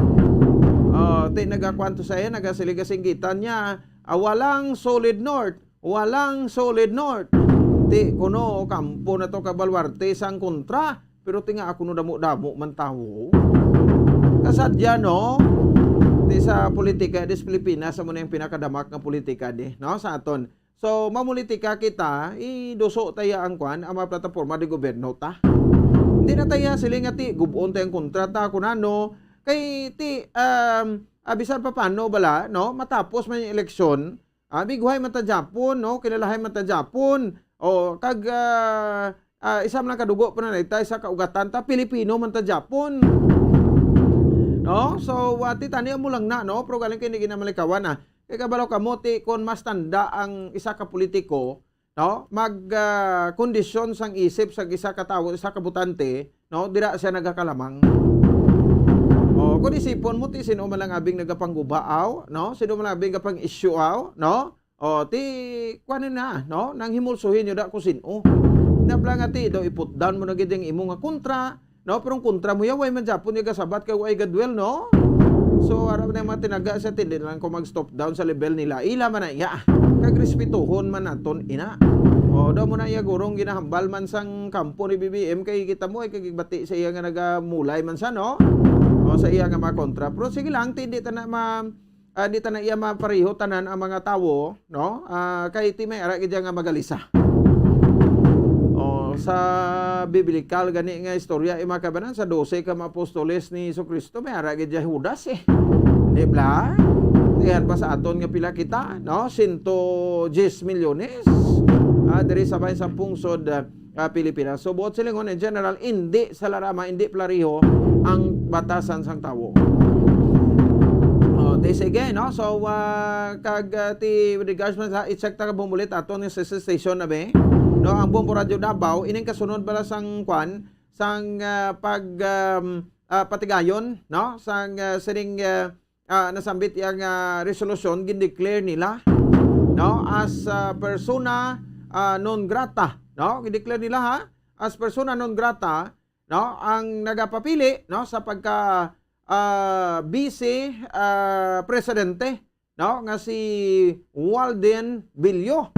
O, ti nagakuan to sa iya, nagasiling-kasinggitan niya, ah, "Walang solid north, walang solid north." Ti kuno, kampo na to ka Baluarte sang kontra. Pero ti nga ako no damo-damo man tawo. Kasadya, no? Ti sa politika, dis Pilipinas, amo na yung pinakadamak nga politika, di, no? Sa aton. So, mamulitika kita, iduso ta iya ang kwan, ang mga plataporma de gobyerno ta. Hindi na ta iya siling nga ti, gub-on ta ang kontrata, kung ano. Kay ti, um, ah, bisan pa paano bala, no? Matapos man yung eleksyon, ah, biguhay man ta Japon, no? Kilalahay man ta Japon. O, kag, ah, ah, isa man lang kadugo pa na ta, isa kaugatan ta, Pilipino man ta Japon. No? So, ah, ti tani mo lang na, no? Pero galing kay hindi ginamalikawan, ah. Kay kabalo kamo, ti, kung mas tanda ang isa ka politiko, no? Mag, ah, kondisyon sang isip sang isa ka tawo, isa ka botante, no? Dira siya nagakalamang. O, kung isipon mo, ti, sino man lang abing nagapanggubaaw, no? Sino man lang abing gapang-issue, aw, no? O, ti, kuwan na, no? Nang himulsuhin nyo da kung sino. Napla nga, ti, daw iputdown mo na gid ang imo nga kontra, no? Pero ang kontra mo ya, way man Japon nga gasabat kay way gadwel, no? So, ara na yung mga tinaga sa tindi lang kung mag-stop down sa level nila. Ila man na iya. Kag respetuhon man naton ina. O, daw mo na iya gurong ginahambal man sang kampo ni B B M kay kita mo ay kagigbati sa iya nga nagamulay man sa, no? O, sa iya nga mga kontra. Pero sige lang, ti, di ta na ma-, ah, di ta na iya mapareho tanan ang mga tawo, no? Ah, kay ti may ara gid nga magalisa. O, sa biblikal gani nga istorya, eh, mga kabanan, sa dose ka mga apostoles ni Jesu-Cristo, may ara gid Judas, eh. Di ba? Tiyan pa sa aton nga pila kita, no? Sento diyes milyones. Ah, diri sa bahin sa pungsod, ah, ah, Pilipinas. So, buot silingon, in general, indi sa larama, indi plariho ang batasan sang tawo. Oh, ti sige, no? So, ah, kag, ah, ti with regards man sa, i-check ta ka bumulit ato ni sa station na be. No, ang Bombo Radio Davao, ining kasunod bala sang kwan, sang, ah, pag, um, ah, patigayon, no? Sang, ah, sining, ah, ah, nasambit yang, ah, resolusyon, gindeclare nila, no, as, ah, persona, ah, non grata, no? Gindeclare nila, ha, as persona non grata, no, ang nagapapili, no, sa pagka, ah, vice, ah, presidente, no, nga si Walden Billo.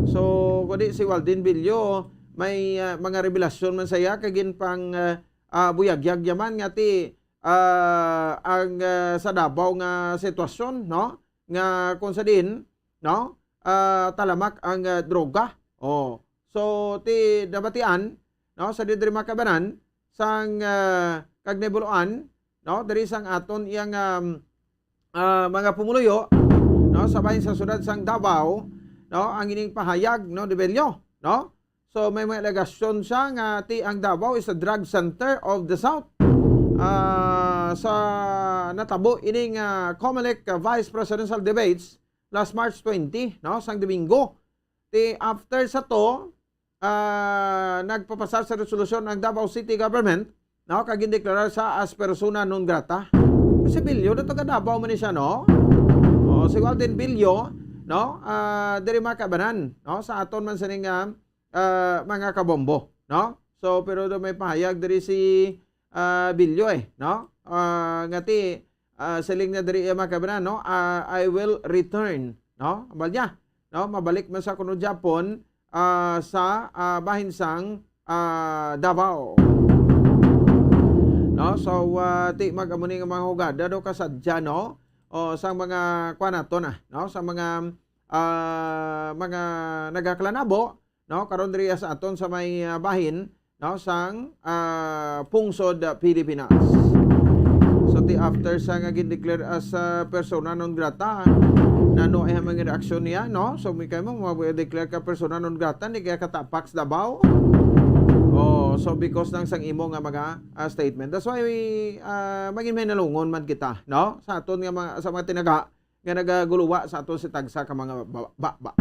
So, kung di si Walden Billo, may, ah, mga revelasyon man saya kag ginpang, ah, ah, buyagyag yaman nga ti, ah, ang, ah, sa Davao nga sitwasyon, no? Nga kung sa din, no? Ah, talamak ang, ah, droga. Oh. So, ti nabatian, no? Sa diri makabanan, sang, ah, kag nabuluan, no? Diri sang aton iyang, um, ah, mga pumuluyo, no? Sa bahin sa siyudad sang Davao, no? Ang ining pahayag, no? Di Bello, no? So, may mga alegasyon siya nga ti ang Davao is a drug center of the South. Ah, sa natabo ining, ah, Comelec, ah, vice presidential debates last March twenty, no, sang Domingo. Ti after sa to, ah, nagpapasar sa resolusyon ang Davao City Government, no, kag gindeklarar sa as persona non grata. Si Bilyo, na taga Davao man ni siya, no? O, si Walden Bilyo, no? Ah, diri makabanan, no? Sa aton man sining, ah, ah, mga kabombo, no? So, pero do may pahayag diri si, ah, Bilyo, eh, no? Ah, nga ti, ah, siling na diri, eh, mga kabanan, no? Ah, "I will return," no? Ambal niya, no? Mabalik man sa kuno Japon, ah, sa, ah, bahin sang, ah, Davao. No? So, ah, ti mag-amo ni nga mga hugada do kasadya, no? O sa mga kuan nato na, no? Sa mga, ah, mga nagaklanabo, no? Karon diri sa aton sa may, ah, bahin, no? Sang, ah, pungsod, ah, Pilipinas. So, ti after sa nga gindeclare as, ah, persona non grata, nano ay mga reaksyon niya, no? So, may kayo mo, ma-declare ka persona non grata, hindi kaya katapak sa Davao. Oh, so because nang sang imo nga mga, ah, statement. That's why, ah, maging may nalungon man kita, no? Sa aton nga mga, sa mga tinaga, nga nagaguluwa sa aton si tagsa ka mga ba-, ba-, ba-.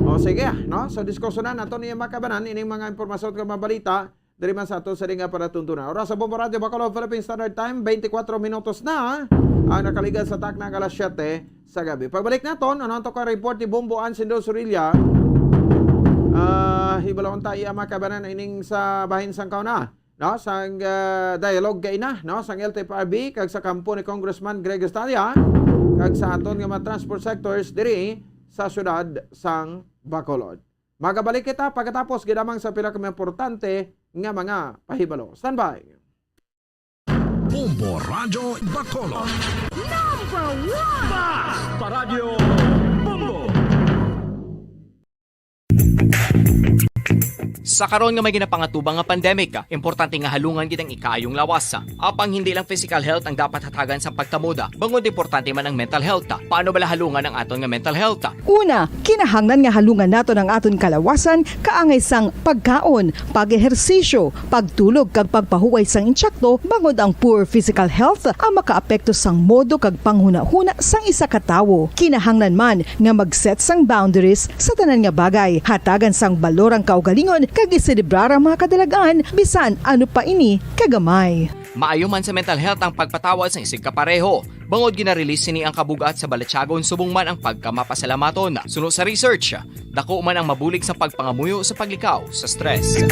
O, sige, ah, no? So, diskusyonan nato niya, mga kabanan, ining mga impormasyon nga mga balita diri man sa aton sa ring nga palatuntunan. Oras sa Bombo Radio Bacolod, Philippine Standard Time, twenty-four minutos na ang nakaligal sa takna nga alas siyete sa gabi. Pagbalik naton, ano ang to ka report ni Bombo Ansindo Surilla? Ah, hibalon ta iya, mga kabanan, ining sa bahin sang kauna, no, sang, ah, dialogue kaina, no, sang L T F R B kag sa kampo ni Congressman Greg Estrada kag sa aton nga mga transport sectors diri sa siyudad sang Bacolod. Magabalik kita pagkatapos gid lamang sa pila ka mga importante nga mga pahibalo. Standby. Bombo Radyo Bacolod. Number one! Basta Radyo Bombo! Sa karon nga may ginapangatubang nga pandemic, importante nga halungan gid ang ikaayong lawas. Apang hindi lang physical health ang dapat hatagan sa pagkamoda, bangod importante man ang mental health. Paano bala halungan ang aton nga mental health? Una, kinahanglan nga halungan naton ang aton kalawasan kaangay sang pagkaon, pag-ehersisyo, pagtulog kag pagpahuway sang insakto, bangod ang poor physical health ang makaapekto sang modo kag panghunahuna sang isa ka tawo. Kinahanglan man nga mag-set sang boundaries sa tanan nga bagay, hatagan sang balor ang kaugalingon kag iselebrar ang mga kadalag-an, bisan ano pa ini kagamay. Maayo man sa mental health ang pagpatawad sang isigkapareho, bangod gina-release sini ang kabug-at sa balatyagon subong man ang pagkamapasalamaton. Suno sa research, dako man ang mabulig sa pagpangamuyo sa paglikaw sa stress.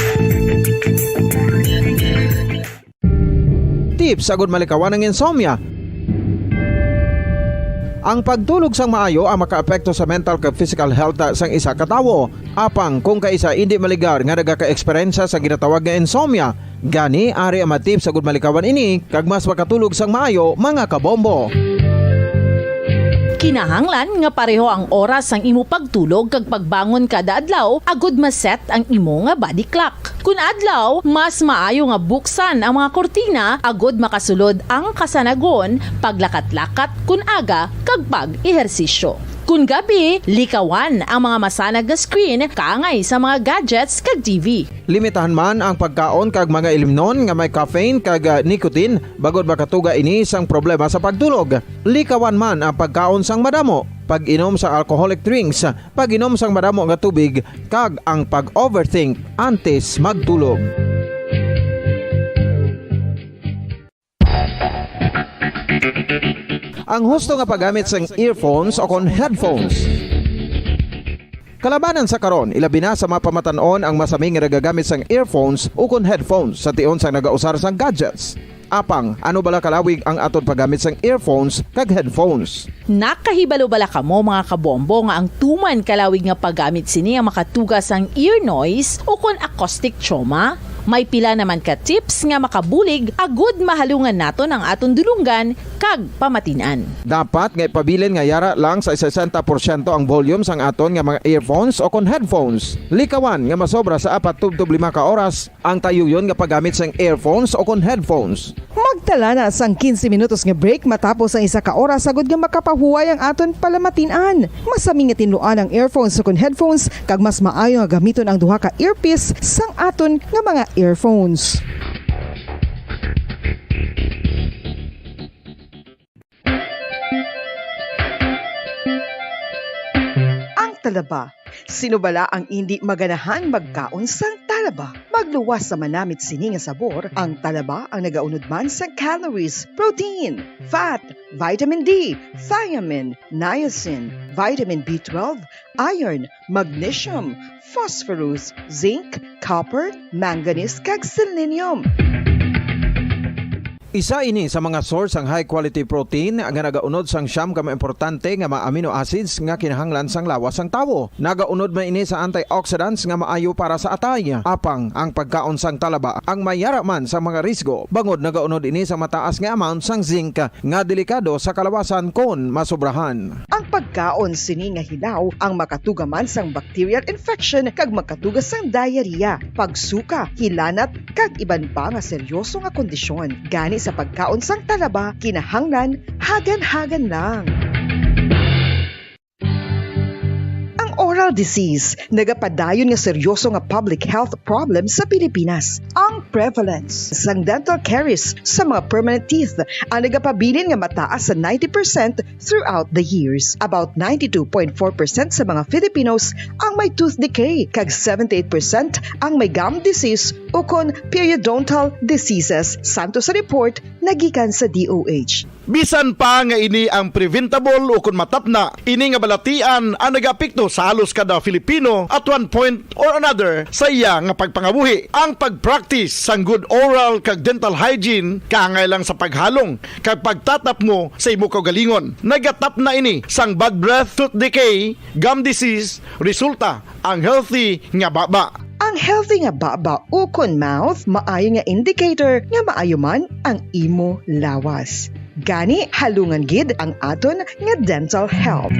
Tips agud malikawan ang insomnia. Ang pagtulog sang maayo ang makaapekto sa mental kag physical health sang isa ka tawo. Apang kung kaisa indi maligar nga nagaka-eksperyensya sa ginatawag nga insomnia, gani ari ang mga tips agud malikawan ini kag mas makatulog sang maayo, mga kabombo. Kinahanglan nga pareho ang oras sang imo pagtulog kag pagbangon kada adlaw agud ma-set ang imo nga body clock. Kun adlaw, mas maayo nga buksan ang mga kurtina agud makasulod ang kasanagon, paglakat-lakat kun aga, kag pag-ehersisyo. Kun gabi, likawan ang mga masanag nga screen kaangay sa mga gadgets kag T V. Limitahan man ang pagkaon kag mga ilimnon nga may caffeine kag, ah, nicotine, bangod makatuga ini sang problema sa pagtulog. Likawan man ang pagkaon sang madamo, pag-inom sa alcoholic drinks, pag-inom sang madamo nga tubig, kag ang pag-overthink antes magtulog. Ang husto nga paggamit sang earphones o kon headphones. Kalabanan sa karon, ilabi na sa mga pamatan-on ang masami nga nagagamit sang earphones o kon headphones sa tion sang nagausar sang gadgets. Apang, ano bala kalawig ang aton paggamit sang earphones kag headphones? Nakahibalo bala kamo, mga kabombo, nga ang tuman kalawig nga paggamit sini ang makatuga sang ear noise o kon acoustic trauma? May pila naman ka tips nga makabulig agud mahalungan naton ang aton dulonggan kag pamatin-an. Dapat nga ipabilin nga yara lang sa sesenta porsyento ang volume sang aton nga mga earphones o kon headphones. Likawan nga masobra sa apat tubtob lima ka oras ang tayuyon nga paggamit sang earphones o kon headphones. Magtala na sang quince minutos nga break matapos ang isa ka oras agud nga makapahuway ang aton palamatin-an. Masami nga tinluan ang earphones ukon headphones, kag mas maayo nga gamiton ang duha ka earpiece sang aton nga mga earphones. Ang talaba. Sino bala ang indi maganahan magkaon sang talaba? Magluwas sa manamit sini nga sabor, ang talaba ang nagaunod man sa calories, protein, fat, vitamin D, thiamine, niacin, vitamin B twelve, iron, magnesium, phosphorus, zinc, copper, manganese, kag selenium. Isa ini sa mga source sang high quality protein nga nagaunod sang siyam ka mga importante nga mga amino acids nga kinahanglan sang lawas sang tawo. Nagaunod man ini sa antioxidants nga maayo para sa atay. Apang ang pagkaon sang talaba ang may yara man sa mga risgo, bangod nagaunod ini sa mataas nga amount sang zinc nga delikado sa kalawasan kon masobrahan. Ang pagkaon sini nga hilaw ang makatuga man sang bacterial infection kag makatuga sang diarrhea, pagsuka, hilanat, kag iban pa nga seryoso nga kondisyon. Gani sa pagkaon sang talaba, kinahanglan hagan-hagan lang. Ang oral disease, nagapadayon nga seryoso nga public health problem sa Pilipinas. Ang prevalence sang dental caries sa mga permanent teeth ang nagapabilin nga mataas sa ninety percent throughout the years. About ninety-two point four percent sa mga Filipinos ang may tooth decay, kag seventy-eight percent ang may gum disease ukon periodontal diseases, santo sa report nagikan sa D O H. Bisan pa nga ini ang preventable ukon matapna, ini nga balatian ang nagaapekto sa halos kada Filipino at one point or another sa iya nga pagpangabuhi. Ang pag-practice sang good oral kag dental hygiene kaangay lang sa paghalong kag pagtatapmo sa imo kaugalingon. Nagatapna ini sang bad breath, tooth decay, gum disease, resulta ang healthy nga baba. Ang healthy nga baba ukon mouth maayo nga indicator nga maayo man ang imo lawas. Gani, halungan gid ang aton nga dental health.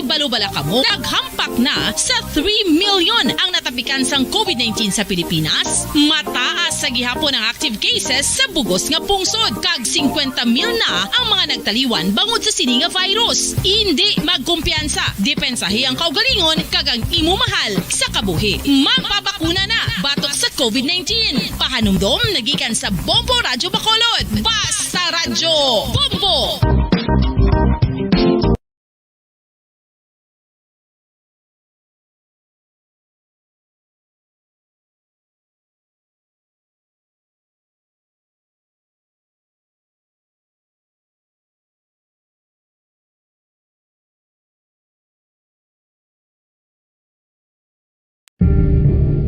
Balubala kamo, naghampak na sa three million ang natapikan sang covid nineteen sa Pilipinas. Mataas sa gihapon ang active cases sa bugos nga pungsod, kag singkwenta mil na ang mga nagtaliwan bangod sa sini nga virus. Indi magkumpiyansa, depensahi ang kaugalingon kag ang imo mahal sa kabuhi. Magpabakuna na batok sa covid nineteen. Pahanumdom nagikan sa Bombo Radyo Bacolod. Basta Radyo Bombo!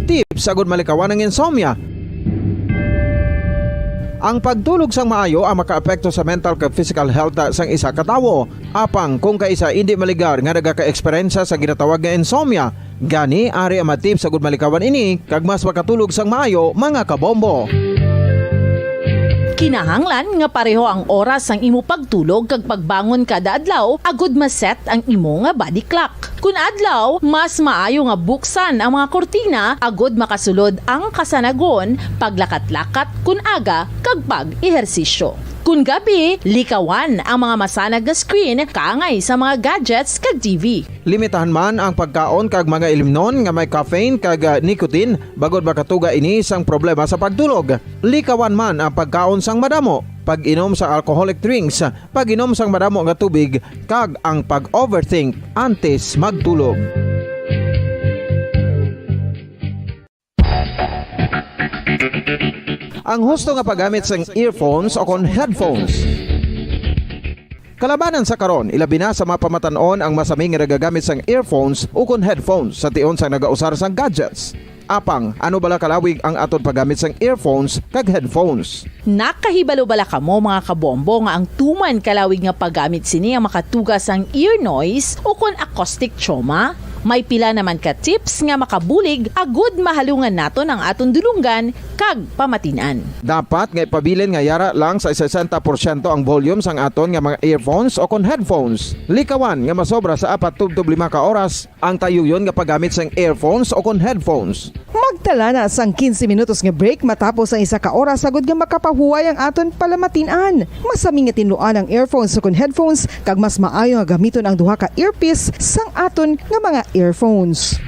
Tips agud malikawan ang insomnia. Ang pagtulog sang maayo ang makaapekto sa mental kag physical health sang isa ka tawo. Apang kung kaisa indi maligar nga nagaka-eksperyensya sa ginatawag nga insomnia, gani ari ang mga tips agud malikawan ini kag mas makatulog sang maayo, mga kabombo. Kinahanglan nga pareho ang oras sang imo pagtulog kag pagbangon kada adlaw agud ma-set ang imo nga body clock. Kun adlaw, mas maayo nga buksan ang mga kurtina agud makasulod ang kasanagon, paglakat-lakat kun aga, kag pag-ehersisyo. Kun gabi, likawan ang mga masanag nga screen kaangay sa mga gadgets kag T V. Limitahan man ang pagkaon kag mga ilimnon nga may caffeine kag, ah, nicotine, bangod makatuga ini sang problema sa pagtulog. Likawan man ang pagkaon sang madamo, pag-inom sa alcoholic drinks, pag-inom sang madamo nga tubig, kag ang pag-overthink antes magtulog. Ang husto nga paggamit sang earphones o kon headphones. Kalabanan sa karon, ilabi na sa mga pamatan-on ang masami nga nagagamit sang earphones o kon headphones sa tion sang nagausar sang gadgets. Apang, ano bala kalawig ang aton paggamit sang earphones kag headphones? Nakahibalo bala kamo, mga kabombo, nga ang tuman kalawig nga paggamit sini ang makatuga sang ear noise o kon acoustic trauma? May pila naman ka tips nga makabulig agud mahalungan naton ang aton dulonggan kag pamatin-an. Dapat nga ipabilin nga yara lang sa sesenta porsyento ang volume sang aton nga mga earphones o kon headphones. Likawan nga masobra sa apat tubtob lima ka oras ang tayuyon nga paggamit sang earphones o kon headphones. Magtala na sang quince minutos nga break matapos ang isa ka oras agud nga makapahuway ang aton palamatin-an. Masami nga tinluan ang earphones ukon headphones, kag mas maayo nga gamiton ang duha ka earpiece sang aton nga mga earphones.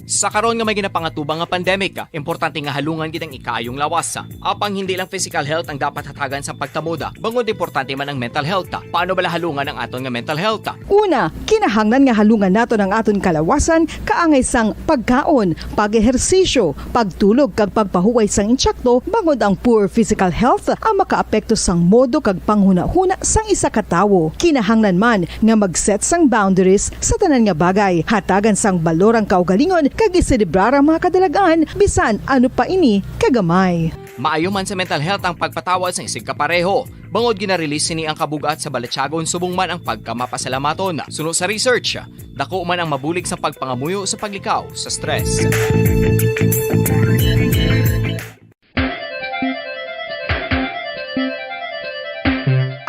Sa karon nga may ginapangatubang nga pandemic, importante nga halungan gid ang ikaayong lawas. Apang hindi lang physical health ang dapat hatagan sa pagtamod, bangod importante man ang mental health. Paano bala halungan ang aton nga mental health? Una, kinahanglan nga halungan naton ang aton kalawasan kaangay sang pagkaon, pag-ehersisyo, pagtulog kag pagpahuway sang intsakto, bangod ang poor physical health ang makaapekto sang modo kag panghunahuna sang isa ka tawo. Kinahanglan man nga mag-set sang boundaries sa tanan nga bagay, hatagan sang balor ang kaugalingon kag iselebrar ang mga kadalag-an bisan ano pa ini kagamay. Maayo man sa mental health ang pagpatawad sang isigkapareho. Bangod gina-release sini ang kabug-at sa balatyagon subong man ang pagkamapasalamaton. Suno sa research, dako man ang mabulig sa pagpangamuyo sa paglikaw sa stress.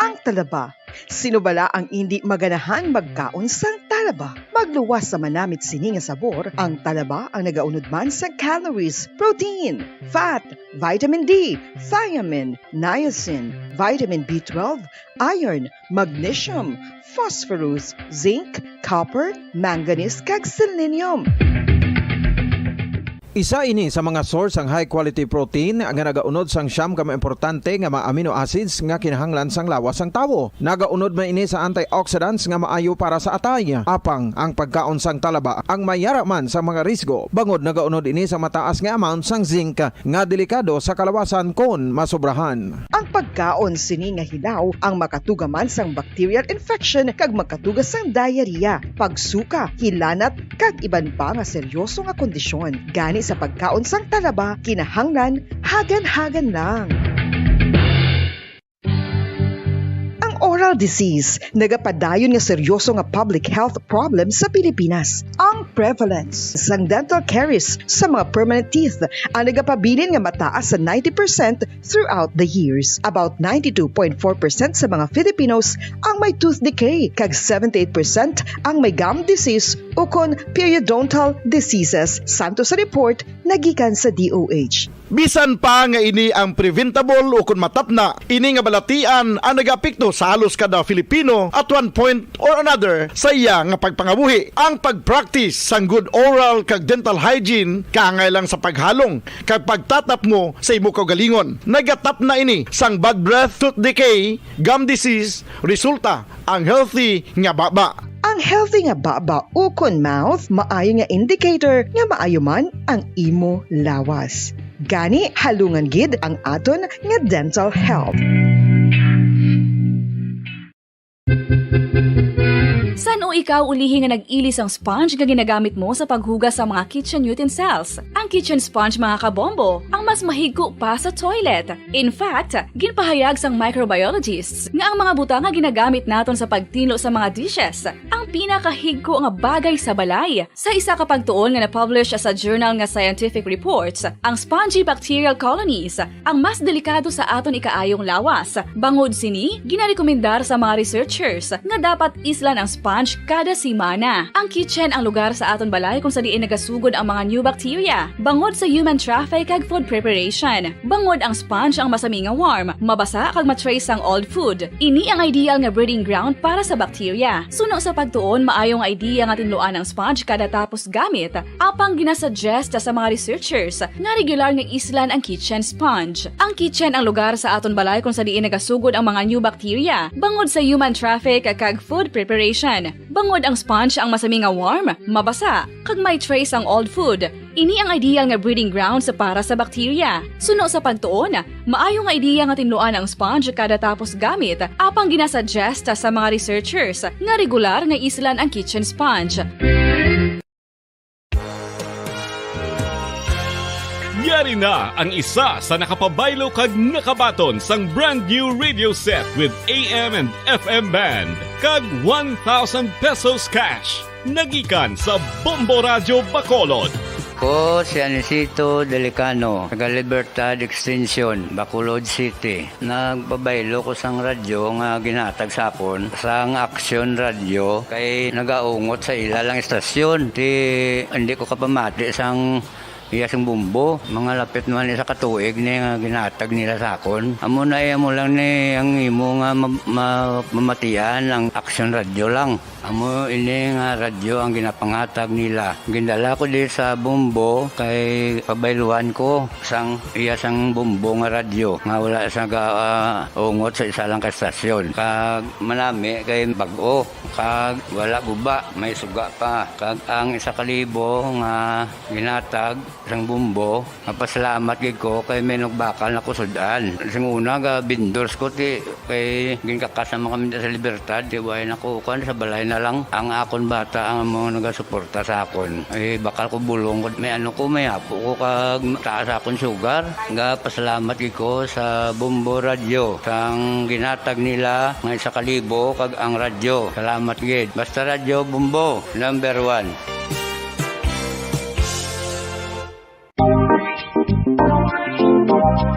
Ang talaba. Sino bala ang indi maganahan magkaon sang talaba? Magluwas sa manamit sini nga sabor, ang talaba ang nagaunod man sa calories, protein, fat, vitamin D, thiamine, niacin, vitamin B twelve, iron, magnesium, phosphorus, zinc, copper, manganese, kag selenium. Isa ini sa mga source sang high quality protein nga nagaunod sang siyam ka mga importante nga mga amino acids nga kinahanglan sang lawas sang tawo. Nagaunod man ini sa antioxidants nga maayo para sa atay. Apang ang pagkaon sang talaba ang mayara man sa mga risgo, bangod nagaunod ini sa mataas nga amount sang zinc nga delikado sa kalawasan kon masobrahan. Ang pagkaon sini nga hilaw ang makatuga man sang bacterial infection kag makatuga sang diarrhea, pagsuka, hilanat, kag iban pa nga seryoso nga kondisyon. Gani sa pagkaon sang talaba, kinahanglan hagan-hagan lang. Ang oral disease nagapadayon nga seryoso nga public health problem sa Pilipinas. Ang prevalence sang dental caries sa mga permanent teeth ang nagapabilin nga mataas sa ninety percent throughout the years. About ninety-two point four percent sa mga Filipinos ang may tooth decay, kag seventy-eight percent ang may gum disease ukon periodontal diseases, santo sa report nagikan sa D O H. Bisan pa nga ini ang preventable ukon matapna, ini nga balatian ang nagaapekto sa halos kada Filipino at one point or another sa iya nga pagpangabuhi. Ang pag-practice sang good oral kag dental hygiene kaangay lang sa paghalong kag pagtatapngo sa imo kaugalingon. Nagatapna ini sang bad breath, tooth decay, gum disease, resulta ang healthy nga baba. Ang healthy nga baba ukon mouth maayo nga indicator nga maayo man ang imo lawas. Gani, halungan gid ang aton nga dental health. San-o ikaw ulihi nga nag-ili sang sponge nga ginagamit mo sa paghugas sa mga kitchen utensils? Ang kitchen sponge, mga kabombo, ang mas mahigko pa sa toilet. In fact, ginpahayag sang microbiologists nga ang mga butang nga ginagamit naton sa pagtinlo sa mga dishes ang pinakahigko nga bagay sa balay. Sa isa ka pagtuon nga na-publish sa journal nga Scientific Reports, ang spongy bacterial colonies ang mas delikado sa aton ikaayong lawas. Bangod sini, ginarekomendar sa mga researchers nga dapat islan ang sponge kada semana. Ang kitchen ang lugar sa aton balay kung sa diin nagasugod ang mga new bacteria bangod sa human traffic kag food preparation. Bangod ang sponge ang masami nga warm, mabasa kag ma-trace sang old food. Ini ang ideal nga breeding ground para sa bacteria. Suno sa pagtuon, maayo nga idea nga tinluan ang sponge kada tapos gamit. Apang ginasuggest sa mga researchers nga regular nga islan ang kitchen sponge. Ang kitchen ang lugar sa aton balay kung sa diin nagasugod ang mga new bacteria bangod sa human traffic kag food preparation. Bangod ang sponge ang masami nga warm, mabasa, kag may trace ang old food. Ini ang ideal nga breeding grounds para sa bacteria. Suno sa pagtuon, maayo nga ideya nga tinluan ang sponge kada tapos gamit, apang ginasuggest sa mga researchers nga regular nga islan ang kitchen sponge. Yari na ang isa sa nakapabaylo kag nakabaton sang brand new radio set with A M and F M band kag one thousand pesos cash. Nagikan sa Bombo Radyo Bacolod. Ko si Anisito Delicano, taga Libertad Extension, Bacolod City. Nagpabaylo ko sang radyo nga ginhatag sa akon sang Action Radio kay nagaungot sa ila lang istasyon. Ti hindi ko kapamati sang iya sing bumbo. Mga lapit naman isa ka tuig ni nga ginhatag nila sa akon. Amo na iya mo lang ni ang imo nga ma- ma- mamatian ang Action Radio lang. Amo ini nga radyo ang ginapanghatag nila. Gindala ko di sa Bombo kay pabayluhan ko sang iya sang Bombo nga radyo nga wala sa ga, ah, ungot sa isa lang ka estasyon. Kag manami kay bag-o, kag wala guba, may suga pa. Kag ang isa ka libo nga ginatag sang Bombo, mapasalamat gid ko kay may nagbakal na ko sud-an. Sing una ga vendors ko ti kay ginkakas naman kami sa Libertad, ti way na ko kuan sa balay na lang. Ang akon bata ang mga nagasuporta sa akon. Eh, bakal ko bulong ko, may ano ko, may apo ko kag taas akon sugar. Ga pasalamat gid ko sa Bombo Radio sang ginatag nila nga isa ka libo kag ang radyo. Salamat gid. Basta Radyo Bombo, number one.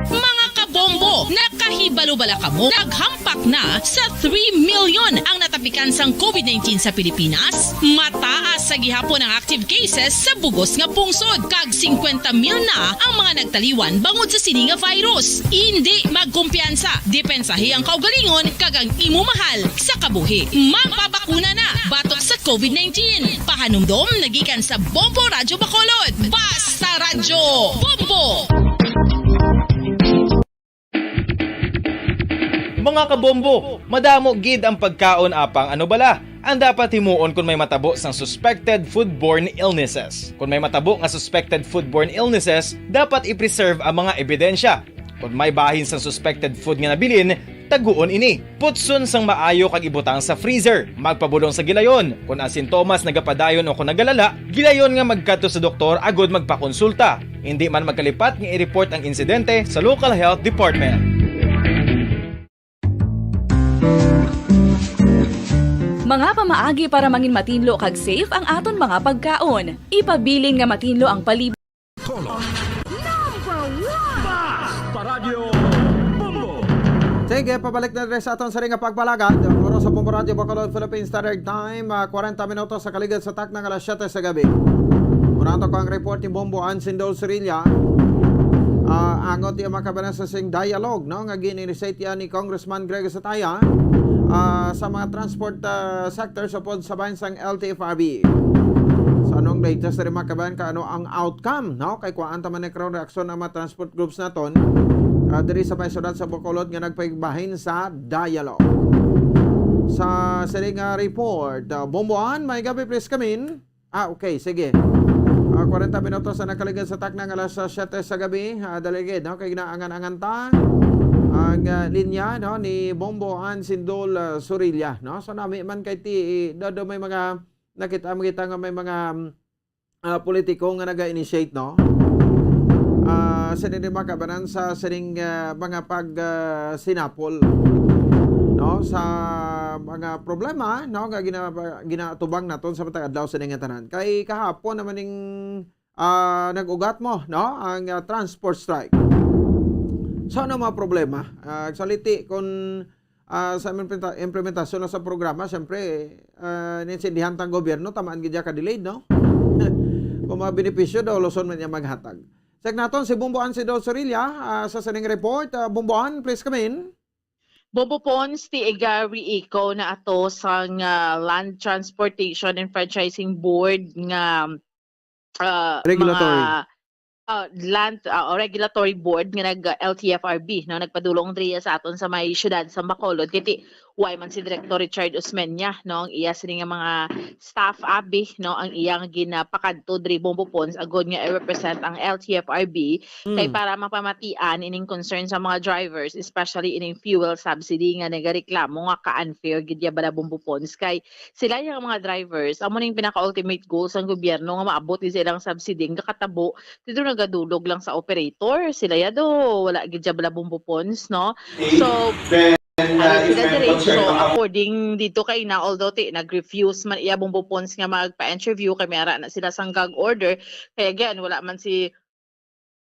Mga kabombo, nakahibalo bala kamo? Naghampak na sa three million ang natapikan sang COVID nineteen sa Pilipinas. Mataas sa gihapon ang active cases sa bugos nga pungsod, kag singkwenta mil na ang mga nagtaliwan bangod sa sini nga virus. Indi magkumpiyansa, depensahi ang kaugalingon kag ang imo mahal sa kabuhi. Magpabakuna na batok sa COVID nineteen. Pahanumdom nagikan sa Bombo Radyo Bacolod. Basta Radyo Bombo! Mga kabombo, madamo gid ang pagkaon apang ano bala ang dapat himuon kon may matabo sang suspected foodborne illnesses. Kon may matabo nga suspected foodborne illnesses, dapat i-preserve ang mga ebidensya. Kon may bahin sang suspected food nga nabilin, taguon ini. Putson sang maayo kag ibutang sa freezer. Magpabulong sa gilayon. Kon ang sintomas nagapadayon o kon nagalala, gilayon nga magkadto sa doktor agud magpakonsulta. Indi man magkalipat nga i-report ang insidente sa local health department. Mga pamaagi para mangin matinlo kag safe ang aton mga pagkaon. Ipabilin nga matinlo ang palibot. Color. Number one. Mas pa Radyo Bombo. Sige, pabalik na diri sa aton sari nga pagpalagad. Oras sa Bombo Radyo Bacolod, Philippine Standard Time, ah, kwarenta minutos sa kaligad sa takna nga alas siyete sa gabi. Una to ko ang report ni Bombo Ansindol Cirilla. Ah, angot iya makabanan sa sing dialogue, no, nga gin-initiate yan ni Congressman Greg Sataya, ah, sa mga transport, ah, sector sa pod sa bahin sang L T F R B. Sa anong latest diri makabanan ka ano ang outcome, no? Kay kuhaan ta man ni karon reaksyon ang mga transport groups naton, ah, diri sa may syudad sa Bacolod nga nagpaigbahin sa dialogue. Sa sini nga report, ah, Bomboan, may gabi, please come in. Ah, okay, sige. Ah, kwarenta minutos ang nakaligad sa takna nga alas siyete sa gabi. Ah, dali gid, no? Kay ginaangan-angan ta ang, ah, linya, no, ni Bombo Ansindol, ah, Surilla, no? So, nami man kay ti, do, do may mga nakita mo kita nga may mga, mm, ah, politiko nga naga-initiate, no? Ah, sini din makabanan sa sining, ah, mga pag, ah, sinapol, no? Sa mga problema, no, nga gina-, ginatubang naton sa matag adlaw sini nga tanan. Kay kahapon naman ning, ah, nag-ugat mo, no? Ang, ah, transport strike. So, ano mga problema? Ah, actually, ti, kung, ah, sa implementa-, implementasyon lang sa programa, siyempre, ah, ninsindihan tang gobyerno, tamaan gid ka delayed, no? Kung mga benepisyo daw, Luzon man niya maghatag. Check naton si Bombo Ansido Sorilla, ah, sa sining report. Ah, Bomboan, please come in. Bombo Pons, ti Gary, ikaw na ato sang, ah, Land Transportation and Franchising Board nga, ah, Regulatory. Mga, ah, land, ah, o regulatory board nga nag, ah, L T F R B, no, nagpadulong diri sa aton sa may siyudad sa Bacolod. Kay ti, why man si Director Richard Osmeña, no, ang iya sini nga mga staff abi, no, ang iyang ginapakadto diri, Bombo Pons, agod nga i-represent ang L T F R B kay, mm, para mapamatian ining concern sa mga drivers, especially ining fuel subsidy nga nagareklamo nga ka-unfair gid ya bala, Bombo Pons, kay sila yang mga drivers, amo ning pinaka-ultimate goal sang gobyerno nga maabot gid sa ilang subsidy nga katabo dito nagadulog lang sa operator. Sila ya do, wala gid ya bala, Bombo Pons, no? So, then, uh, ano sila diretso, according dito kay na, although ti, nag-refuse man iya, Bombo Pons, nga magpa-interview kay may ara na sila sang gag order. Kay again, wala man si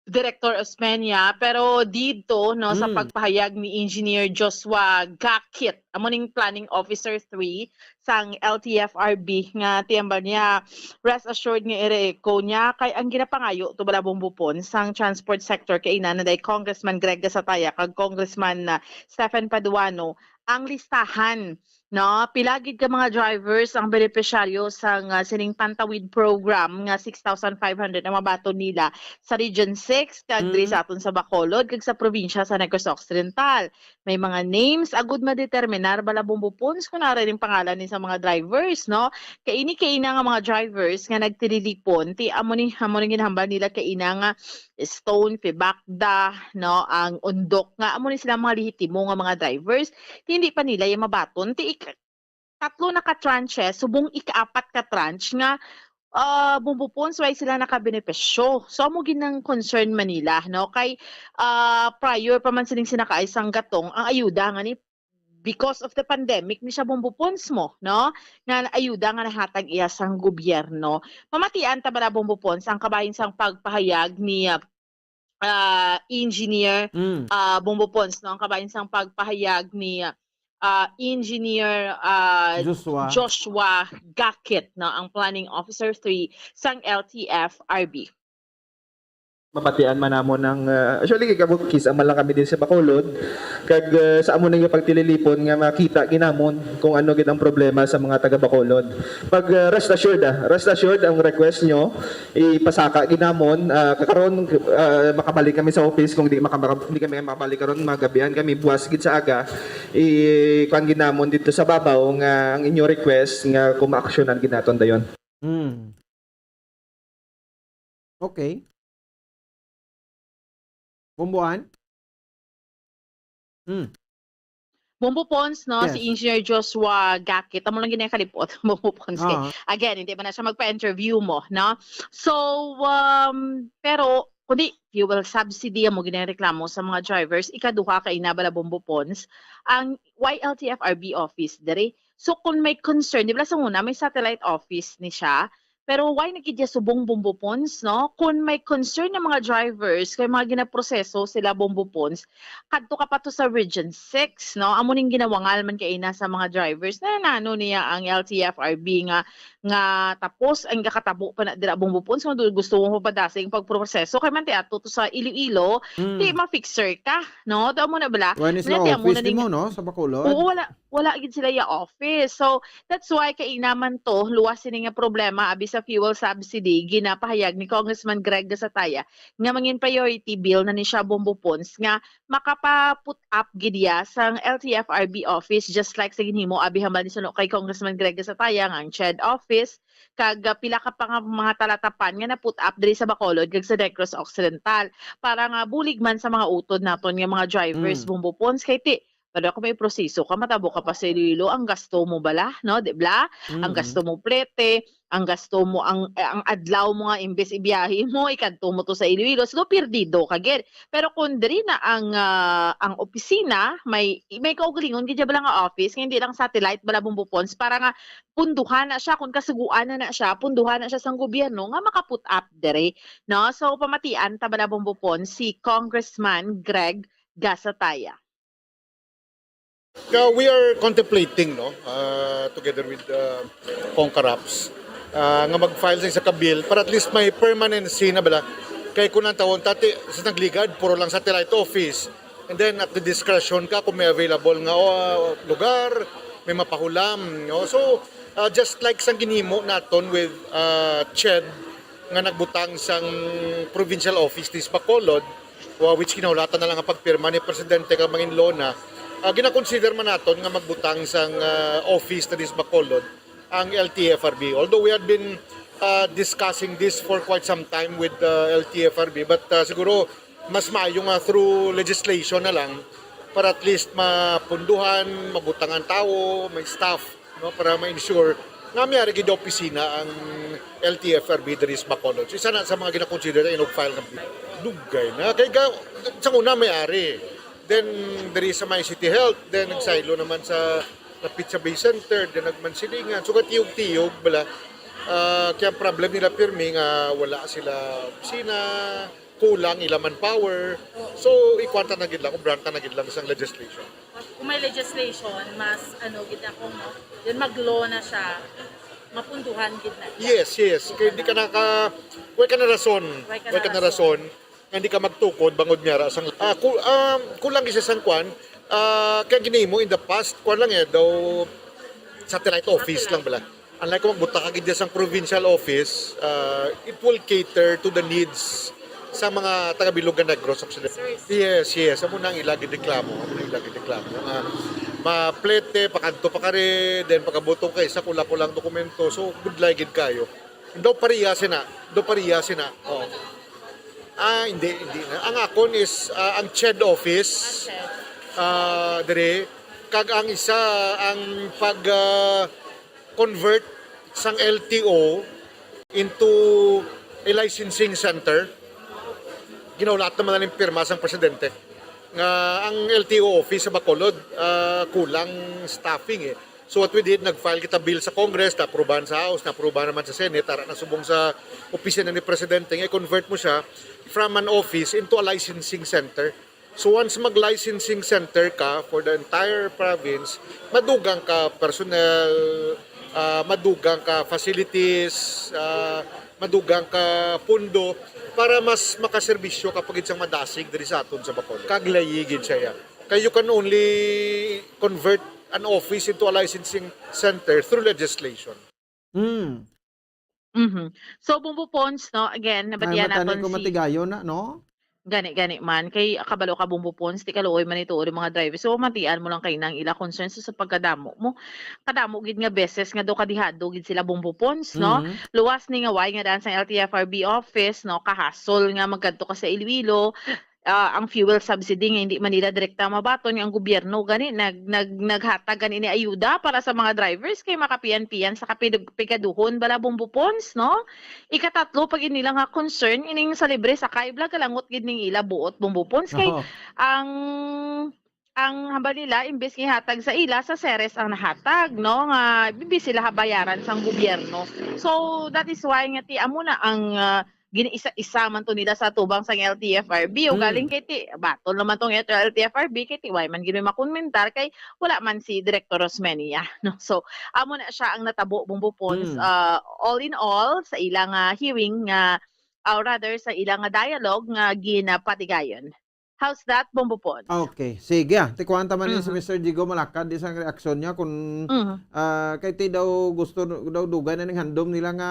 Director Osmeña, pero dito, no, sa, mm, pagpahayag ni Engineer Joshua Gakit, amo ning Planning Officer three sang L T F R B, nga tiyambal niya, rest assured nga ire-echo niya kay ang ginapangayo to bala, Bombo Pons, sang transport sector kay ina na day Congressman Greg Gasataya kag Congressman, ah, Stephen Paduano ang listahan, no? Pila gid ka mga drivers ang benepisyaryo sang, ah, sining Pantawid Program nga six thousand five hundred ang mabaton nila sa Region six, kag diri, mm, sa aton sa Bacolod, kag sa probinsya sa Negros Occidental. May mga names, agud madeterminar bala, Bombo Pons, kung ara ning pangalan ni sa mga drivers, no? Kay ini kay ina nga mga drivers nga nagtililipon, ti amo ni, amo ni ginahambal nila kay ina nga Stone, Fibacda, no, ang Undok, nga amo ni sila mga lehitimo nga mga drivers, hindi pa nila ya mabaton. Ti ik-, tatlo na ka tranches, subong ikaapat ka tranche nga, ah, Bombo Pons, way sila nakabenepisyo. So, amo gid nang concern man nila, no? Kay, ah, prior pa man sining sinakaay sang gatong, ang ayuda nga ni because of the pandemic ni siya, Bombo Pons, mo, no? Nga ayuda nga nahatag iya sang gobyerno. Mamatian ta bala, Bombo Pons, ang kabahin sang pagpahayag ni, ah, ah, Engineer, mm, ah, Bombo Pons, no? Ang kabahin sang pagpahayag ni, ah, Engineer, ah, Joshua. Joshua Gakit, no? Ang Planning Officer three sang L T F R B. Mabatian man namon ang, ah, actually, kay kabukis man lang kami din sa Bacolod. Kag, ah, sa amo na nga pagtililipon nga makita ginamon kung ano gid ang problema sa mga taga Bacolod. Pag, ah, rest assured, ah, rest assured ang request nyo, ipasaka ginamon, ah, kakaron, ah, makabalik kami sa office. Kung di maka-, maka-, di kami makabalik karon, magabihan kami, buwas gid sa aga, i-, kuan ginamon dito sa babaw nga ang inyo request nga kung ma-actionan gid naton dayon. Hmm. Okay. Bumbuan? Hmm. Bombo Pons, no? Yes. Si Engineer Joshua Gakit. Amo lang gid ang kalipot, Bombo Pons, kay, ah, again, hindi man na siya magpa-interview mo, no? So, um, pero, kundi fuel subsidy, amo gid ang reklamo sa mga drivers. Ikaduha kay ina bala, Bombo Pons, ang Y L T F R B office diri. So, kung may concern, di ba sa una, may satellite office ni siya, pero why na gid niya subong Bombo Pons, no? Kung may concern ang mga drivers, kay mga ginaproseso sila Bombo Pons, kadto ka pa to sa Region six, no? Amo ning ginawangal man kay ina sa mga drivers. Na nano niya ang L T F R B nga, nga tapos ang gakatabo pa na dira Bombo Pons, kung gusto mo papadasig pagproseso, kay man ti ato to sa Iloilo, Mm. di ma-fixer ka, no? Tamo na bala? Wala ni sila Nati amo office na di ning mo, no? Sa Bacolod? Oo, wala, wala gid sila ya office. So, that's why kay naman to, luwas sini nga problema abi sa fuel subsidy, ginapahayag ni Congressman Greg Gasataya nga mangin priority bill na ni siya Bombo Pons nga makapa-put up gid ya sang L T F R B office, just like sa ginhimo abi hambal ni suno kay Congressman Greg Gasataya nga ang CHED office kag, ah, pila ka pa nga mga talatapan nga na-put up diri sa Bacolod kag sa Negros Occidental para nga bulig man sa mga utod naton nga mga drivers, Mm. Bombo Pons, kay ti, pero kung may proseso ka, matabo ka pa sa Iloilo, ang gasto mo bala, no? Di bala? Ang Mm. gasto mo plete, ang gasto mo, ang, eh, ang adlaw mo nga imbes ibiyahe mo, ikadto mo to sa Iloilo. So, perdido ka gid. Pero kung diri na ang, ah, ang opisina, may, may kaugalingon gid bala nga office, nga hindi lang satellite bala Bombo Pons, para nga punduhan na siya, kung kasuguan na na siya, punduhan na siya sang gobyerno nga maka-put up diri, no? So, pamatian ta bala Bombo Pons si Congressman Greg Gasataya. Uh, we are contemplating, no, uh, together with uh, Congcaraps, uh, nga mag-file sa isa ka bill para at least may permanency na bala. Kay kung ang tawon tati sa nagligad, puro lang satellite office. And then at the discretion ka kung may available nga, oh, lugar, may mapahulam, no? So, uh, just like sang ginhimo naton with uh, CHED, nga nagbutang sang provincial office diri sa Bacolod, wa-, which ginahulatan na lang ang pagpirma ni Presidente kag mangin-law na, ah, ginakonsider man naton nga magbutang sang, ah, office na diri sa Bacolod ang L T F R B. Although we had been, ah, discussing this for quite some time with, ah, L T F R B, but, ah, siguro mas maayo nga through legislation na lang para at least mapunduhan, mabutangan tawo, may staff, no, para ma-ensure nga may ari gid opisina ang L T F R B diri sa Bacolod. So, isa na sa mga ginakonsider na inog-file nga bill. Dugay na. Kay ga, sa una may ari. Then, diri sa may City Health, then nagsaylo naman sa lapit sa Bay Center, then nagmansilingan. So, katiyog-tiyog, bala. Ah, kaya ang problem nila pirmi nga wala sila opisina, kulang ila manpower. So, ikuan ta na gid lang, obran ta na gid lang sang legislation. Kung may legislation, mas ano gid ako, no? Then mag-law na siya, mapunduhan gid na siya. Yes, yes. Kaya hindi ka naka, way ka na rason. Way ka na rason. Nga hindi ka magtukod, bangod niya ra sang, ah, ku, ah, kulang isa sang kwan, ah, kaya ginimo in the past, kwan lang eh, daw satellite office lang bala. Unlike kung magbuta ka gid sang provincial office, uh, it will cater to the needs sa mga taga Bilog nga Negros Occidental. Yes, yes. Amo na ang ila gid reklamo. Amo na ang ila gid reklamo. Nga maplete, pakadto pa kari, then pagabutong kay sa kula-kulang dokumento. So, budlay gid kayo. Daw pareha sina. Daw pareha sina. Oh. Ah, hindi, hindi na. Ang akon is ah, ang CHED office. Ah, dire. Kag ang isa, ang pag ah, convert sang L T O into a licensing center. Ginahulat naman na ning pirma sang presidente nga ang L T O office sa Bacolod ah, kulang staffing eh. So what we did, nag-file kita bill sa Congress, na-aprubahan sa House, na-aprubahan naman sa Senate, ara na subong sa opisina ni Presidente nga i-convert mo siya from an office into a licensing center. So once mag-licensing center ka for the entire province, madugang ka personnel, ah, madugang ka facilities, ah, madugang ka pundo para mas makaserbisyo ka pa gid sang madasig diri sa aton sa Bacolod. Kag layi gid siya. Kay you can only convert an office into a licensing center through legislation. Mm. Mhm. So, Bumbo Pons, no, again, Ay, nabatian matani naton ko si matigayon na, no? Gani, gani man. Kay kabalo ka, Bumbo Pons, ti kaluoy man ito, mga driver. So, matian mo lang kay nang ila concerns sa pagkadamo mo. Kadamo gid nga beses nga do kadihado gid sila, Bumbo Pons, no? Mhm. Luwas ni nga way nga daan sa L T F R B office, no? Kahasol nga magkadto ka sa Iloilo, ah, ang fuel subsidy nga hindi man nila direkta mabaton, nga ang gobyerno gani nag, nag, naghatag gani ni ayuda para sa mga drivers kay makapian-pian sa kapig-, pigaduhon bala, Bumbo Pons, no? Ikatatlo pa gid nila nga concern ining sa libre sakay, bala, kalangot gid ning ila buot, Bumbo Pons, kay Oho. ang ang hambal nila, imbes nga ihatag sa ila, sa Ceres ang nahatag, no, nga imbes sila bayaran sang gobyerno. So, that is why nga ti amo na ang, ah, ginaisa-isa man to nila sa tubang sang L T F R B. O Mm. galing kay ti, batol naman tong L T F R B, kay ti why man gid may makomentar kay wala man si Director Rosmenia, no? So, amo na siya ang natabo, Bombo Pons. Mm. Ah, all in all, sa ilang, ah, hearing nga, ah, rather, sa ilang, ah, dialogue nga ginapatigayon. How's that, Bombo Pons? Okay. Sige, ah. Tikuan ta man ni si Mhm. Mister Jigo Malakad, di sang reaksyon niya kung, Mhm. ah, kay ti daw gusto, daw dugay na ning handom nila nga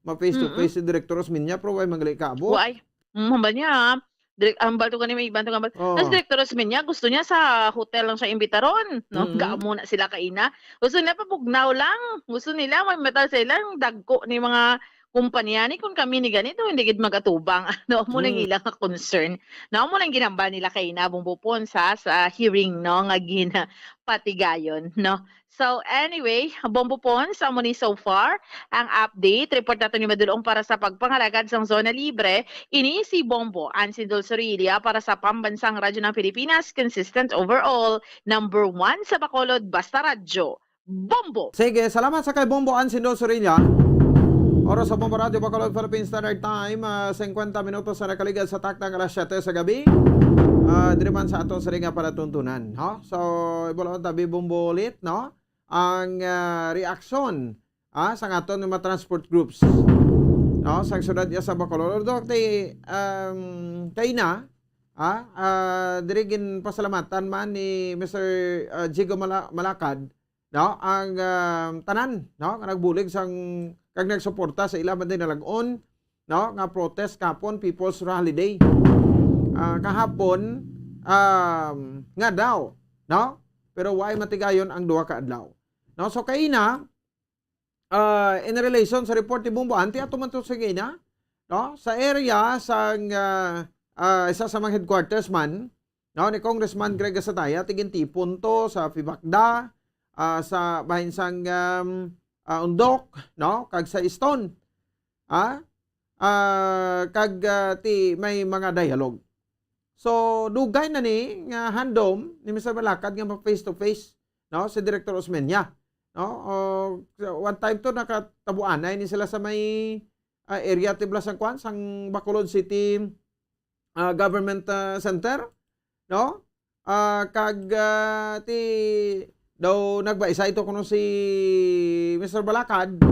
ma-face to Mm-mm. face si Director Osmeña, pero way mangli ka, abo. Way. Mm, hambal niya, ah. Direk-, hambal to gani, may iban to hambal. Oh. Tas Director Osmeña, gusto niya sa hotel lang siya imbitaron, no? Mm-mm. Gamo na sila kaina. Gusto nila pabugnaw lang. Gusto nila may metal sa ilang dagko ni mga kumpanya ni, kung kami ni ganito, hindi gid magatubang. Ano, amo lang Mm. ilang concern. No, amo lang ginhambal nila kaina, Bombo Pons, sa, sa hearing, no, nga ginapatigayon, no. So, anyway, Bombo Pons, amo ni so far ang update. Report nato ni madulong para sa pagpangalagad sang Zona Libre. Ini si Bombo Ansindol Sorilla para sa Pambansang Radyo ng Pilipinas, consistent overall, number one sa Bacolod, basta radyo. Bombo! Sige, salamat sa kay Bombo Ansindol Sorilla. Oras sa Bombo Radyo Bacolod, Philippine Standard Time, ah, singkwenta minutos na nakaligad sa takna nga alas siyete sa gabi. Ah, diri man sa aton sa ringa palatuntunan, no? So, ibulong tabi Bombo ulit, no? Ang, ah, reaksyon, ah, sa aton nga mga transport groups, no? Sa siyudad iya sa Bacolod. Although, ti, um, kay na, ah, ah, diri ginpasalamatan man ni Mister, ah, Jigo Mala-, Malakad, no, ang, ah, tanan, no, nga nagbulig sang, kag nagsuporta sa ila man din nalag-on, no, nga protest kahapon, People's Rally Day. Ah, kahapon, um, nga daw, no? Pero way matigayon ang duha ka adlaw. No, so kaina, ah, in relation sa report ni Bombo, anti ato man to sa kaina, no? Sa area sang, ah, ah, isa sa mga headquarters man, no, ni Congressman Greg Gasataya, ti gintipon to sa PHIVACDA, ah, sa bahin sang, um, ah, Undok, no, kag sa Easton. Ah? Ah, kag, ah, ti may mga dialogue. So, dugay na ni nga handom ni Mister Malakad nga ma-face to face, no, si Director Osmeña, no? O, one time to nakatabuanay ni sila sa may, ah, area tibla sang kwan, sang Bacolod City, ah, Government, ah, Center, no? Ah, kag, ah, ti daw nagbaisay to kuno si Mister Balakad,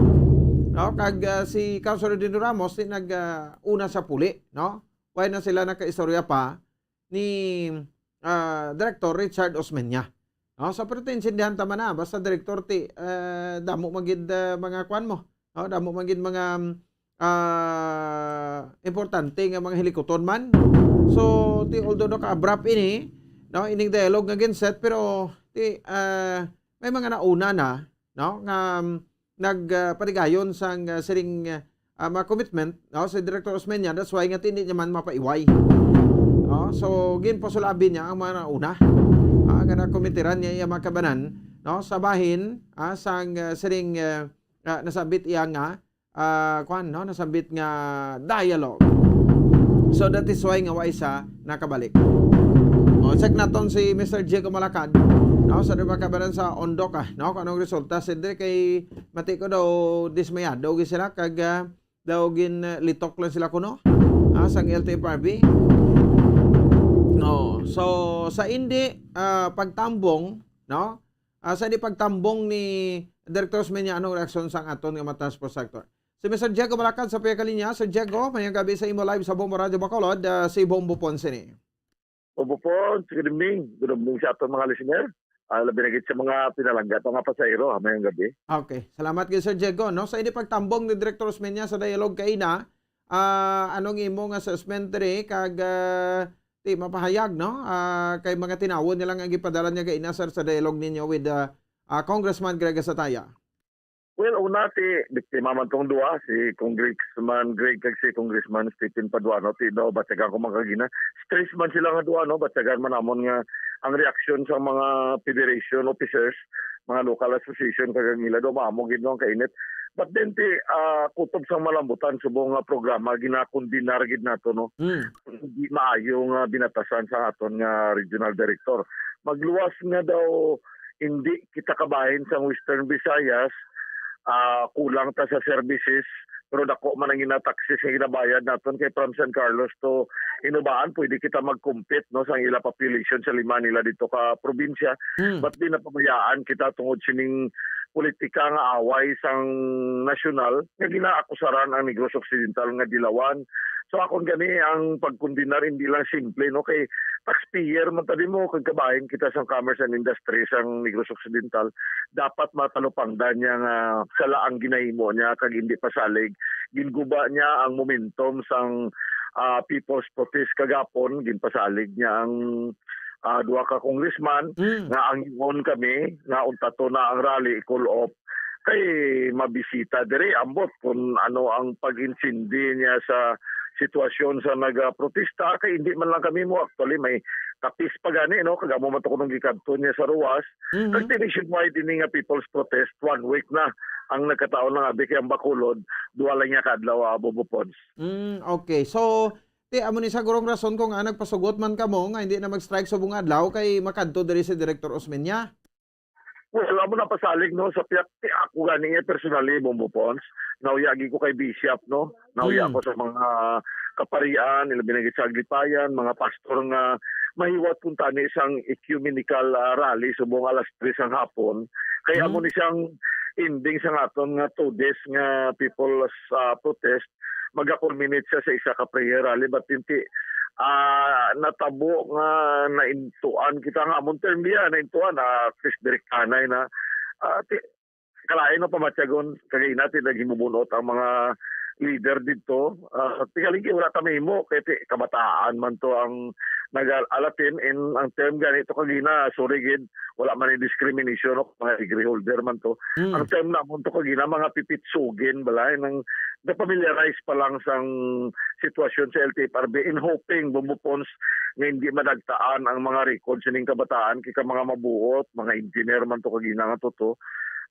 no? Kag, ah, si Councilor Dino Ramos ti nag, ah, una sa puli, no? Way na sila nakaistorya pa ni, ah, Director Richard Osmeña. No? So, pero ti intindihan ta man na, basta Director ti, ah, damo man gid, ah, mga kwan mo, no? Damo man gid mga, ah, importante nga mga hilikuton man. So, ti, although naka-abrupt ini, no, ining dialogue nga ginset, pero ti, ah, may mga nauna na, no, nga, um, nag, ah, panigayon sang, ah, siring, ah, mga commitment, no, si Director Osmeña. That's why nga ti hindi niya man mapaiway. No? So, ginpasulabi niya ang mga nauna, ah, nga nakomitiran niya iya mga kabanan, no, sa bahin, ah, sang, ah, siring, ah, ah, nasabit iya nga, ah, kwan, no? Nasambit nga dialogue. So, that is why nga wa isa nakabalik. O, check naton si Mister Jeko Malakad, no? Sa diba kabaran sa Ondoc, ah, no? Kung anong resulta, siyempre kay mati ko daw dismayado gid sila kag, ah, daw gin, ah, litok lang sila kuno, ah, sang L T F R B. No. So, sa indi, ah, pagtambong, no? Ah, sa di pagtambong ni Director Osmeña, anong reaksyon sang aton nga mga transport sector? Si Mister Diego Balakad sa pihak linya. Sir Diego, mayong gabi sa imo, live sa Bombo Radio Bacolod, ah, si Bombo Ponce ni. Bombo Ponce, good evening. Good evening sa aton mga listener. Ah, labi na gid sa mga pinalangga ta nga pasahero, ha, mayong gabi. Okay. Salamat gid, Sir Diego, no? Sa ini pagtambong ni Director Osmeña sa dialogue kaina, ah, anong imo nga assessment diri kag, ah, ti mapahayag, no? Ah, kay mga tinawon nila nga gipadala niya kaina, sir, sa dialogue ninyo with, ah, ah, Congressman Greg Gasataya? Well, una, ti biktima man tong duha, si Congressman Greg kag si Congressman Stephen Paduano. Ti daw, batyagan ko man kagina, stress man sila nga duha, no? Batyagan man namon nga ang reaksyon sa mga federation officers, mga local association, kag ang ila daw maamo gid, no, ang kainit. But then, ti, ah, kutob sang malambutan, subong nga programa, ginakondenar gid nato, no? Mm. Hindi maayo nga binatasan sa aton nga regional director. Magluwas nga daw hindi kita kabahin sa Western Visayas, ah, kulang ta sa services, pero dako man ang gina-taxes nga ginabayad naton kay from San Carlos to Inubaan, pwede kita mag-compete, no, sa ila population sa lima nila dito ka probinsya. Hmm. But di napabayaan kita tungod sining politika nga away sang nasyonal nga ginaakusaran ang Negros Occidental nga dilawan. So, akon gani ang pagkondenar hindi lang simple, no, kay taxpayer man ta, di mo, kag kabahin kita sang commerce and industry sang Negros Occidental. Dapat matalupangdan niya nga sala ang ginahimo niya kag hindi pasalig. Ginguba niya ang momentum sang, ah, people's protest kagapon. Ginpasalig niya ang, ah, duha ka congressman Mm. nga angyon kami nga unta to na ang rally i-call off kay mabisita diri, ambot kung ano ang pag-intindi niya sa sitwasyon sa nagaprotesta, kay hindi man lang kami mo, actually, may tapis pa gani, no? Kag amo man to kunong gikadto niya sa ruwas. Mhm. Kag nationwide ini nga people's protest, one week na ang nagkataon lang, abi, kay ang Bacolod, duha lang niya ka adlaw, ah, Bobo Pons. Mm, okay. So, ti, amo ni sa gurong rason kung, ah, nagpasugot man kamo nga hindi na mag-strike subong adlaw kay makadto diri si Director Osmeña. Well, amo na pasalig, no, sa pihak, ti, ako gani, eh, personally, Bombo Pons, nauya gid ko kay Bishop, no? Nauya Mm. ko sa mga kaparian, ilabi na gid sa Aglipayan, mga pastor nga mahiwat kung tani sang ecumenical, ah, rally subong alas tres ang hapon. Kay amo Mm. ni siyang ending sa aton nga two days nga people's, ah, protest, maga-culminate siya sa isa ka prayer rally, but hindi, ah, natabo nga naintuan kita nga amon term niya, naintuan, ah, at least direktahanay na, ah, ti-, kalain no pamatyagon, kagay natin naghimubunot ang mga leader dito. Ah, tingaling kay wala ta mahimo, kay ti-, kabataan man to ang nag-alatin, and ang term gani to kagina, sorry gid, wala man ni discrimination, no? Mga degree holder man to. Mm. Ang term namon to kagina, mga pipitsugin, balay, nang na-familiarize pa lang sang sitwasyon sa L T F R B, in hoping, Bombo Pons, nga hindi madagtaan ang mga record sining kabataan, kay ka mga mabuot, mga engineer man to kagina nga to to.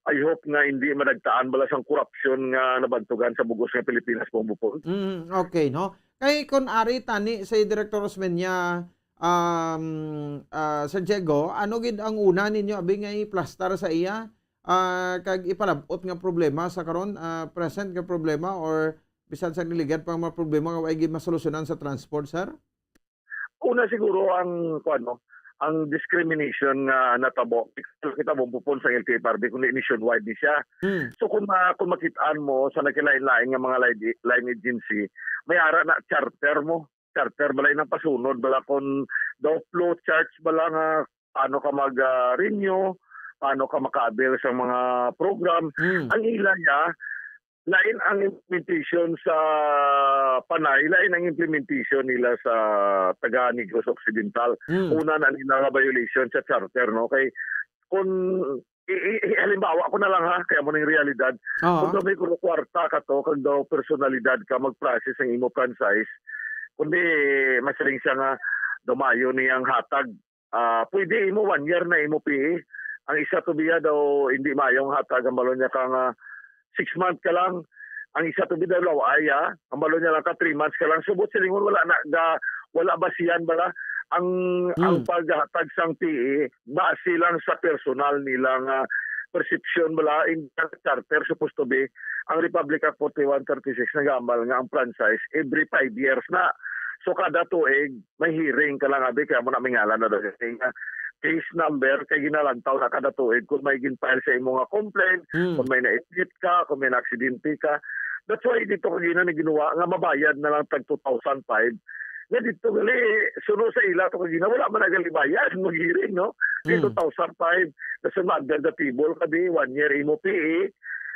I hope nga hindi madagtaan bala sang korupsyon nga nabantugan sa bug-os nga Pilipinas, Bombo Pons. Mm, okay, no? Kay kun ari tani si Director Osmeña, um, ah, Sir Diego, ano gid ang una ninyo abi nga iplastar sa iya, ah, kag ipalab-ot nga problema sa karon, ah, present nga problema or bisan sa ligad pang mga problema nga way gid masolusyonan sa transport, sir? Una siguro ang, kuwan, no, ang discrimination nga natabo. Kita mo, Bombo Pons, sa L T F R B, kundi nationwide ni siya. Hmm. So, kung ma-, kung makitaan mo sa nagkalain-lain nga mga line, line agency, may ara na charter mo. Charter bala inang pasunod, bala kung daw flow charts bala nga paano ka mag, ah, renew, paano ka maka-avail sa mga program. Hmm. Ang ila niya, lain ang implementation sa Panay, lain ang implementation nila sa taga Negros Occidental. Hmm. Una na nila nga violation sa charter, no? Kay kung i-, i-, i-, halimbawa ko na lang, ha, kaya mo ning realidad. Oo. Kung daw may kuno kwarta ka to, kag daw personalidad ka mag-process ang imo franchise, kundi masiling siya nga dumayo niyang hatag. Ah, pwede imo one year na imo P A. Ang isa to biya daw hindi mayong hatag, ang balon niya ka nga six months ka lang. Ang isa to biya daw law-ay, ah. Ang balon niya lang ka three months ka lang. Subot silingon wala na ga, wala basihan bala ang, Hmm. ang paghatag sang P A base lang sa personal nila nga perception bala in charter supposed to be ang Republic Act forty-one thirty-six nagambal nga ang franchise every five years na. So kada tuig may hearing ka lang, abi, kaya mo na may ngalan na daw siya nga case number, kay ginalantaw na kada tuig kung may gin-file sa imo nga complaint, Hmm. kung may na-admit ka, kung may na-aksidente ka. That's why dito kagina ni ginawa nga mabayad na lang tag two thousand five. Nga dito gali, suno sa ila to kagina, wala man nagali bayad, mag-hearing, no? Kay Hmm. two thousand five, nasa under the table ka di, one year imo P A.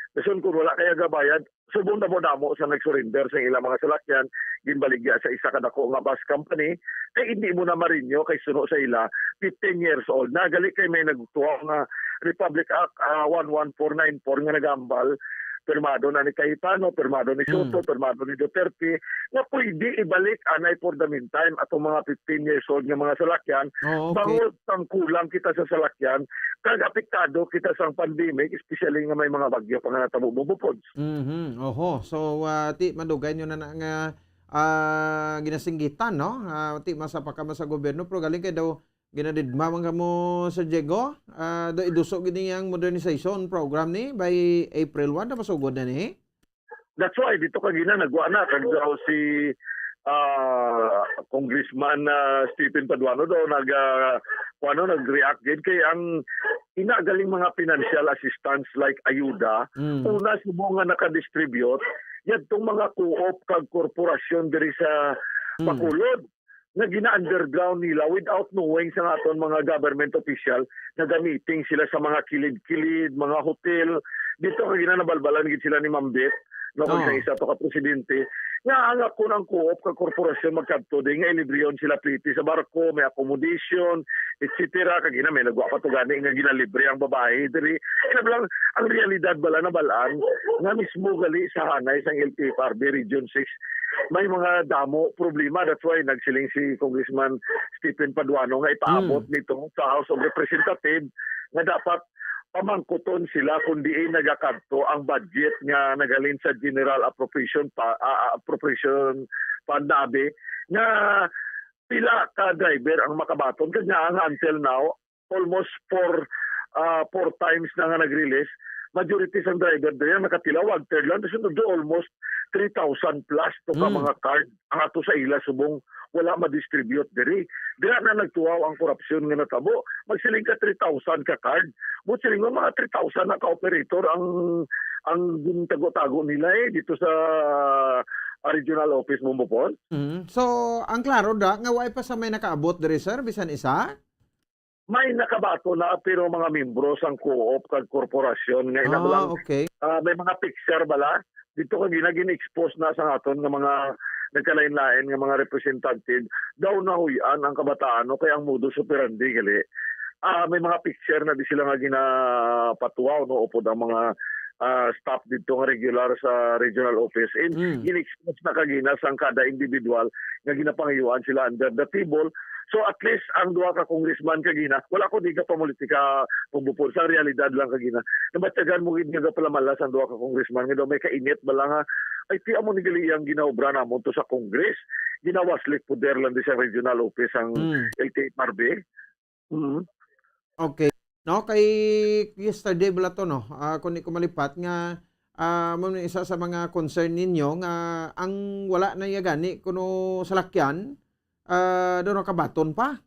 Dason kung wala kaya gabayad, subong damo-damo sa nag-surrender sa ilang mga salakyan, ginbaligya sa isa ka dako nga bus company, kay hindi mo na marinyo kay suno sa ila, fifteen years old na. Gali kay may nagtuo nga Republic Act, ah, one one four nine four nga nagambal, pirmado na ni Cayetano, pirmado ni Soto, Hmm. pirmado ni Duterte, nga pwede ibalik anay for the meantime atong mga fifteen years old nga mga salakyan, Oo, okay. Bangod sang kulang kita sa salakyan, kag apektado kita sang pandemic, especially nga may mga bagyo pa nga natabo, Bombo Pons. Mhm, oho. So, ah, ti madugay nyo na, na nga, ah, ginasinggitan, no? Ah, ti masapaka man sa gobyerno, pero galing kay daw Ginadidma man kamo, Sir Diego. Ah, do iduso gid niya ang modernization program ni by April one na masugod na ni. That's why dito kagina nagwa na kag daw si ah, Congressman ah, Stephen Paduano daw nag ah, ano nag-react gid kay ang ina galing mga financial assistance like ayuda, Mm. una subong nga naka-distribute yadtong mga co-op kag korporasyon diri sa Mm. Bacolod nga gina-underground nila without knowing sa aton mga government official. Naga-meeting sila sa mga kilid-kilid, mga hotel. Dito ka gina nabalbalan gid sila ni Ma'am Beth, no, kag Oh. sa isa to ka presidente. Nga ang ako ng co-op ka korporasyon magkadto di nga ilibrehon sila pliti sa barko, may accommodation, et cetera. Kag ina may nagwa pa to gani nga ginalibre ang babae diri. Ina lang ang realidad bala na balaan nga mismo gali sa hanay sang L T F R B Region six may mga damo problema. That's why nagsiling si Congressman Stephen Paduano nga ipaabot Mm. nito sa House of Representatives nga dapat pamangkuton sila kung diin nagakadto ang budget nga nagalin sa General Appropriation pa, ah, ah, Appropriation Fund na abi nga pila ka driver ang makabaton kag nga ang until now almost four ah, four times na nga nag-release, majority sang driver diri ang nakatilawag, third lang, dason do almost three thousand plus to ka Mm. mga card ang ato sa ila subong wala ma-distribute diri. Dira na nagtuaw ang korupsyon nga natabo. Magsiling ka three thousand ka card. Mo siling mo mga three thousand na ka operator ang ang gintago-tago nila eh dito sa ah, regional office mo Bopon. Mm. So, ang klaro da nga way pa sa may nakaabot diri, sir, bisan isa? May nakabato na pero mga membro sang co-op kag korporasyon nga ina Ah, lang okay. ah, may mga picture bala dito kag gina gin-expose na sa aton nga mga nagkalain-lain nga mga representative daw nahuy-an ang kabataan no kay ang modus operandi gali ah, may mga picture na di sila nga ginapatuaw no upod ang mga ah, staff dito nga regular sa regional office and Mm. gin-expose na kagina sang kada individual nga ginapangayuan sila under the table. So at least ang duha ka congressman kagina, wala ko di ka pamulitika pagbupon sa realidad lang kagina. Nabatyagan mo gid nga gapalamalas ang duha ka congressman nga daw may kainit ba lang ha. Ay ti amo ni gali ang ginaobra namon to sa Congress. Ginawaslik poder lang di sa regional office ang Mm. L T F R B. Mm. Okay. No, kay yesterday bala to, no? Ah, kung di ko malipat nga ah, mo ni isa sa mga concern ninyo nga ang wala na iya gani kuno salakyan, ah, daw nakabaton pa?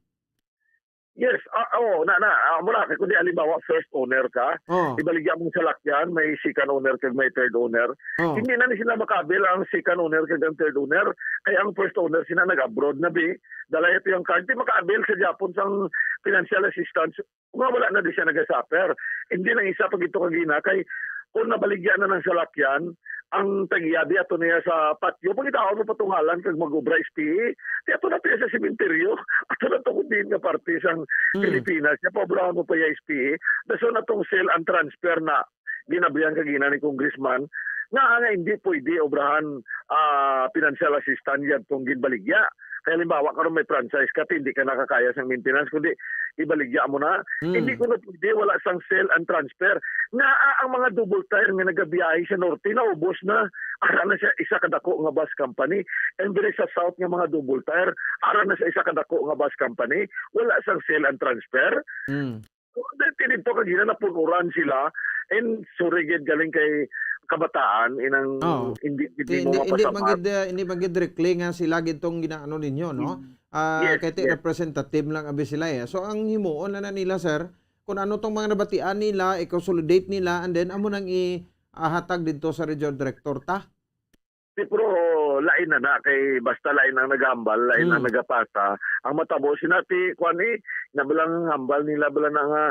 Yes, ah, oo, na, na, ah, mura kay kundi halimbawa first owner ka, Oh. ibaligya mong salakyan, may second owner kag may third owner. Oh. Hindi na ni sila makabil ang second owner kag ang third owner. Kay ang first owner sila nag-abroad na bi, dala ito yung card, di makabil sa Japon sang financial assistance. Nga wala na di siya nagasuffer. Hindi nang isa pag ito kagina kay kung nabaligya na ng salakyan, ang tag-iya di ato niya sa patio, pagkitaon mo patungalan kag mag-obra S P A, di ato na siya sa sementeryo, ato na to kung diin nga parte sang Hmm. Pilipinas, siya paobrahan mo pa iya S P A, dason atong sale and transfer na ginabrihan kagina ni congressman nga nga hindi pwede obrahan ah, financial assistance yan tong ginbaligya. Kaya halimbawa karon may franchise ka, hindi ka nakakaya sang maintenance, kundi ibaligya mo na. Hmm. Hindi ko na pwede, wala sang sale and transfer. Nga ah, ang mga double tire nga nagabiyahe sa norte, naubos na. Ara na siya isa ka dako nga bus company. And diri sa south nga mga double tire, ara na siya isa ka dako nga bus company. Wala sang sale and transfer. Hmm. Dito kagina napunuran sila and sorry gid galing kay kabataan inang Oh. hindi hindi Di, mo hindi, hindi mapasamat. Magid, uh, hindi magid directly nga sila gid tong ginaano ninyo, no? Mm. Ah, Yes, kay ti yes. representative lang abi sila eh. So ang himuon na, na nila, sir, kung ano tong mga nabatian nila, i-consolidate nila and then amo nang ihatag dito sa regional director ta. Di, pero lain na na kay basta lain ang nagahambal, lain ang Hmm. nagapasa. Ang matabo sinati kuan eh, na balang hambal nila bala na nga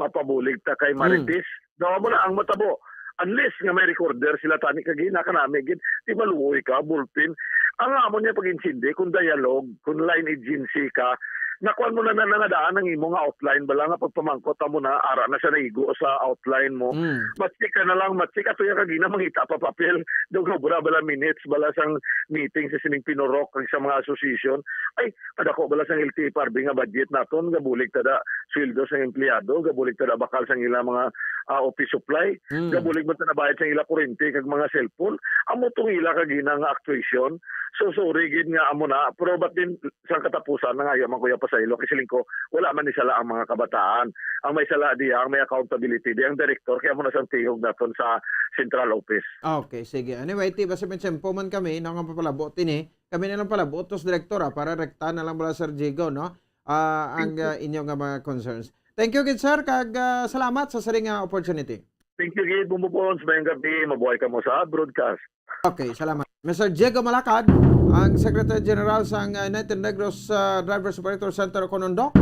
mapabulig ta kay Hmm. Marites. Daw mo na ang matabo. Unless nga may recorder sila tani kag hinakanami gid, di maluoy ka, bulpin. Ang amo niya pag-intindi kung dialogue, kung line agency ka, nakuan mo na na nangadaan ang imo nga outline bala nga pagpamangkot amo na ara na siya naigo sa outline mo. Mm. Matsik ka na lang, matsik ato ya kagina mangita pa papel. Daw nga bala bala minutes bala sang meeting sa sining pinurok kag sa mga association. Ay, kadako bala sang L T F R B nga budget naton, gabulig tada sweldo sang empleyado, gabulig tada bakal sang ila mga ah, office supply, Mm. gabulig man tada bayad sang ila kurente kag mga cellphone. Amo tong ila kagina nga actuation. So sorry gid nga amo na, pero ba't din sang katapusan nangayo man kuya Sa ilo, kay siling ko, wala man ni sala ang mga kabataan. Ang may sala diya, ang may accountability, di ang direktor, kaya mo na siyang tingog naton sa central office. Okay, sige. Anyway, ti, basta may tiyempo man kami, no, nga papalabo, tini, kami na lang palabo, tos direktor, ah, para rekta na lang bala, Sir Jigo, no? Ah, ang, ah, inyo nga mga concerns. Thank you, good sir, kag, ah, salamat sa siring nga opportunity. Thank you, Gid. Bumbo Pons, mayong gabi. Mabuhay ka mo sa broadcast. Okay, salamat. Mister Diego Malacad, ang Secretary General sang, uh, United Negros, uh, Drivers Operator Center o Conondo.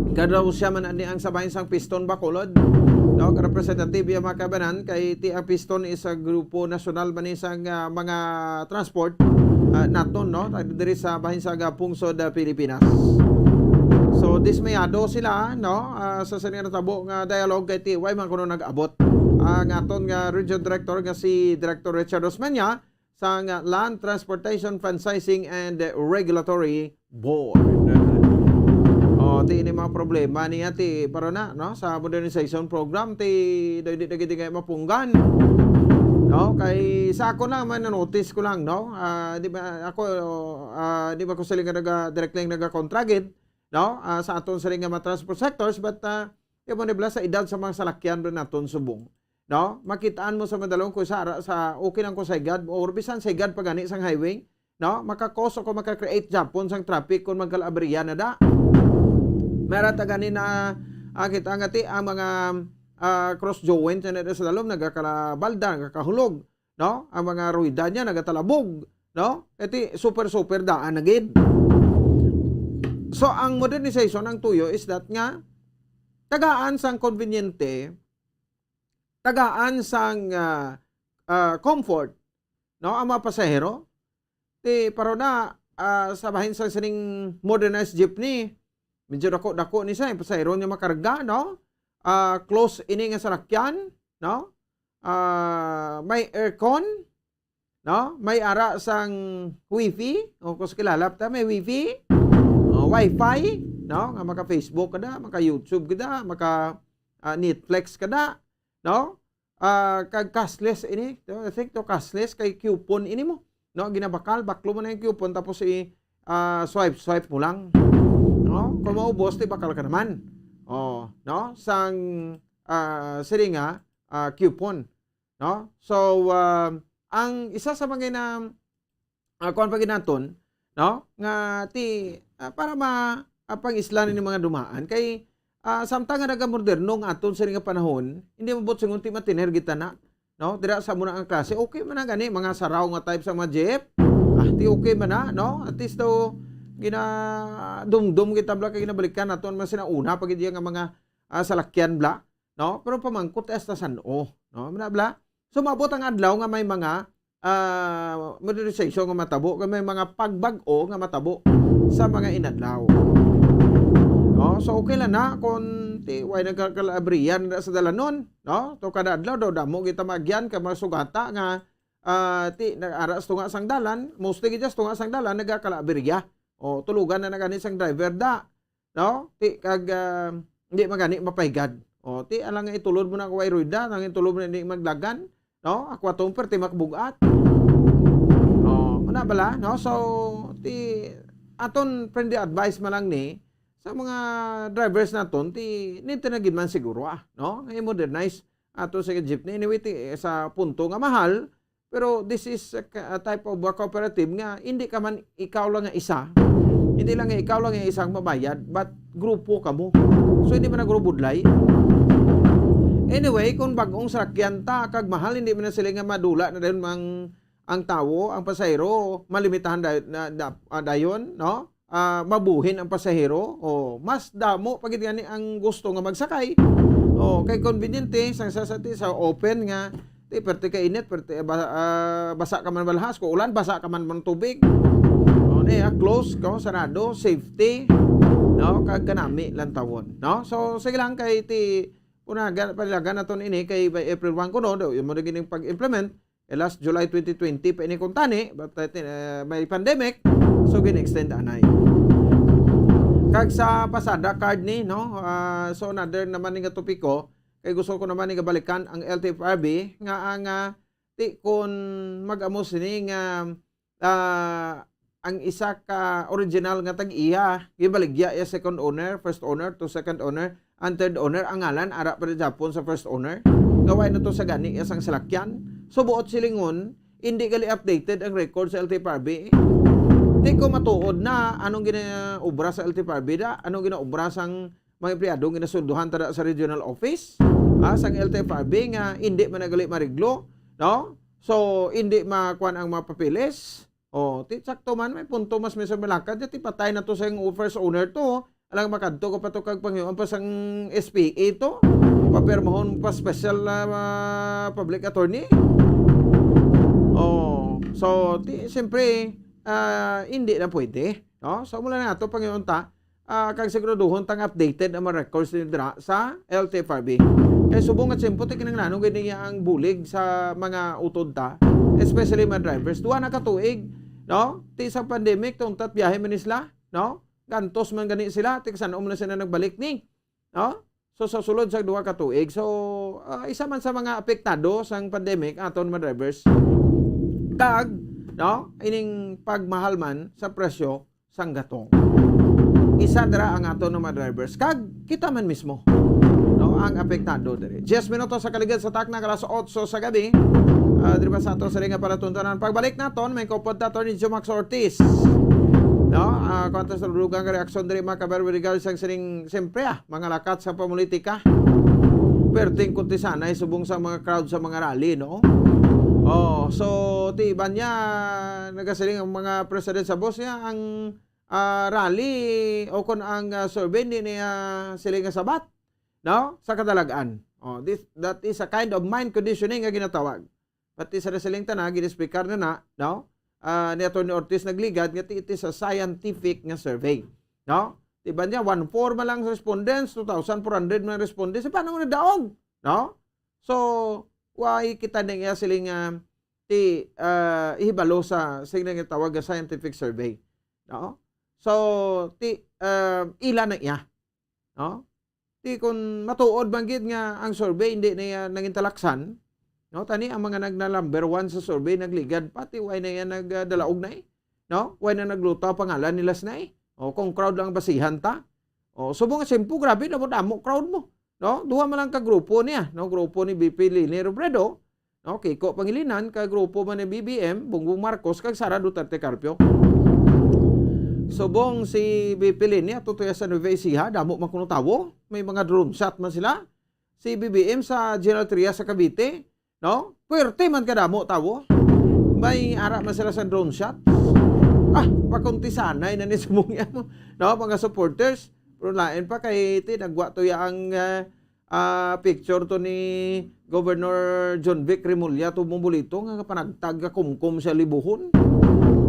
Ikaw daw siya man ani ang sa bahin sang Piston Bacolod. No, representative iya mga kabanan kay ti ang Piston is a grupo nasyonal man ni sang, uh, mga transport, uh, naton, no, diri sa bahin sa, uh, pungsod, uh, Pilipinas. So, dismayado sila, no, uh, sa sining natabo nga dialogue kay ti way man kuno nag-abot ang aton nga Region Director nga si Director Richard Osmeña sang Land Transportation Franchising and Regulatory Board. Oh, ti ini mga problema niya ti para na, no, sa modernization program ti daw hindi na gid nga mapunggan. No, kay sa ako lang man notice ko lang, no. Ah, di ba ako, ah, di ba ko sila nga naga direct lang nagakontra gid, no? Ah, sa aton sila nga mga transport sectors, but, ah, yung mga nibla sa edad sa mga salakyan ba naton subong, no? Makitaan mo sa madalong ko sa ara sa okay lang ko sa igad or bisan sa igad pa gani sang highway, no? Maka-cause o maka-create japon sang traffic kung magkalabriya na da. Meron ta gani na, ah, kita nga ti ang mga, ah, cross joint na sa dalom nagakalabalda, nagakahulog, no? Ang mga rueda niya nagatalabog, no? Iti super, super daan na gid. So, ang modernization ang tuyo is that nga tagaan sang konbinyente, tagaan sang, ah, ah, comfort, no? Ang mga pasahero, ti, pero na, ah, sa bahin sa sining modernized jeepney, medyo dako-dako ni siya, yung pasahero niya makarga, no? Ah, close ini nga salakyan, no? Ah, may aircon, no? May ara sang wifi, o kung sa kilala ta, may wifi, o, wifi, no? Nga maka-Facebook ka na, maka-YouTube ka na, maka, ah, Netflix ka na, no? Ah, kag cashless ini, to, I think to cashless kay coupon ini mo, no? Ginabakal, baklo mo na yung coupon tapos i, ah, swipe, swipe mo lang, no? Kung maubos, ti bakal ka naman. Oh, no? Sang, ah, sini nga, ah, coupon, no? So, ah, ang isa sa mga na, ah, kuwan pa gid naton, no? Nga ti, ah, para ma-, ah, pang-isla ni mga dumaan kay, ah, samtang nga nagamoderno nga aton sini nga panahon, hindi mabot sa ngunti matiner kita na, no? Dira sa muna ang klase, okay man na gani, mga saraw nga type sa mga jeep. Ah, ti okay man na, no? At least daw, ginadumdum kita bla kay ginabalikan naton man sinauna pa gid nga mga, ah, salakyan bla, no? Pero pamangkot hasta san-o, no? Muna bla. So, maabot ang adlaw nga may mga, ah, modernization nga matabo, nga may mga pagbag-o nga matabo sa mga inadlaw. No? So, okay lang na kung ti, way nagkakalabriyan na sa dalanon, no? To kada adlaw daw, damo kita magyan ka mga sugata nga, ah, ti, nag-aras tunga sang dalan, mostly gid sa tunga sang dalan, nagkakalabriya. O, tulugan na na gani sang driver da. No? Ti, kag, ah, hindi man gani mapahigad. O, ti, alang nga itulod mo na kung way rueda, alang itulod mo na hindi maglagan. No? Ako atong perti makabug-at. O, muna bala, no? So, ti, aton friendly advice man lang ni, sa mga drivers naton, ti, ninti na gid man siguro, ah, no? Nga i-modernize ato sa jeepney. Anyway, ti, sa punto nga mahal, pero this is a, a type of a cooperative nga hindi ka man ikaw lang nga isa. Hindi lang nga ikaw lang nga isang mabayad, but grupo kamo. So, hindi man na grupo budlay. Anyway, kung bag-ong salakyan ta, kag mahal, hindi man na sila nga madula na dayon mang, ang tawo, ang pasahero, malimitahan dayon, na, na, ah, dayon, no? Ah, mabuhin ang pasahero, o mas damo pa gid gani ang gusto nga magsakay. O, kay konbinyente, sang sa, sa, ti, sa open nga, ti, perte ka init, perte, ba-, ah, basa ka man balhas, kung ulan, basa ka man man tubig. O, ni, ah, close ka, sarado, safety, no? Kag kanami lang tawon, no? So, sige lang, kay ti, punagan, palilagan naton ini, kay by April one kuno, daw, yun mo na gining pag-implement, eh, last July twenty twenty pa ini kuntani, but, uh, tin-, uh, may pandemic, so gin-extend anay. Kag sa pasada card ni, no? Ah, so another naman ni nga topiko, kay gusto ko naman ni nga balikan ang L T F R B nga ang, ah, ti kun mag-amo sini nga, ah, ang isa ka original nga tag-iya, gibaligya iya second owner, first owner to second owner, ang third owner, ang ngalan ara pa rin Japon sa first owner. Nga wala na to sa gani iya sang salakyan. So, buot silingon, hindi gali updated ang record sa L T F R B. Di ko matuod na anong ginaobra sa L T F R B da, anong ginaobra sang mga empleyado nga ginasulduhan tada sa regional office, ah, sang L T F R B nga hindi man nagali mariglo, no? So, hindi makuan ang mga papeles. Oh, ti sakto man, may punto mas may sa malakad, ti patay na to sa yung first owner to. Alang makadto ko pa to kag pangyoon pa sang S P A to. Papirmahon pa special, ah, public attorney. Oh, so, ti, siyempre, ah, hindi na pwede, no? So, mula na to, pangyoon ta, ah, kag siguraduhon tang updated ang mga records ni dira sa L T F R B. Kay subong nga tiyempo, ti kinahanglanon gid niya ang bulig sa mga utod ta, especially mga drivers. Duha na ka tuig, no? Ti sa pandemic, tuntat biyahe man ni sila, no? Gantos man gani sila, ti kasan-o man na sila nagbalik ni, no? So, sa sulod sa duha ka tuig, so, ah, isa man sa mga apektado sang pandemic aton mga drivers. Kag, no, ining pagmahal man sa presyo sang gatong. Isa dira ang aton nga mga drivers. Kag kita man mismo, no, ang apektado diri. Diyes minutos sa kaligad sa takna, alas otso sa gabi. Ah, diri ba sa ato sa nga palatuntunan? Pagbalik naton, may kupot ta, Attorney Jumax Ortiz. No? Ah, kung ato sa lugar nga reaksyon diri, mga kabarbaridad, sang sining, siyempre, ah, mga lakat sa pamulitika. Perting kuntisanay subong sa mga crowd sa mga rally, no? Oh, so, ti iban niya, nagasiling ang mga president sa boss niya, ang, ah, rally o kung ang, ah, survey, hindi niya siling nga sabat, no? Sa kadalagan. Oh, this, that is a kind of mind conditioning nga ginatawag. Pati sa nasiling tana, gin-explicar na na, no? Ah, ni Attorney Ortiz nagligad nga ti-, it is a scientific nga survey, no? Di ba niya, one four man lang respondents, two thousand four hundred man respondents, e, paano mo nadaog, no? So, why kita na iya siling, ah, ti, ah, ihibalo sa, siling nga tawag nga scientific survey, no? So, ti, ah, ila na iya, no? Ti kun matuod man gid nga ang survey hindi na iya nangin talaksan, no? Tani ang mga nagna-number one sa survey nagligad, pati why na iya nagdalaog na, eh, no? Why na nagluto ang pangalan nila sina, eh? O, kung crowd lang ang basihan ta. O, subong nga simple, grabe, damo-damo crowd mo, no? Duha man lang ka grupo niya, no? Grupo ni V P Leni Robredo, no, Kiko Pangilinan, kag grupo man ni B B M, Bongbong Marcos, kag Sara Duterte Carpio. Subong si V P Leni, ato to iya sa Nueva Ecija, damo man kuno tawo. May mga drone shot man sila. Si B B M sa General Trias sa Cavite, no? Puwerte man kadamo tawo. May ara man sila sa drone shot. Ah, pakuntisanay na ni subong iya mo, no, mga supporters. Pero lain pa kay ti nagwa to iya ang, ah, ah, picture to ni Governor Jonvic Remulla to Mombolito nga panagtag ka kumkum sa libuhon.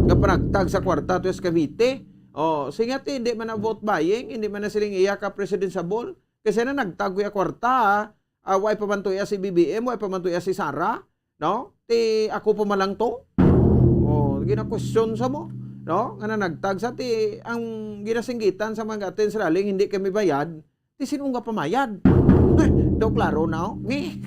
Nga panagtag sa kwarta to sa Cavite. Oh, singa ti, hindi man na vote buying, hindi man na siling iya ka presidential. Kasi na nagtag ko iya kwarta, ah, way pa man to iya si B B M, way pa man to iya si Sara, no? Ti ako pa man lang to. Oh, gina-question sa mo, no? Nga na nagtag sa ti ang ginasinggitan sa mga attends rally, hindi kami bayad. Ti sino nga pamayad? Eh, daw klaro na, oh. Ni.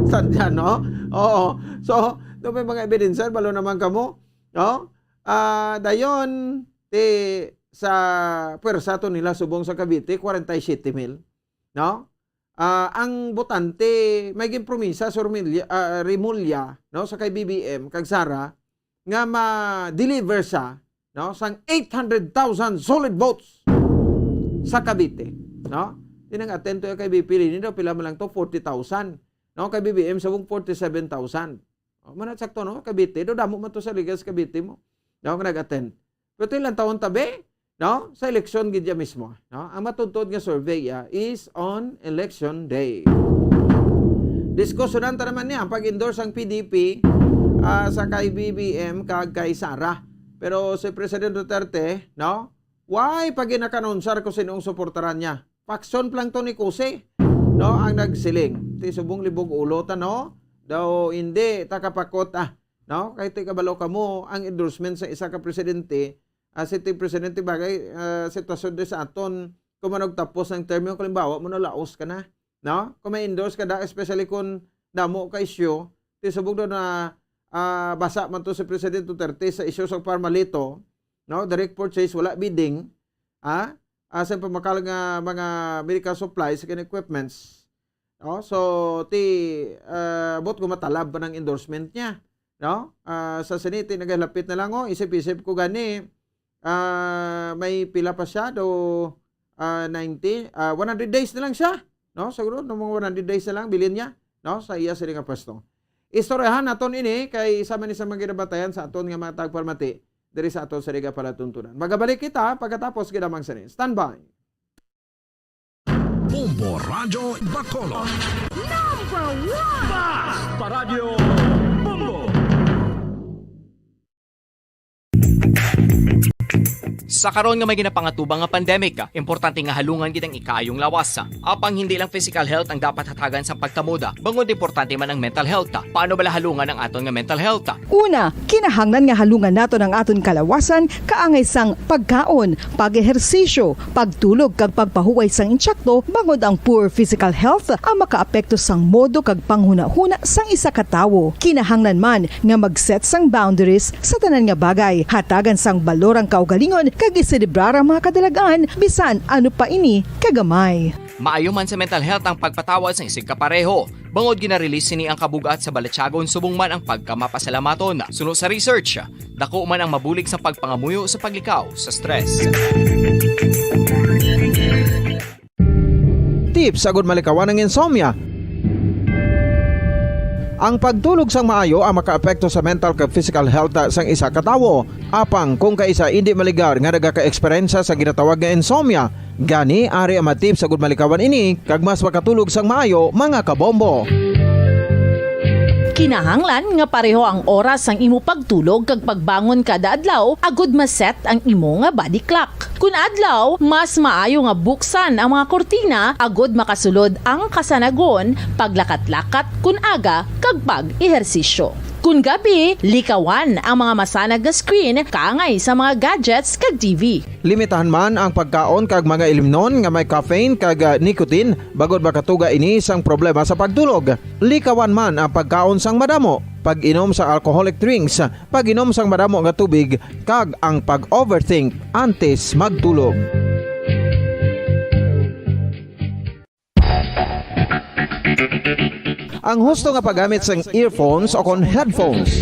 Sandya, no? Oo. So, do may mga ebidensya, balo naman kamo, no? Ah, dayon, ti sa pwersa to nila subong sa Cavite, kwarenta y siyete mil, no? Ah, ang botante, may ginpromisa si Remulla, ah, Remulla, no, sa kay B B M, kag Sara, nga ma-deliver sa, no, sang eight hundred thousand solid votes sa Cavite, no? Tinang atento kay V P Leni daw, pila man lang to, forty thousand. No, kay B B M subong forty-seven thousand. O, man na sakto, no? Cavite, do damo man to sa ligas Cavite mo. No, nga nag-attend. Pero ito yung lantawon tabi, no? Sa eleksyon gid ya mismo, no? Ang matuntod nga survey, ah, is on election day. Diskusyonan ta naman niya ang pag-endorse ang P D P, ah, sa kay B B M kag kay Sara. Pero si President Duterte, no? Why pa ginakanunsar ko sinong suportaran niya? Faction pa lang to ni Kusi, no? Ang nagsiling. Ti subong libog ulo ta, no? Daw hindi ta kapakot, ah, no? Kay ti kabalo kamo ang endorsement sa isa ka presidente, ah, si ti presidente bagay, ah, sitwasyon di sa aton kung manugtapos ang term, yung kalimbawa mo na laos ka na, no? Kung may endorse ka da, especially kung damo ka issue, ti subong daw na, ah, basa man to si President Duterte sa isyu sa Pharmalito, no? Direct purchase, wala bidding, ah, ah, sa pamakal nga mga medical supplies and equipments. Oh, so, ti, ah, buot ko matalab pa ng endorsement niya, no? Ah, sa Senate, nagalapit na lang, oh, isip-isip ko gani, ah, may pila pa siya, do, ah, ninety, ah, one hundred days na lang siya, no? Siguro, no, mga one hundred days na lang, bilin niya, no? Sa iya sila nga pwesto. Istoryahan naton ini kay isa man ni sa mga ginabatayan sa aton nga mga tagpamati diri sa aton sa Riga Palatuntunan. Magabalik kita pagkatapos ginamang sini. Standby. Bombo Radyo Bacolod. Number one! Basta Radyo Bombo! Sa karon nga may ginapangatubang nga pandemic, importante nga halungan gid ang ikaayong lawas. Apang hindi lang physical health ang dapat hatagan sa pagkamuda, bangod importante man ang mental health. Paano bala halungan ang aton nga mental health? Una, kinahanglan nga halungan naton ang aton kalawasan kaangay sang pagkaon, pag-ehersisyo, pagtulog kag pagpahuway sang insakto, bangod ang poor physical health ang makaapekto sang modo kag panghunahuna sang isa ka tawo. Kinahanglan man nga mag-set sang boundaries sa tanan nga bagay, hatagan sang balor ang kaugalingon kag iselebrar ang mga kadalag-an, bisan ano pa ini kagamay. Maayo man sa mental health ang pagpatawad sang isigkapareho, bangod gina-release sini ang kabug-at sa balatyagon subong man ang pagkamapasalamaton. Suno sa research, dako man ang mabulig sa pagpangamuyo sa paglikaw sa stress. Tips agud malikawan ang insomnia. Ang pagtulog sang maayo ang makaapekto sa mental kag physical health sang isa ka tawo. Apang kung kaisa indi maligar nga nagaka-eksperyensya sa ginatawag nga insomnia, gani ari ang mga tips agud malikawan ini kag mas makatulog sang maayo, mga kabombo. Kinahanglan nga pareho ang oras sang imo pagtulog kag pagbangon kada adlaw agud ma-set ang imo nga body clock. Kun adlaw, mas maayo nga buksan ang mga kurtina agud makasulod ang kasanagon, paglakat-lakat kun aga, kag pag-ehersisyo. Kun gabi, likawan ang mga masanag nga screen kaangay sa mga gadgets kag T V. Limitahan man ang pagkaon kag mga ilimnon nga may caffeine kag, ah, nicotine, bangod makatuga ini sang problema sa pagtulog. Likawan man ang pagkaon sang madamo, pag-inom sa alcoholic drinks, pag-inom sang madamo nga tubig, kag ang pag-overthink antes magtulog. Ang husto nga paggamit sang earphones o kon headphones.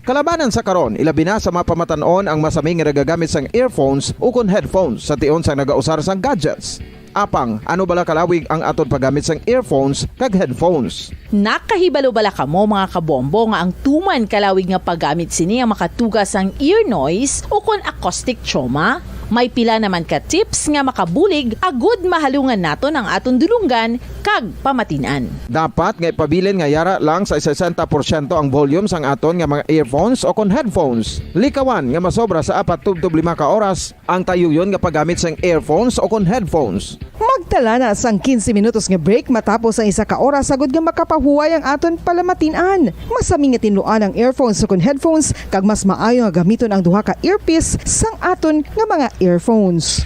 Kalabanan sa karon, ilabi na sa mga pamatan-on ang masami nga nagagamit sang earphones o kon headphones sa tion sang nagausar sang gadgets. Apang, ano bala kalawig ang aton paggamit sang earphones kag headphones? Nakahibalo bala kamo, mga kabombo, nga ang tuman kalawig nga paggamit sini ang makatuga sang ear noise o kon acoustic trauma? May pila naman ka tips nga makabulig agud mahalungan naton ang aton dulonggan kag pamatin-an. Dapat nga ipabilin nga yara lang sa sesenta porsyento ang volume sang aton nga mga earphones o kon headphones. Likawan nga masobra sa apat tubtob lima ka oras ang tayuyon nga paggamit sang earphones o kon headphones. Magtala na sang quince minutos nga break matapos ang isa ka oras agud nga makapahuway ang aton palamatin-an. Masami nga tinluan ang earphones o kon headphones, kag mas maayo nga gamiton ang duha ka earpiece sang aton nga mga earphones.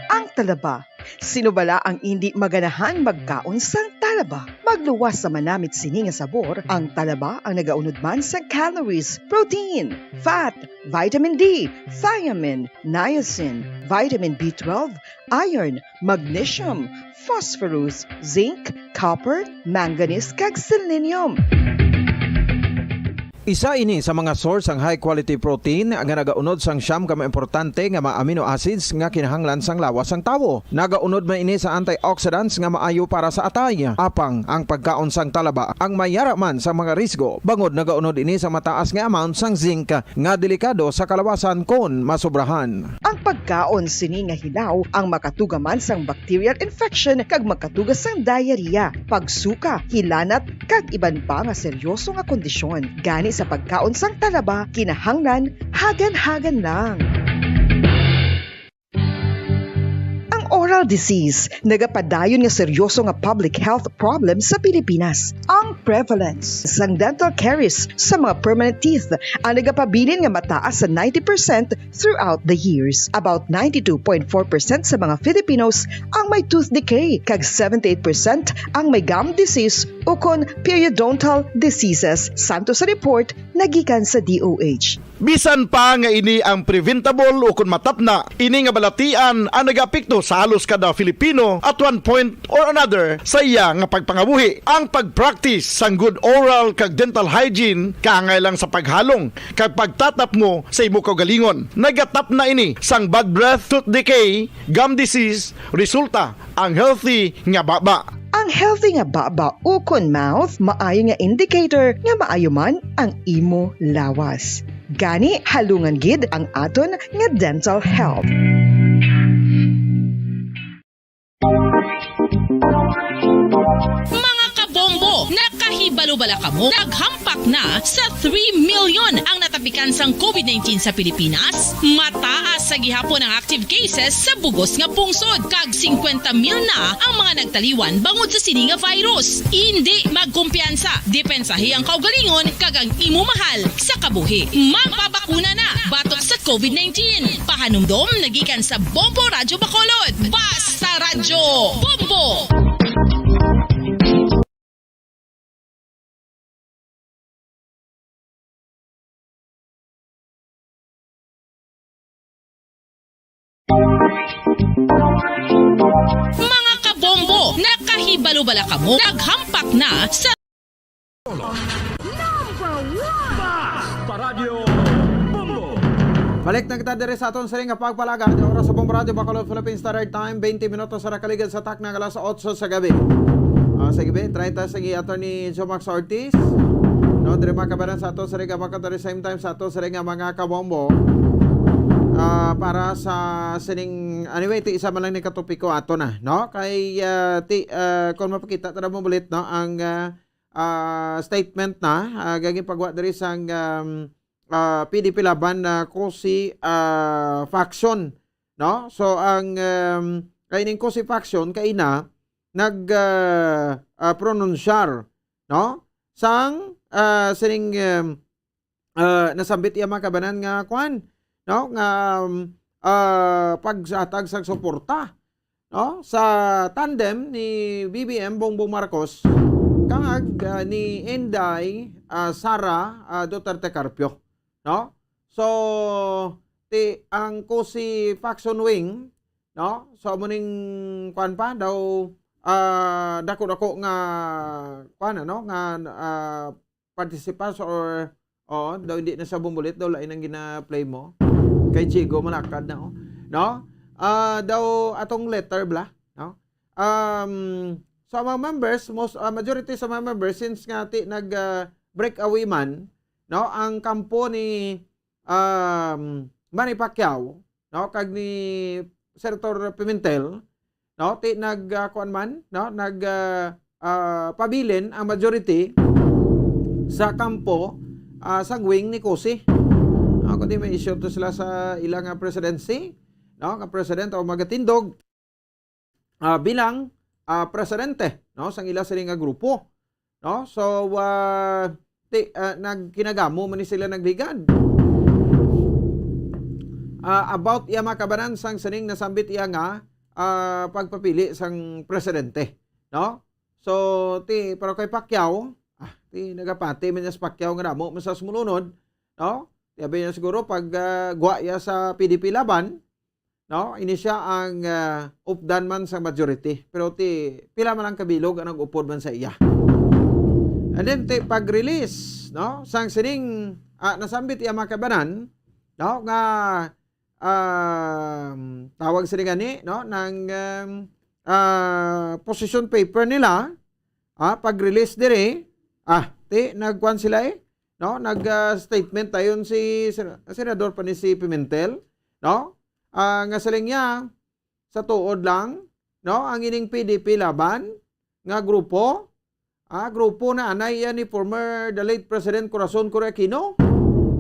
Ang talaba. Sino bala ang indi maganahan magkaon sang talaba? Magluwas sa manamit sini nga sabor, ang talaba ang nagaunod man sa calories, protein, fat, vitamin D, thiamine, niacin, vitamin B twelve, iron, magnesium, phosphorus, zinc, copper, manganese, kag selenium. Isa ini sa mga source sang high quality protein nga nagaunod sang siyam ka mga importante nga mga amino acids nga kinahanglan sang lawas sang tawo. Nagaunod man ini sa antioxidants nga maayo para sa atay. Apang ang pagkaon sang talaba ang may yara man sa mga risgo, bangod nagaunod ini sa mataas nga amount sang zinc nga delikado sa kalawasan kon masobrahan. Ang pagkaon sini nga hilaw ang makatuga man sang bacterial infection kag makatuga sang diarrhea, pagsuka, hilanat, kag iban pa nga seryoso nga kondisyon. Gani sa pagkaon sang talaba, kinahanglan hagan-hagan lang. Ang Dental disease, nagapadayon nga seryoso nga public health problem sa Pilipinas. Ang prevalence sang dental caries sa mga permanent teeth ang nagapabilin nga mataas sa ninety percent throughout the years. About ninety-two point four percent sa mga Filipinos ang may tooth decay, kag seventy-eight percent ang may gum disease ukon periodontal diseases, santo sa report nga gikan sa D O H. Bisan pa nga ini ang preventable ukon matapna, ini nga balatian ang nagaapekto sa halos kada Filipino at one point or another sa iya nga pagpangabuhi. Ang pag-practice sang good oral kag dental hygiene kaangay lang sa paghalong kag pagtatapmo sa imo kaugalingon. Nagatapna ini sang bad breath, tooth decay, gum disease, resulta ang healthy nga baba. Ang healthy nga baba ukon mouth maayo nga indicator nga maayo man ang imo lawas. Gani, halungan gid ang aton nga dental health. Mga kabombo, nakahibalo bala kamo? Naghampak na sa three million ang natapikan sang covid nineteen sa Pilipinas. Mataas sa gihapon ang active cases sa bugos nga pungsod, kag singkwenta mil na ang mga nagtaliwan bangod sa sini nga virus. Indi magkumpiyansa, depensahi ang kaugalingon kag ang imo mahal sa kabuhi. Magpabakuna na batok sa covid nineteen. Pahanumdom nagikan sa Bombo Radyo Bacolod. Basta Radyo Bombo! Mga kabombo, nakahibalo bala kamo? Naghampak na sa Number one! Basta Radyo Bombo! Balik na kita diri sa aton sining nga pagpalagad. Oras sa Bombo Radyo Bacolod, Philippine Standard Time, twenty minutos sa nakaligad sa takna nga alas otso sa gabi. Ah, sa gabi, treinta sa gi Attorney Jomax Ortiz. No, diri makabanan sa ato sa Riga Bacolod, at the same time sa ato sa Riga mga kabombo. Ah, para sa sining, anyway, ti isa man lang ni katopiko ato na, no? Kay, ah, ti, ah, kung mapakita, tara mo bulit, no? Ang, ah, ah, statement na, ah, gaging pagwa diri sang, um, ah, P D P Laban na COSI, ah, faction, no? So, ang, um, kay ning COSI faction, kaina, nag, ah, ah, pronunsyar, no? Sang, ah, sining, um, ah, nasambit iya mga kabanan nga, kwan, no? Nga, um, ah, paghatag sang suporta, no? Sa tandem ni B B M Bongbong Marcos kag, ah, ni Inday, ah, Sara, ah, Duterte Carpio, no? So, ti ang COSI faction wing, no? So, amo ning, kwan pa, daw, ah, dako-dako nga, kwan, ano, nga, ah, participants or, oo, daw hindi na sa bumbulit, daw lain ang gina-play mo. Kay Chigo, malakad na, oh. No? Ah, daw atong letter, bla, no? Um, so, ang mga members, most, ah, majority sa mga members, since nga ti nag, ah, break away man, no, ang kampo ni, um, Manny Pacquiao, no, kag ni Senator Pimentel, no, ti nag, ah, kuan man, no, nag, ah, ah, pabilin ang majority sa kampo, ah, sang wing ni COSI. No, kundi may issue to sila sa ila nga presidency, no, nga president o magatindog, ah, bilang, ah, presidente, no, sang ila sini nga grupo, no? So, ah, ti, ah, nagkinagamo man ni sila nagligad. Ah, about iya mga kabanan sang sining nasambit iya nga, ah, pagpapili sang presidente, no? So, ti, pero kay Pacquiao, ah, ti, nagapati man niya sa Pacquiao nga damo man sa sumulunod, no? Ti, abi niya siguro pag, ah, gwa iya sa P D P Laban, no? Ini siya ang, ah, updan man sa majority. Pero ti, pila man ang kabilog ang nag-upod man sa iya. And then, ti, pag-release, no? Sang sining, ah, nasambit iya mga kabanan, no? Nga, um, tawag sini gani, no? Nang, um, ah, position paper nila, ah, pag-release diri, ah, ti, nagkuan sila eh, no? Nag, ah, statement dayon si Sen-, Senador pa ni si Pimentel, no? Ah, nga siling niya, sa tuod lang, no? Ang ining P D P Laban nga grupo, ah, grupo na anay iya ni former the late President Corazon Cory Aquino,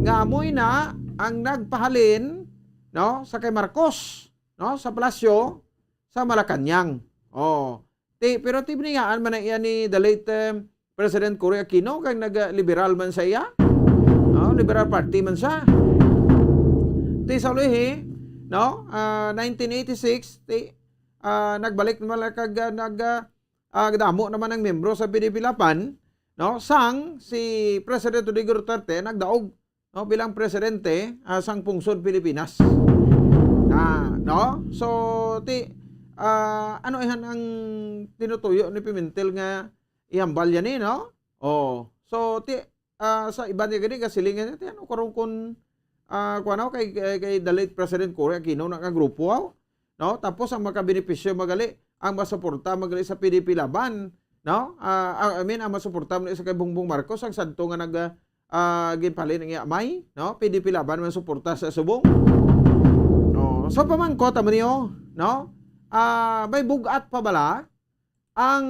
nga amoy na ang nagpahalin, no, sa kay Marcos, no, sa palasyo, sa Malacañang. Oh. Ti, pero ti biniyaan man na iya ni the late, um, President Cory Aquino, kag nag-liberal man sa iya. Oh, liberal party man siya. Ti sa ulihi, no? Ah, nineteen eighty-six, ti, ah, nagbalik naman lang kag, ah, nag, ah, ah, damo naman ang miyembro sa P D P Laban, no? Sang si President Rodrigo Duterte nagdaog, no, bilang presidente, ah, sang pungsod Pilipinas. Ah, no? So, ti, ah, ano ihan ang tinutuyo ni Pimentel nga ihambal yan eh, no? Oh. So, ti, ah, sa iban niya gani, kasilingan niya, ti, ano karon kun, ah, kuwan ako, kay, kay, kay the late President Cory Aquino na nga grupo, aw? No? Tapos ang makabenepisyo magali, ang masuporta magali sa P D P Laban, no? Ah, ah, I mean, ang masuporta man sa kay Bongbong Marcos, ang sadto nga nag, ah, ginpalin ang iya amay, no? P D P Laban man suporta sa subong. No? So, pamangkot, amo niyo, no? Ah, may bugat pa bala ang,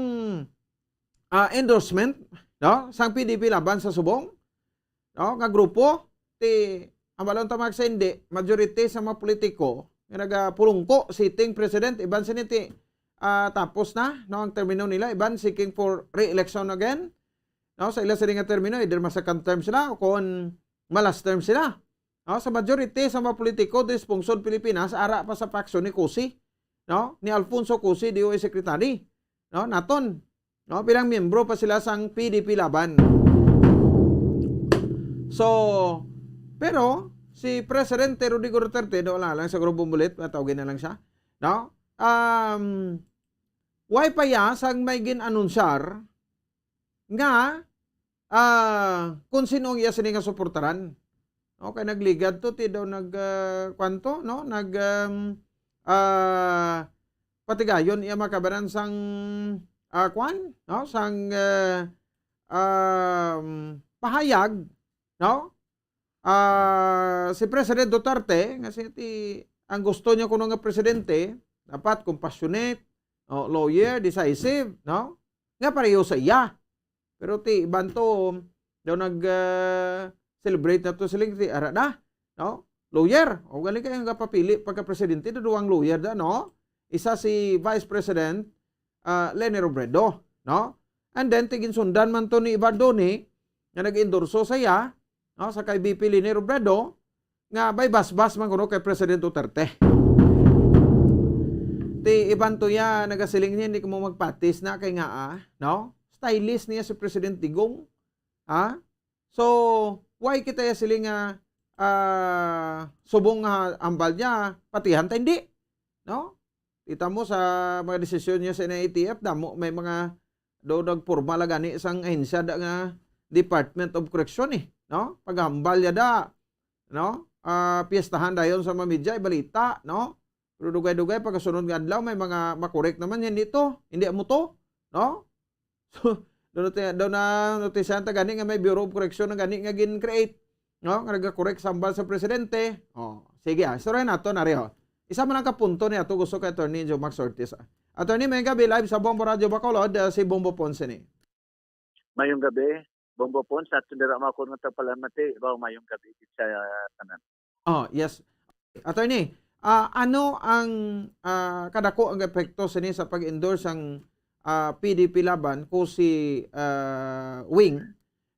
ah, endorsement, no? Sang P D P Laban sa subong, no? Nga grupo, ti, ang balon ta mga sa hindi, majority sa mga politiko nga nagapulungko sitting president, iban sini ti, ah, tapos na, no, ang termino nila, iban seeking for re-election again, no? Sa ila sini nga termino, either ma-second term sila o kung ma-last term sila. No? Sa majority sa mga politiko diri sa pungsod Pilipinas, ara pa sa faction ni Cusi, no? Ni Alfonso Cusi, D O A Secretary, no? Naton, no? Bilang miyembro pa sila sang P D P Laban. So, pero si Presidente Rodrigo Duterte, do, wala lang, siguro bumulit, matawagin na lang siya, no? Um, way pa iya sang may gin-anunsyar nga, ah, kung sino ang iya sini nga suportaran. No, kay nagligad to, ti daw nag, ah, kwan to, no? Nag, um, ah, patigayon iya makabanan sang, ah, kwan, no? Sang, ah, um, pahayag, no? Ah, si President Duterte, nga si, ti, ang gusto niya kuno nga presidente, dapat compassionate, no? Lawyer, decisive, no? Nga pareho sa iya. Pero ti iban to, daw nag, ah, celebrate na to sila, ti ara na, no? Lawyer. O, galing kayo nga papili pagka-presidente, do duwang lawyer da, no? Isa si Vice President, ah, Leni Robredo, no? And then, ti ginsundan man to ni Evardone, nga nag-endorso sa iya, no? Sa kay V P Leni Robredo, nga may basbas man kuno kay President Duterte. Ti iban to ya, nagasiling niya, hindi ko mo magpatis na kay nga, ah, no? Stylist niya si President Digong, ha? So, why kita ya siling nga, ah, subong nga hambal niya, patihan ta hindi, no? Kita mo sa mga desisyon niya sa N I T F, damo may mga do nagporma la gani sang ahensya da nga Department of Correction eh, no? Paghambal ya da, no? Ah, piyestahan dayon sa mga media, ibalita, no? Pero dugay-dugay, pagkasunod nga adlaw, may mga makorek naman yan dito. Hindi mo to, no? So, doon na, doon na notisyahan ta gani nga may Bureau of Correction na gani nga gin-create, no? Nga nagakorek sa hambal sa presidente. Oh, sige, ah, istorya nato na rin, oh. Isa man ang kapunto ni ato gusto kay Attorney Joe Max Ortiz, ah. Attorney, may gabi, live sa Bombo Radio Bacolod, ah, si Bombo Ponce ni. Mayong gabi, Bombo Ponce, at dira mo ako nga tapalamati, ba, mayong gabi sa tanan. Oh, yes. Attorney, ah, ano ang, ah, kadako ang epekto sini sa pag-endorse ang, ah, P D P Laban ko si, ah, Wing,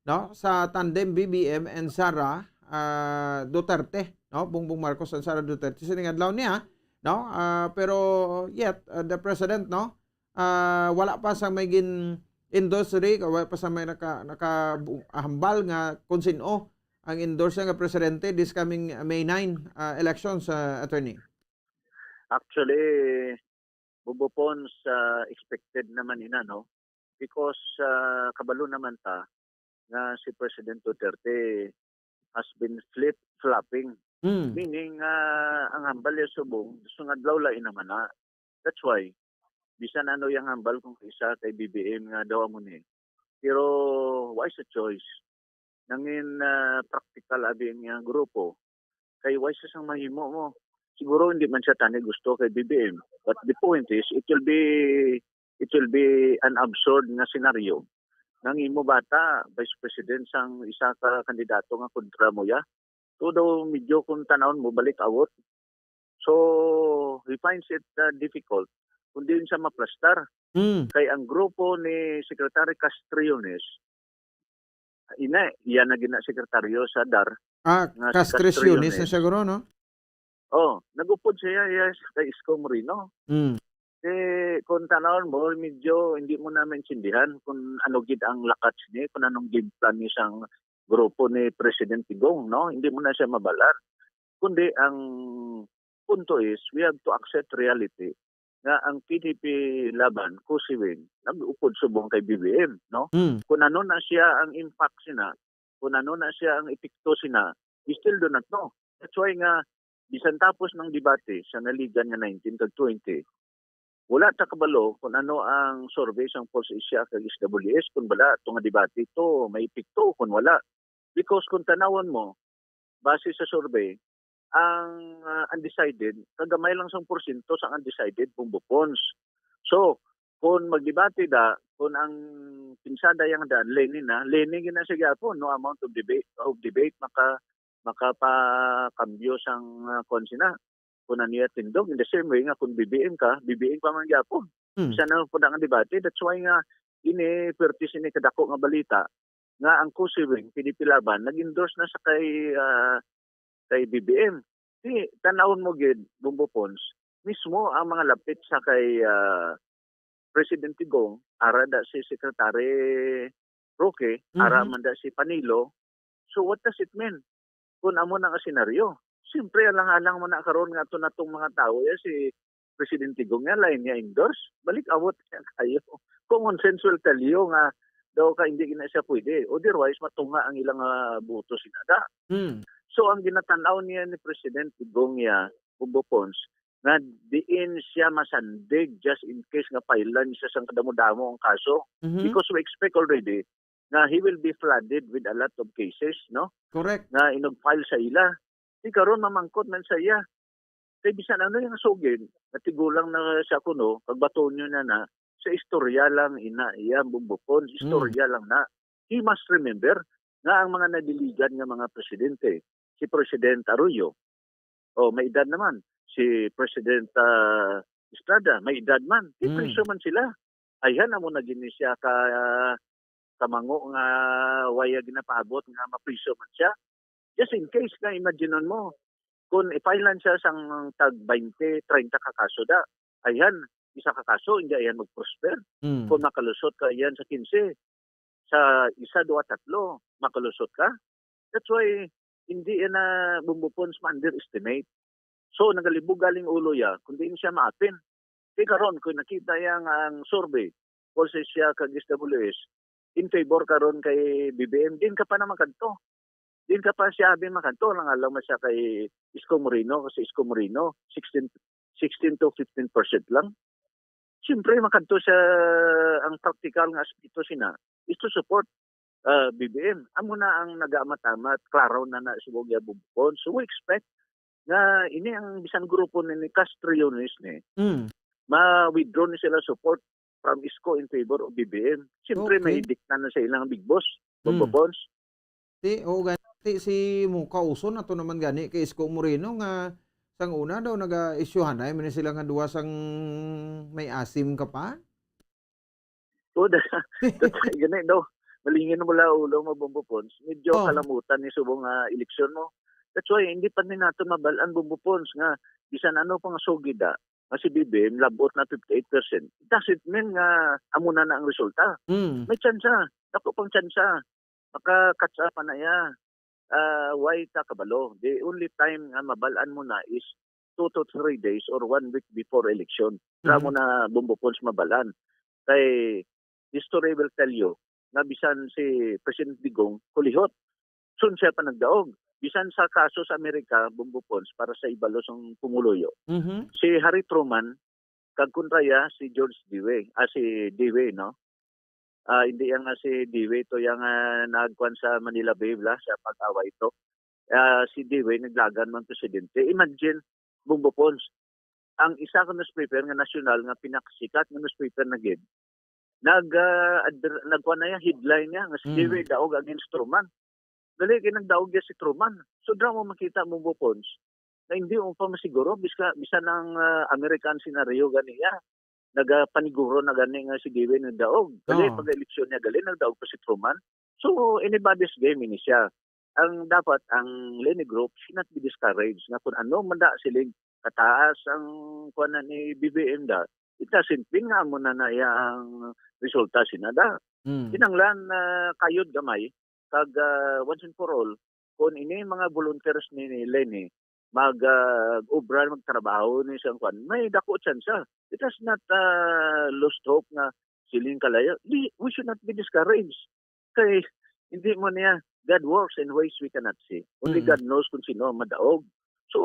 no, sa tandem B B M and Sara, ah, Duterte, no? Bongbong Marcos and Sara Duterte sining adlaw niya, no? Ah, pero yet, ah, the president, no, ah, wala pa sa may gin-endorse ri, wala pa sa may naka-, naka-, hambal nga kung sino ang endorse nga presidente this coming May nine, ah, elections, ah, attorney. Actually, Bombo Ponce, ah, expected naman ina, no? Because, ah, kabalo naman ta nga si President Duterte has been flip-flopping. Mm. Meaning, ah, ang hambal niya subong, gusto nga adlaw lain naman na. That's why, bisan ano yang hambal kung isa kay B B M nga daw amo ni. Pero, why sa choice? Nangin, ah, practical abi ang iyang grupo. Kay why sa sang mahimo mo? Siguro hindi man siya tani gusto kay B B M. But the point is, it will be, it will be an absurd nga senaryo. Nang imo bata, Vice President, sang isa ka kandidato nga kontra mo ya. So daw medyo kung tanawon mo, balik awot. So, he finds it, uh, difficult kung diin siya maplastar. Mm. Kay ang grupo ni Secretary Castriones, ina, iya na gina sekretaryo sa dar, Ah, nga si Castriones na Castriones. Siguro, no? Oh, nagupod siya, yes, kay Isko Moreno. Mm. Eh, kung tanawon mo, medyo hindi mo na maintindihan kung ano gid ang lakat ni, kung anong game plan ni sang grupo ni President Digong, no? Hindi mo na siya mabalar. Kundi ang punto is, we have to accept reality nga ang P D P Laban, Kusiwing, nag-upod subong kay B B M, no? Mm. Kung ano na siya ang impact sina, kung ano na siya ang epekto sina, we still do not know. That's why nga, bisan tapos ng debate sa naligan nga nineteen kag twenty, wala ta kabalo kung ano ang survey sang Pulse Asia kag S W S, kung bala ato nga debate to may epekto kung wala. Because kung tanawon mo, base sa survey, ang ah, undecided, kagamay lang sang porsyento sang undecided, Bombo Pons. So, kung magdebate da, kung ang pinsada yang daan, Lenin na, Lenin gina siya gyapon, no amount of debate, of debate maka makapakambyo sang uh, kung sina, kung ano niya tindog. In the same way nga kung B B M ka, B B M pa man gyapon. Hmm. Sa na po ang debate, that's why nga ini perti sini kadako nga balita nga ang Kusiwing, P D P Laban, nag-endorse na sa kay ah, kay B B M. Di, tanawon mo gid, Bombo Pons, mismo ang mga lapit sa kay ah, President Digong, ara da si Secretary Roque, ara Mhm. man da si Panilo. So what does it mean? Kung amo na nga senaryo, siyempre alang-alang mo na karon nga ato natong mga tawo ya si President Digong nga lain niya endorse. Balik awot niya kayo. Common sense will tell you nga daw ka hindi na siya pwede. Otherwise, matunga ang ilang ah, boto sinada. Mm. So ang ginatanaw niya ni President Digong ya, Bombo Pons, nga diin siya masandig just in case nga pailan siya sang kadamo-damo ang kaso. Mhm. Because we expect already nga he will be flooded with a lot of cases, no? Correct. Nga inag-file sa ila. Di karon mamangkot man sa iya. Kay bisan ano yung sugid, natigulang na siya kuno, kag baton niyo na na, sa istorya lang ina iya, Bombo Pons, istorya lang na. He must remember nga ang mga nadiligan nga mga presidente, si President Arroyo, oh, may edad naman, si President ah, Estrada, may edad man, di Mm. priso man sila. Ayhan amo na gini siya ka kamango nga waya ginapaabot nga mapriso man siya. Just in case nga imaginon mo, kung i-file-an siya sang tag twenty, treinta ka kaso da, ayan, isa ka kaso, hindi ayan mag-prosper. Mm. Kung makalusot ka ayan sa quince, sa isa, duwa, tatlo, makalusot ka. That's why hindi yan na Bombo Pons ma-underestimate. So, nagalibog galing ulo ya, kung diin siya maapin. Di karon, kung nakita ya nga ang survey, versus siya kag S W S, in favor karon kay B B M, din ka pa naman kadto. Din ka pa siya abi makadto, lang alam mo siya kay Isko Moreno, kasi Isko Moreno, sixteen, sixteen to fifteen percent lang. Siyempre, makadto siya, ang practical nga aspeto sina is to support ah, B B M. Amo na ang nagaamat-amat, klaro na na subong ya Bombo Pons. So we expect nga ini ang bisan grupo ni, ni Castriones ni Mm. ma-withdraw ni sila support from Isko in favor of B B M. Siyempre, Okay. May dikta na sa ilang big boss, Bombo Mm. Pons. Ti, oo gani, ti si Muka Uson ato naman gani kay Isko Moreno nga sang una daw naga-isyuhanay man sila nga duha sang may asim ka pa. So, da, gani daw. Malingin mo la ulo mo, Bombo Pons. Medyo Oh. kalamutan ni subong nga eleksyon mo. That's why hindi pa ni nato mabal-an, Bombo Pons, nga bisan ano pa nga sugid da, nga si B B M labot na fifty-eight percent. Doesn't mean nga amo na na ang resulta. Mm. May tsansa. Dako pang tsansa. Maka-catch up pa na iya. Ah, why ta kabalo? The only time nga mabal-an mo na is two to three days or one week before election. Dira Mhm. mo na, Bombo Pons, mabal-an. Kay history will tell you nga bisan si President Digong kulihot, sun siya pa nagdaog. Bisan sa kaso sa Amerika, Bombo Pons, para sa ibalo sang pumuluyo. Mhm. Si Harry Truman, kag kontra iya si George Dewey, ah, si Dewey, no? Ah, hindi yang nga si Dewey to yang ah, nagkuan sa Manila Bay, bla, sa pag-away to. Ah, si Dewey naglagan man presidente. Imagine, Bombo Pons, ang isa ka newspaper nga nasyonal nga pinakasikat nga newspaper na gid, nag ah, adver- nagkuan na iya, headline niya nga si Mm. Dewey daog against Truman. Dali kay nagdaog iya si Truman. So dira mo makita, Bombo Pons, na hindi mo pa masiguro biska bisan ang ah, American scenario ganiya. nagapaniguro na gani nga si Bibi nagdaog. Gali, Oo. pag-eleksyon niya, gali, nagdaog pa si Truman. So, anybody's game ini siya. Ang dapat, ang Leni Group should not be discouraged nga kung ano man da siling kataas ang kuwan ni B B M da, it doesn't mean nga amo na na iya ang resulta, sina da. Mm. Kinahanglan, ah, kayod gamay, kag, ah, once and for all, kung ini mga volunteers ni, ni Leni, mag, ah, obra, magtrabaho ni siyang kwan, may dako tsansa. It has not, ah, lost hope nga siling kalayo. Di, we should not be discouraged. Kay, hindi mo niya, God works in ways we cannot see. Only Mm. God knows kung sino ang madaog. So,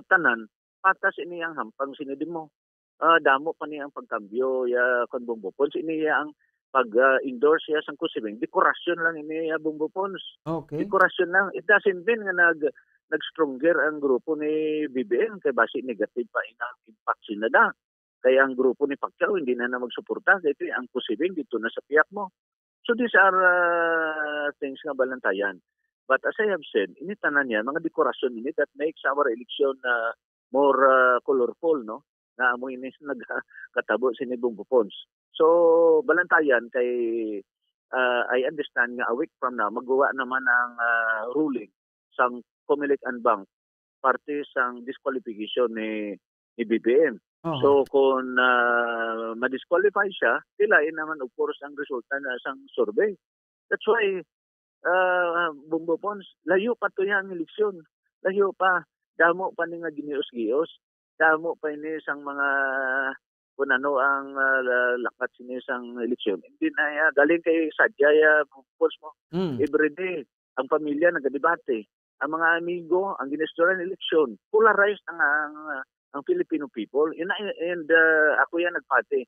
tanan, patas ini ang hampang sini di mo. Ah, damo pa niya ang pagkambyo, ya, kung Bong Bopons, ini ya ang pag, ah, endorse ya sang Kusibing. Dekorasyon lang ini ya, Bong Bopons. Okay. Dekorasyon lang. It doesn't mean nga nag, nag-stronger ang grupo ni B B M kay basi negative pa inang impact sina da. Kay ang grupo ni Pacquiao hindi na na magsuporta. Kay ito, ang Kusibing dito na sa piyak mo. So these are, ah, things nga balantayan. But as I have said, ini tanan yan, mga dekorasyon ini that makes our election, ah, more, ah, colorful, no? Nga amo ini nagkatabo sini Bong Bopons. So, balantayan kay, ah, I understand nga a week from now, magwa naman ang, ah, ruling sang Comelec en banc parte sang disqualification ni, ni B B M. Oho. So, kung, ah, ma-disqualify siya, tilain naman, of course, ang resulta na sang survey. That's why, ah, Bong Bopons, layo pa to yang eleksyon. Layo pa. Damo pa ni nga ginios-gios. Damo pa ini sang mga kung ano ang, ah, la-, lakat sini sang eleksyon. Hindi na ya, galing kay sadya ya, Bong Bopons mo. Mm. Everyday, ang pamilya nagadebate. Ang mga amigo, ang ginistorya ng eleksyon. Polarized ang, ang, ang Filipino people. And, and, ah, ako yan nagpati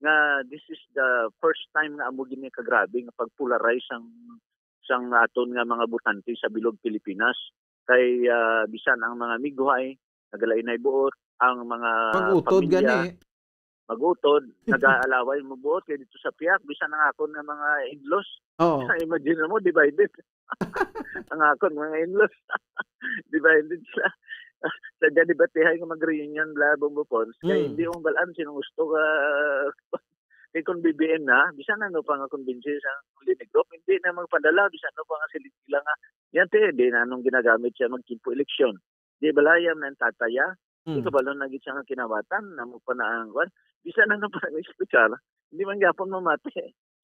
nga this is the first time nga amo gini kagrabe nga pag-polarize sang, sang aton nga mga botante sa bilog Pilipinas. Kay, ah, bisan ang mga migway, nagalainay buot, ang mga Mag-utod pamilya, gani. mag-utod, nag-aalaway mo buot, kay dito sa piyak, bisan ang akon nga mga in-laws. Oo. Imagine mo, divided. Ang akon, mga in-laws. Divided sila. Sa dyan, debatihay nga mag-reunion, bla, Bong Bopons. Kay Mm. hindi mo balaan sinong gusto ka. Kay kung B B M na, bisan ano pa nga kumbinsi sa Leni Group, hindi na magpadala, bisan ano pa nga sila nga. Yan, te, di na anong ginagamit siya magkimpo eleksyon. Di balaya man ang tataya, di Mm. kabalo na gid siya nga kinawatan, namo pa na ang kwan. Bisan ano pa nga speaker, hindi man gyapon mamati.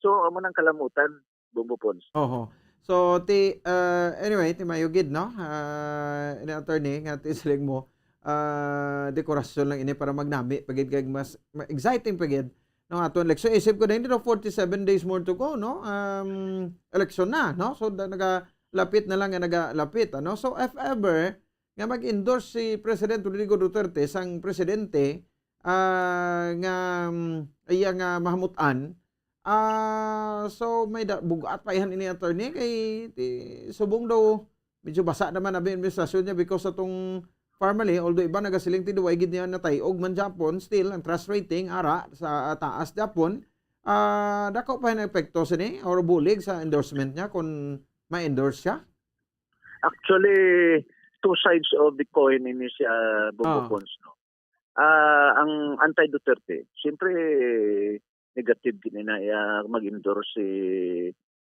So, amo nang kalamutan, Bong Bopons. Oho. So, ti, ah, anyway, ti mayo gid, no? Ah, ini attorney, nga ti siling mo, ah, dekorasyon lang ini para magnami pa gid kag mas ma-, exciting pa gid, no, ato election. Isip ko na, hindi na forty-seven days more to go, no? Um, election na, no? So, da-, nagalapit na lang nga nagalapit, ano? So, if ever nga mag-endorse si President Rodrigo Duterte sang presidente, ah, nga, mm, iya nga mahamutan, ah, so may da-, bugat pa ihan ini, attorney, kay ti-, subong daw medyo basa naman ang administrasyon niya because sa tong Farmally, although iba nagasiling ti duway gid niya natay-og man gyapon, still ang trust rating ara sa taas gyapon. Ah, dako pa ang epekto sini or bulig sa endorsement niya kung ma-endorse siya? Actually, two sides of the coin ini siya, Bong Ah. Bopons, no? Ah, ang anti-Duterte, siyempre, negative gid na iya mag-endorse si,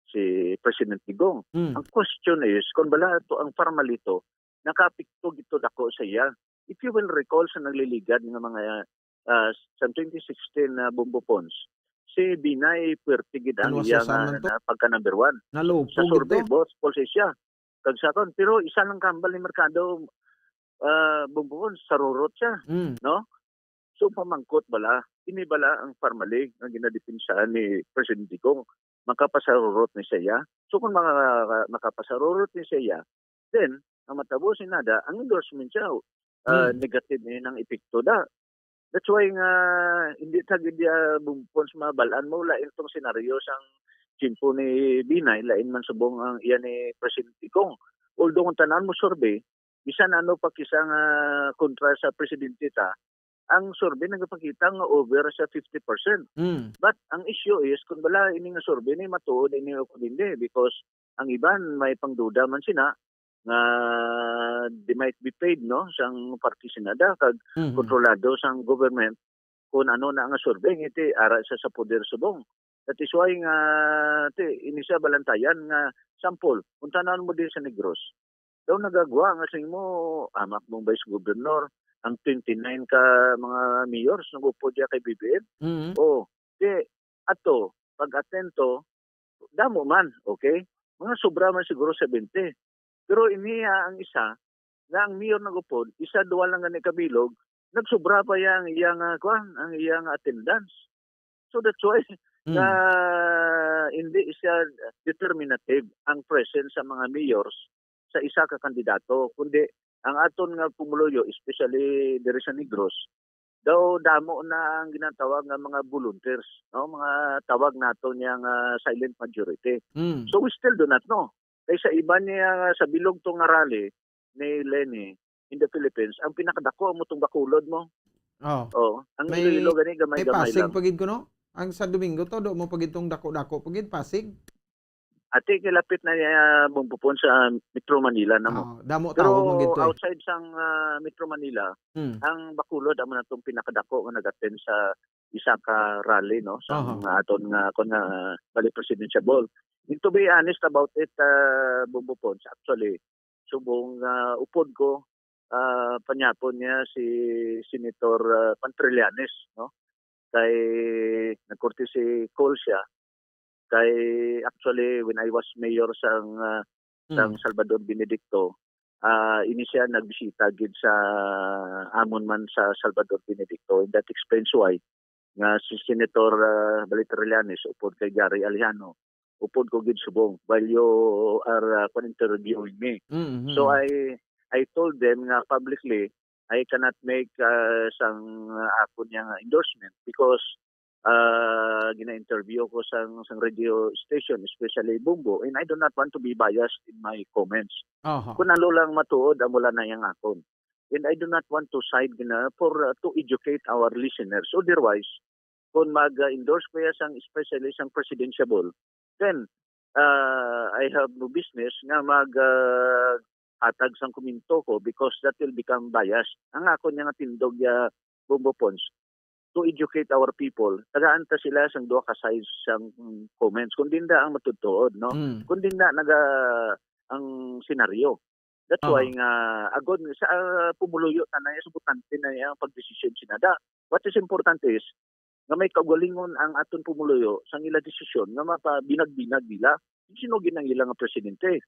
si President Digong. Mm. Ang question is, kung bala to ang Farmally to, nakaapekto gid to dako sa iya. If you will recall sa nagliligad nga mga, ah, sa twenty sixteen na Bong Bopons, si Binay puwerte gid ang Ano, iya sa nga, San man to? na pagka number one. Nalupog Sa survey, ito? both polls siya. Kag sa kon, pero isa lang kambal ni merkado, ah, Bong Bopons, sarurot siya, Mm. no? So, pamangkot bala, ini bala ang Farmally nga ginadipinsahan ni Presidente Digong, makapasarurot ni siya. So, kung maka-, makapasarurot ni siya, then, ang matabo si nada, ang endorsement siya, ah, Hmm. negative ni nang epekto da. That's why nga, hindi ta gid ya bumpon sa mga balaan mo, lain tong senaryo sang tiyempo ni Binay, lain man subong ang iya ni Presidente Digong. Although, kung tanan mo survey, bisan ano pa kisa nga kontra sa presidente ta, ang survey nagapakita nga over sa fifty percent. Mm. But ang issue is, kung bala ini nga survey ni matuod ini o kung hindi, because ang iban may pangduda man sina nga they might be paid, no, sang party sina da, kag Mhm. kontrolado sang government. kung ano na nga survey, nga ti ara siya sa poder subong. That is why nga, ti, ini siya balantayan nga sample. Kung tanan mo din sa Negros, daw nagagwa nga sing mo, amak mong vice governor, ang twenty-nine ka mga mayors nag-upod diya kay B B M. Mm. Oh, ti, ato, pag-atento, damo man, okay? Mga sobra man siguro seventy. Pero iniya ang isa, nga ang mayor nag-upod, isa, duwa lang gani ka bilog, nagsubra pa ya ang iya nga, kuwan, ang iya nga attendance. So that's why Mm. nga hindi siya determinative ang presence sa mga mayors sa isa ka kandidato, kundi ang aton nga pumuluyo, especially diri sa Negros, daw damo na ang ginatawag nga mga volunteers, no? Mga tawag nato niya nga silent majority. Mm. So we still do not know. Kay sa iban niya nga sa bilog to nga rally ni Leni in the Philippines, ang pinakadako amo tong Bacolod mo. Oh. Oh, ang May, Iloilo gani gamay-gamay lang. May Pasig pa gid kuno? Ang sa Domingo to, do mo pa gid tong dako-dako pa gid, Pasig? Ati, kilapit na niya bumbupon sa Metro Manila na mo. Oh, damo Pero tawo mo gid to, eh. Outside sang, ah, Metro Manila, Hmm. ang Bacolod amo na tong pinakadako nga nag-attend sa isa ka rally, no, sa Aha. mga aton nga, kon nga, bali, presidential ball. And to be honest about it, ah, Bombo Pons, actually, subong, ah, upod ko, ah, panyapon niya si Senator, ah, Pantrillanes, no? Kay nagkurtesy call siya. Kay actually, when I was mayor sang, ah, sang Hmm. Salvador Benedicto, ah, ini siya nagbisita gid sa amon man sa Salvador Benedicto. And that explains why nga si Senator, ah, Balita Trillanes upod kay Gary Alejano, upod ko gid subong while you are, ah, kwan, interviewing me. Mm-hmm. So I, I told them nga publicly, I cannot make, ah, sang, ah, akon niya nga endorsement because, ah, gina-interview ko sang, sang radio station, especially Bombo, and I do not want to be biased in my comments. Aha. Kung ano lang matuod, amo lang na yang akon. And I do not want to side gina for, uh, to educate our listeners. Otherwise, kung mag-endorse ko ya sang, especially sang presidential, then, uh, I have no business nga mag, uh, hatag sang komento ko because that will become biased. Ang ako niya nga tindog ya, Bombo Pons, to educate our people, tagaan ta sila sang duha ka sides sang, mm, comments. Kung dinda ang matutuod, no? Mm. Kung dinda naga ang senaryo. That's Aha. why nga, agod sa, ah, pumuluyo na na, sa botante na ang pagdesisyon sinada. What is important is, nga may kaugalingon ang aton pumuluyo sang ila desisyon nga mapabinag-binag nila. Sino gid ang ila nga presidente?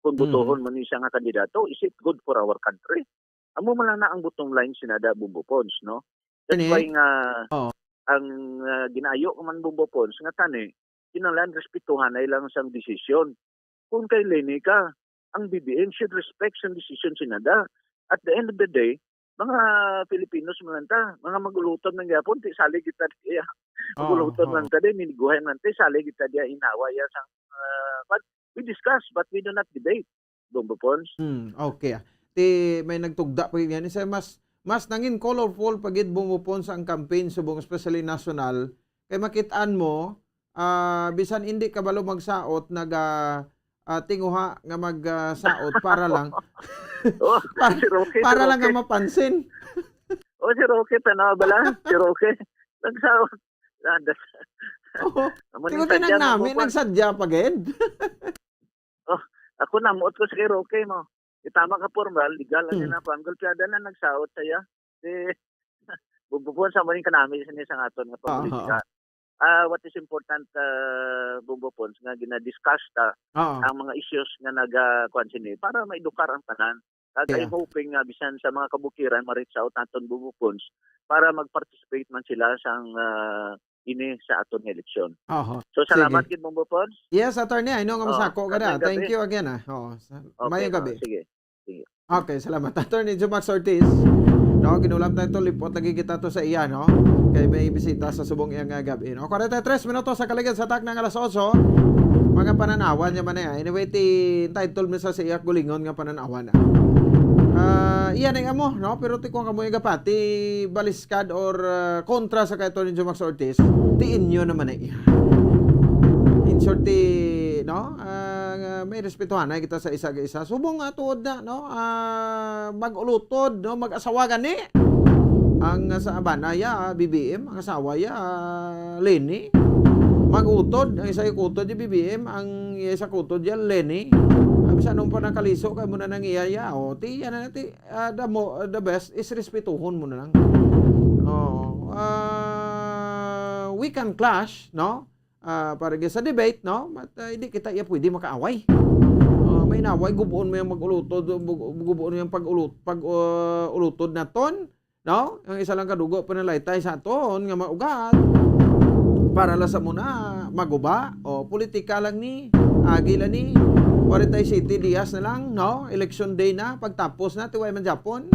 Kung Mm. botohon man ni siya nga kandidato, is it good for our country? Amo man lang na ang bottom line sinada, Bombo Pons, no? That's Ini? why nga Oo. ang, ah, ginaayo ko man, Bombo Pons, nga tani, kinahanglan respetuhanay lang sang desisyon. Kung kay Leni ka, ang B B M should respect sang desisyon sinada. At the end of the day, mga Filipinos man lang ta, mga mag-uluton man gyapon, ti sali kita diya. Oo, Mag-uluton oo. man ta din, miniguhay man ta, sali kita diya, inawa ya sang, ah, but we discuss, but we do not debate. Bombo Pons. Hmm, okay, ah. Ti may nagtugda pa gid gani, sir, mas, mas nangin colorful pa gid, Bombo Pons, ang campaign subong, especially national. Kay makit-an mo, ah, bisan indi kabalo magsaot, naga, ah, tinguha nga mag, ah, saot para lang, Oh, para, si Roque, si para lang Roque. nga mapansin. Oh, si Roque, tanaw bala? Si Roque. Nagsaot. Landas. Oo. Amo ni Tingnan sadya, nami, Bombo Pons. Nagsadya pa gid. Oh, ako namuot ko sa kay Roque mo. Itama ka formal, legal lang Hmm. yun ako. Ang golpeada na nagsaot saya. Eh, Bombo Pons, sa maning kanami sa niya sa aton nga Aha. pagpolitika. Ah, what is important, ah, Bombo Pons, nga gina-discuss ta Oo. ang mga issues nga naga, kuwan sini, para maedukar ang tanan. Kag Yeah. I'm hoping nga bisan sa mga kabukiran, ma-reach out naton, Bombo Pons, para mag-participate man sila sang, ah, ini sa aton nga eleksyon. Aha. So, salamat Sige. gid, Bombo Pons. Yes, attorney, I know nga Oh, masako ka na. Thank you again, ah. Oo, sa-, Okay, mayong gabi. oh, sige. Sige. Okay, salamat. Attorney Jumax Ortiz. No, ginulam tayo to, lipot lagi kita to sa iya, no? Kay may bisita sa subong iya nga gabi, no? Kwarenta y tres minutos sa kaligid sa takna nga alas otso. Mga pananawan niya man niya. Anyway, ti entitled mi sa, sa iya gulingon nga pananawan na. Ah, iya na amo, no? Pero ti kung kamo igapati, baliskad or, ah, kontra sa kay Attorney Jumax Ortiz, ti inyo naman na iya. In short, ti, no? Ah, may respetuhan na kita sa isa ka isa. Subong nga tuod na, no? Ah, mag-ulutod, no? Mag-asawa gani. Ang sa bana ya, B B M, ang asawa ya, Leni. Mag-utod, ang isa ya utod ya B B M, ang isa ka utod ya, Leni. Ah, bisan pa nakaliso kay mo na nang iya ya, o, ti, yan na, ti, ah, the mo, the best is respetuhon mo na lang. Oh, ah, we can clash, no? Ah, para gyud sa debate, no? But, ah, hindi kita iya pwede makaaway. Oh, may inaway, gubuon mo yang mag-ulutod, bug-, gubuon mo yang pag-ulut-, pag, ah, ulutod naton, no? Ang isa lang ka dugo pinalaytay sa aton nga maugat. Para la sa muna, maguba. O, politika lang ni, agi lang ni. Forty-six dias na lang, no? Election day na, pagtapos na, ti way man Japon.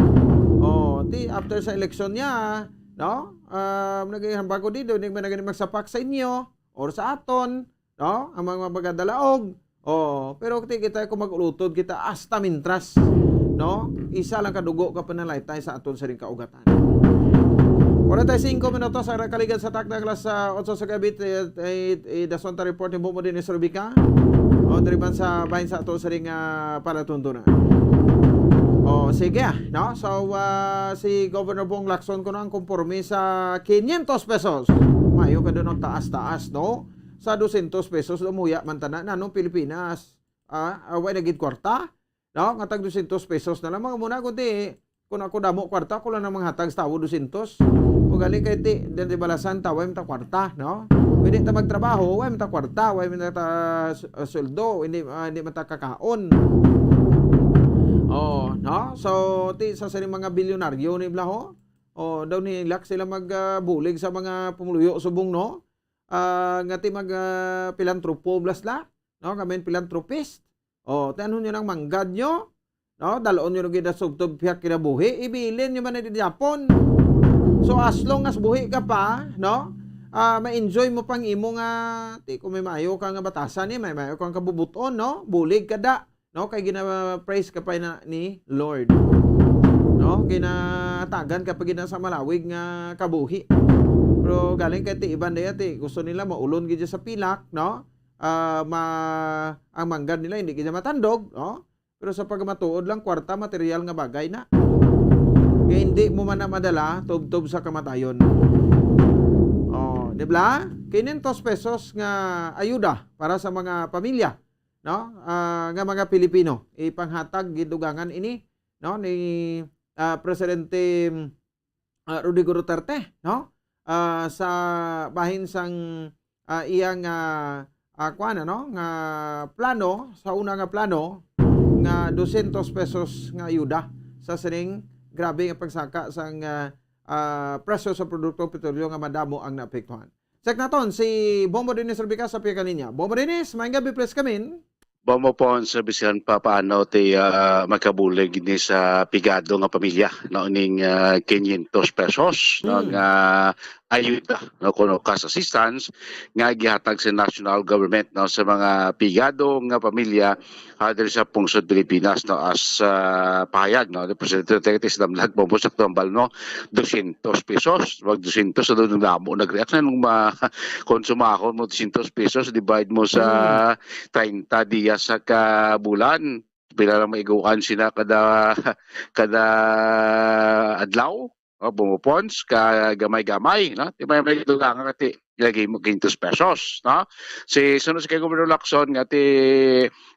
O, ti after sa election niya, no? Ah, naging hambal ko dito, hindi man naging magsapak sa inyo or sa aton, no? Ang mga magadalaog. Oh, pero ti kita kung mag-ulutod kita hasta mintras, no? Isa lang ka dugo ka pinalaytay sa aton sining kaugatan. Forty-singko minutos ang nakaligan sa takna, alas, ah, otso sa gabi, eh, eh, eh, dason ta report ni Bobo Dennis Rubica. O, diri man sa bahin sa aton sining, ah, palatuntunan. Oh, sige, ah, no? So, ah, si Governor Bong Lacson kuno ang konporme sa quinientos pesos. Mayo ka doon ang taas-taas, no? Sa dosyentos pesos, lumuya man tanan, nanong Pilipinas? Ah, ah, way na gid kwarta, no? Nga tag dosyentos pesos na lang. Mga muna, kundi, kung ako damo kwarta, ako lang nang manghatag sa tawo dosyentos. O galing kay ti, din di balasan, taway man ta kwarta, no? Hindi ta magtrabaho, way man ta kwarta, way man ta s-, ah, sweldo, hindi, ah, hindi man ta kakaon. Oh, no? So, ti, sa sining mga bilyonaryo ni Blaho, oh, daw ni Lak sila mag, ah, bulig sa mga pumuluyo subong, no? Ah, nga ti mag, ah, pilantropo blas la, no? Kami philanthropist. Oh, ti ano nyo nang manggad nyo? No? Dalon nyo gid ang subtob piyak kinabuhi, ibilin nyo man na di Japon. So, as long as buhi ka pa, no? Ah, ma-enjoy mo pang imo nga, ti kung may maayo ka nga batasan ni, may maayo kang kabubuton, no? Bulig ka da, no? Kay gina-praise ka pa na ni Lord. No? Ginatagan ka pa gina sa malawig nga kabuhi. Pero galing kay ti iban daya ti gusto nila maulon gid sa pilak, no? Ah, ma-, ang manggad nila hindi gid matandog, no? Pero sa pagmatuod lang, kwarta, material nga bagay na. Nga hindi mo man na madala, tubtob sa kamatayon. Oh, di ba? Quinientos pesos nga ayuda para sa mga pamilya, no? Ah, nga mga Pilipino. Ipanghatag, gidugangan ini, no? Ni, ah, Presidente, ah, Rodrigo Duterte, no? Ah, sa bahin sang, ah, iyang, ah, ah, kuwan, ano, nga plano, sa una nga plano, nga dosyentos pesos nga ayuda sa sining grabe nga pagsaka sang, ah, ah, presyo sa produkto petrolyo nga madamo ang naapektuhan. Check naton si Bombo Dennis Rebica sa Pia Kaninya. Bombo Dennis, maayong gabi, please come in. Bombo Pons, sa bisan pa paano ti, ah, makabulig ni sa pigado nga pamilya, no, ning, ah, quinientos pesos, no, Mm. nga ayuda, no, kuno cash assistance nga gihatag sa national government, no, sa mga pigado nga pamilya, ah, diri sa pungsod Pilipinas, no, as, ah, pahayag, no, ni Presidente Duterte, sa damlag, Bombo, sa tambal, no, dosyentos pesos, mag dosyentos, sa doon damo nag-react na nung ma-, konsumahon mo dosyentos pesos, divide mo sa Mm. treinta dias sa ka bulan, pila lang maiguan sina kada, kada adlaw, o, bumupons, ka gamay-gamay, no? Di may, may dugangan kati, ilagay mo quinientos pesos, no? Si, sunod si kay Gobernador Lacson nga ti,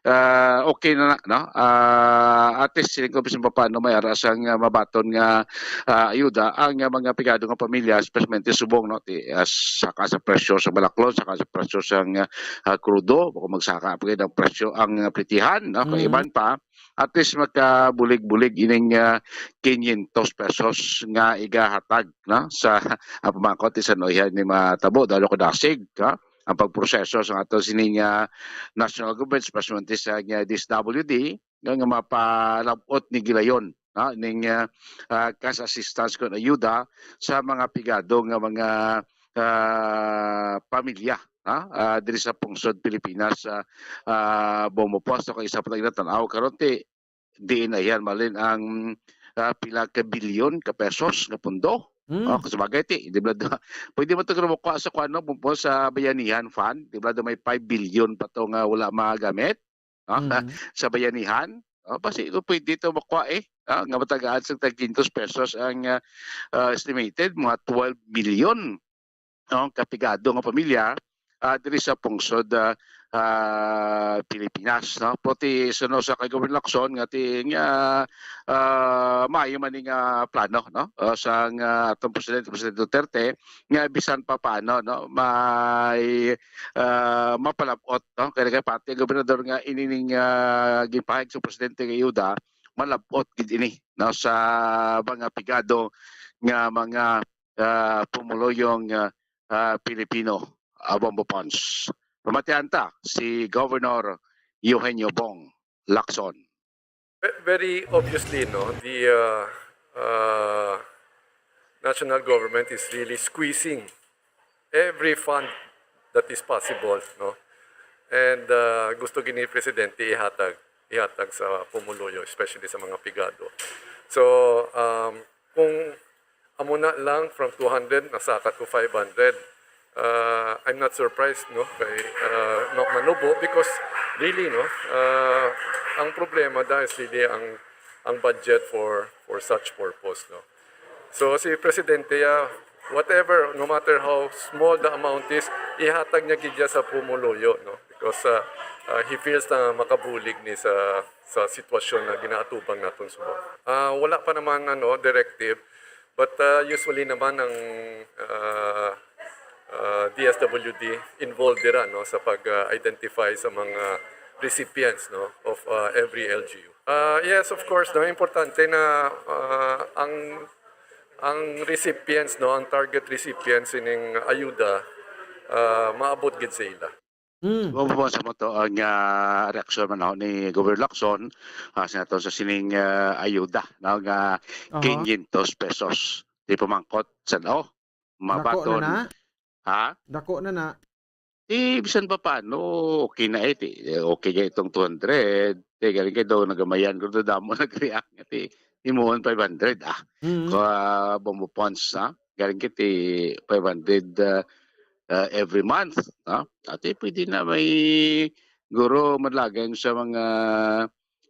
ah, okay na na, no? Ah, at least, siling ko, bisan pa paano may ara sang, ah, mabaton nga, ah, ayuda ang, ah, mga pigado nga pamilya, especially subong, no? Ti, ah, saka sa presyo sa balaklon, saka sa presyo sang, ah, ah, krudo, bako magsaka pa gid ang presyo, ang, ah, plitihan, no? Kung Mm. iban pa, at least makabulig-bulig ining, ah, quinientos pesos nga igahatag, no? Sa, ang pamangkot, ti sa noihan ni matabo, dalo ko dasig, no? Ang pagproseso sa ato sining, ah, national government, especially sa, ah, D S W D, nga, nga mapalabot ni gilayon, no? Ning, ah, ah, cash assistance kon ayuda sa mga pigado nga mga, ah, pamilya, ha? Ah, diri sa pungsod Pilipinas, ah, ah, Bombo Post, kay isa pa lang natan-aw karon ti, diin na yan, malin ang, ah, pila ka bilyon ka pesos nga pundo. Hmm. Oh, sa bagay, ti, di ba, pwede mo ito makuha sa kuwan, no? Bumpo sa Bayanihan Fund, di ba, may five billion pa to nga wala magamit, no? Mm. Sa Bayanihan. Oh, basi ito pwede ito makuha, eh. ah, nga matagaan sa tag quinientos pesos ang, ah, ah, estimated mga twelve million, no, kapigado nga pamilya, ah, diri sa pungsod, ah, ah, Pilipinas, no? Pero ti suno sa kay Governor Lacson nga ti nga, ah, maayo man ni nga plano, no? Ah, sang, ah, atong presidente, Presidente Duterte, nga bisan pa paano, no, may, ah, mapalab-ot, no? Kaya kay pati ang gobernador nga inining, ah, ginpahayag sa presidente nga ayuda, malab-ot gid ini, no, sa mga pigado nga mga, ah, pumuluyong, ah, ah, Pilipino, ah, Bombo Pons. Pamatian ta si Governor Eugenio Bong Lacson. Ve-, very obviously, no, the, uh, uh, national government is really squeezing every fund that is possible, no? And, uh, gusto gini Presidente ihatag, ihatag sa pumuluyo, especially sa mga pigado. So, um, kung amo na lang from two hundred, nasaka to five hundred, uh, I'm not surprised, no, kay, uh, ma-, manubo because really, no, uh, ang problema dahil is really ang, ang budget for, for such purpose, no. So, si Presidente, ah, whatever, no matter how small the amount is, ihatag niya gid siya sa pumuluyo, no? Because, ah, ah, he feels na makabulig ni sa, sa sitwasyon na ginaatubang naton subong. Ah, wala pa naman, ano, directive, but, ah, usually naman ang, ah, ah, D S W D involved dira, no, sa pag, ah, identify sa mga recipients, no, of, ah, every L G U. Ah, yes, of course, no, importante na, ah, ang, ang recipients, no, ang target recipients ining ayuda, ah, maabot gid sa ila. Mm. Mao po sa mo to ang, ah, reaksyon man ho ni Governor Lacson, ah, sa nato sa sining, ah, ayuda, no, nga Aha. quinientos pesos. Di pamangkot sa, oh, Dako na mabaton. Na? Ha? Dako na na. Di, bisan pa paano, okay na eh. Di, okay kay itong two hundred. Di, galing kay daw nagamayan ko, daw damo nag-react nga, di, himuon five hundred, ah. Mm. Ka Bombo Pons, ha? Galing kay ti five hundred, ah, ah, every month, no? Ati, pwede na may guro madlagan sa mga,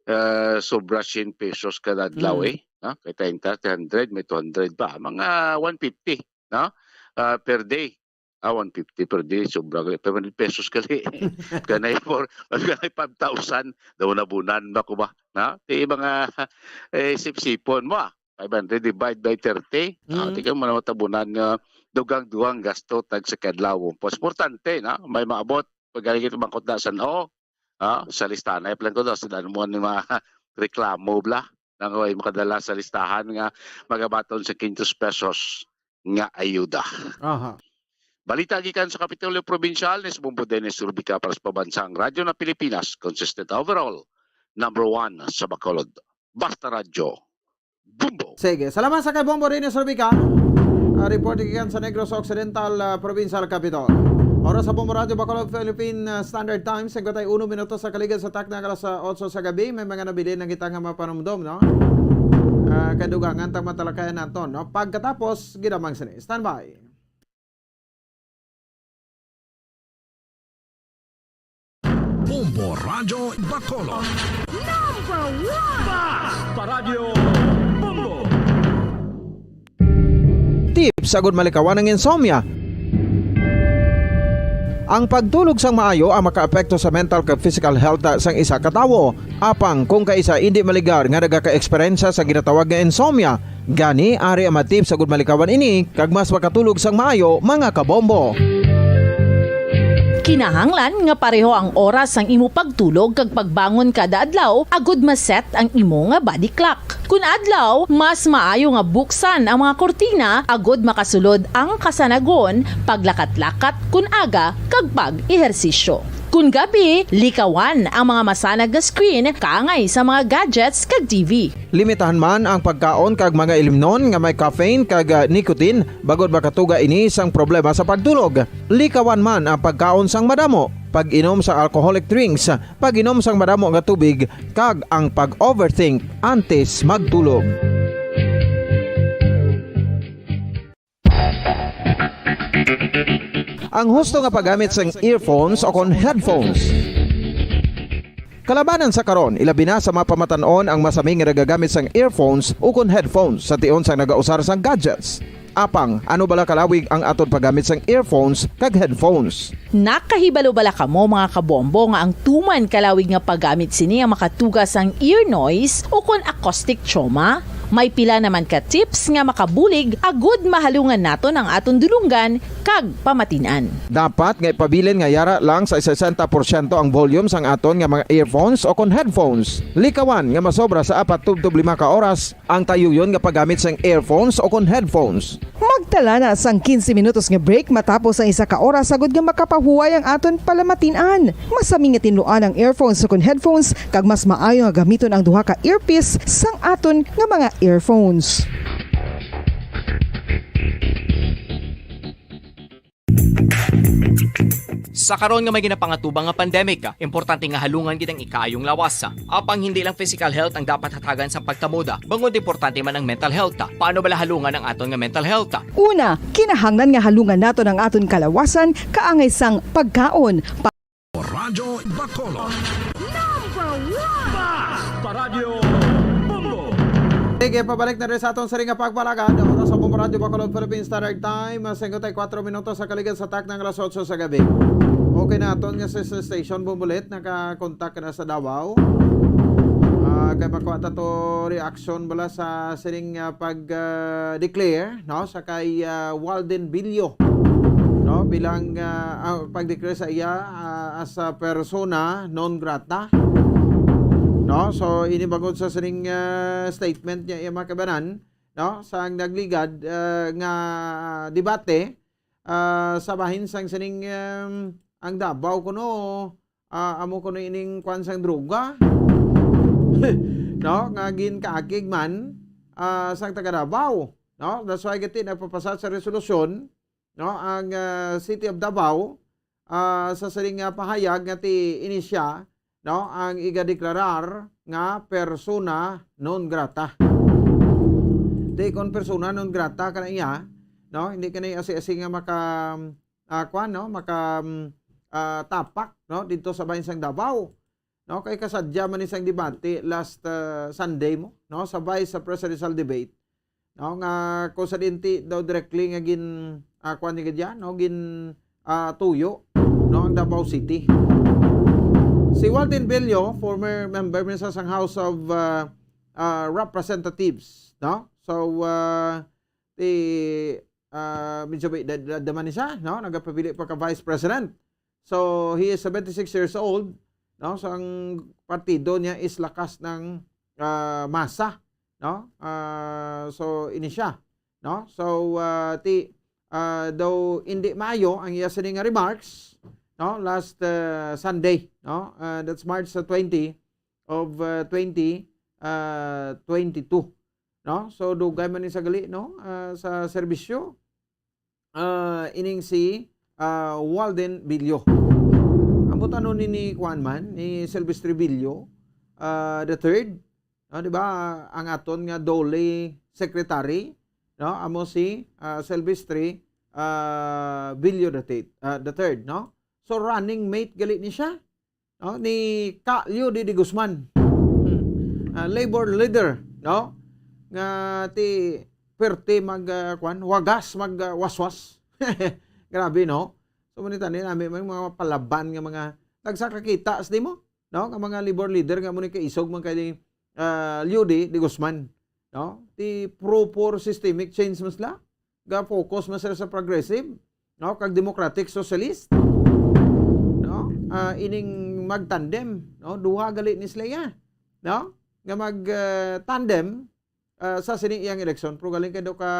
ah, sobra cien pesos kada adlaw, Mm. eh, no? Kay treinta, three hundred, may two hundred pa. Mga one fifty, no? Ah, per day. Ah, one fifty per day, sobra gali. Five hundred pesos gali. Kanay for, kanay five thousand, daw nabunan ba ko ba? Na? Ti mga, eh, sipsipon mo, ah. Five hundred divide by thirty. Ah, Mm. tingnan mo na matabunan nga dugang-dugang gasto tag sa kadlaw. Importante, na? May maabot. Pag galing ito bangkot na san, oh, ah, sa listahan. Ay, plan ko daw, sa daan mo ni mga reklamo, bla. Nang way makadala sa listahan nga magabaton sa quinientos pesos nga ayuda. Aha. Balita gikan sa Kapitolyo Probinsyal, ni Sumumbo Dennis Rubica para sa Pambansang Radyo na Pilipinas, consistent overall, number one sa Bacolod. Basta Radyo, Bombo! Sige, salamat sa kay Bombo Dennis Rubica. Ah, report gikan sa Negros Occidental, ah, Provincial Capital. Oras sa Bombo Radyo Bacolod, Philippine, ah, Standard Time, singkwenta y uno minutos sa kaligid sa takna nga alas, ah, otso sa gabi. May mga nabilin na kita nga mapanumdom, no? Ah, kadugangan tang matalakayan naton, no? Pagkatapos, ginamang sini. Standby. Bombo Radyo Bacolod. Number one! Basta Radyo Bombo! Tips agud malikawan ang insomnia. Ang pagtulog sang maayo ang makaapekto sa mental kag physical health sang isa ka tawo. Apang kung kaisa indi maligar nga nagakaeksperyensya sa ginatawag nga insomnia, gani ari ang mga tips agud malikawan ini kag mas makatulog sang maayo, mga kabombo. Kinahanglan nga pareho ang oras sang imo pagtulog kag pagbangon kada adlaw agud ma-set ang imo nga body clock. Kun adlaw, mas maayo nga buksan ang mga kurtina agud makasulod ang kasanagon, paglakat-lakat kun aga, kag pag-ehersisyo. Kun gabi, likawan ang mga masanag nga screen kaangay sa mga gadgets kag T V. Limitahan man ang pagkaon kag mga ilimnon nga may caffeine kag, ah, nicotine, bangod makatuga ini sang problema sa pagtulog. Likawan man ang pagkaon sang madamo, pag-inom sa alcoholic drinks, pag-inom sang madamo nga tubig, kag ang pag-overthink antes magtulog. Ang husto nga paggamit sang earphones o kon headphones. Kalabanan sa karon, ilabi na sa mga pamatan-on ang masami nga nagagamit sang earphones ukon headphones sa tion sang nagausar sang gadgets. Apang, ano bala kalawig ang aton paggamit sang earphones kag headphones? Nakahibalo bala kamo, mga kabombo, nga ang tuman kalawig nga paggamit sini ang makatuga sang ear noise ukon acoustic trauma? May pila naman ka tips nga makabulig agud mahalungan naton ang aton dulonggan kag pamatin-an. Dapat nga ipabilin nga yara lang sa sesenta porsyento ang volume sang aton nga mga earphones o kon headphones. Likawan nga masobra sa apat tubtob lima ka oras ang tayuyon nga paggamit sang earphones o kon headphones. Magtala na sang quince minutos nga break matapos ang isa ka oras, agud nga makapahuway ang aton palamatin-an. Masami nga tinluan ang earphones o kon headphones, kag mas maayo nga gamiton ang duha ka earpiece sang aton nga mga earphones. Sa karon nga may ginapangatubang nga pandemic, importante nga halungan gid ang ikaayong lawas. Apang hindi lang physical health ang dapat hatagan sa pagtamod, bangod importante man ang mental health. Paano bala halungan ang aton nga mental health? Una, kinahanglan nga halungan naton ang aton kalawasan kaangay sang pagkaon. Radyo Bacolod. Number one! Bas pa Radyo Bombo! Sige, pabalik na rin sa aton siring nga pagpalagad. Oras sa Bombo Radyo Bacolod, Philippine Standard Time, ah, singkwenta y kuatro minutos sa kaligad sa takna nga alas otso sa gabi. Okay na aton nga sister station, Bombolet, nakakontak na sa Davao. Ah, kay makuha ta to reaction bala sa siring, ah, pag, ah, declare, no, sa kay, ah, Walden Billo, no, bilang, ah, ah, pag-declare sa iya, ah, as a persona non grata, no. So, ini bangod sa sining, ah, statement niya, iya mga kabanan, no, sang nagligad, ah, nga debate, ah, sa bahin sang sining, um, ang Davao kuno, ah, amo kuno ining kwan sang droga, no, nga ginkaakig man, ah, sang taga Davao, no. That's why gati nagpapasad sa resolusyon, no, ang, ah, City of Davao, ah, sa sining nga pahayag nga ti ini siya, no, ang igadeklarar nga persona non grata. Di kon persona non grata kana iya, no, hindi kana asi-asi nga maka, ah, kwan, no, maka, mm, ah, tapak, no, dito sa bahin sang Davao. No, kay kasadya man ni sang debate last, ah, Sunday mo, no, sa vice presidential debate, no, nga kung sa dinti daw directly nga gin, ah, kuwan ni gadya, no, gin, ah, tuyo, no, ang Davao City. Si Walden Bello, former member man sa sang House of, ah, ah, Representatives, no. So, ah, ti, ah, medyo may edad, edad naman ni siya, no? Nagapabili pa ka vice president. So, he is seventy-six years old, no? So, ang partido niya is Lakas ng, ah, Masa, no? Ah, so, ini siya, no? So, ah, ti, ah, daw hindi maayo ang iya sini nga remarks, no? Last, ah, Sunday, no? Ah, that's March, ah, twenty of, ah, twenty, ah, twenty-two. No? So, dugay man ni sa gali, no? Ah, sa serbisyo, ah, ining si, ah, Walden Billo. Ang butano ni, ni kuan man, ni Silvestre Billo, ah, the third, no? Di ba? Ang aton nga DOLE secretary, no? Amo si, ah, Silvestre, ah, Billo the third, ah, the third, no? So, running mate gali ni siya, no, ni Ka Leo D. De Guzman. Hmm. Ah, labor leader, no? Nga ti perte mag, ah, kwan, wagas mag, ah, waswas. Grabe, no? So, manita ni nami may mga palaban nga mga nagsakakita sa di mo, no? Nga mga labor leader nga mo ni kaisog man kay, ah, Leo D. De Guzman, no? Ti pro for systemic change man sila. Ga-focus man sila sa progressive, no, kag democratic socialist, no? Ah, ining magtandem, no? Duha gali ni sila iya, no? Nga mag, ah, tandem, ah, sa sini iyang eleksyon, pero galing kay daw ka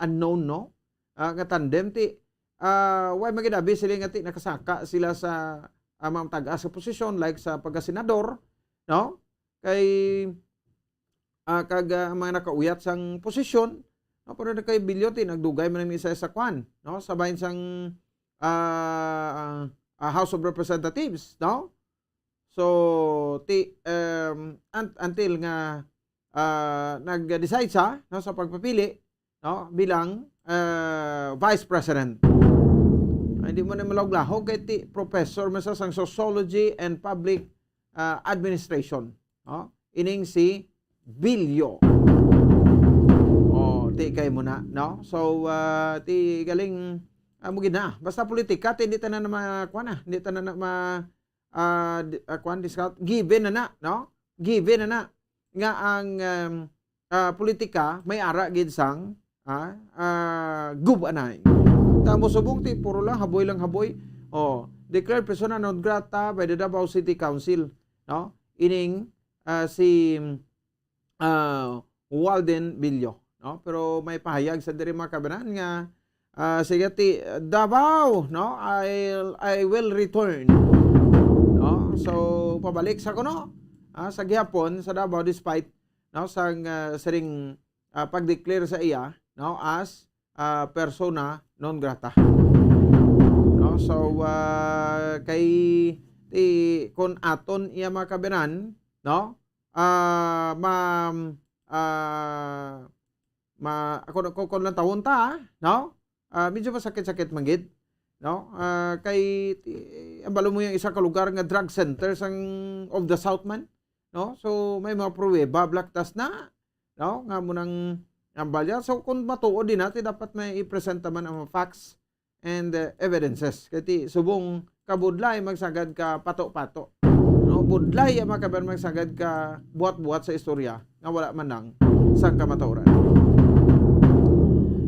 unknown, no? Ah, nga tandem ti, ah, why maginabi sila nga ti nakasaka sila sa, ah, mga tag-as sa posisyon, like sa pagkasenador, no? Kay, ah, kag, ah, ang mga nakauyat sang posisyon, no, pero na kay Bilyote, nagdugay man ang isa sa kwan, no, sa bahin sang, ah, ah, House of Representatives, no? So, ti, um, un-, until nga, ah, nag-decide siya, no, sa pagpapili, no, bilang, ah, Vice President. Ay, hindi mo na malawag-lahog kay ti professor man sa sang Sociology and Public, ah, administration, no? Ining si Bilyo. Oh, ti kay mo na, no? So, ah, ti galing, ah, mo gid na. Basta politika, ti hindi tanan na ma-, kuwan na, hindi tanan na ma-, ah, di-, ah, kuwan, discount. Given na na, no? Given na na nga ang, um, ah, politika may ara gid sang, ah, ah, gub-anay. Tamo subong ti puro lang haboy lang haboy. Oh, declared persona non grata by the Davao City Council, no? Ining, ah, si, ah, Walden Bilyo, no? Pero may pahayag sa diri, mga kabanan, nga, ah, sige ti, "Davao, no? I, I will return." No? So, pabalik sa kuno, ah, sa gihapon sa Davao, despite, no, sang, ah, siring, ah, pag-declare sa iya, no, as, ah, persona non grata. No? So, ah, kay ti, kung aton iya, mga kabanan, no? Ah, ma-, ah, ma-, kung, kung, kung lantawon ta, no? Ah, medyo masakit-sakit man gid, no? Ah, kay ti-, ang balo mo yung isa ka lugar nga drug center sang of the South man, no? So, may mga pruweba, black dust na, no? Nga mo nang ambal yan. So, kung matuod din natin, dapat may i-present naman ang mga facts and, uh, evidences. Kay ti subong kabudlay magsagad ka pato-pato. No, budlay ang mga kabayan magsagad ka buhat-buhat sa istorya nga wala man lang sang kamatuoran.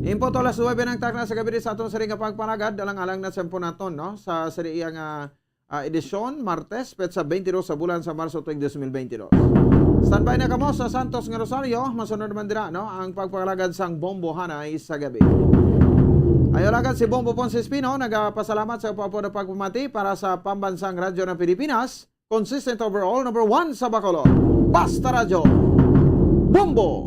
Impo to alas nuebe ng takna sa gabi sa aton siring nga pagpanagad, alang-alang na sa impo naton, no? Sa siring nga, ah, edisyon, Martes, petsa twenty-two sa bulan sa Marso tuig twenty twenty-two. Standby na kamo sa Santos nga Rosario, masunod naman dira, no, ang pagpangalagad sang Bombo Hanay sa gabi. Ayo lagad si Bombo Ponce Espino, nagapasalamat sa pagpapamati para sa Pambansang Radyo ng Pilipinas, consistent overall, number one sa Bacolod. Basta Radyo, Bombo!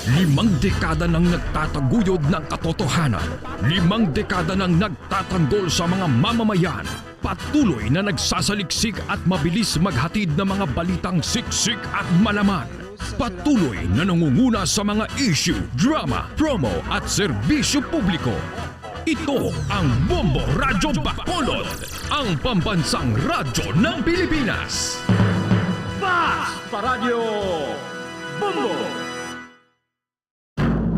Limang dekada nang nagtataguyod ng katotohanan. Limang dekada nang nagtatanggol sa mga mamamayan. Patuloy na nagsasaliksik at mabilis maghatid ng mga balitang siksik at malaman. Patuloy na nangunguna sa mga issue, drama, promo at serbisyo publiko. Ito ang Bombo Radyo Bacolod, ang pambansang radyo ng Pilipinas. Basta Radyo Bombo!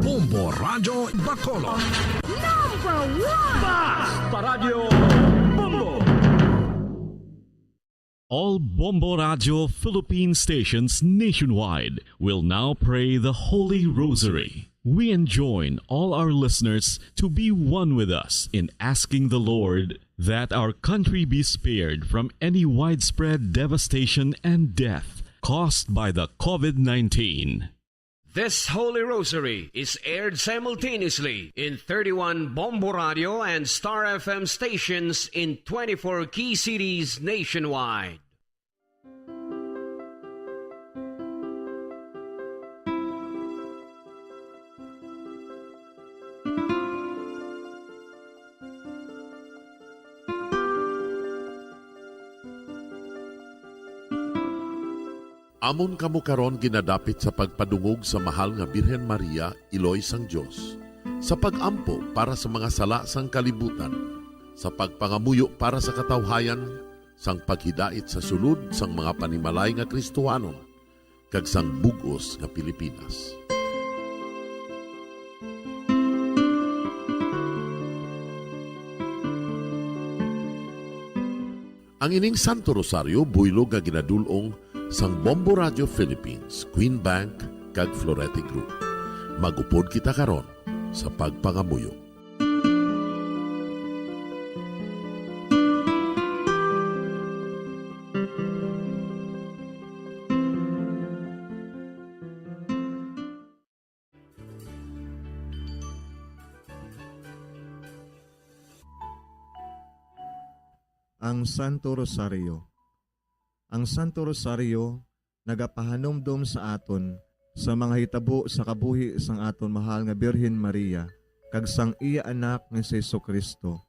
Bombo Radyo Bacolod. Number one! Basta Radyo Bombo! All Bombo Radio Philippine stations nationwide will now pray the Holy Rosary. We enjoin all our listeners to be one with us in asking the Lord that our country be spared from any widespread devastation and death caused by the COVID nineteen. This Holy Rosary is aired simultaneously in thirty-one Bombo Radio and Star F M stations in twenty-four key cities nationwide. Amon kamo karon ginadapit sa pagpadungog sa Mahal nga Birhen Maria, Iloy sang Dios, sa pag-ampo para sa mga sala sang kalibutan, sa pagpangamuyo para sa katawhayan, sang paghidait sa sulod sang mga panimalay nga Kristohanon, kag sang bug-os nga Pilipinas. Ang ining Santo Rosario buylog nga ginadul-ong sang Bombo Radio Philippines, Queen Bank, kag Florete Group. Magupod kita karon sa pagpangamuyo. Ang Santo Rosario. Ang Santo Rosario nagapahanumdom sa aton sa mga hitabo sa kabuhi sang aton mahal nga Birhen Maria kag sang iya Anak nga si Jesu-Cristo,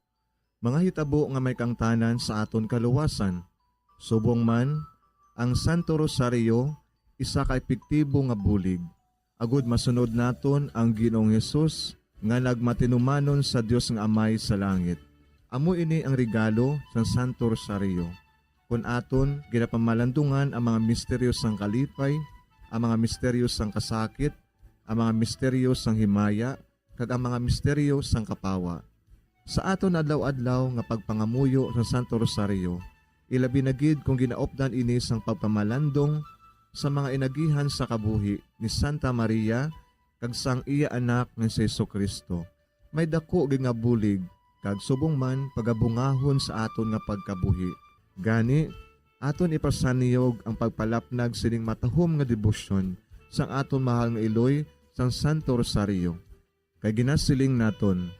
mga hitabo nga may kaangtanan sa aton kaluwasan. Subong man, ang Santo Rosario isa ka epektibo nga bulig agud masunod naton ang Ginoong Hesus nga nagmatinumanon sa Dios nga Amay sa langit. Amo ini ang regalo sang Santo Rosario. Kon aton ginapamalandungan ang mga misteryo sang kalipay, ang mga misteryo sang kasakit, ang mga misteryo sang himaya, kag ang mga misteryo sang kapawa. Sa aton adlaw-adlaw nga pagpangamuyo sa Santo Rosario, ilabi na gid kon ginaupdan ini sang pagpamalandong sa mga inagihan sa kabuhi ni Santa Maria kag sang iya Anak nga si Jesu-Cristo, may daku gid nga bulig kag subong man pagabungahon sa aton nga pagkabuhi. Gani, aton ipasanyog ang pagpalapnag sining matahom nga debosyon sang aton mahal nga iloy sang Santo Rosario. Kay ginasiling naton,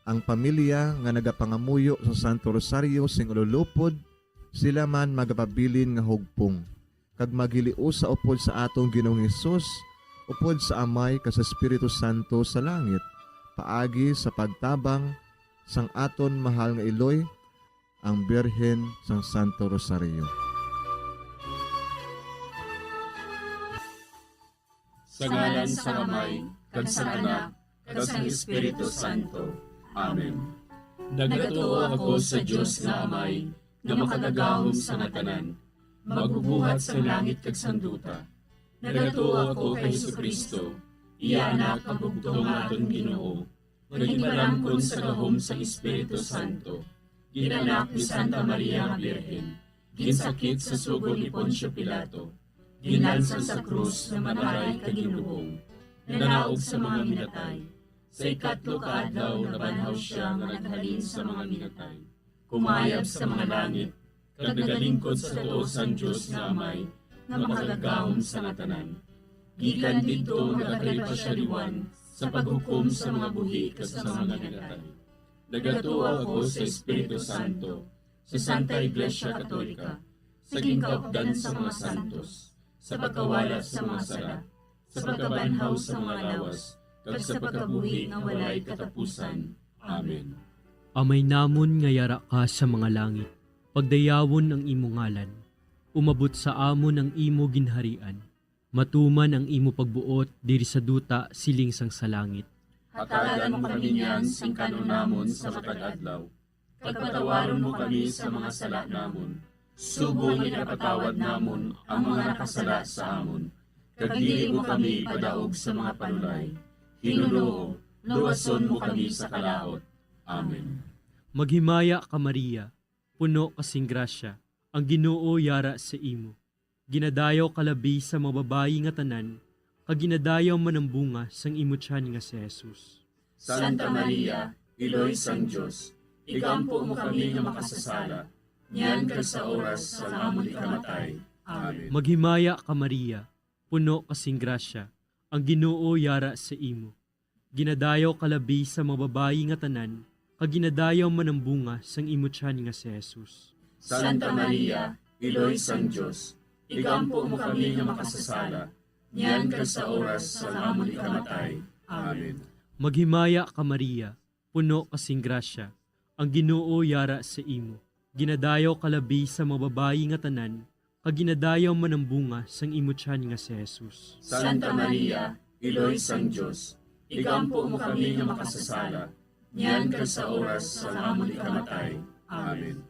ang pamilya nga nagapangamuyo sa Santo Rosario sing ululupod, sila man magapabilin nga hugpong, kag maghiliusa upod sa aton Ginoong Hesus, upod sa Amay kag sa Espiritu Santo sa langit, paagi sa pagtabang sang aton mahal nga iloy, ang Birhen sang Santo Rosario. Sa ngalan sang Amay, kag sang Anak, kag sang Espiritu Santo. Amen. Nagatuo ako sa Dios nga Amay, nga makagagahom sa nga tanan, magbubuhat sang langit kag sang duta. Nagatuo ako kay Jesu-Cristo, iya Anak nga bugtong nga aton Ginoo, nga ginparangkon sa gahom sang Espiritu Santo, ginanak ni Santa Maria nga Birhen, ginsakit sa sugo ni Poncio Pilato, ginlansang sa krus, namatay kag ginlubong, nanaog sa mga minatay. Sa ikatlo ka adlaw nabanhaw sia nga naghalin sa mga minatay, kumayab sa mga langit, kag nagalingkod sa tuo sang Dios nga Amay, nga makagagahom sa nga tanan. Gikan didto nagakalipas sia liwan sa paghukom sa mga buhi kag sa mga minatay. Nagatuo ako sa Espiritu Santo, sa Santa Iglesia Katolika, sa ginkaupdan sa mga santos, sa pagkawala sa mga sala, sa pagkabanhaw sa mga lawas, kag sa pagkabuhi nga walay katapusan. Amen. Amay namon nga yara ka sa mga langit, pagdayawon ang imo ngalan. Umabot sa amon ang imo ginharian. Matuman ang imo pagbuot diri sa duta siling sang sa langit. Hatagan mo kami niyan sing kan-on namon sa matag adlaw, kag patawaron mo kami sa mga sala namon, subong nga ginapatawad namon ang mga nakasala sa amon, kag dili mo kami ipadaog sa mga panulay. Ginoo, luwason mo kami sa kalaut. Amen. Maghimaya ka, Maria, puno ka sing grasya, ang Ginoo yara sa imo. Ginadayaw ka labi sa mga babayi nga tanan, kag ginadayaw man ang bunga sang imo tiyan nga si Jesus. Santa Maria, Iloy sang Dios, igampo mo kami nga makasasala, niyan kag sa oras sang amon ikamatay. Amen. Maghimaya ka, Maria, puno ka sing grasya, ang Ginoo yara sa imo. Ginadayaw ka labi sa mga babayi nga tanan, kag ginadayaw man ang bunga sang imo tiyan nga si Jesus. Santa Maria, Iloy sang Dios, igampo mo kami nga makasasala, niyan kag sa oras sang amon ikamatay. Amen. Maghimaya ka, Maria, puno ka sing grasya, ang Ginoo yara sa imo. Ginadayaw ka labi sa mga babayi nga tanan, kag ginadayaw man ang bunga sang imo tiyan nga si Jesus. Santa Maria, Iloy sang Dios, igampo mo kami nga makasasala, niyan kag sa oras sang amon ikamatay. Amen.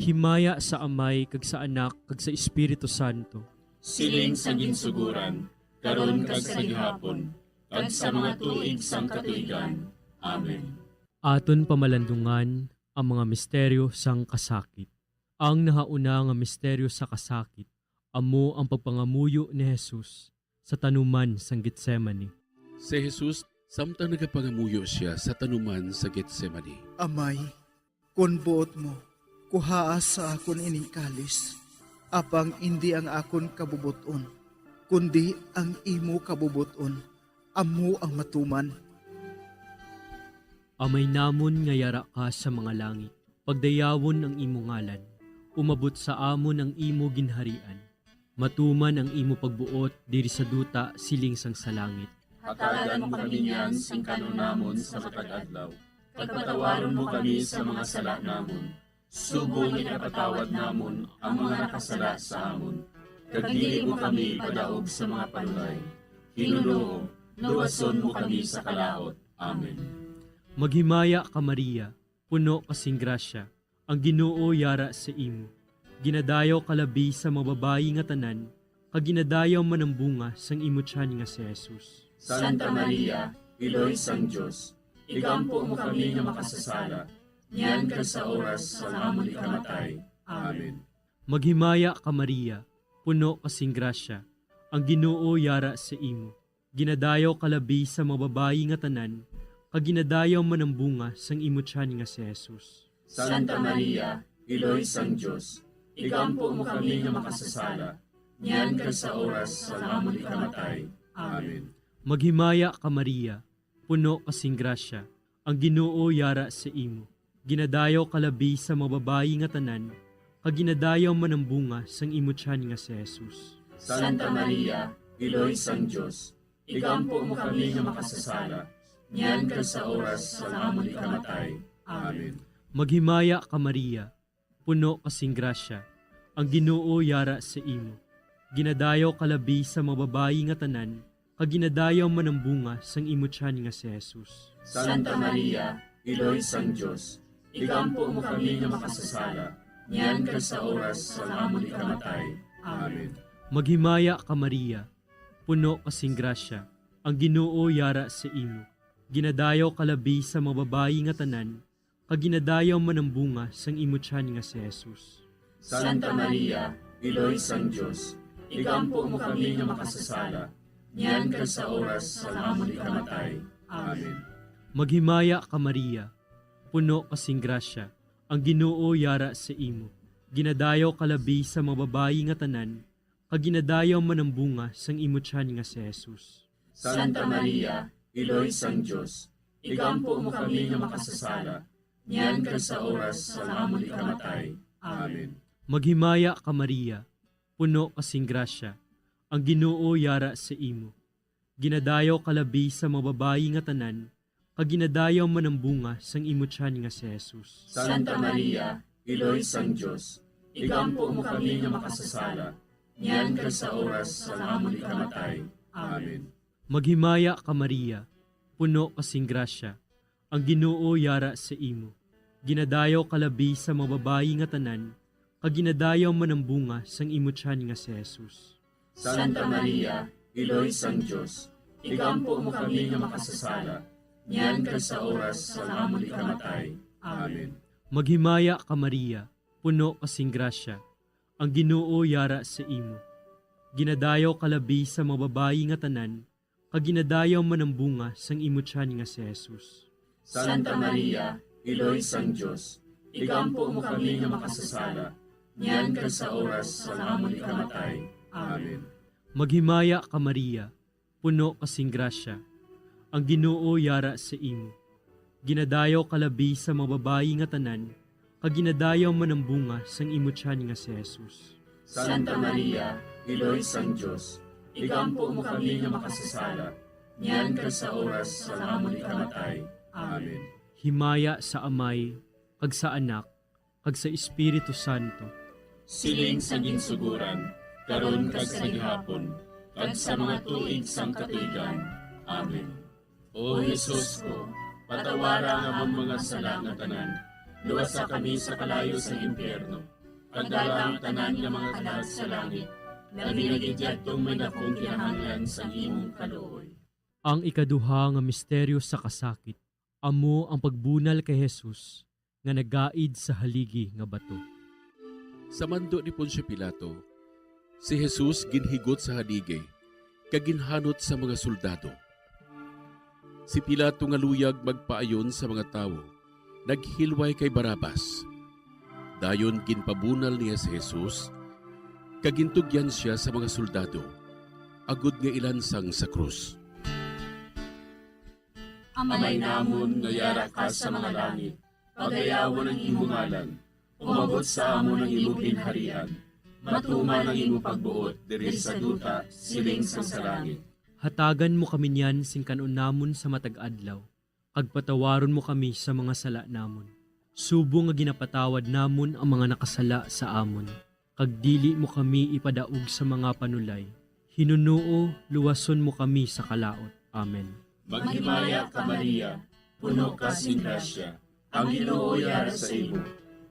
Himaya sa Amay, kag sa Anak, kag sa Espiritu Santo. Siling sa ginsugoran, karon kag sa gihapon, kag sa mga tuig sang katuigan. Amen. Aton pamalandungan ang mga misteryo sang kasakit. Ang nahauna nga misteryo sa kasakit amo ang pagpangamuyo ni Jesus sa tanuman sang Getsemani. Si Jesus, samtang nagapangamuyo sia sa tanuman sa Getsemani. Amay, kon buot mo, kuhaa sa akon ining kalis, apang indi ang akon kabubot-on, kundi ang imo kabubot-on amo ang matuman. Amay namon nga yara ka sa mga langit, pagdayawon ang imo ngalan. Umabot sa amon ang imo ginharian. Matuman ang imo pagbuot diri sa duta siling sang sa langit. Hatagan mo kami niyan sing kan-on namon sa matag adlaw, kag patawaron mo kami sa mga sala namon, subong nga ginapatawad namon ang mga nakasala sa amon, kag dili mo kami ipadaog sa mga panulay. Ginoo, luwason mo kami sa kalaut. Amen. Maghimaya ka, Maria, puno ka sing grasya, ang Ginoo yara sa imo. Ginadayaw ka labi sa mga babayi nga tanan, kag ginadayaw man ang bunga sang imo tiyan nga si Jesus. Santa Maria, Iloy sang Dios, igampo mo kami nga makasasala, niyan kag sa oras sang amon ikamatay. Amen. Maghimaya ka, Maria, puno ka sing grasya, ang Ginoo yara sa imo. Ginadayaw ka labi sa mga babayi nga tanan, kag ginadayaw man ang bunga sang imo tiyan nga si Jesus. Santa Maria, Iloy sang Dios, igampo mo kami nga makasasala, niyan kag sa oras sang amon ikamatay. Amen. Maghimaya ka, Maria, puno ka sing grasya, ang Ginoo yara sa imo. Ginadayaw ka labi sa mga babayi nga tanan, kag ginadayaw man ang bunga sang imo tiyan nga si Jesus. Santa Maria, Iloy sang Dios, igampo mo kami nga makasasala, niyan kag sa oras sang amon ikamatay. Amen. Maghimaya ka, Maria, puno ka sing grasya, ang Ginoo yara sa imo. Ginadayaw ka labi sa mga babayi nga tanan, kag ginadayaw man ang bunga sang imo tiyan nga si Jesus. Santa Maria, Iloy sang Dios, igampo mo kami nga makasasala, niyan kag sa oras sang amon ikamatay. Amen. Maghimaya ka, Maria, puno ka sing grasya, ang Ginoo yara sa imo. Ginadayaw ka labi sa mga babayi nga tanan, kag ginadayaw man ang bunga sang imo tiyan nga si Jesus. Santa Maria, Iloy sang Dios, igampo mo kami nga makasasala, niyan kag sa oras sang amon ikamatay. Amen. Maghimaya ka, Maria, puno ka sing grasya, ang Ginoo yara sa imo. Ginadayaw ka labi sa mga babayi nga tanan, kag ginadayaw man ang bunga sang imo tiyan nga si Jesus. Santa Maria, Iloy sang Dios, igampo mo kami nga makasasala, niyan kag sa oras sang amon ikamatay. Amen. Maghimaya ka, Maria, puno ka sing grasya, ang Ginoo yara sa imo. Ginadayaw ka labi sa mga babayi nga tanan, kag ginadayaw man ang bunga sang imo tiyan nga si Jesus. Santa Maria, Iloy sang Dios, igampo mo kami nga makasasala, niyan kag sa oras sang amon ikamatay. Amen. Maghimaya ka, Maria, puno ka sing grasya, ang Ginoo yara sa imo. Ginadayaw ka labi sa mga babayi nga tanan, kag ginadayaw man ang bunga sang imo tiyan nga si Jesus. Santa Maria, Iloy sang Dios, igampo mo kami nga makasasala, niyan kag sa oras sang amon ikamatay. Amen. Maghimaya ka, Maria, puno ka sing grasya, ang Ginoo yara sa imo. Ginadayaw ka labi sa mga babayi nga tanan, kag ginadayaw man ang bunga sang imo tiyan nga si Jesus. Santa Maria, Iloy sang Dios, igampo mo kami nga makasasala, niyan kag sa oras sang amon ikamatay. Amen. Maghimaya ka, Maria, puno ka sing grasya, ang Ginoo yara sa imo. Ginadayaw ka labi sa mga babayi nga tanan, kag ginadayaw man ang bunga sang imo tiyan nga si Jesus. Santa Maria, Iloy sang Dios, igampo mo kami nga makasasala, niyan kag sa oras sang amon ikamatay. Amen. Himaya sa Amay, kag sa Anak, kag sa Espiritu Santo. Siling sa ginsuguran, karon kag sa gihapon, kag sa mga tuig sang katuigan. Amen. O Jesus ko, patawara ang amon mga sala nga tanan, luwasa kami sa kalayo sang impyerno, kag dala ang tanan nga mga kalag sa langit, labi na gid yadtong may dakong kinahanglan sang imong kaluoy. Ang ikaduha nga misteryo sa kasakit, amo ang pagbunal kay Jesus nga nagaid sa haligi nga bato. Sa mando ni Poncio Pilato, si Jesus ginhigot sa haligi kag ginhanot sa mga soldado. Si Pilato nga luyag magpaayon sa mga tawo, naghilway kay Barrabas. Dayon ginpabunal niya si Jesus, kag gintugyan sia sa mga soldado, agod nga ilansang sa krus. Amay namon nga yara ka sa mga langit, pagayawon ang imo ngalan. Umabot sa amon ang imo ginharian. Matuman ang imo pagbuot diri sa duta, siling sang sa langit. Hatagan mo kami niyan sing kan-on namon sa matag adlaw, kag patawaron mo kami sa mga sala namon, subong nga ginapatawad namon ang mga nakasala sa amon, kag dili mo kami ipadaog sa mga panulay. Hinunoo, luwason mo kami sa kalaut. Amen. Maghimaya ka, Maria, puno ka sing grasya. Ang Ginoo yara sa imo.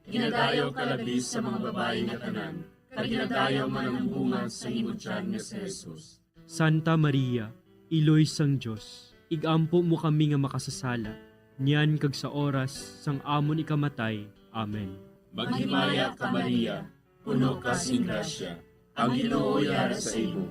Ginadayaw ka labi sa mga babayi nga tanan, kag ginadayaw man ang bunga sa imo tiyan nga si Jesus. Santa Maria, Iloy sang Dios, ig-ampo mo kami nga makasasala, niyan kag sa oras sang amon ikamatay. Amen. Maghimaya ka, Maria, puno ka sing grasya, ang Ginoo yara sa imo.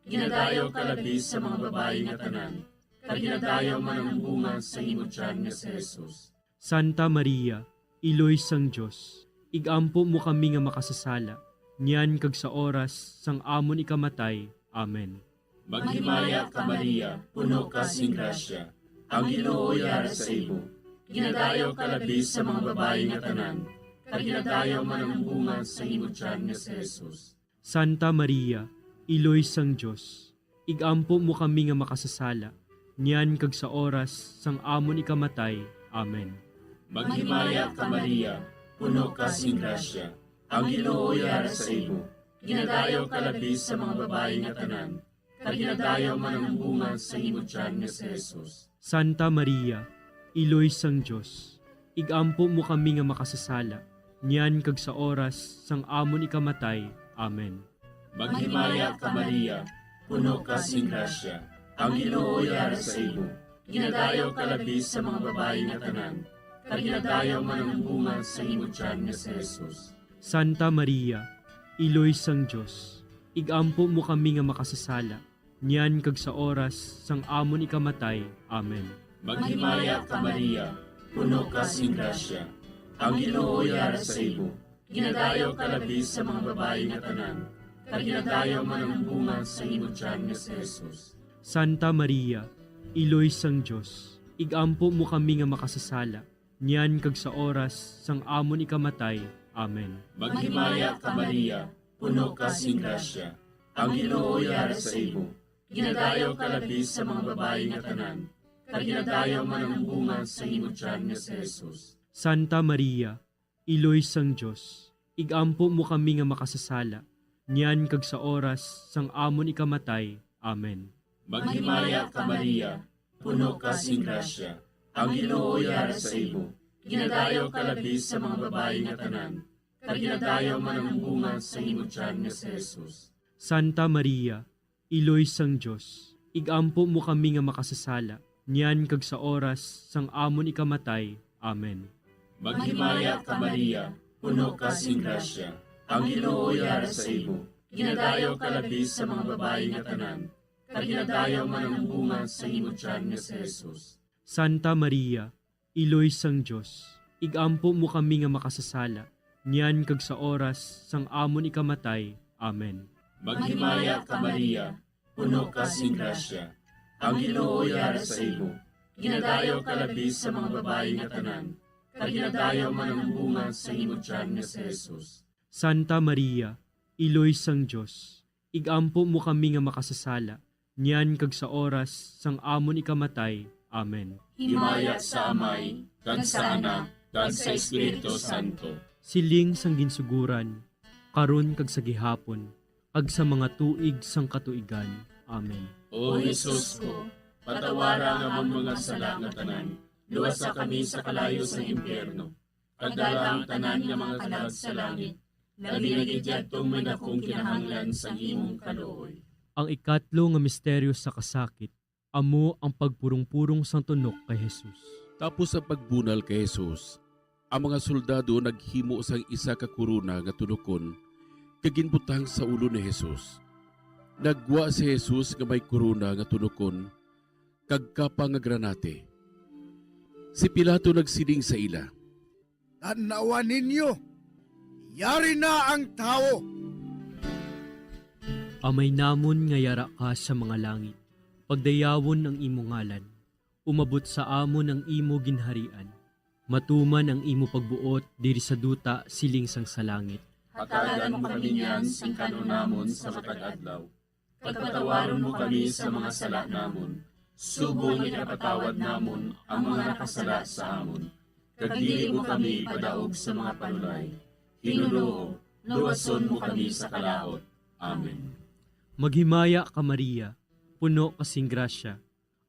Ginadayaw ka labi sa mga babayi nga tanan, kag ginadayaw man ang bunga sa imo tiyan nga si Jesus. Santa Maria, Iloy sang Dios, ig-ampo mo kami nga makasasala, niyan kag sa oras sang amon ikamatay. Amen. Maghimaya ka, Maria, puno ka sing grasya, ang Ginoo yara sa imo. Ginadayaw ka labi sa mga babayi nga tanan, kag ginadayaw man ang bunga sa imo tiyan nga si Jesus. Santa Maria, Iloy sang Dios, ig-ampo mo kami nga makasasala, niyan kag sa oras sang amon ikamatay. Amen. Maghimaya ka, Maria, puno ka sing grasya, ang Ginoo yara sa imo. Ginadayaw ka labi sa mga babayi nga tanan, kag ginadayaw man ang bunga sa imo tiyan nga si Jesus. Santa Maria, Iloy sang Dios, ig-ampo mo kami nga makasasala, niyan kag sa oras sang amon ikamatay. Amen. Maghimaya ka, Maria, puno ka sing grasya, ang Ginoo yara sa imo. Ginadayaw ka labi sa mga babayi nga tanan, kag ginadayaw man ang bunga sa imo tiyan nga si Jesus. Santa Maria, Iloy sang Dios, ig-ampo mo kami nga makasasala, niyan kag sa oras sang amon ikamatay. Amen. Maghimaya ka, Maria, puno ka sing grasya, ang Ginoo yara sa imo. Ginadayaw ka labi sa mga babayi nga tanan, kag ginadayaw man ang bunga sa imo tiyan nga si Jesus. Santa Maria, Iloy sang Dios, ig-ampo mo kami nga makasasala, niyan kag sa oras sang amon ikamatay. Amen. Maghimaya ka, Maria, puno ka sing grasya, ang Ginoo yara sa imo. Ginadayaw ka labi sa mga babayi nga tanan, kag ginadayaw man ang bunga sa imo tiyan nga si Jesus. Santa Maria, Iloy sang Dios, ig-ampo mo kami nga makasasala, niyan kag sa oras sang amon ikamatay. Amen. Maghimaya ka, Maria, puno ka sing grasya, ang Ginoo yara sa imo. Ginadayaw ka labi sa mga babayi nga tanan, kag ginadayaw man ang bunga sa imo tiyan nga si Jesus. Santa Maria, Iloy sang Dios, ig-ampo mo kami nga makasasala, niyan kag sa oras sang amon ikamatay. Amen. Maghimaya ka, Maria, puno ka sing grasya, ang Ginoo yara sa imo. Ginadayaw ka labi sa mga babayi nga tanan, kag ginadayaw man ang bunga sa imo tiyan nga si Jesus. Santa Maria, Iloy sang Dios, ig-ampo mo kami nga makasasala, niyan kag sa oras sang amon ikamatay. Amen. Maghimaya ka, Maria, puno ka sing grasya, ang Ginoo yara sa imo. Ginadayaw ka labi sa mga babayi nga tanan, kag ginadayaw man ang bunga sa imo tiyan nga si Jesus. Santa Maria, Iloy sang Dios, ig-ampo mo kami nga makasasala, niyan kag sa oras sang amon ikamatay. Amen. Himaya sa Amay, kag sa Anak, kag sa Espiritu Santo. Siling sang ginsuguran, karon kag sa gihapon, kag sa mga tuig sang katuigan. Amen. O Jesus ko, patawara ang amon mga sala nga tanan, luwasa kami sa kalayo sang impyerno, kag dala ang tanan nga mga kalag sa langit, labi na gid yadtong may dakong kinahanglan sang imong kaluoy. Ang ikatlo nga misteryo sa kasakit, amo ang pagpurong-purong sang tunok kay Jesus. Tapos sa pagbunal kay Jesus, ang mga soldado naghimo sang isa ka korona nga tunokon kag ginbutang sa ulo ni Jesus. Naggwa si Jesus nga may korona nga tunokon kag kapa nga granate. Si Pilato nagsiling sa ila, "Tan-awa ninyo, yari na ang tawo." Amay namon nga yara ka sa mga langit, pagdayawon ang imo ngalan. Umabot sa amon ang imo ginharian. Matuman ang imo pagbuot diri sa duta siling sang sa langit. Hatagan mo kami niyan sing kan-on namon sa matag adlaw. Kag patawaron mo kami sa mga sala namon, subong nga ginapatawad namon ang mga nakasala sa amon. Kag dili mo kami ipadaog sa mga panulay. Ginoo, luwason mo kami sa kalaut. Amen. Maghimaya ka, Maria, puno ka sing grasya,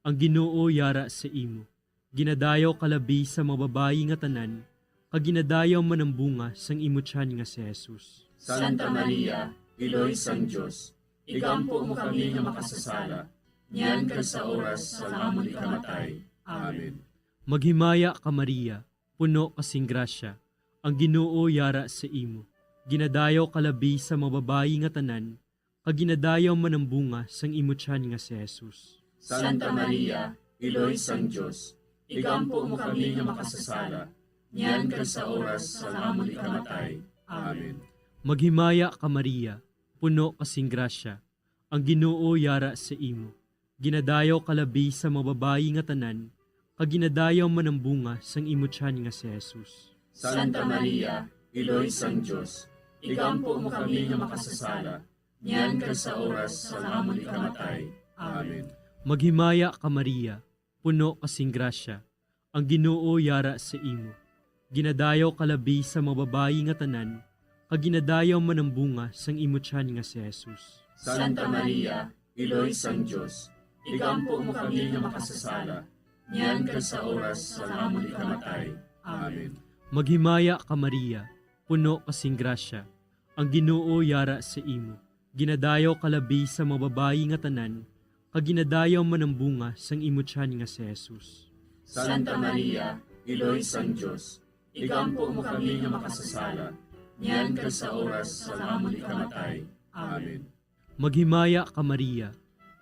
ang Ginoo yara sa imo. Ginadayaw ka labi sa mga babayi nga tanan, kag ginadayaw man ang bunga sang imo tiyan nga si Jesus. Santa Maria, Iloy sang Dios, igampo mo kami nga makasasala, niyan kag sa oras sang amon ikamatay. Amen. Maghimaya ka, Maria, puno ka sing grasya, ang Ginoo yara sa imo. Ginadayaw ka labi sa mga babayi nga tanan, kag ginadayaw man ang bunga sang imo tiyan nga si Jesus. Santa Maria, Iloy sang Dios, igampo mo kami nga makasasala, niyan kag sa oras sang amon ikamatay. Amen. Maghimaya ka, Maria, puno ka sing grasya, ang Ginoo yara sa imo. Ginadayaw ka labi sa mga babayi nga tanan, kag ginadayaw man ang bunga sang imo tiyan nga si Jesus. Santa Maria, Iloy sang Dios, igampo mo kami nga makasasala, niyan kag sa oras sang amon ikamatay. Amen. Maghimaya ka, Maria, puno ka sing grasya, ang Ginoo yara sa imo. Ginadayaw ka labi sa mga babayi nga tanan, kag ginadayaw man ang bunga sang imo tiyan nga si Jesus. Santa Maria, Iloy sang Dios, igampo mo kami nga makasasala, niyan kag sa oras sang amon ikamatay. Amen. Maghimaya ka, Maria, puno ka sing grasya, ang Ginoo yara sa imo. Ginadayaw ka labi sa mga babayi nga tanan, kag ginadayaw man ang bunga sang imo tiyan nga si Jesus. Santa Maria, Iloy sang Dios, igampo mo kami nga makasasala, niyan kag sa oras sang amon ikamatay. Amen. Maghimaya ka, Maria,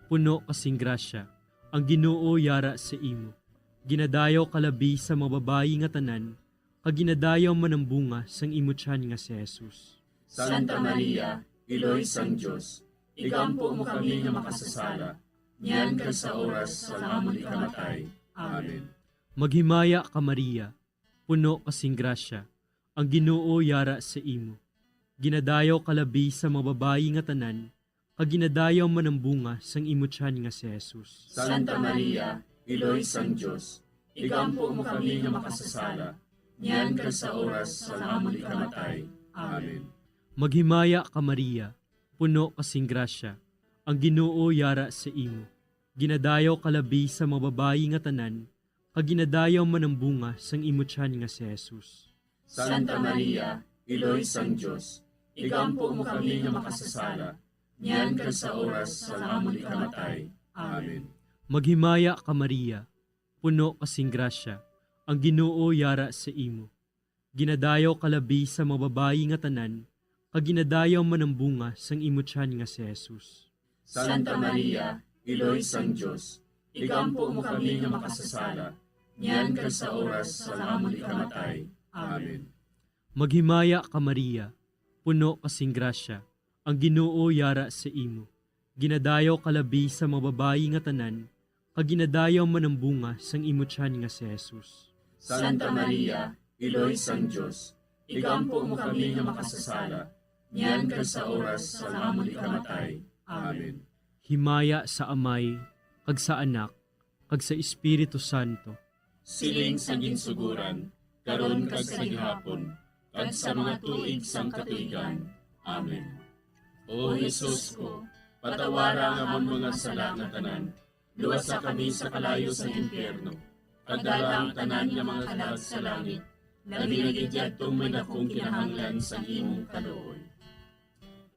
puno ka sing grasya, ang Ginoo yara sa imo. Ginadayaw ka labi sa mga babayi nga tanan, kag ginadayaw man ang bunga sang imo tiyan nga si Jesus. Santa Maria, Iloy sang Dios, igampo mo kami nga makasasala, niyan kag sa oras sang amon ikamatay. Amen. Maghimaya ka, Maria, puno ka sing grasya, ang Ginoo yara sa imo. Ginadayaw ka labi sa mga babayi nga tanan, kag ginadayaw man ang bunga sang imo tiyan nga si Jesus. Santa Maria, Iloy sang Dios, igampo mo kami nga makasasala, niyan kag sa oras sang amon ikamatay. Amen. Maghimaya ka, Maria, puno ka sing grasya, ang Ginoo yara sa imo. Ginadayaw ka labi sa mga babayi nga tanan, kag ginadayaw man ang bunga sang imo tiyan nga si Jesus. Santa Maria, Iloy sang Dios, igampo mo kami nga makasasala, niyan kag sa oras sang amon ikamatay. Amen. Maghimaya ka, Maria, puno ka sing grasya, ang Ginoo yara sa imo. Ginadayaw ka labi sa mga babayi nga tanan, kag ginadayaw man ang bunga sang imo tiyan nga si Jesus. Santa Maria, Iloy sang Dios, igampo mo kami nga makasasala, niyan kag sa oras sang amon ikamatay. Amen. Maghimaya ka, Maria, puno ka sing grasya, ang Ginoo yara sa imo. Ginadayaw ka labi sa mga babayi nga tanan, kag ginadayaw man ang bunga sang imo tiyan nga si Jesus. Santa Maria, Iloy sang Dios, igampo mo kami nga makasasala, niyan kag sa oras sang amon ikamatay. Amen. Himaya sa Amay, kag sa Anak, kag sa Espiritu Santo. Siling sa ginsuguran, karon kag sa gihapon, kag sa mga tuig sang katuigan. Amen. O Jesus ko, patawara ang amon mga sala nga tanan, luwasa kami sa kalayo sang impyerno, kag dala ang tanan nga mga kalag sa langit, labi na gid yadtong may dakong kinahanglan sang imong kaluoy.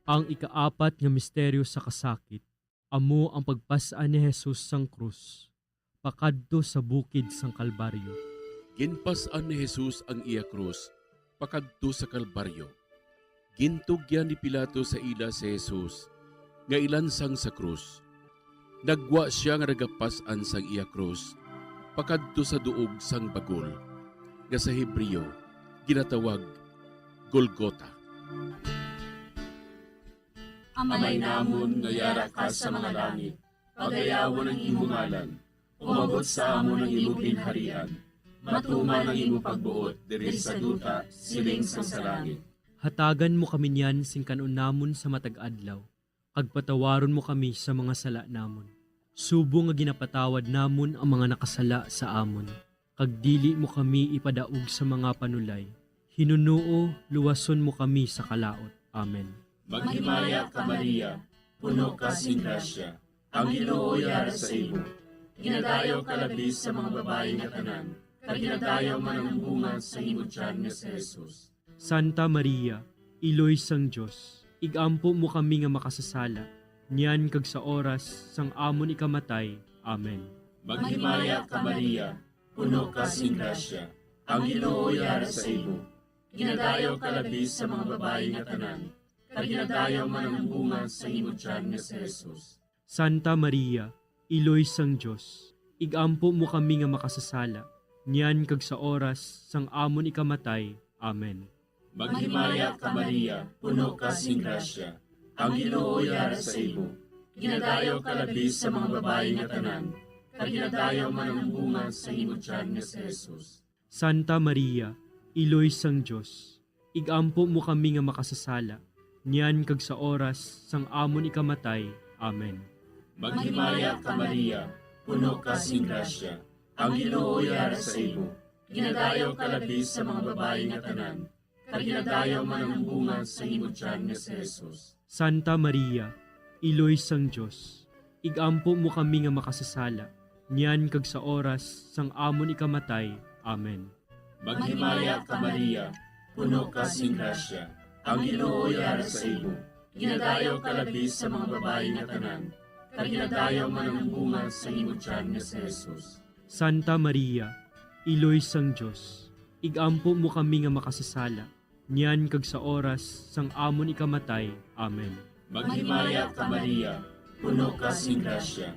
Ang ikaapat nga misteryo sa kasakit, amo ang pagpas-an ni Jesus sang krus pakadto sa bukid sang Kalbaryo. Ginpas-an ni Jesus ang iya krus pakadto sa Kalbaryo. Gintugyan ni Pilato sa ila si Jesus nga ilansang sa krus. Naggwa sia nga nagapas-an sang iya krus pakadto sa duog sang bagol, nga sa Hebreo ginatawag Golgota. Amay namon nga yara ka sa mga langit, pagayawon ang imo ngalan. Umabot sa amon ang imo ginharian. Matuman ang imo pagbuot diri sa duta, siling sang sa langit. Hatagan mo kami niyan sing kan-on namon sa matag adlaw, kag patawaron mo kami sa mga sala namon, subong nga ginapatawad namon ang mga nakasala sa amon. Kag dili mo kami ipadaog sa mga panulay. Hinunoo, luwason mo kami sa kalaut. Amen. Maghimaya ka, Maria, puno ka sing grasya, ang Ginoo yara sa imo. Ginadayaw ka labi sa mga babayi nga tanan, kag ginadayaw man ang bunga sang imo tiyan nga si Jesus. Santa Maria, Iloy sang Dios, igampo mo kami nga makasasala, niyan kag sa oras sang amon ikamatay. Amen. Maghimaya ka, Maria, puno ka sing grasya, ang Ginoo yara sa imo. Ginadayaw ka labi sa mga babayi nga tanan, kag ginadayaw man ang bunga sang imo tiyan nga si Jesus. Santa Maria, Iloy sang Dios, igampo mo kami nga makasasala, niyan kag sa oras sang amon ikamatay. Amen. Maghimaya ka, Maria, puno ka sing grasya, ang Ginoo yara sa imo. Ginadayaw ka labi sa mga babayi nga tanan, kag ginadayaw man ang bunga sang imo tiyan nga si Jesus. Santa Maria, Iloy sang Dios, igampo mo kami nga makasasala, niyan kag sa oras sang amon ikamatay. Amen. Maghimaya ka, Maria, puno ka sing grasya, ang Ginoo yara sa imo. Ginadayaw ka labi sa mga babayi nga tanan, kag ginadayaw man ang bunga sang imo tiyan nga si Jesus. Santa Maria, Iloy sang Dios, igampo mo kami nga makasasala, niyan kag sa oras sang amon ikamatay. Amen. Maghimaya ka, Maria, puno ka sing grasya, ang Ginoo yara sa imo. Ginadayaw ka labi sa mga babayi nga tanan, kag ginadayaw man ang bunga sang imo tiyan nga si Jesus. Santa Maria, Iloy sang Dios, igampo mo kami nga makasasala, niyan kag sa oras sang amon ikamatay. Amen. Maghimaya ka, Maria, puno ka sing grasya,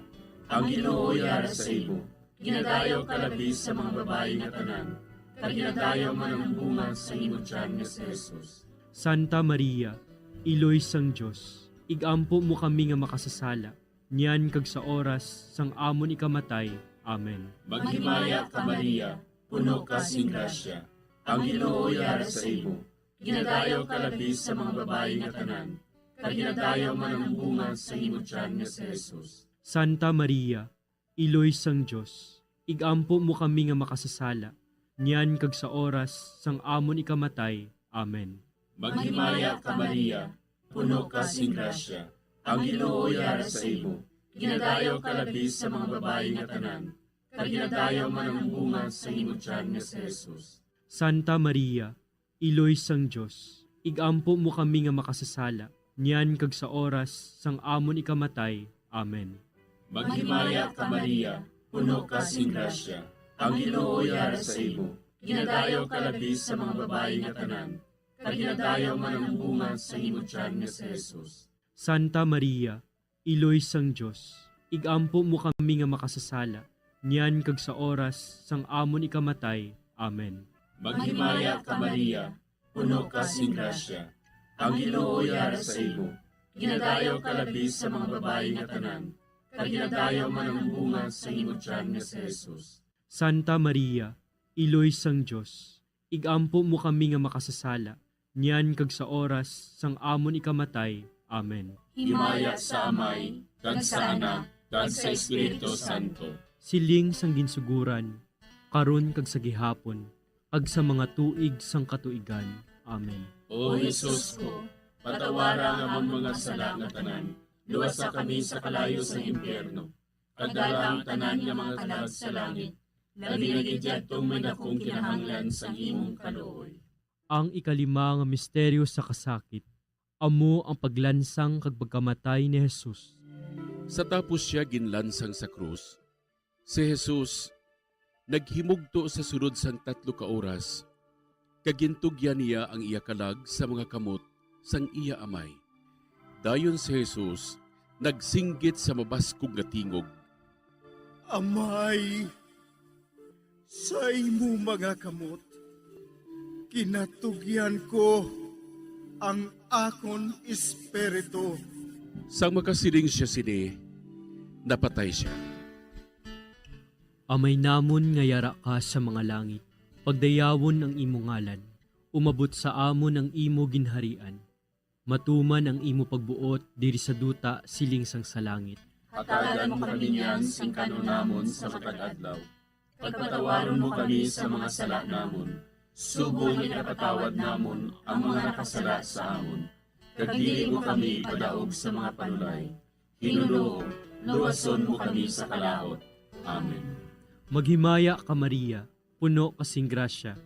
ang Ginoo yara sa imo. Ginadayaw ka labi sa mga babayi nga tanan, kag ginadayaw man ang bunga sang imo tiyan nga si Jesus. Santa Maria, Iloy sang Dios, igampo mo kami nga makasasala, niyan kag sa oras sang amon ikamatay. Amen. Maghimaya ka, Maria, puno ka sing grasya, ang Ginoo yara sa imo. Ginadayaw ka labi sa mga babayi nga tanan, kag ginadayaw man ang bunga sang imo tiyan nga si Jesus. Santa Maria, Iloy sang Dios, igampo mo kami nga makasasala, niyan kag sa oras sang amon ikamatay. Amen. Maghimaya ka, Maria, puno ka sing grasya, ang Ginoo yara sa imo. Ginadayaw ka labi sa mga babayi nga tanan, kag ginadayaw man ang bunga sang imo tiyan nga si Jesus. Santa Maria, Iloy sang Dios, igampo mo kami nga makasasala, niyan kag sa oras sang amon ikamatay. Amen. Maghimaya ka, Maria, puno ka sing grasya, ang Ginoo yara sa imo. Ginadayaw ka labi sa mga babayi nga tanan, kag ginadayaw man ang bunga sang imo tiyan nga si Jesus. Santa Maria, Iloy sang Dios, igampo mo kami nga makasasala, niyan kag sa oras sang amon ikamatay. Amen. Maghimaya ka, Maria, puno ka sing grasya, ang Ginoo yara sa imo. Ginadayaw ka labi sa mga babayi nga tanan, kag ginadayaw man ang bunga sang imo tiyan nga si Jesus. Santa Maria, Iloy sang Dios, igampo mo kami nga makasasala, niyan kag sa oras sang amon ikamatay. Amen. Himaya sa Amay, kag sa Anak, kag sa Espiritu Santo. Siling sang ginsugoran, karon kag sa gihapon, kag sa mga tuig sang katuigan. Amen. O Jesus ko, patawara ang amon mga sala nga tanan, luwasa kami sa kalayo sang impyerno, kag dala ang tanan nga mga kalag sa langit, labi na gid yadtong may dakong kinahanglan sang imong kaluoy. Ang ikalima nga misteryo sa kasakit, amo ang paglansang kag pagkamatay ni Jesus. Sa tapos sia ginlansang sa krus, si Jesus naghimugto sa sulod sang tatlo ka oras, kag gintugyan niya ang iya kalag sa mga kamot sang iya Amay. Dayon si Jesus nagsinggit sa mabaskog nga tingog, "Amay, sa imo mga kamot ginatugyan ko ang akon espiritu." Sang makasiling sia sini, napatay sia. Amay namon nga yara ka sa mga langit, pagdayawon ang imo ngalan, umabot sa amon ang imo ginharian, matuman ang imo pagbuot diri sa duta siling sang sa langit. Hatagan mo kami niyan sing kan-on namon sa matag adlaw, kag patawaron mo kami sa mga sala namon, subong nga ginapatawad namon ang mga nakasala sa amon, kag dili mo kami ipadaog sa mga panulay. Ginoo, luwason mo kami sa kalaut. Amen. Maghimaya ka, Maria, puno ka sing grasya,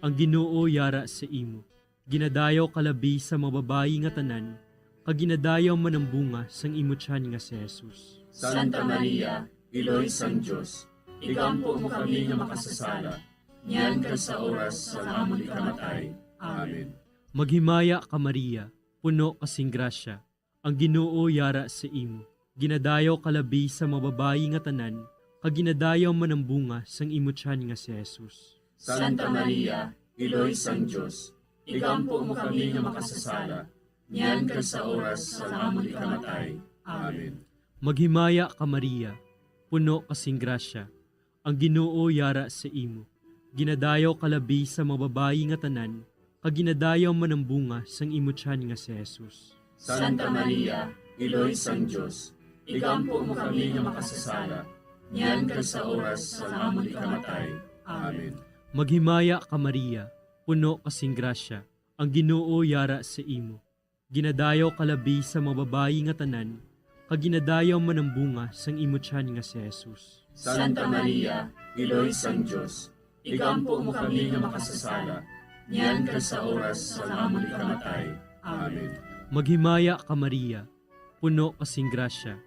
ang Ginoo yara sa imo. Ginadayaw ka labi sa mga babayi nga tanan, kag ginadayaw man ang bunga sang imo tiyan nga si Jesus. Santa Maria, Iloy sang Dios, igampo mo kami nga makasasala, niyan kag sa oras sang amon ikamatay. Amen. Maghimaya ka, Maria, puno ka sing grasya, ang Ginoo yara sa imo. Ginadayaw ka labi sa mga babayi nga tanan, kag ginadayaw man ang bunga sang imo tiyan nga si Jesus. Santa Maria, Iloy sang Dios, igampo mo kami nga makasasala, niyan kag sa oras sang amon ikamatay. Amen. Maghimaya ka, Maria, puno ka sing grasya, ang Ginoo yara sa imo. Ginadayaw ka labi sa mga babayi nga tanan, kag ginadayaw man ang bunga sang imo tiyan nga si Jesus. Santa Maria, Iloy sang Dios, igampo mo kami nga makasasala, niyan kag sa oras sang amon ikamatay. Amen. Maghimaya ka, Maria, puno ka sing grasya, ang Ginoo yara sa imo. Ginadayaw ka labi sa mga babayi nga tanan, kag ginadayaw man ang bunga sang imo tiyan nga si Jesus. Santa Maria, Iloy sang Dios, igampo mo kami nga makasasala, niyan kag sa oras sang amon ikamatay. Amen. Maghimaya ka, Maria, puno ka sing grasya,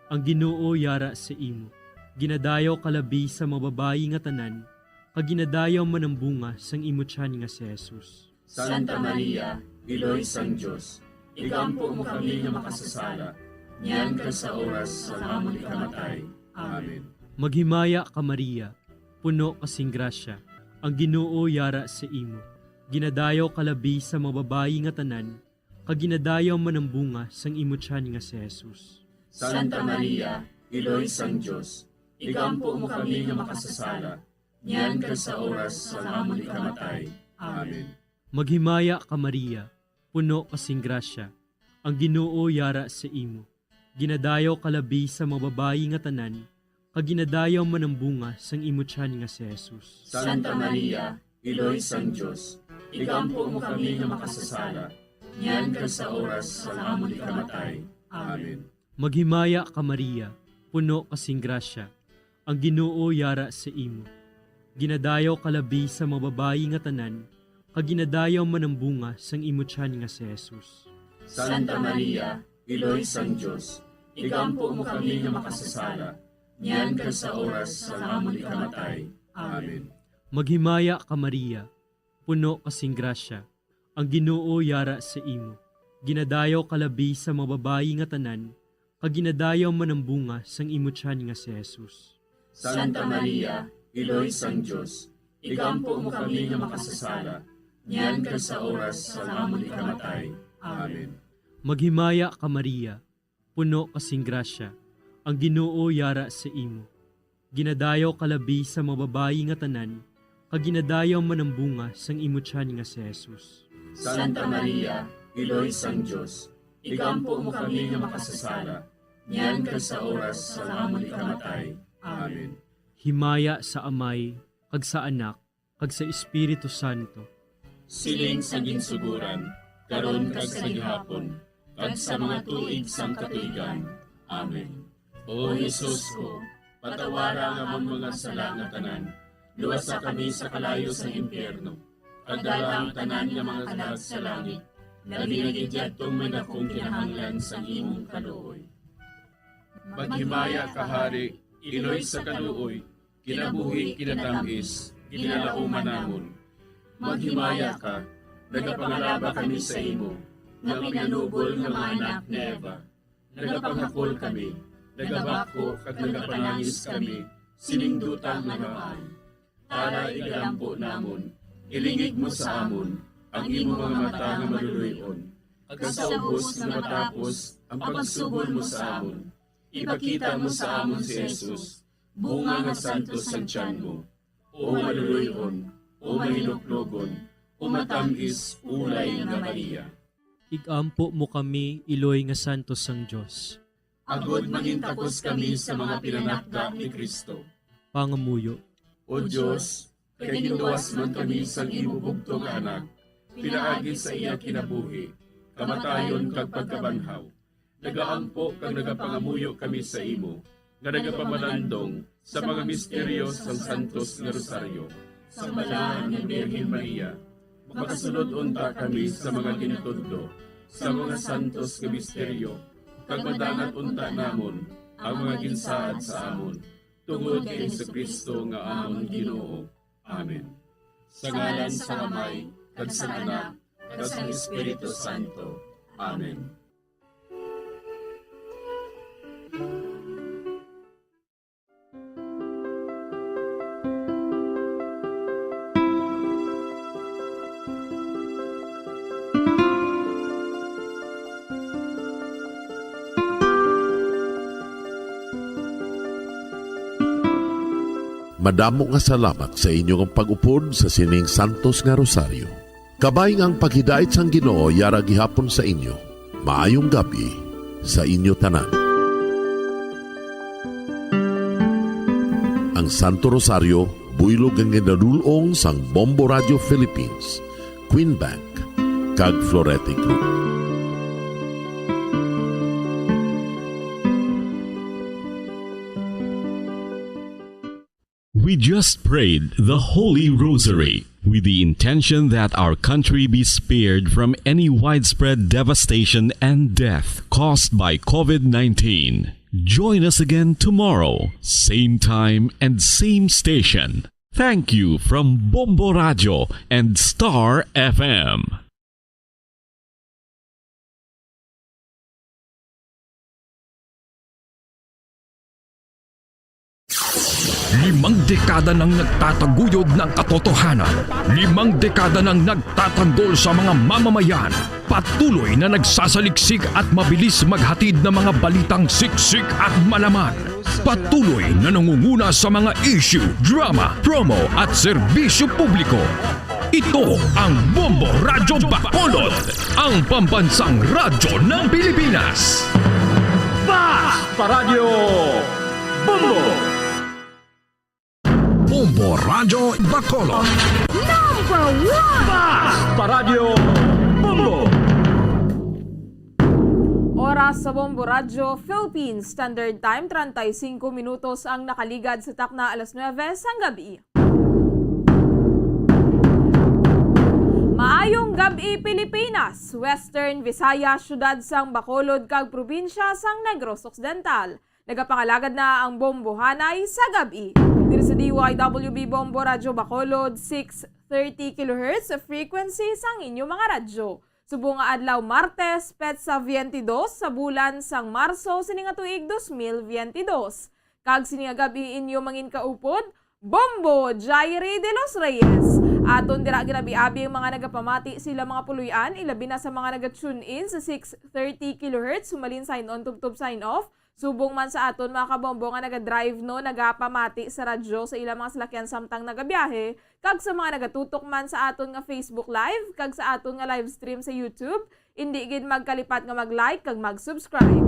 ang Ginoo yara sa imo. Ginadayaw ka labi sa mga babayi nga tanan, kag ginadayaw man ang bunga sang imo tiyan nga si Jesus. Santa Maria, Iloy sang Dios, igampo mo kami nga makasasala, niyan kag sa oras sang amon ikamatay. Amen. Maghimaya ka, Maria, puno ka sing grasya, ang Ginoo yara sa imo. Ginadayaw ka labi sa mga babayi nga tanan, kag ginadayaw man ang bunga sang imo tiyan nga si Jesus. Santa Maria, Iloy sang Dios, igampo mo kami nga makasasala, niyan kag sa oras sang amon ikamatay. Amen. Maghimaya ka, Maria, puno ka sing grasya, ang Ginoo yara sa imo. Ginadayaw ka labi sa mga babayi nga tanan, kag ginadayaw man ang bunga sang imo tiyan nga si Jesus. Santa Maria, Iloy sang Dios, igampo mo kami nga makasasala, niyan kag sa oras sang amon ikamatay. Amen. Maghimaya ka, Maria, puno ka sing grasya, ang Ginoo yara sa imo. Ginadayaw ka labi sa mga babayi nga tanan, kag ginadayaw man ang bunga sang imo tiyan nga si Jesus. Santa Maria, Iloy sang Dios, igampo mo kami nga makasasala, niyan kag sa oras sang amon ikamatay. Amen. Maghimaya ka, Maria, puno ka sing grasya, ang Ginoo yara sa imo. Ginadayaw ka labi sa mga babayi nga tanan, kag ginadayaw man ang bunga sang imo tiyan nga si Jesus. Santa Maria, Iloy sang Dios, igampo mo kami nga makasasala, niyan kag sa oras sang amon ikamatay. Amen. Maghimaya ka, Maria, puno ka sing grasya, ang Ginoo yara sa imo. Ginadayaw ka labi sa mga babayi nga tanan, kag ginadayaw man ang bunga sang imo tiyan nga si Jesus. Santa Maria, Iloy sang Dios, igampo mo kami nga makasasala, niyan kag sa oras sang amon ikamatay. Amen. Himaya sa Amay, kag sa Anak, kag sa Espiritu Santo. Siling sa ginsugoran, karon kag sa gihapon, kag sa mga tuig sang katuigan. Amen. O Jesus ko, patawara ang amon mga sala nga tanan, luwasa kami sa kalayo sang impyerno, kag dala ang tanan nga mga kalag sa langit, labi na gid yadtong may dakong kinahanglan sang imong kaluoy. Maghimaya ka, Hari, Iloy sa kaluoy, kinabuhi, kinatamis, ginalauman namon. Maghimaya ka, nagapangalaba kami sa imo, nga pinanubol nga mga anak ni Eva. Nagapangakol kami, nagabako kag nagapanangis kami sining duta nga namaan. Tara, igalampo namon, ilingig mo sa amon ang imo mga mata nga maluloy-on, kag sa ubos nga matapos ang pagsugol mo sa amon, ipakita mo sa amon si Jesus, bunga nga santos sang tiyan mo. O maluloy-on, o mahinuklogon, o matamis, ulay nga Maria. Igampo mo kami, Iloy nga santos sang Dios. Agod mangintakos kami sa mga pinanakda ni Cristo. Pangamuyo. O Dios, kay ginluwas man kami sang imo bugtong nga Anak, pinaagi sa iya kinabuhi, kamatayon kag pagkabanhaw, nagaampo kag nagapangamuyo kami sa imo, nga nagapamalandong sa mga misteryo sang Santos nga Rosaryo, sang Balaan nga Birhen Maria, makasulod unta kami sa mga ginatudlo sa mga santos nga misteryo, kag madangat unta namon ang mga ginsaad sa amon, tungod kay Jesu-Cristo nga amon Ginoo. Amen. Sa ngalan sang Amay, kag sang Anak, kag sang Espiritu Santo. Amen. Madamo nga salamat sa inyo nga pag-upod sa sining santos nga rosaryo. Kabay nga ang paghidait sang Ginoo yara gihapon sa inyo. Maayong gab-i sa inyo tanan. Ang Santo Rosario, buylog nga ginadul-ong sang Bombo Radio Philippines, Queen Bank, kag Florete Group. We just prayed the Holy Rosary with the intention that our country be spared from any widespread devastation and death caused by COVID nineteen. Join us again tomorrow, same time and same station. Thank you from Bombo Radio and Star F M. Limang dekada nang nagtataguyod ng katotohanan. Limang dekada nang nagtatanggol sa mga mamamayan. Patuloy na nagsasaliksik at mabilis maghatid ng mga balitang siksik at malaman. Patuloy na nangunguna sa mga issue, drama, promo at serbisyo publiko. Ito ang Bombo Radyo Bacolod, ang pambansang radyo ng Pilipinas. Fast Paradyo Bombo! Bombo Radyo Bacolod. Number one! Fast Paradyo Bombo! Oras sa Bombo Radyo Philippines Standard Time, treinta y cinco minutos ang nakaligad sa takna alas nuebe sang gabi. Maayong gab-i, Pilipinas, Western Visayas, siyudad sang Bacolod, kag probinsya sang Negros Occidental. Nagapangalagad na ang Bombohanay sa gab-i. Diri sa D Y W B Bombo Radyo Bacolod, six thirty kilohertz frequency sang inyo mga radyo. Subong nga adlaw Martes, petsa veintidós sa bulan sang Marso sini nga tuig dos mil veintidós. Kag sini nga gab-i inyo manginkaupod, Bombo Jairi de los Reyes. Aton dira ginabi-abi ang mga nagapamati sa ila mga puloy-an, ilabi na sa mga naga-tune in sa six thirty kilohertz, humalin sign on tubtob sign off. Subong man sa aton mga kabombo nga naga-drive, no, nagapamati sa radyo sa ila mga salakyan samtang nagabiyahe, kag sa mga nagatutok man sa aton nga Facebook Live, kag sa aton nga live stream sa YouTube, indi gid magkalipat nga mag-like kag mag-subscribe.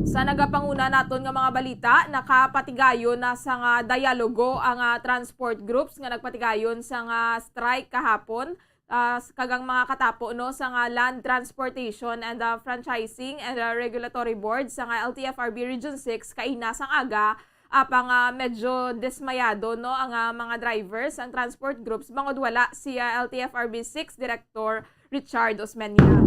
Sa nagapanguna naton nga mga balita, nakapatigayon na sa nga dialogo ang, ah, transport groups nga nagpatigayon sa nga strike kahapon, ah, s-, kag ang mga katapo, no, sa nga Land Transportation and, ah, Franchising and, ah, Regulatory Board sa nga L T F R B Region six kaina sang aga, apang, ah, medyo dismayado, no, ang, ah, mga drivers, ang transport groups, bangod wala si, ah, L T F R B six Director Richard Osmeña.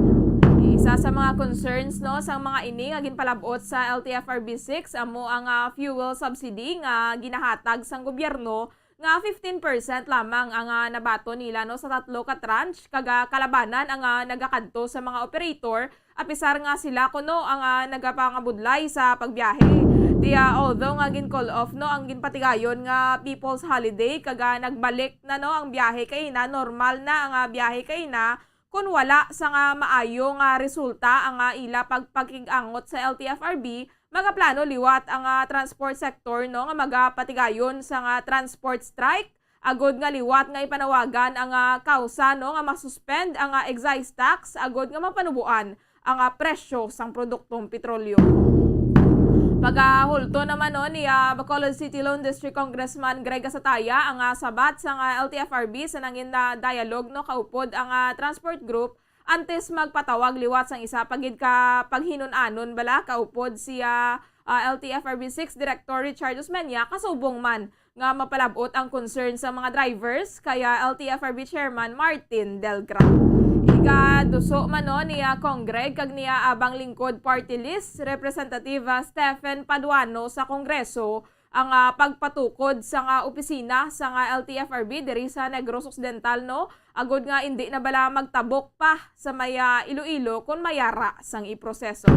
Isa sa mga concerns, no, sang mga ini nga ginpalab-ot sa L T F R B six amo ang, ah, fuel subsidy nga ginahatag sang gobyerno nga fifteen percent lamang ang, ah, nabaton nila, no, sa tatlo ka tranche, kag, ah, kalabanan ang, ah, nagakadto sa mga operator, apisar nga sila kuno ang, ah, nagapangabudlay sa pagbiyahe. Tiya, although nga gin-call off, no, ang ginpatigayon nga People's Holiday, kag, ah, nagbalik na, no, ang biyahe kaina, normal na ang, ah, biyahe kaina, kun wala sa nga maayo nga resulta ang, ah, ila pagpakig-angot sa L T F R B, magaplano liwat ang, ah, transport sector, no, nga magapatigayon sa nga transport strike, agod nga liwat nga ipanawagan ang, ah, kawsa, no, nga masuspend ang, ah, excise tax, agod nga mapanuboan ang, ah, presyo sang produktong petrolyo. Pagahulto naman, no, ni, ah, Bacolod City Lone District Congressman Greg Gasataya ang, ah, sabat sang, ah, L T F R B sa nangin na dialogue, no, kaupod ang, ah, transport group antes magpatawag liwat sang isa pa gid ka paghinun-anon bala kaupod si, ah, ah, L T F R B six Director Richard Osmeña kasubong man nga mapalab-ot ang concern sa mga drivers kaya L T F R B Chairman Martin Delgra. Igaduso man no niya Congreg kag niya Abang Lingkod Party List Representative, ah, Stephen Paduano sa Kongreso ang, ah, pagpatukod sa nga opisina sa nga L T F R B diri sa Negros Occidental, no, agod nga indi na bala magtabok pa sa may, ah, Iloilo kon mayara sang iproseso.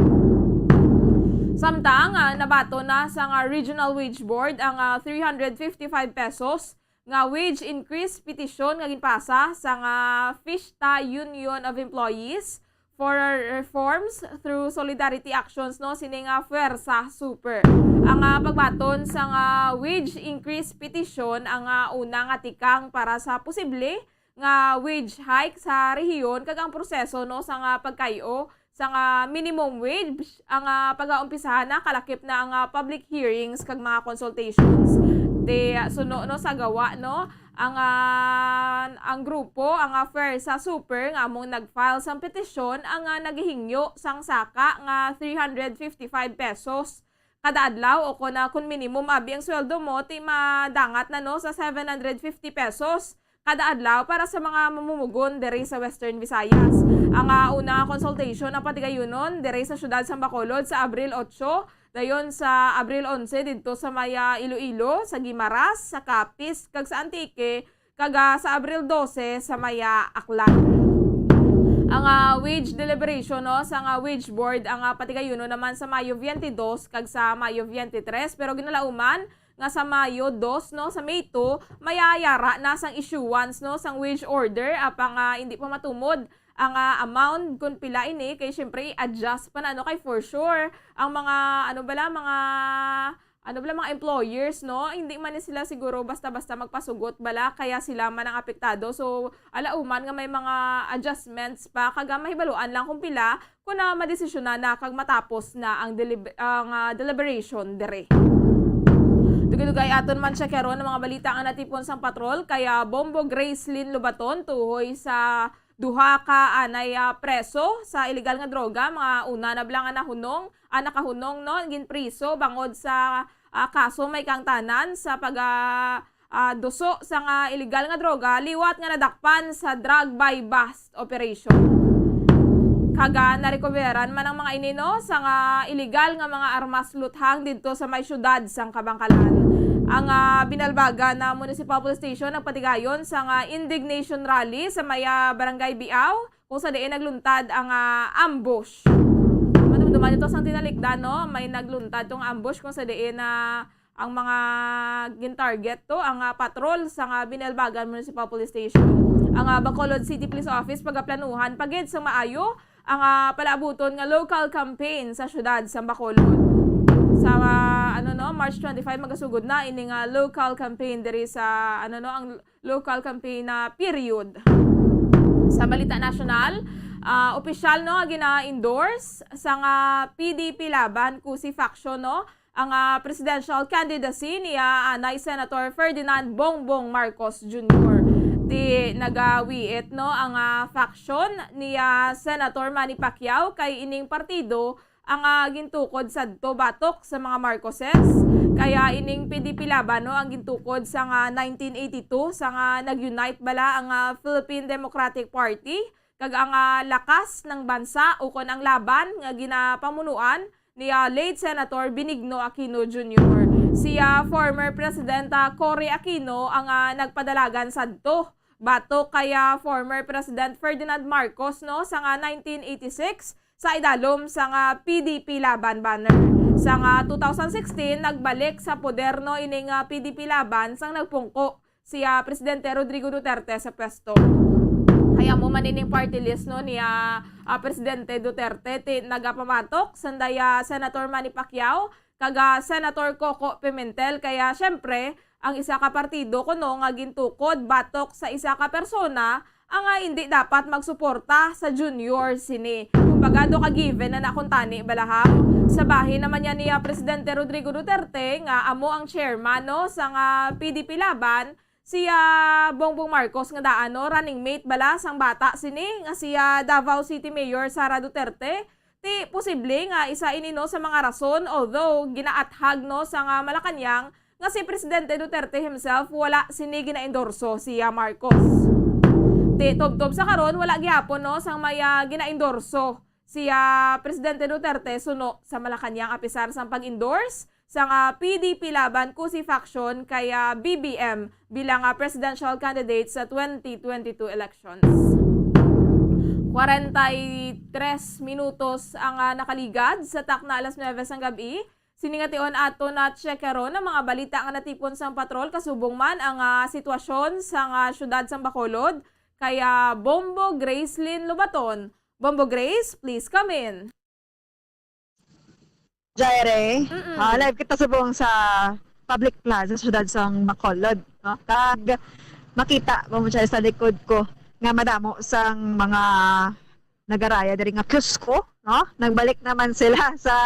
Samtang, ah, nabaton na sa nga Regional Wage Board ang, ah, three hundred fifty-five pesos nga wage increase petition nga ginpasa sa nga Fishta Union of Employees for Reforms through Solidarity Actions, no, sini nga Fuerza Super. Ang, ah, pagbaton sa nga wage increase petition ang, ah, una nga tikang para sa posible nga wage hike sa rehiyon kag ang proseso, no, sa nga pagkay-o sa nga minimum wage ang, ah, pagaumpisahan na kalakip na ang, ah, public hearings kag mga consultations. Di, ah, suno, no, sa gawa, no, ang, ah, ang grupo, ang, ah, Fuerza Super nga among nag-file sang petisyon ang, ah, nagahingyo sang saka nga three hundred fifty-five pesos kada adlaw, o kon, ah, kon minimum abi ang sweldo mo, ti madangat na, no, sa seven hundred fifty pesos kada adlaw para sa mga mamumugon diri sa Western Visayas. Ang, ah, una nga consultation ang patigayunon diri sa siyudad sang Bacolod sa Abril otso, dayon sa Abril onse didto sa may, ah, Iloilo, sa Guimaras, sa Capiz, kag sa Antique, kag, ah, sa Abril dose sa may, ah, Aklan. Ang, ah, wage deliberation, no, sa nga wage board ang, ah, patigayunon naman sa Mayo twenty-two kag sa Mayo twenty-three, pero ginalauman nga sa Mayo dos, no, sa May two, mayayara na sang issuance, no, sang wage order, apang, ah, hindi pa matumod ang, ah, amount kung pila ini, kay siyempre i-adjust pa na, no, kay for sure ang mga, ano bala, mga, ano bala, mga employers, no, hindi man ni sila siguro basta-basta magpasugot bala, kaya sila man ang apektado. So, alauman nga may mga adjustments pa, kag, ah, mahibaluan lang kung pila, kun, ah, madesisyonan na kag matapos na ang delib-, ang, ah, deliberation diri. Dugay-dugay aton man siya karon ang mga balita nga natipon sang patrol kay, ah, Bombo Gracelyn Lobaton tuhoy sa duha ka anay, ah, preso sa iligal nga droga, mga una na bala nga nahunong, ah, nakahunong, no, ginpriso bangod sa, ah, kaso may kaangtanan sa pag, ah, ah, duso sa nga iligal nga droga liwat nga nadakpan sa drug buy-bust operation. Kag, ah, narekoberan man ang mga ini, no, sa nga iligal nga mga armas luthang didto sa may siyudad sang Kabankalan. Ang, ah, Binalbagan na Municipal Police Station nagpatigayon sa nga indignation rally sa may, ah, Barangay Biao, kung sa diin nagluntad ang, ah, ambush. Madumduman ito sang tinalikdan, no? May nagluntad tong ambush kung sa diin na ang mga gintarget to, ang, ah, patrol sa nga Binalbagan Municipal Police Station. Ang, ah, Bacolod City Police Office pagaplanuhan pa gid sa maayo ang, ah, palaabuton nga local campaign sa siyudad sa Bacolod. Sa, ah, ano, no, March twenty-five magasugod na ini nga local campaign diri sa, ano, no, ang local campaign na period. Sa balita nasyonal, ah, opisyal, no, nga gina-endorse sa nga P D P Laban, Kusi faction, no, ang, ah, presidential candidacy ni, ah, anay Senator Ferdinand Bongbong Marcos Junior. Ti nagawiit, no, ang, ah, faction ni, ah, Senator Manny Pacquiao kay ining partido ang, ah, gintukod sadto batok sa mga Marcoses. Kaya ining P D P Laban, no, ang gintukod sa nga nineteen eighty-two, sa nga nag-unite bala ang, ah, Philippine Democratic Party kag ang, ah, Lakas ng Bansa ukon ang Laban nga ginapamunuan ni, ah, late Senator Benigno Aquino Junior. Si, ah, former President, ah, Cory Aquino ang, ah, nagpadalagan sadto batok kay, ah, former President Ferdinand Marcos, no, sa nga nineteen eighty-six sa idalom sa nga P D P Laban banner. Sa nga two thousand sixteen, nagbalik sa poder, no, ining, ah, P D P Laban sang nagpungko si, ah, Presidente Rodrigo Duterte sa pwesto. Kay amo man ining party list, no, ni, ah, ah, Presidente Duterte, ti nagapamatok sanday, ah, Senator Manny Pacquiao kag, ah, Senator Coco Pimentel. Kaya, syempre, ang isa ka partido kuno nga gintukod batok sa isa ka persona ang, ah, indi dapat magsuporta sa Junior sini. Kumbaga, do ka given na na kuntani balahaw. Sa bahin naman niya ni, ah, Presidente Rodrigo Duterte nga amo ang chairman, no, sa nga P D P Laban, si, ah, Bongbong Marcos nga daan, no, running mate bala sang bata sini nga si, ah, Davao City Mayor Sara Duterte, Ti posible nga isa ini, no, sa mga rason, although ginaathag, no, sa nga Malacañang nga si Presidente Duterte himself wala sini ginaendorso siya Marcos. Ti tubtob sa karon wala gihapon, no, sang may, ah, ginaendorso siya Presidente Duterte suno sa Malacañang, apisar sang pag-endorse sang, ah, P D P Laban Kusi faction kay, ah, B B M bilang, ah, presidential candidate sa twenty twenty-two elections. Kwarenta y tres minutos ang, ah, nakaligad sa takna alas nuebe sang gab-i. Sini nga tion ato na tiyekaron ang mga balita nga natipon sang patrol, kasubong man ang, ah, sitwasyon sang, ah, siyudad sang Bacolod kay, ah, Bombo Gracelyn Lobaton. Bombo Grace, please come in. Jaire, Mm-mm. ah, live kita subong sa public plaza sa siyudad sang Bacolod, no? Kag makita mo mo siya sa likod ko nga madamo sang mga nagaraya diri nga Cusco, no? Nagbalik naman sila sa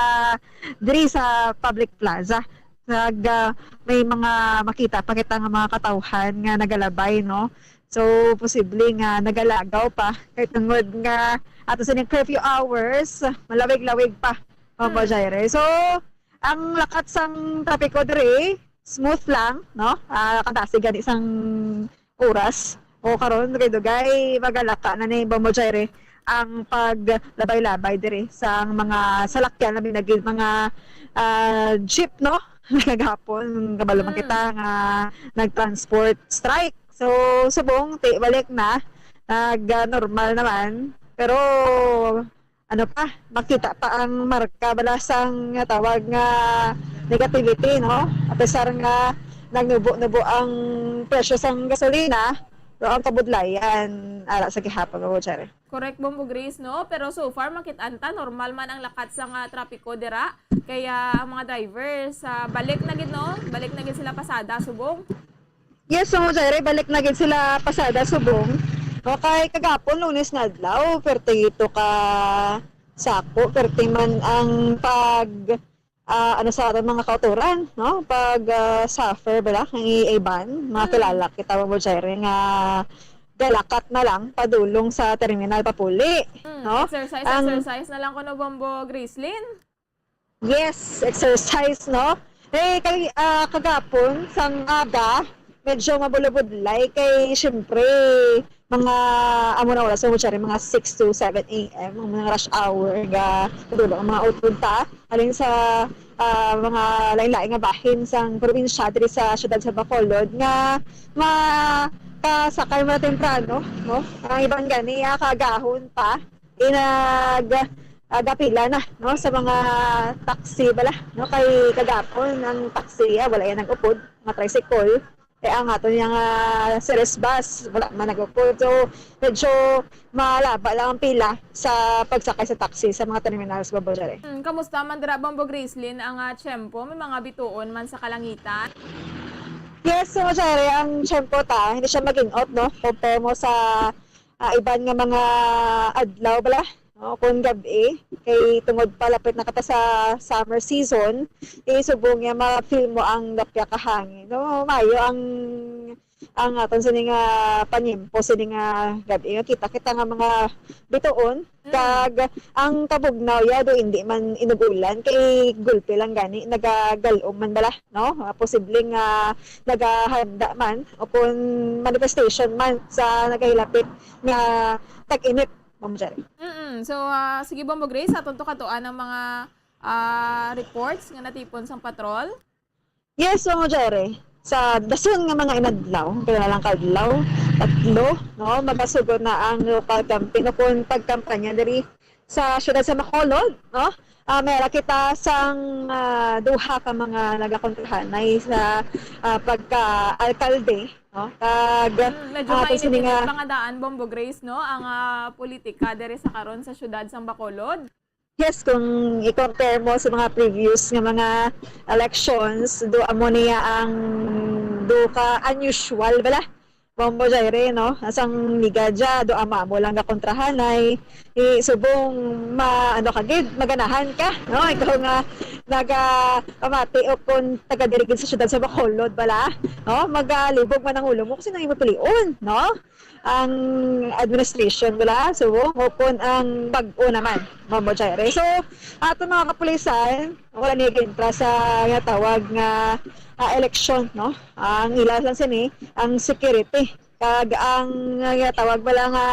diri sa public plaza. Nag ah, may mga makita pa kita nga mga katawhan nga nagalabay, no? So posible nga nagalagaw pa kay tungod nga ato sa ning curfew hours, malawig-lawig pa, Ma'am Mm. Jaire. So ang lakat sang trapiko diri smooth lang, no? Ah, kadasig gani sang oras. O karon dugay-dugay magalaka na ni Bombo Jaire ang paglabay-labay diri sang mga salakyan, labi na gid mga ah, jeep, no? Nagahapon, kabalo man Mm. kita nga nag-transport strike. So, subong, ti balik na, nag ah, normal naman. Pero ano pa, makita pa ang marka bala sang tawag nga negativity, no? Apesar nga nagnubo-nubo ang presyo sang gasolina, pero ang kabudlayan ara sa gihapon, Ma'am Cherry. Correct, Bombo Grace, no? Pero so far, makit-an ta, normal man ang lakat sa nga trapiko dira. Kaya ang mga drivers, ah, balik na gid, no? Balik na gid sila pasada, subong. Yes, so Jaire, balik na gid sila pasada subong. O kay kagapon, Lunes nga adlaw, perti ito ka sako, perti man ang pag ah, ano sa aton mga kautoran, no? Pag ah, suffer bala ang iiban, mga Mm. kilala kita, Bombo Jaire, nga galakat na lang padulong sa terminal papuli, Hmm, no? exercise, Ang- exercise na lang kuno, Bombo Gracelyn. Yes, exercise, no? Eh, kay ah, kagapon, sang aga, medyo mabulabudlay kay syempre mga amo na oras, so, sorry, mga six to seven a m ang mga rush hour nga padulong ang mga utod ta halin sa ah, mga lain-lain nga bahin sang probinsya diri sa siyudad sa Bacolod nga makasakay mo na temprano, no? Ang iban gani ah, kaagahon pa, inag ah, gapila na, no, sa mga taxi bala, no, kay kagapon ang taxi ah, wala yan nag-upod, mga tricycle. Eh, ang ato niya nga series bus, wala man nag-upod. So, medyo malaba lang ang pila sa pagsakay sa taxi sa mga terminals, Bombo Jaire. Hmm, kamusta man dira, Bombo Gracelyn, ang ah, tiyempo? May mga bituon man sa kalangitan? Yes, so, Jaire, ang tiyempo ta, hindi siya mag-inot, no? Compare mo sa ah, iban nga mga adlaw bala, no? Kung gab-i, kay tungod palapit na kata sa summer season, eh, subong niya ma-feel mo ang gapya ka hangin, no? Mayo ang ang aton sini nga panyempo sini nga gab-i nga kita kita nga mga bituon, Mm. kag ang kabugnaw ya do hindi man inugulan kay gulpi lang gani nagagalom man bala, no? Ah, posible nga nagahanda man o kung manifestation man sa nagahilapit nga tag-init, Ma'am Jerry. Mm-mm. So, ah, sige, Bombo Grace, aton to katuan ang mga ah, reports nga natipon sang patrol. Yes, Ma'am Jerry. Sa dason nga mga inadlaw, pila lang ka adlaw, tatlo, no, magasugo na ang local campaign o kung pagkampanya diri sa siyudad sa Bacolod, no? Ah, may ara kita sang ah, duha ka mga nagakontrahanay sa ah, pagka-alkalde, no? Kag Mm, medyo ah, ato sini mainit-init nga pa nga daan, Bombo Grace, no? Ang ah, politika diri sa karon sa siyudad sang Bacolod. Yes, kung i-compare mo sa mga previous nga mga elections, do amo niya ang do ka unusual bala. Bombo Jaire, no? Asang miga dya, do ama mo lang gakontrahanay. I subong ma ano ka gid, maganahan ka, no? Ikaw nga naga pamati o kung taga diri gid sa syudad sa Bacolod bala, no? Magalibog man ang ulo mo kasi nang imo pilion, no? ang administration, wala, Subo, o kun ang bag-o naman, Ma'am Mojaire. So, ato mga kapulisan, wala niya gintra sa nga tawag nga, ah, eleksyon, no? Ang ila lang sini, ang security. Kag ang, ah, nga tawag bala nga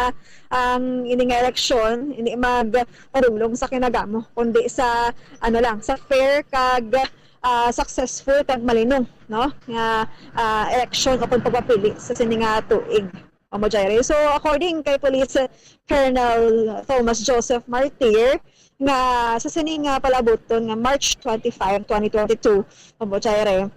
ang ini nga eleksyon, ini magpadulong sa kinagamo, kundi sa, ano lang, sa fair kag, ah, successful kag malinong, no? Nga, ah, eleksyon o kung pagpapili sa sini nga tuig. Ma'am Mojaire. So, according kay Police Colonel Thomas Joseph Martir, nga sa sini nga palabuton nga March twenty-five, twenty twenty-two, Ma'am Mojaire,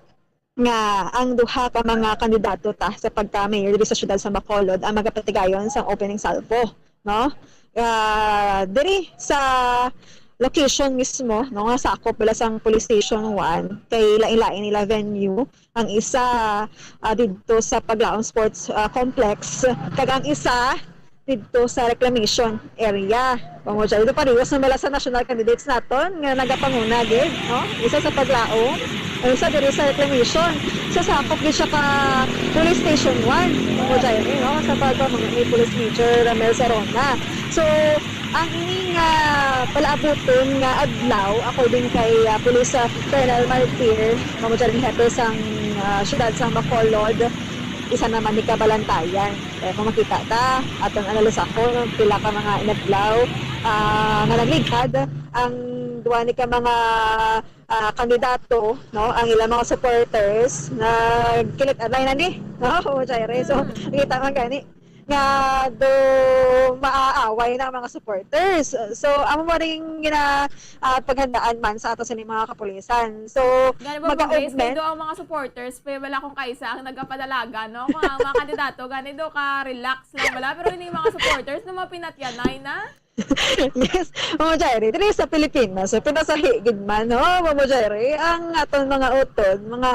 nga ang duha ka mga kandidato ta sa pagka-mayor diri sa siyudad sa Bacolod ang magapatigayon sa opening salvo, no? Ah, diri sa location mismo, no, nga sakop bala sang Police Station one, kay lain-lain nila venue. Ang isa, ah, didto sa Paglaom Sports, ah, Complex, kag ang isa didto sa Reclamation Area. Ma'am Mojaire, dito parehas na bala sa national candidates naton nga nagapanguna gid, no? Isa sa Paglaom, ang isa diri sa Reclamation. So, sakop gid siya ka Police Station one, Ma'am Mojaire, no? Sa pagpamuna ni Police Major Ramel Sarona. So, ang ining, ah, palaabuton nga adlaw, according kay, ah, Police, ah, Colonel Martir, Ma'am Mojaire, hepe sang, ah, siyudad sang Bacolod, isa naman ni kabalantayan. Eh, kung makita ta, aton analisahon ang pila ka mga inadlaw, ah, nga nagligad ang duwa ni ka mga, ah, kandidato, no, ang ilang mga supporters, nagkilit-anay na ni, no, Ma'am Mojaire. So, Mm. Kita man gani nga do maaaway na ang mga supporters. So, amo mo ring gina-, ah, paghandaan man sa ato sini mga kapulisan. So, Gani ba, Ma'am Grace, mag-augment. Kay do ang mga supporters, pero wala kung kaisa ang nagapadalagan, no? Kung ang mga kandidato, gani do ka relax lang bala, pero ini mga supporters, no, mapinatyanay na. Yes, Ma'am Mojaire, diri sa Pilipinas, so, pinasahi gid man, no, Ma'am Mojaire, ang aton mga utod, mga,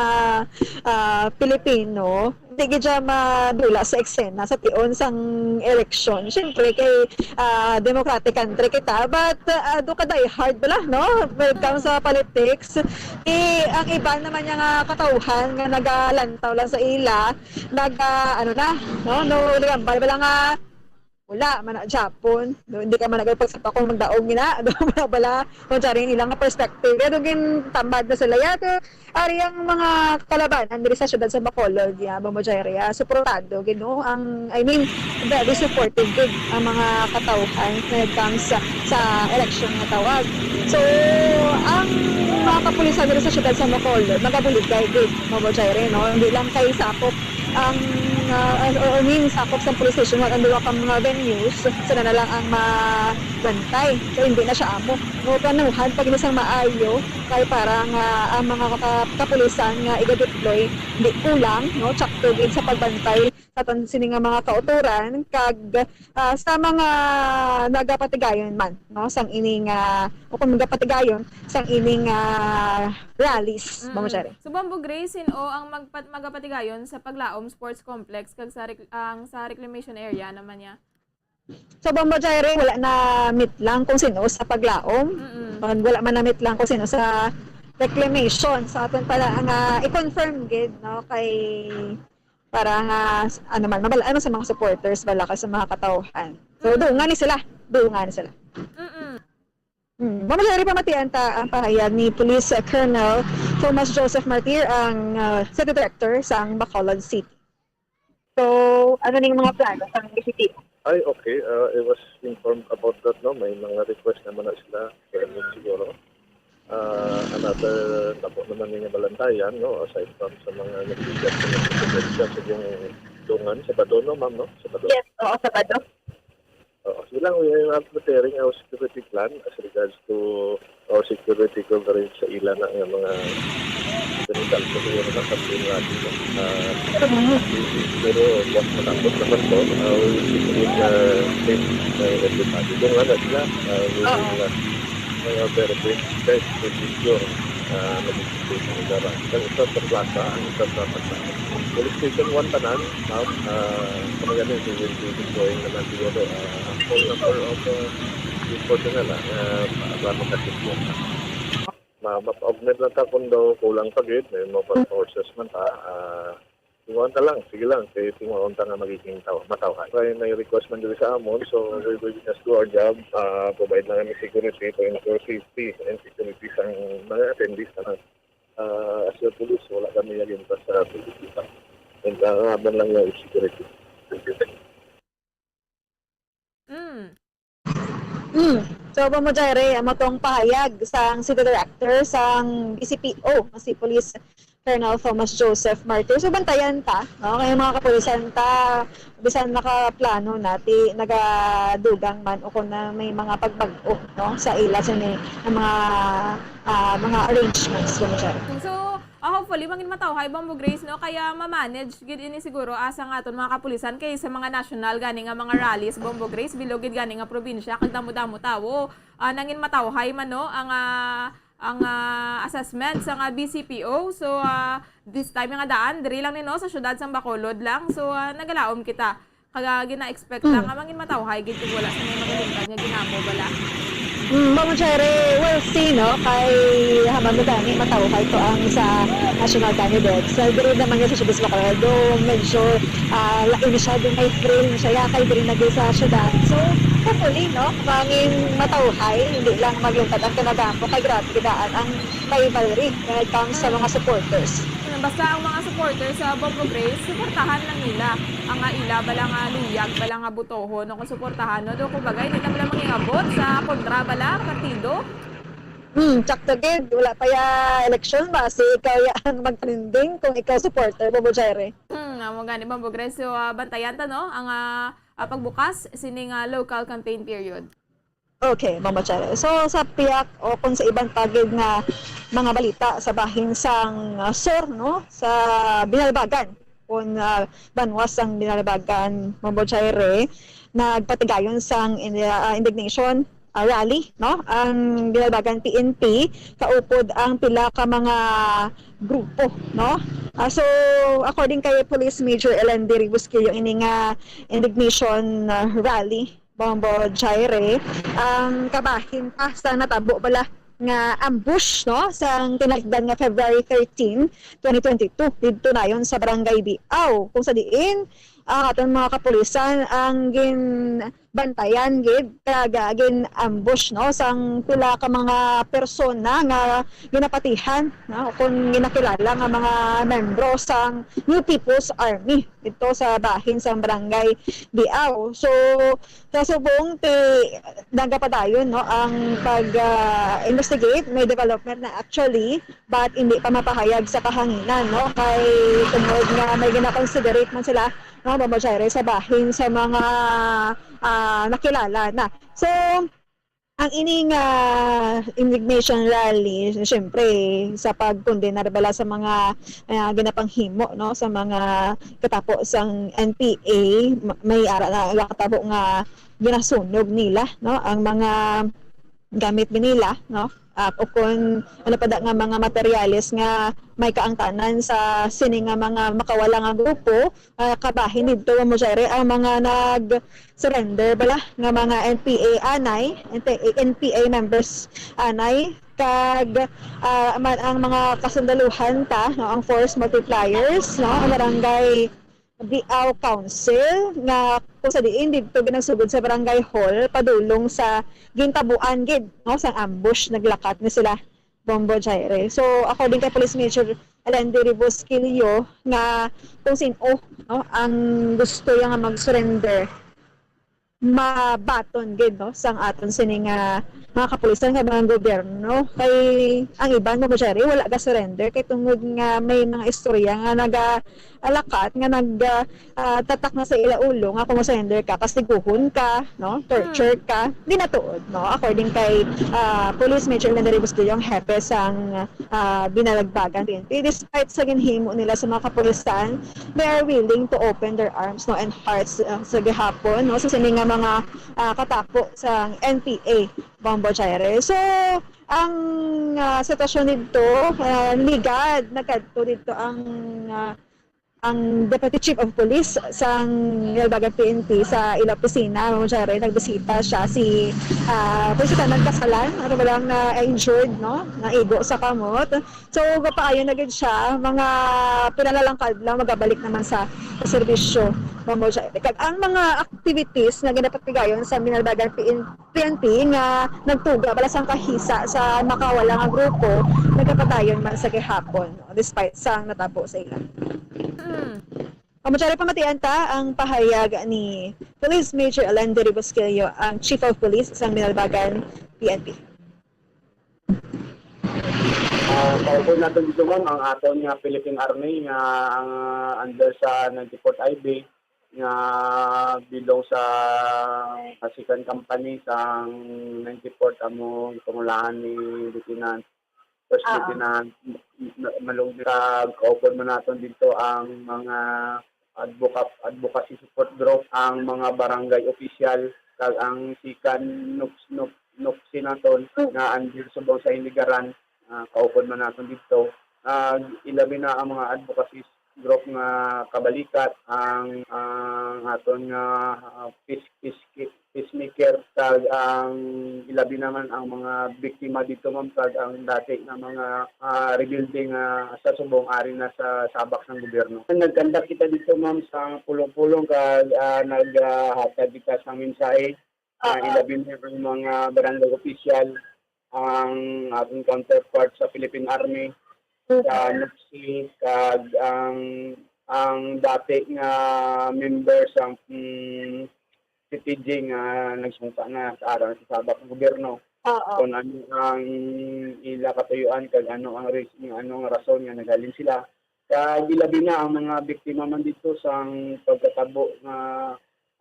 ah, Pilipino, di gid siya madula sa eksena sa tion sang eleksyon. Siyempre, kay, ah, democratic country kita, but, ah, do ka diehard bala, no? When it comes sa politics, eh, ang iba naman niya nga katawhan nga nagalantaw lang sa ila, naga, ano na, no? No, nagambal bala nga, wala man na Japon. No, hindi ka man nagay pagsapa kung magdaog gina. Do, bala, bala, kung siya rin ilang perspective. Kaya doon gintamad na sila. Yato, ari ang mga kalabanan diri sa siyudad sa Bacolod, ya, Ma'am Mojaire, ah, suportado gid, no? Ang, I mean, very supportive gid ang mga katawhan when it comes sa, sa election nga tawag. So, ang mga kapulisan diri sa siyudad sa Bacolod, magabuligay gid, Ma'am Mojaire, no? Hindi lang kay sakop ang, ah, or, or, I mean, sakop sa police station, ang duwa ka mga venues, sila na lang ang mabantay. So, hindi na siya amo. No, planuhan pag isang maayo, kay para nga ang mga kaka-, kapulisan nga iga-deploy, hindi kulang, no, tsakto gid sa pagbantay sa aton sini nga mga kautoran, kag, ah, sa mga nagapatigayon man, no, sang ining, ah, o kung magapatigayon sang ining, ah, rallies, Ma'am Mm. Cherry. So, Bombo Gray, sin-o ang magpat-, magapatigayon sa Paglaom Sports Complex kag sa rec-, ang sa reclamation area naman niya? So, Bombo Cherry, wala na mitlang kung sino sa Paglaom. Mm-mm. Pag wala man na mitlang kung sino sa reclamation. So, aton pala nga i-confirm gid, no, kay para nga, s-, ano man, mabal-an sa mga supporters, bala ka sa mga katawhan. So, Mm. dungan ni sila. Dungan ni sila. Mm-mm. Hmm. Ma'am Cherry, pamatian ta ang pahayag ni Police Colonel Thomas Joseph Martir, ang, ah, City Director sang Bacolod City. So, ano ning mga plano sang P C T? Ay, okay. Uh, I was informed about that, no? May mga request naman na sila. Kaya siguro, uh, another tabo naman yung balantayan, no? Aside from sa mga nagbigat sa mga presensya sa yung dungan, Sabado, no, ma'am, no? Sabado. Yes, oo, Sabado. Oo, sila, we are preparing our security plan as regards to our security coverage sa ila na nga mga kriminal. Kasi yung nakasabi natin, no? Ah, pero once matapos naman to, ah, we will begin, ah, with, ah, everybody. Kung ano sila, ah, we will, ah, may other big guys to secure, ah, nag-execute sa lugar. Ang isa sa plaza, ang isa sa plaza. Police Station one tanan, ma'am, ah, sa mga ganun, we will be deploying naman siguro, ah, full number of, ah, personnel, ah, ah, para makasecure. Ma-, mapa-augment lang ta kung daw kulang pa gid, may mga forces man ta, ah, Tinguhaan ta lang, sige lang, kay tinguhaan ta nga magiging taw-, matawhay. Kay may request man diri sa amon, so we will just do our job, ah, provide lang ang security to ensure safety and security sa mga attendees na lang. Ah, as your police, wala kami naging pa sa politika. And ang amon lang yung security. Mm. Mm. So, Bombo Jaire, amo tong pahayag sang City Director sang B C P O, nga si Police Colonel Thomas Joseph Martir. So, bantayan ta, no? Kay mga kapulisan ta, bisan nakaplano na, ti nagadugang man o kung na may mga pagbag-o, no? Sa ila sini nga mga, ah, mga arrangements, Bombo Jaire. So, ah, hopefully, mangin matawhay, Bombo Grace, no? Kaya ma-manage gid ini siguro asa nga aton mga kapulisan kay sa mga national gani nga mga rallies, Bombo Grace, bilog gid gani nga probinsya, kag damo-damo tawo, ah, nangin matawhay man, no? Ang, ah, ang, ah, assessment sa nga B C P O. So, ah, this time nga daan, diri lang ni, no, sa syudad sang Bacolod lang. So, ah, nagalaom kita. Kag, ah, gina-expect lang nga mangin matawhay gid kung wala sa may magalingkad nga ginamo bala. Mm, Bombo Jaire, we'll see, no? Kay haman mo gani, matawhay to ang sa national candidates. So, diri naman niya sa Showbiz Bacolod, medyo, ah, lain siya, di may thrill siya, ya, kay diri na gyud sa syudad. So, hopefully, no? Mangin matawhay, hindi lang maglingkad ang kinadamo, kay grabe gidaan ang rivalry when it comes sa mga supporters. Mm, basta ang mga supporters sa Bombo Grace, suportahan lang nila ang, ah, ila bala nga luyag, bala nga botohon, o kung suportahan, no? Do, kumbaga, hindi na bala mangingabot sa kontra bala nga partido. Hmm, sakto gid. Wala pa ya eleksyon ba? Si ikaw ya ang magtrending kung ikaw supporter, Bombo Jaire. Hmm, amo gani, Bombo Grace. So, ah, bantayan ta, no? Ang, ah, ah, pagbukas sining, ah, local campaign period. Okay, Bombo Jaire. So, sa pihak o kung sa iban pa gid nga mga balita sa bahin sang, ah, sur, no? Sa Binalbagan, kung, ah, banwa sang Binalbagan, Bombo Jaire, nagpatigayon sang in-, ah, indignation, ah, rally, no? Ang Binalbagan P N P, kaupod ang pila ka mga grupo, no? Ah, so, according kay Police Major Elendi Rebusquillo, ini nga indignation, ah, rally, Bombo Jaire, ang kabahin pa sa natabo bala nga ambush, no, sang tinalikdan nga February thirteen, twenty twenty-two, didto nayon sa Barangay Biaw, kung sa diin ang aton mga kapulisan ang ginbantayan gid kag, ah, gin-ambush, no, sang pila ka mga persona nga ginapatihan, no, kung ginakilala nga mga membro sang New People's Army didto sa bahin sang Barangay Biaw. So, sa subong ti nagapadayon, no, ang pag, ah, investigate, may development na actually, but hindi pa mapahayag sa kahanginan, no, kay tungod nga may gina-considerate man sila, no, Bombo Jaire, sa bahin sa mga, ah, nakilala na. So, ang ining, ah, indignation rally, syempre, sa pagkondenar bala sa mga, ah, ginapanghimo, no, sa mga katapo sang N P A, ma-, may ara na nakatabo nga ginasunog nila, no, ang mga gamit gid nila, no, ah, o kung ano pa da nga mga materyales nga may kaangtanan sa sini nga mga makawala nga grupo, ah, kabahin didto, Bombo Jaire, ang mga nag-surrender bala nga mga N P A anay, N P A, N P A members anay, kag, ah, man, ang mga kasundaluhan ta, no, ang force multipliers, no, ang barangay Biaw Council, nga kung sa diin didto ginagsugod sa barangay hall padulong sa gintabuan gid, no, sang ambush, naglakat na sila, Bombo Jaire. So, according kay Police Major Elendi Rebusquillo, nga kung sin-o, no, ang gusto ya nga mag-surrender, mabaton gid, no, sang aton sini nga mga kapulisan kag mga gobyerno. Kay ang iban, Bombo Jaire, wala ga-surrender kay tungod nga may mga istorya nga nagalakat nga nag, ah, ah, tatak na sa ila ulo nga kung mo-surrender ka, kastiguhon ka, no? Torture ka. Di na tuod, no? According kay, ah, Police Major Elendi Rebusquillo, ang hepe sang, ah, Binalagbagan P N P. Despite sa ginhimo nila sa mga kapulisan, they are willing to open their arms, no, and hearts, ah, sa gihapon, no, sa sini nga mga, ah, katapo sa N P A, Bombo Jaire. So, ang, ah, sitwasyon didto, ah, ligad nagkadto didto ang, ah, ang Deputy Chief of Police sang Binalbagan P N P sa ila opisina, Ma'am Jerry, nagbisita siya, si, ah, Police Lieutenant Casalan, ano ba lang na injured, no? Naigo sa kamot. So, gapaayon na gid siya, mga pila na lang ka adlaw, magabalik naman sa, sa serbisyo, Ma'am Jerry. Kag ang mga activities nga ginapatigayon sa Binalbagan P N P, P N P nga nagtuga bala sang kahisa sa makawala nga grupo, nagapadayon man sa gihapon, no, despite sang natabo sa ila. Mm. Amo, tiyari, pamatian ta ang pahayag ni Police Major Alan Deribosquillo, ang Chief of Police sang Binalbagan P N P. Ah, kaupod naton dito, ma'am, ang aton nga Philippine Army nga ang, ah, under sa ninety-fourth I B nga belong sa Kasikan Company sang ninety-fourth, amo pangulohan ni Lieutenant, First Ah, ah. Lieutenant M-, M-, Malugni. Kag kaupod man naton dito ang mga advoca-, advocacy support group, ang mga barangay official, kag ang sikan NUPS, NUP-, NUPSI naton Mm. nga andin subong sa Hinigaran, ah, kaupod man naton didto. Ah, ilabi na ang mga advocacy group nga kabalikat, ang, ang aton nga, ah, peace-, peace-, peacemaker, kag ang ilabi naman ang mga biktima dito, ma'am, kag ang dati nga mga, ah, rebelde nga sa subong ari na sa sabak sang gobyerno. Nagkandak kita dito, ma'am, sa pulong-pulong kag, ah, naghatag kita sa mensahe. Ah, Oo. Ilabi na ang mga barangay official, ang ating counterpart sa Philippine Army, Mm. sa NUPSI, kag ang, ang dati nga member sa, mm, C P G nga nagsungka na sa ara sa sabak nga gobyerno. Oo. Kung ano ang ila katuyuan kag ano ang ris-, ano nga rason nga naghalin sila. Kag ilabi na ang mga biktima man dito sang pagkatabo nga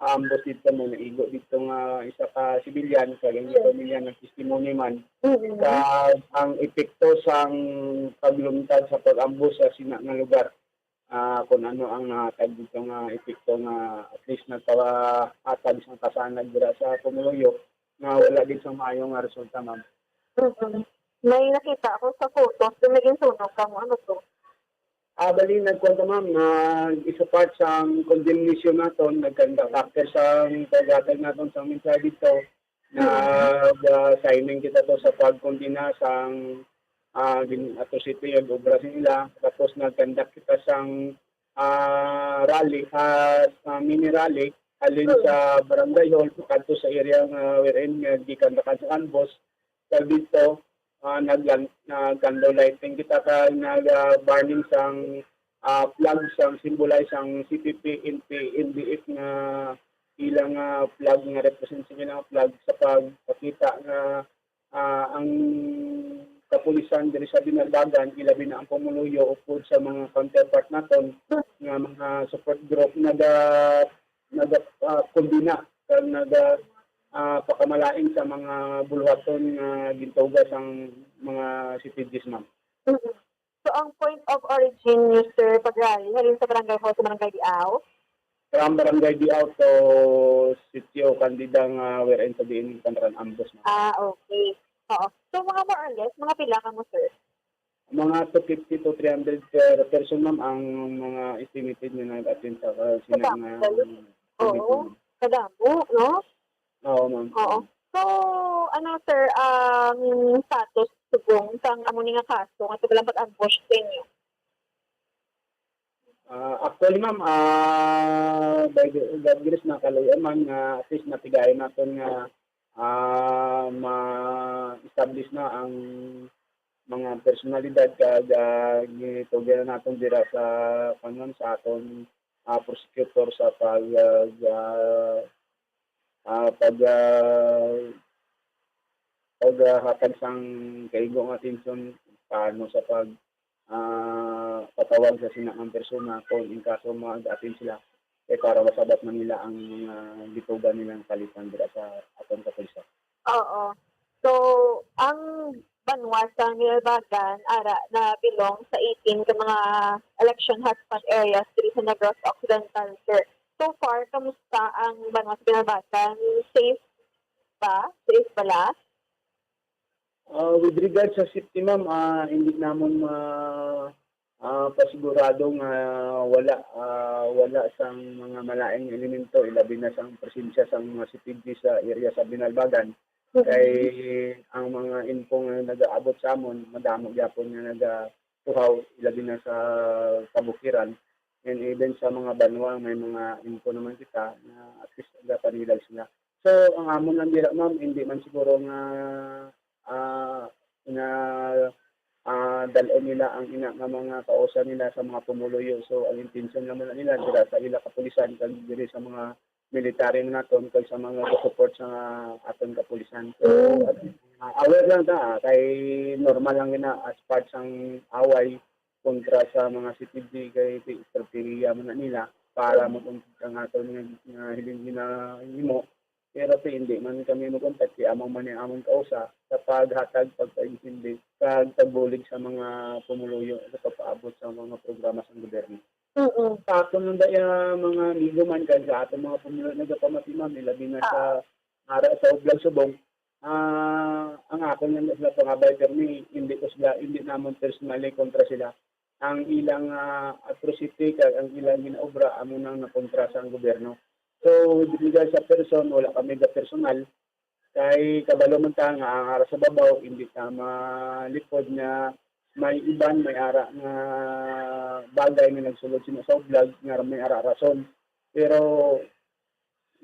ambos dito, may naigo dito nga isa ka sibilyan, kag ang Yes. pamilya nagtestimony man. Mm. Kag ang epekto sang pagluntad sa pag-ambos sa sina nga lugar, ah, kung ano ang nahatag dito nga epekto nga at least nagpahatag sang kasanag dira sa pumuluyo nga wala gid sa maayo nga resulta, ma'am. Mm. May nakita ako sa photos, may naging sunog kamo. Ano to? Ah, bali, nagkuwan ta, ma'am, na isa part sang condemnation naton, nagkandakter sang paghatag naton sang mensahe dito, Mm. nag, ah, signing kita to sa pagkondena sang, ah, gin-, atrocity nga obra sa ila. Tapos nagkandak kita sang, ah, rally, ah, sa mini rally, halin Mm. sa barangay hall, pakadto sa area nga wherein nga gikandakan sa ambos. Kag dito, ah, naglan-, nag-candle lighting kita kag nag, ah, burning sang, ah, flag sang symbolize sang C P P, N P, N D F nga ilang, ah, flag nga represent sa ilang flag sa pagpakita nga, ah, ang kapulisan diri sa Binalbagan, ilabi na ang pumuluyo upod sa mga counterpart naton nga mga support group naga-, naga-, ah, kondena kag naga-, ah, pakamalain sa mga buluhaton nga gintuga sang mga C P Gs, ma'am. Mm. So, ang point of origin niyo, sir, pag-rally, halin sa barangay hall, sa barangay Diao? From barangay Diao to Sitio Candida nga wherein sa diin kandakan ambos, ma'am. Ah, okay. Oo. So, mga more or less, mga pila kamo, sir? Mga two fifty to three hundred per person, ma'am, ang mga estimated nga nag-attend sa, uh, sina Kadamo nga, kayo. uh, Oo. Kadamo, no? Oo, ma'am. Oo. So, ano, sir, ang status subong sang amo ni nga kaso nga sa pag-ambush sa inyo? Ah, actually, ma'am, ah, by the, God grace, nakaluya man nga at least natigayon naton nga, ah, ma-establish na ang mga personalidad kag, ah, gitugyan na naton dira sa, kuwan, ma'am, sa aton, ah, prosecutor sa pag, ah, ah, ah, pag, ah, pag, ah, hatag sang kaigo nga atensyon paano sa pag, ah, patawag sa sina nga persona kung in kaso mag-attend sila, eh, para masabat man nila ang mga gituga nilang kalitan dira sa aton kapulisan. Oo. So, ang banwa sa Binalbagan, ara, na belong sa eighteen ka mga election hotspot areas diri sa Negros Occidental, sir. So far, kamusta ang banwa sa Binalbagan? Safe ba? Safe bala? Ah, with regard sa safety, ma'am, ah, hindi namon ma-, ah, pasigurado nga wala, ah, wala sang mga malain nga elemento, ilabi na sang presensya sang mga C P G sa area sa Binalbagan. Kay ang mga info nga nagaabot sa amon, madamo gyapon nga nagatuhaw, ilabi na sa kabukiran. And even sa mga banwa, may mga info naman kita na at least nagapanilag sila. So, ang amon lang dira, ma'am, hindi man siguro nga, ah, nga, ah, dal-on nila ang ina nga mga kausa nila sa mga pumuluyo. So, ang intensyon lang man nila dira sa ila kapulisan kag diri sa mga military na naton kag sa mga support sa aton kapulisan. So, ah, aware lang ta, ah, kay normal lang yun na as part sang away kontra sa mga C P G kay ti-, estratehiya man na nila para mapunta ang aton nga, nga hiling ginahimo. Pero ti hindi man kami makontak, ti amang man ang amon kausa sa paghatag, pagpaintindi, kag pagbulig sa mga pumuluyo sa pagpaabot sa mga programa sa gobyerno. Oo. Sa aton lang daya mga amigo man, kag sa aton mga pumuluyo nagapamati, ma'am, ilabi na sa ara sa Ublag Subong. Ah, ang akon lang sila pangabay, pero ni, hindi ko sila, hindi namon personally kontra sila. Ang ilang, ah, atrocity kag ang ilang ginaobra amo nang nakontra sa ang gobyerno. So, with regard sa person, wala kami ga personal. Kay kabalo man ta nga ang ara sa babaw, hindi ta malipod nga may iban, may ara nga bagay nga nagsulod sila sa Ublag, nga may ara rason. Pero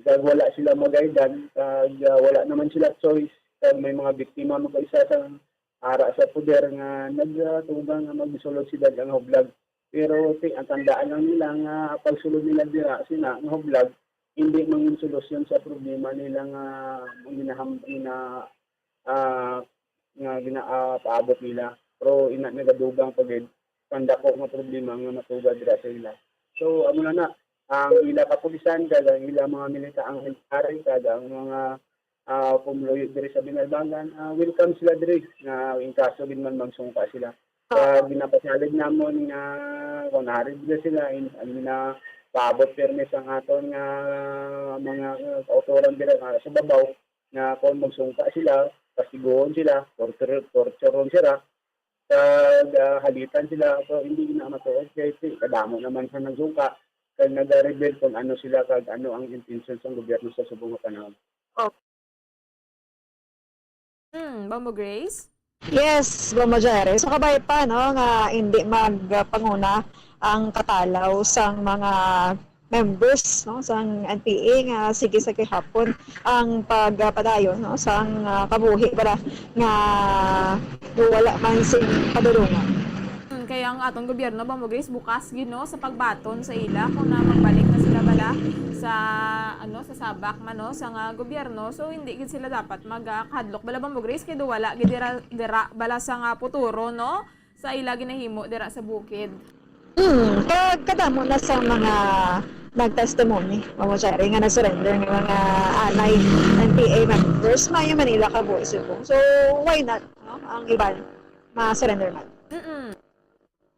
kag wala sila magaydan, kag, ah, wala naman sila choice, kag may mga biktima man pa isa sa ara sa poder nga nagatugang nga magsulod sila nga hublag. Pero ti-, ang tandaan lang nila nga pagsulod nila dira sina nga hublag, hindi man solusyon sa problema nila nga ginaham-, gina-, ah, nga gina-, ah, paabot nila. Pero ina nagadugang pa gid ang dako nga problema nga matuga dira sa ila. So, amo na na, ang ila kapulisan, kag ang ila mga milita-, ang military, kag ang mga, ah, pumuluyo diri sa Binalbangan, ah, welcome sila diri, nga in kaso gid man magsungka sila. Kag ginapasalig namon nga kung naharib na sila, in, ang ginapaabot permi sa aton nga mga, ah, kautoran dira nga sa babaw, nga kung magsungka sila, kastiguhon sila, torture-, torturon sila, kag, ah, halitan sila. So, hindi na matuod kay ti-, kadamo naman sa nagsungka, kag nag-reveal kung ano sila, kag ano ang intensyon sa gobyerno sa subong nga panahon. Hmm, Bombo Grace? Yes, Bombo Jerry. So, kabay pa, no, nga hindi magpanguna ang katalaw sang mga members, no, sang N P A nga sige sa gihapon ang pagpadayon, no, sang, ah, kabuhi para nga wala man sing padulungan. Hmm, kaya ang atong gobyerno, Bombo Grace, bukas gid, no, sa pagbaton sa ila kung na magbalik na sila bala sa, ano, sa sabak man, no, sa nga gobyerno. So, hindi gid sila dapat magkahadlok bala, Bombo Grace, kay do wala gid dira, dira bala sa nga futuro, no, sa ila ginahimo dira sa bukid. Hmm, kag kadamo na sa mga nagtestimony, Mama Cherry, nga nag-surrender nga mga anay N P A members, maayo man ila kabuhi subong. So, why not, no? Ang iban ma-surrender man. Mm-mm.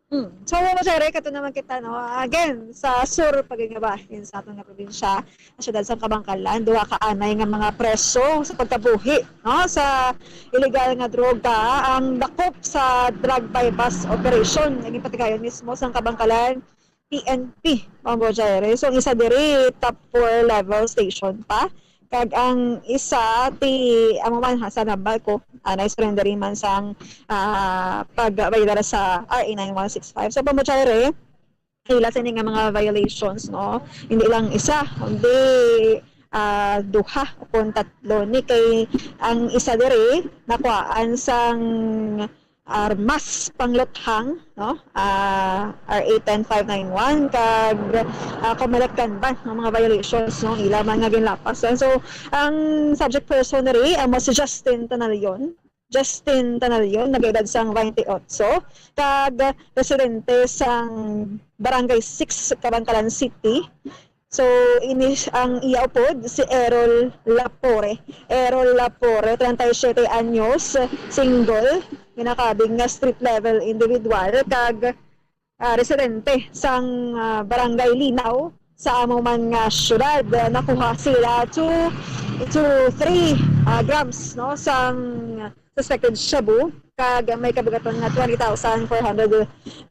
Hmm. So, Mama Cherry, kato naman kita, no? Again, sa sur pa gid nga bahin sa aton nga probinsya, sa siyudad sa Kabankalan, duha ka anay nga mga preso sa pagkabuhi, no, sa illegal nga droga ang dakop sa drug buy-bust operation nga ginpatigayon mismo sa Kabankalan P N P, Bombo Jerry. So, ang isa diri, top four level station pa. Kag ang isa, ti, amo man, ha, sa nabal ko, ah, na-surrender man sang, ah, pag-violar sa R A nine one six five. So, Bombo Jerry, ila sini nga mga violations, no? Hindi lang isa, kundi, ah, duha o kung tatlo ni. Kay ang isa diri nakuhaan sang armas pangluthang, no? Ah, R A ten five nine one kag, ah, Comelec gun ban, no? Mga violations, no? Ila man nga ginlapas. So, ang subject person diri amo si Justin Tanalion. Justin Tanalion, nag-edad sang twenty-eight, kag residente sang Barangay six, Kabankalan City. So, ini ang iya upod, si Errol Lapore. Errol Lapore, treinta y siete anyos, single, ginakabig nga street level individual, kag ah, residente sang, ah, Barangay Linaw sa amo man nga syudad. Ah, nakuha sila two to three, ah, grams, no, sang suspected shabu. kag may kabugaton nga twenty thousand four hundred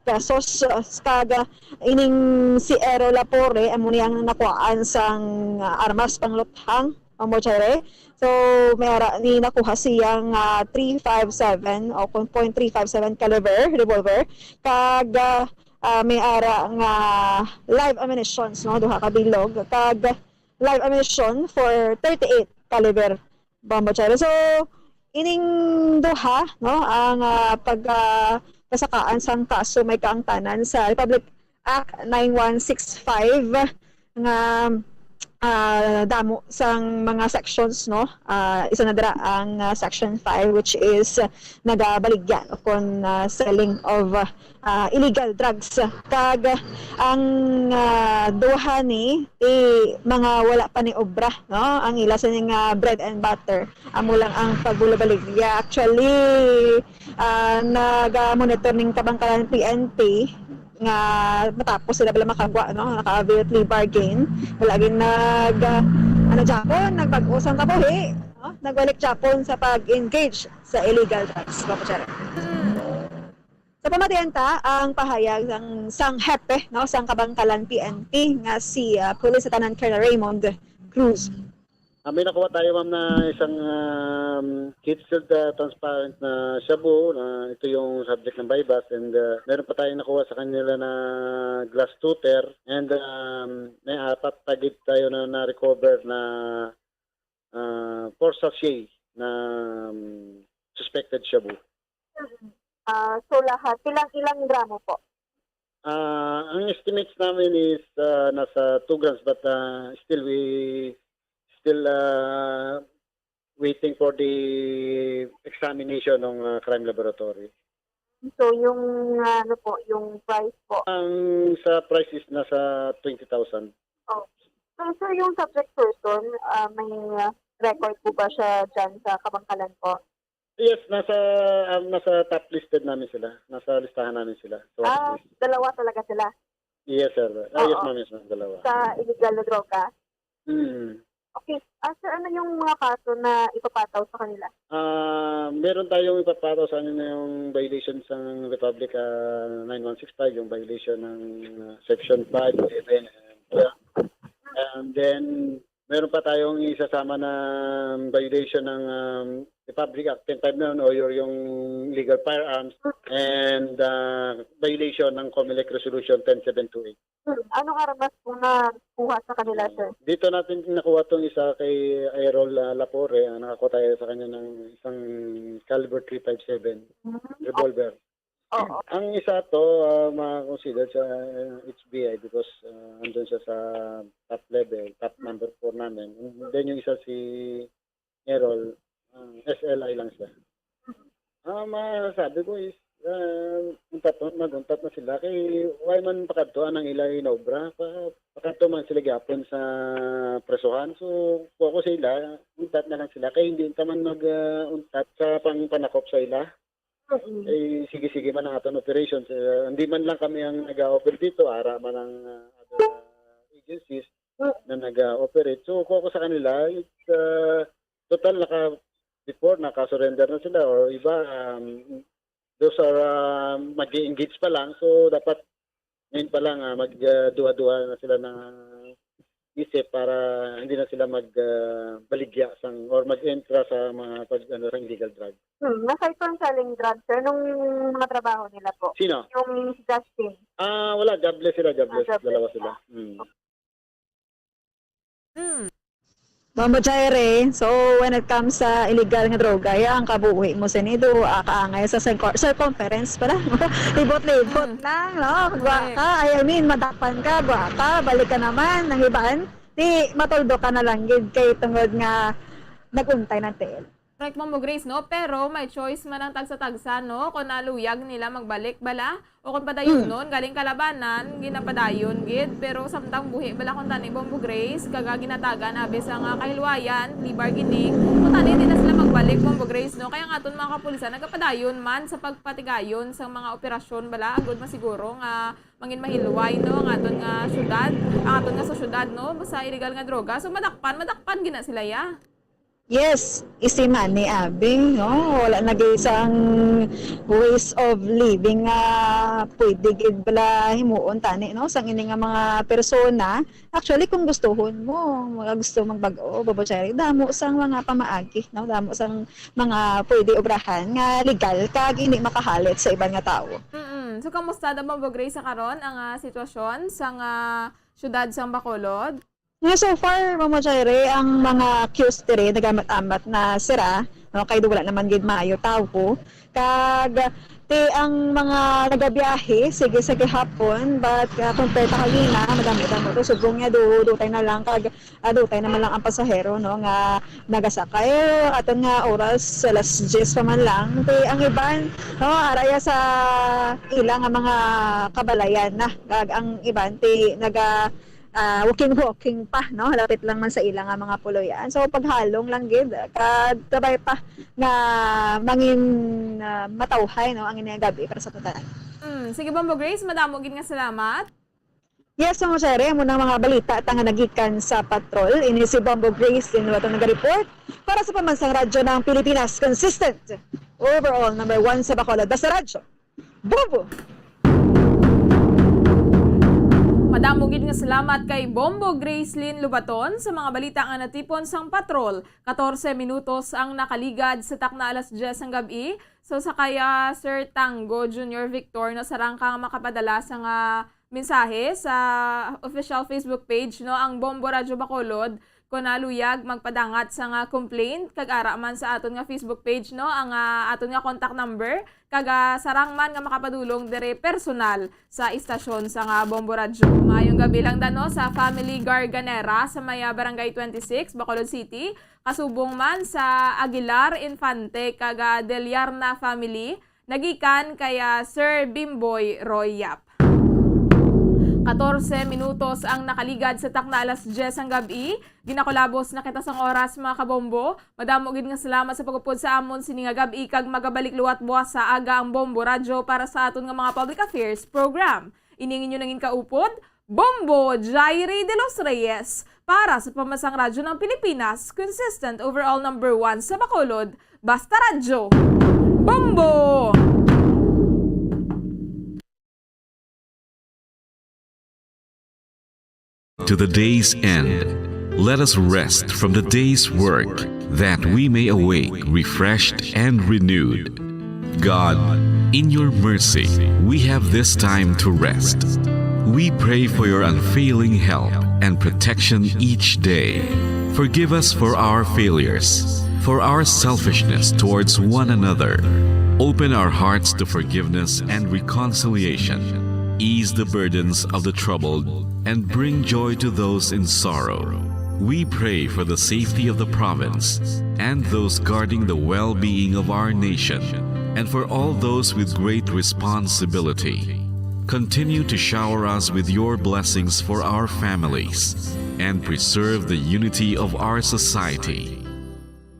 pesos. Kag, ah, ining si Ero Lapore, amo ni ang nakuhaan sang, ah, armas pangluthang, Ma'am Bochaire. So, may ara ni nakuha siyang, ah, three five seven o kung point three five seven caliber revolver. Kag, ah, ah, may ara nga live ammunitions, no? Duha ka bilog. Kag live ammunition for thirty-eight caliber bombo chero. So, ining duha, no, ang, ah, pag, ah, pasakaan sang kaso may kaangtanan sa Republic Act nine one six five nga, ah, damo sang mga sections, no? Ah, isa na dira ang, ah, section five, which is, ah, nagabaligya, no, kon, ah, selling of, ah, ah, illegal drugs. Kag ang, ah, duha ni, eh, mga wala pa ni obra, no? Ang ila sa nga bread and butter, amo lang ang pagbulabalik. Yeah, actually, ah, naga-monitor ning Kabangkalan P N P nga matapos sila bala makagwa, no? Naka-avail plea bargain. Wala gid nag, ah, ano, Japon, nagbag-o sang kabuhi, no? Nagbalik Japon sa pag-engage sa illegal drugs, Papa Charo. Sa pamatian ta ang pahayag sang, sang hepe, no, sang Kabangkalan P N P nga si, ah, Police Lieutenant Colonel Raymond Cruz. Ah, may nakuha tayo, ma'am, na isang, um, heat-sealed, ah, transparent na shabu. Na ito yung subject ng buy-bust, and, ah, meron pa tayong nakuha sa kanila na glass tutor, and, um, may apat pa gid tayo na na-recover na, ah, four sachet na, um, suspected shabu. Mm. Ah, so lahat, ilang, ilang gramo po? Ah, ang estimates namin is, ah, nasa two grams, but, ah, still we, still, ah, waiting for the examination ng, ah, crime laboratory. So, yung, ah, ano po, yung price po? Ang sa price is nasa twenty thousand. Oh. So, sir, yung subject person, ah, may, ah, record po ba siya dyan sa Kabangkalan po? Yes, nasa, um, nasa top listed namin sila. Nasa listahan namin sila. So, ah, at least dalawa talaga sila? Yes, sir. Ah, yes, oo, ma'am, yes, ma'am, dalawa. Sa illegal na droga? Mm. Okay. Ah, sir, ano yung mga kaso na ipapataw sa kanila? Ah, meron tayong ipapataw sa kanila yung violation sa Republic, ah, nine one six five, yung violation ng, ah, Section five, eleven, and twelve. And then, meron pa tayong isasama na violation ng, um, Republic Act ten five nine, o your, yung illegal firearms, and, ah, violation ng Comelec Resolution ten seven two eight. Hmm. Anong armas po na kuha sa kanila, sir? Dito natin nakuha tong isa kay Errol, ah, Lapore. Ah, nakakuha tayo sa kanya ng isang caliber three five seven, hmm, revolver. Oo. Ang isa to, ah, ma-consider sa H B I because, ah, andun siya sa top level, top number four namin. And then yung isa si Errol, ah, S L I lang siya. Ah, masabi ko is, ah, untat, mag-untat na sila. Kay why man pakadto anang ila inobra? Pa, pakadto man sila gyapon sa presuhan. So, kuha ko sa ila, untat na lang sila. Kay hindi ka man mag, ah, untat sa pangpanakop sa ila. Mm. Eh, sige-sige man ang aton operations. Eh, hindi man lang kami ang nag-a-operate dito, ara man ang, ah, other, ah, agencies, mm, na nag-a-operate. So, kuha ko sa kanila, it's, ah, total naka, before, naka-surrender na sila or iba, um, those are, ah, mag-i-engage pa lang. So, dapat ngayon pa lang, ah, mag, ah, duha-duha na sila ng isip para hindi na sila mag, ah, baligya sang, or mag-entra sa mga pag, ano, sa illegal drug. Hmm, nasa itong selling drugs, sir, nung mga trabaho nila po? Sino? Yung si Justin. Ah, wala, jobless sila, jobless. Ah, jobless sila. Dalawa sila. Hmm. Mm. Mama Jaire, so when it comes sa illegal nga droga, ya ang kabuhi mo sini, duha ka angay sa circum-, circumference pala. Libot-libot, mm, lang, no? Gwa, correct, ka, I mean, madakpan ka, gwa ka, balik ka naman, ang iban, di matuldo ka na lang gid kay tungod nga nag-untay ng tiil. Correct, Ma'am Grace, no? Pero may choice man ang tagsa-tagsa, no? Kung naluyag nila magbalik bala o kung padayonon, mm, galing kalabanan, ginapadayon gid. Pero samtang buhi bala kung tani, Bombo Grace, kag ginatagan abi sa nga kahilwayan, plea bargaining, kung tani di na sila magbalik, Bombo Grace, no? Kaya ang aton mga kapulisan nagapadayon man sa pagpatigayon sa mga operasyon bala, agud masiguro nga mangin mahilway, no, ang aton nga syudad, ang aton nga sa syudad, no, sa illegal nga droga. So madakpan, madakpan gina sila, ya. Yes, easy money, abi, no? Wala na gid sang ways of living nga pwede gid bala himuon tani, no? Sang ini nga mga persona. Actually, kung gustuhon mo, mga gusto magbag-o, Bobo Cherry, damo sang mga pamaagi, no? Damo sang mga pwede obrahan nga legal kag hindi makahalit sa iban nga tawo. Mm-mm. So, kamusta daw, Bobo Grace, sa karon ang, ah, sitwasyon sang, ah, siyudad sang Bacolod? Nga so far, Mama Cherry, ang mga queues diri nagamat-amat na sira, no? Kay wala naman gid maayo tawo. Kag, ti, ang mga nagabiyahe, sige, sige hapon, but, ah, compare ta kanina, madamo-damo to. Subong nga, du-, dutay na lang, kag, ah, dutay naman lang ang pasahero, no, nga nagasakay. Aton nga oras, alas diyes pa man lang. Ti, ang iban, no, araya sa ila nga mga kabalayan na. Kag ang iban, ti, naga, ah, walking-walking pa, no? Lapit lang man sa ila nga mga puloy-an. So, paghalong lang gid, kag kabay pa nga mangin, ah, matawhay, no, ang ini nga gab-i para sa tanan. Mm, sige, Bombo Grace, madamo gid nga salamat. Yes, Ma'am Sherry, amo nang mga balita ta nga nagikan sa patrol. Ini si Bombo Grace, din wato naga-report para sa Pambansang Radyo ng Pilipinas, consistent, overall number one sa Bacolod. Basta Radyo. Bombo! Madamo gid nga salamat kay Bombo Gracelyn Lubaton sa mga balita nga natipon sang patrol. Katorse minutos ang nakaligad sa takna alas diyes sang gab-i. So, sa kaya Sir Tango Junior Victor, no, sarang ka nga makapadala sa nga mensahe sa official Facebook page, no, ang Bombo Radyo Bacolod. Kon naluyag magpadangat sa nga complaint, kag ara man sa aton nga Facebook page, no, ang, ah, aton nga contact number, kag, ah, sarang man nga makapadulong dire personal sa istasyon sa nga Bombo Radyo. Maayong gabi lang da, no, sa family Garganera sa may, ah, Barangay twenty-six, Bacolod City, kasubong man sa Aguilar Infante kag, ah, Deliarna family, nagikan kay, ah, Sir Bimboy Roy Yap. Katorse minutos ang nakaligad sa takna alas diyes sang gab-i. Ginakulabos na kita sang oras, mga kabombo. Madamo gid nga salamat sa pag-upod sa amon sini nga gab-i, kag magabalik liwat buwas sa aga ang Bombo Radyo para sa aton nga mga public affairs program. Ini ang inyo nangin kaupod, Bombo Jairi de los Reyes, para sa Pambansang Radyo ng Pilipinas, consistent overall number one sa Bacolod, Basta Radyo. Bombo! To the day's end, let us rest from the day's work, that we may awake refreshed and renewed. God, in your mercy, we have this time to rest. We pray for your unfailing help and protection each day. Forgive us for our failures, for our selfishness towards one another. Open our hearts to forgiveness and reconciliation. Ease the burdens of the troubled and bring joy to those in sorrow. We pray for the safety of the province and those guarding the well-being of our nation, and for all those with great responsibility. Continue to shower us with your blessings for our families and preserve the unity of our society.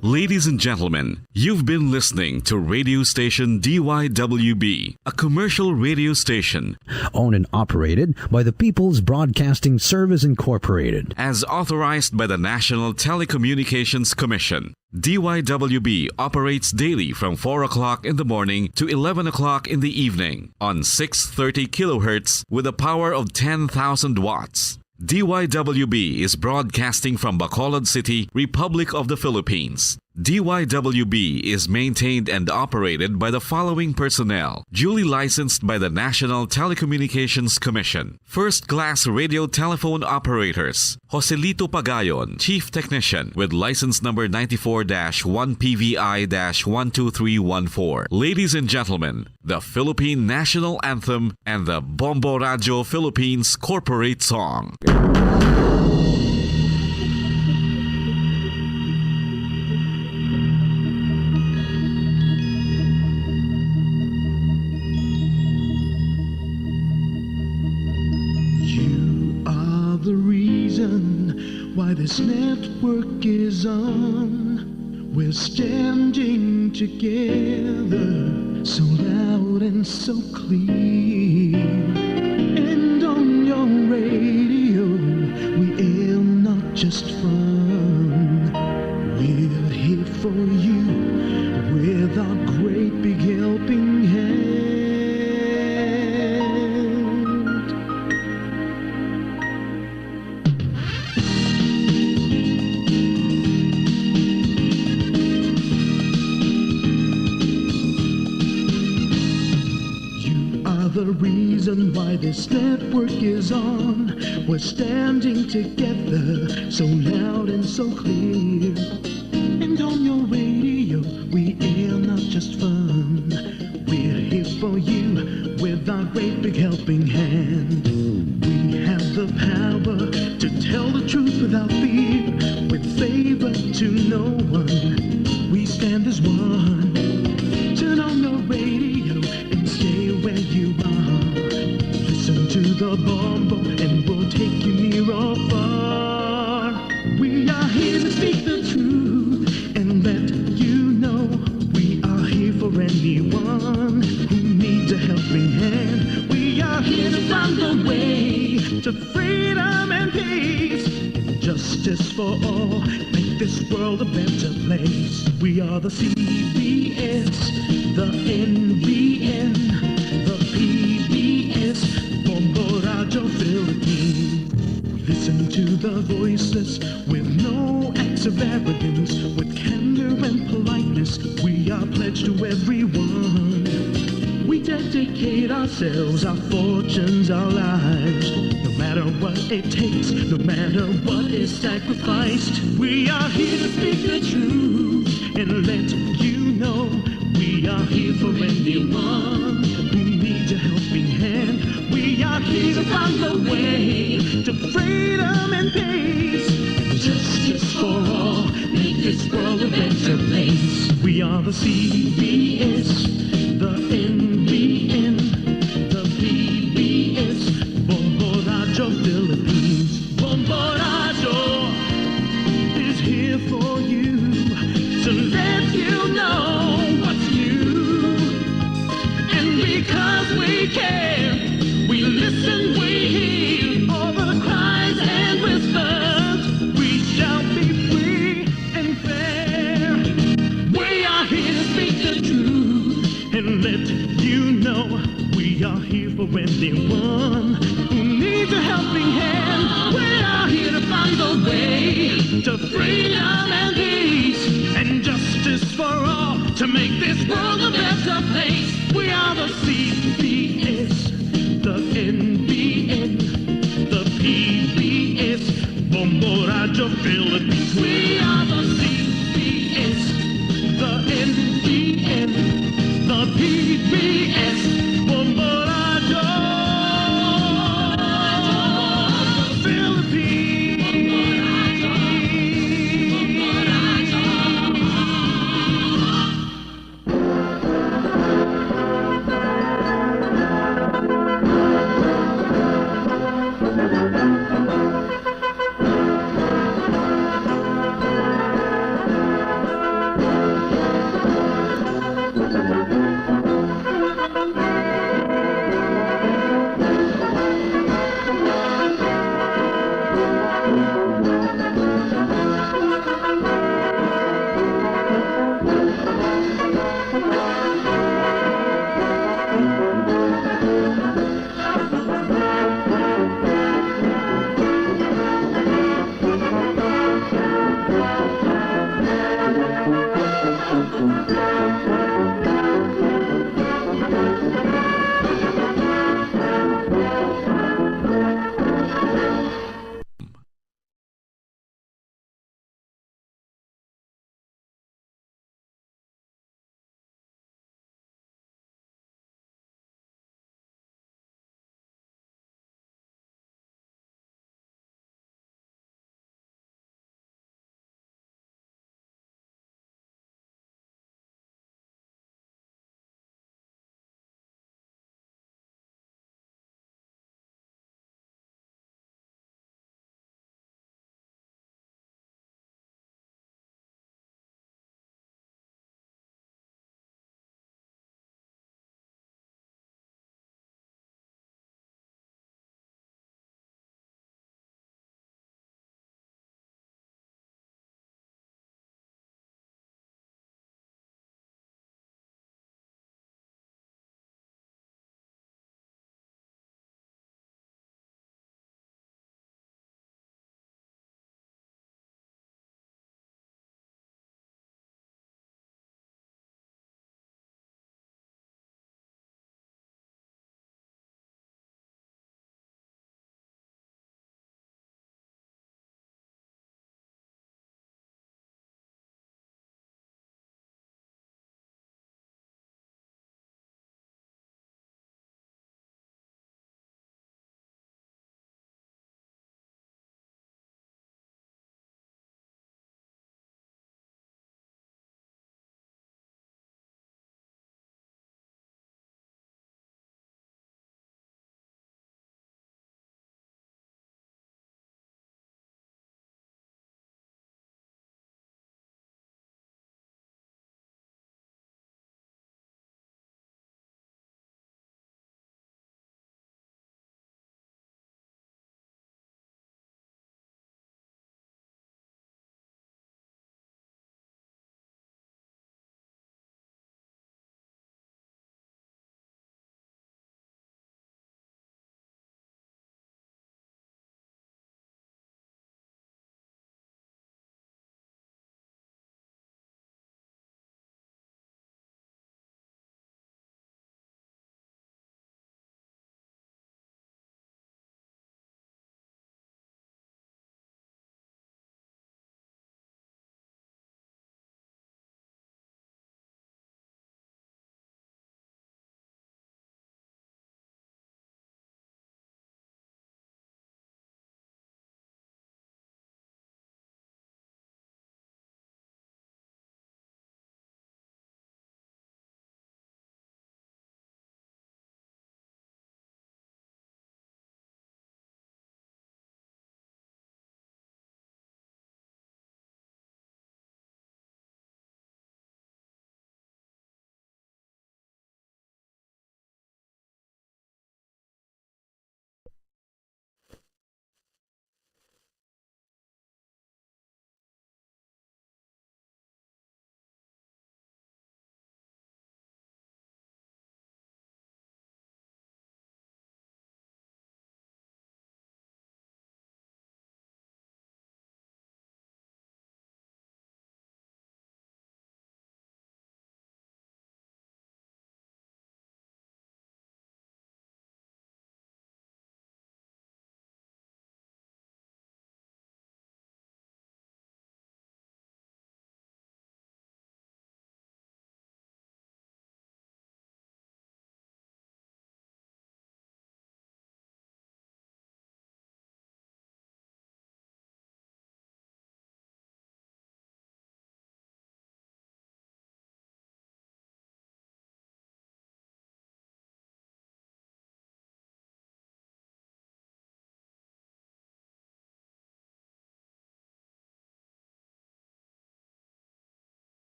Ladies and gentlemen, you've been listening to radio station D Y W B, a commercial radio station owned and operated by the People's Broadcasting Service Incorporated. As authorized by the National Telecommunications Commission. D Y W B operates daily from four o'clock in the morning to eleven o'clock in the evening on six thirty kilohertz with a power of ten thousand watts. D Y W B is broadcasting from Bacolod City, Republic of the Philippines. D Y W B is maintained and operated by the following personnel, duly licensed by the National Telecommunications Commission. First class radio telephone operators, Joselito Pagayon, Chief Technician, with license number ninety-four dash one P V I dash one two three one four. Ladies and gentlemen, the Philippine National Anthem and the Bombo Radio Philippines Corporate Song. You are the reason why this network is on. We're standing together, so loud and so clear. And on your radio, we air not just fun. We're with a great big helping hand. You are the reason why this network is on. We're standing together, so loud and so clear. And on your radio, we air not just fun. We're here for you with our great big helping hand. We have the power to tell the truth without fear, with favor to no one. We stand as one. Turn on your radio and stay where you are. Listen to the Bombo and we'll take you near or far. We are here to speak the truth and let you know we are here for anyone who needs a helping hand. We are here to find the way to freedom and peace, justice for all. Make this world a better place. We are the C B S, the N B N, the P B S, Bombo Radyo Philippines. Listen to the voiceless with no acts of arrogance, with candor and politeness. We are pledged to everyone. We dedicate ourselves, our fortunes, our lives. No matter what it takes, no matter what is sacrificed, we are here to speak the truth and let you know we are here for anyone who needs a helping hand. We are here to find the way to freedom and peace and justice for all. Make this world a better place. We are the C B S, the N B N, the P B S, Bombo Radyo Philippines. Bombo Radyo is here for you to let you know what's new. And because we care, we listen, we hear all the cries and whispers. We shall be free and fair. We are here to speak the truth and let you know we are here for anyone who needs a helping hand. We are here to find the way to freedom and peace and justice for all, to make this world a better place. We are the C B S, the N B N, the P B S, Bombo Radyo Philippines. We are the C B S, the N B N, the P B S, Bombo Radyo Philippines.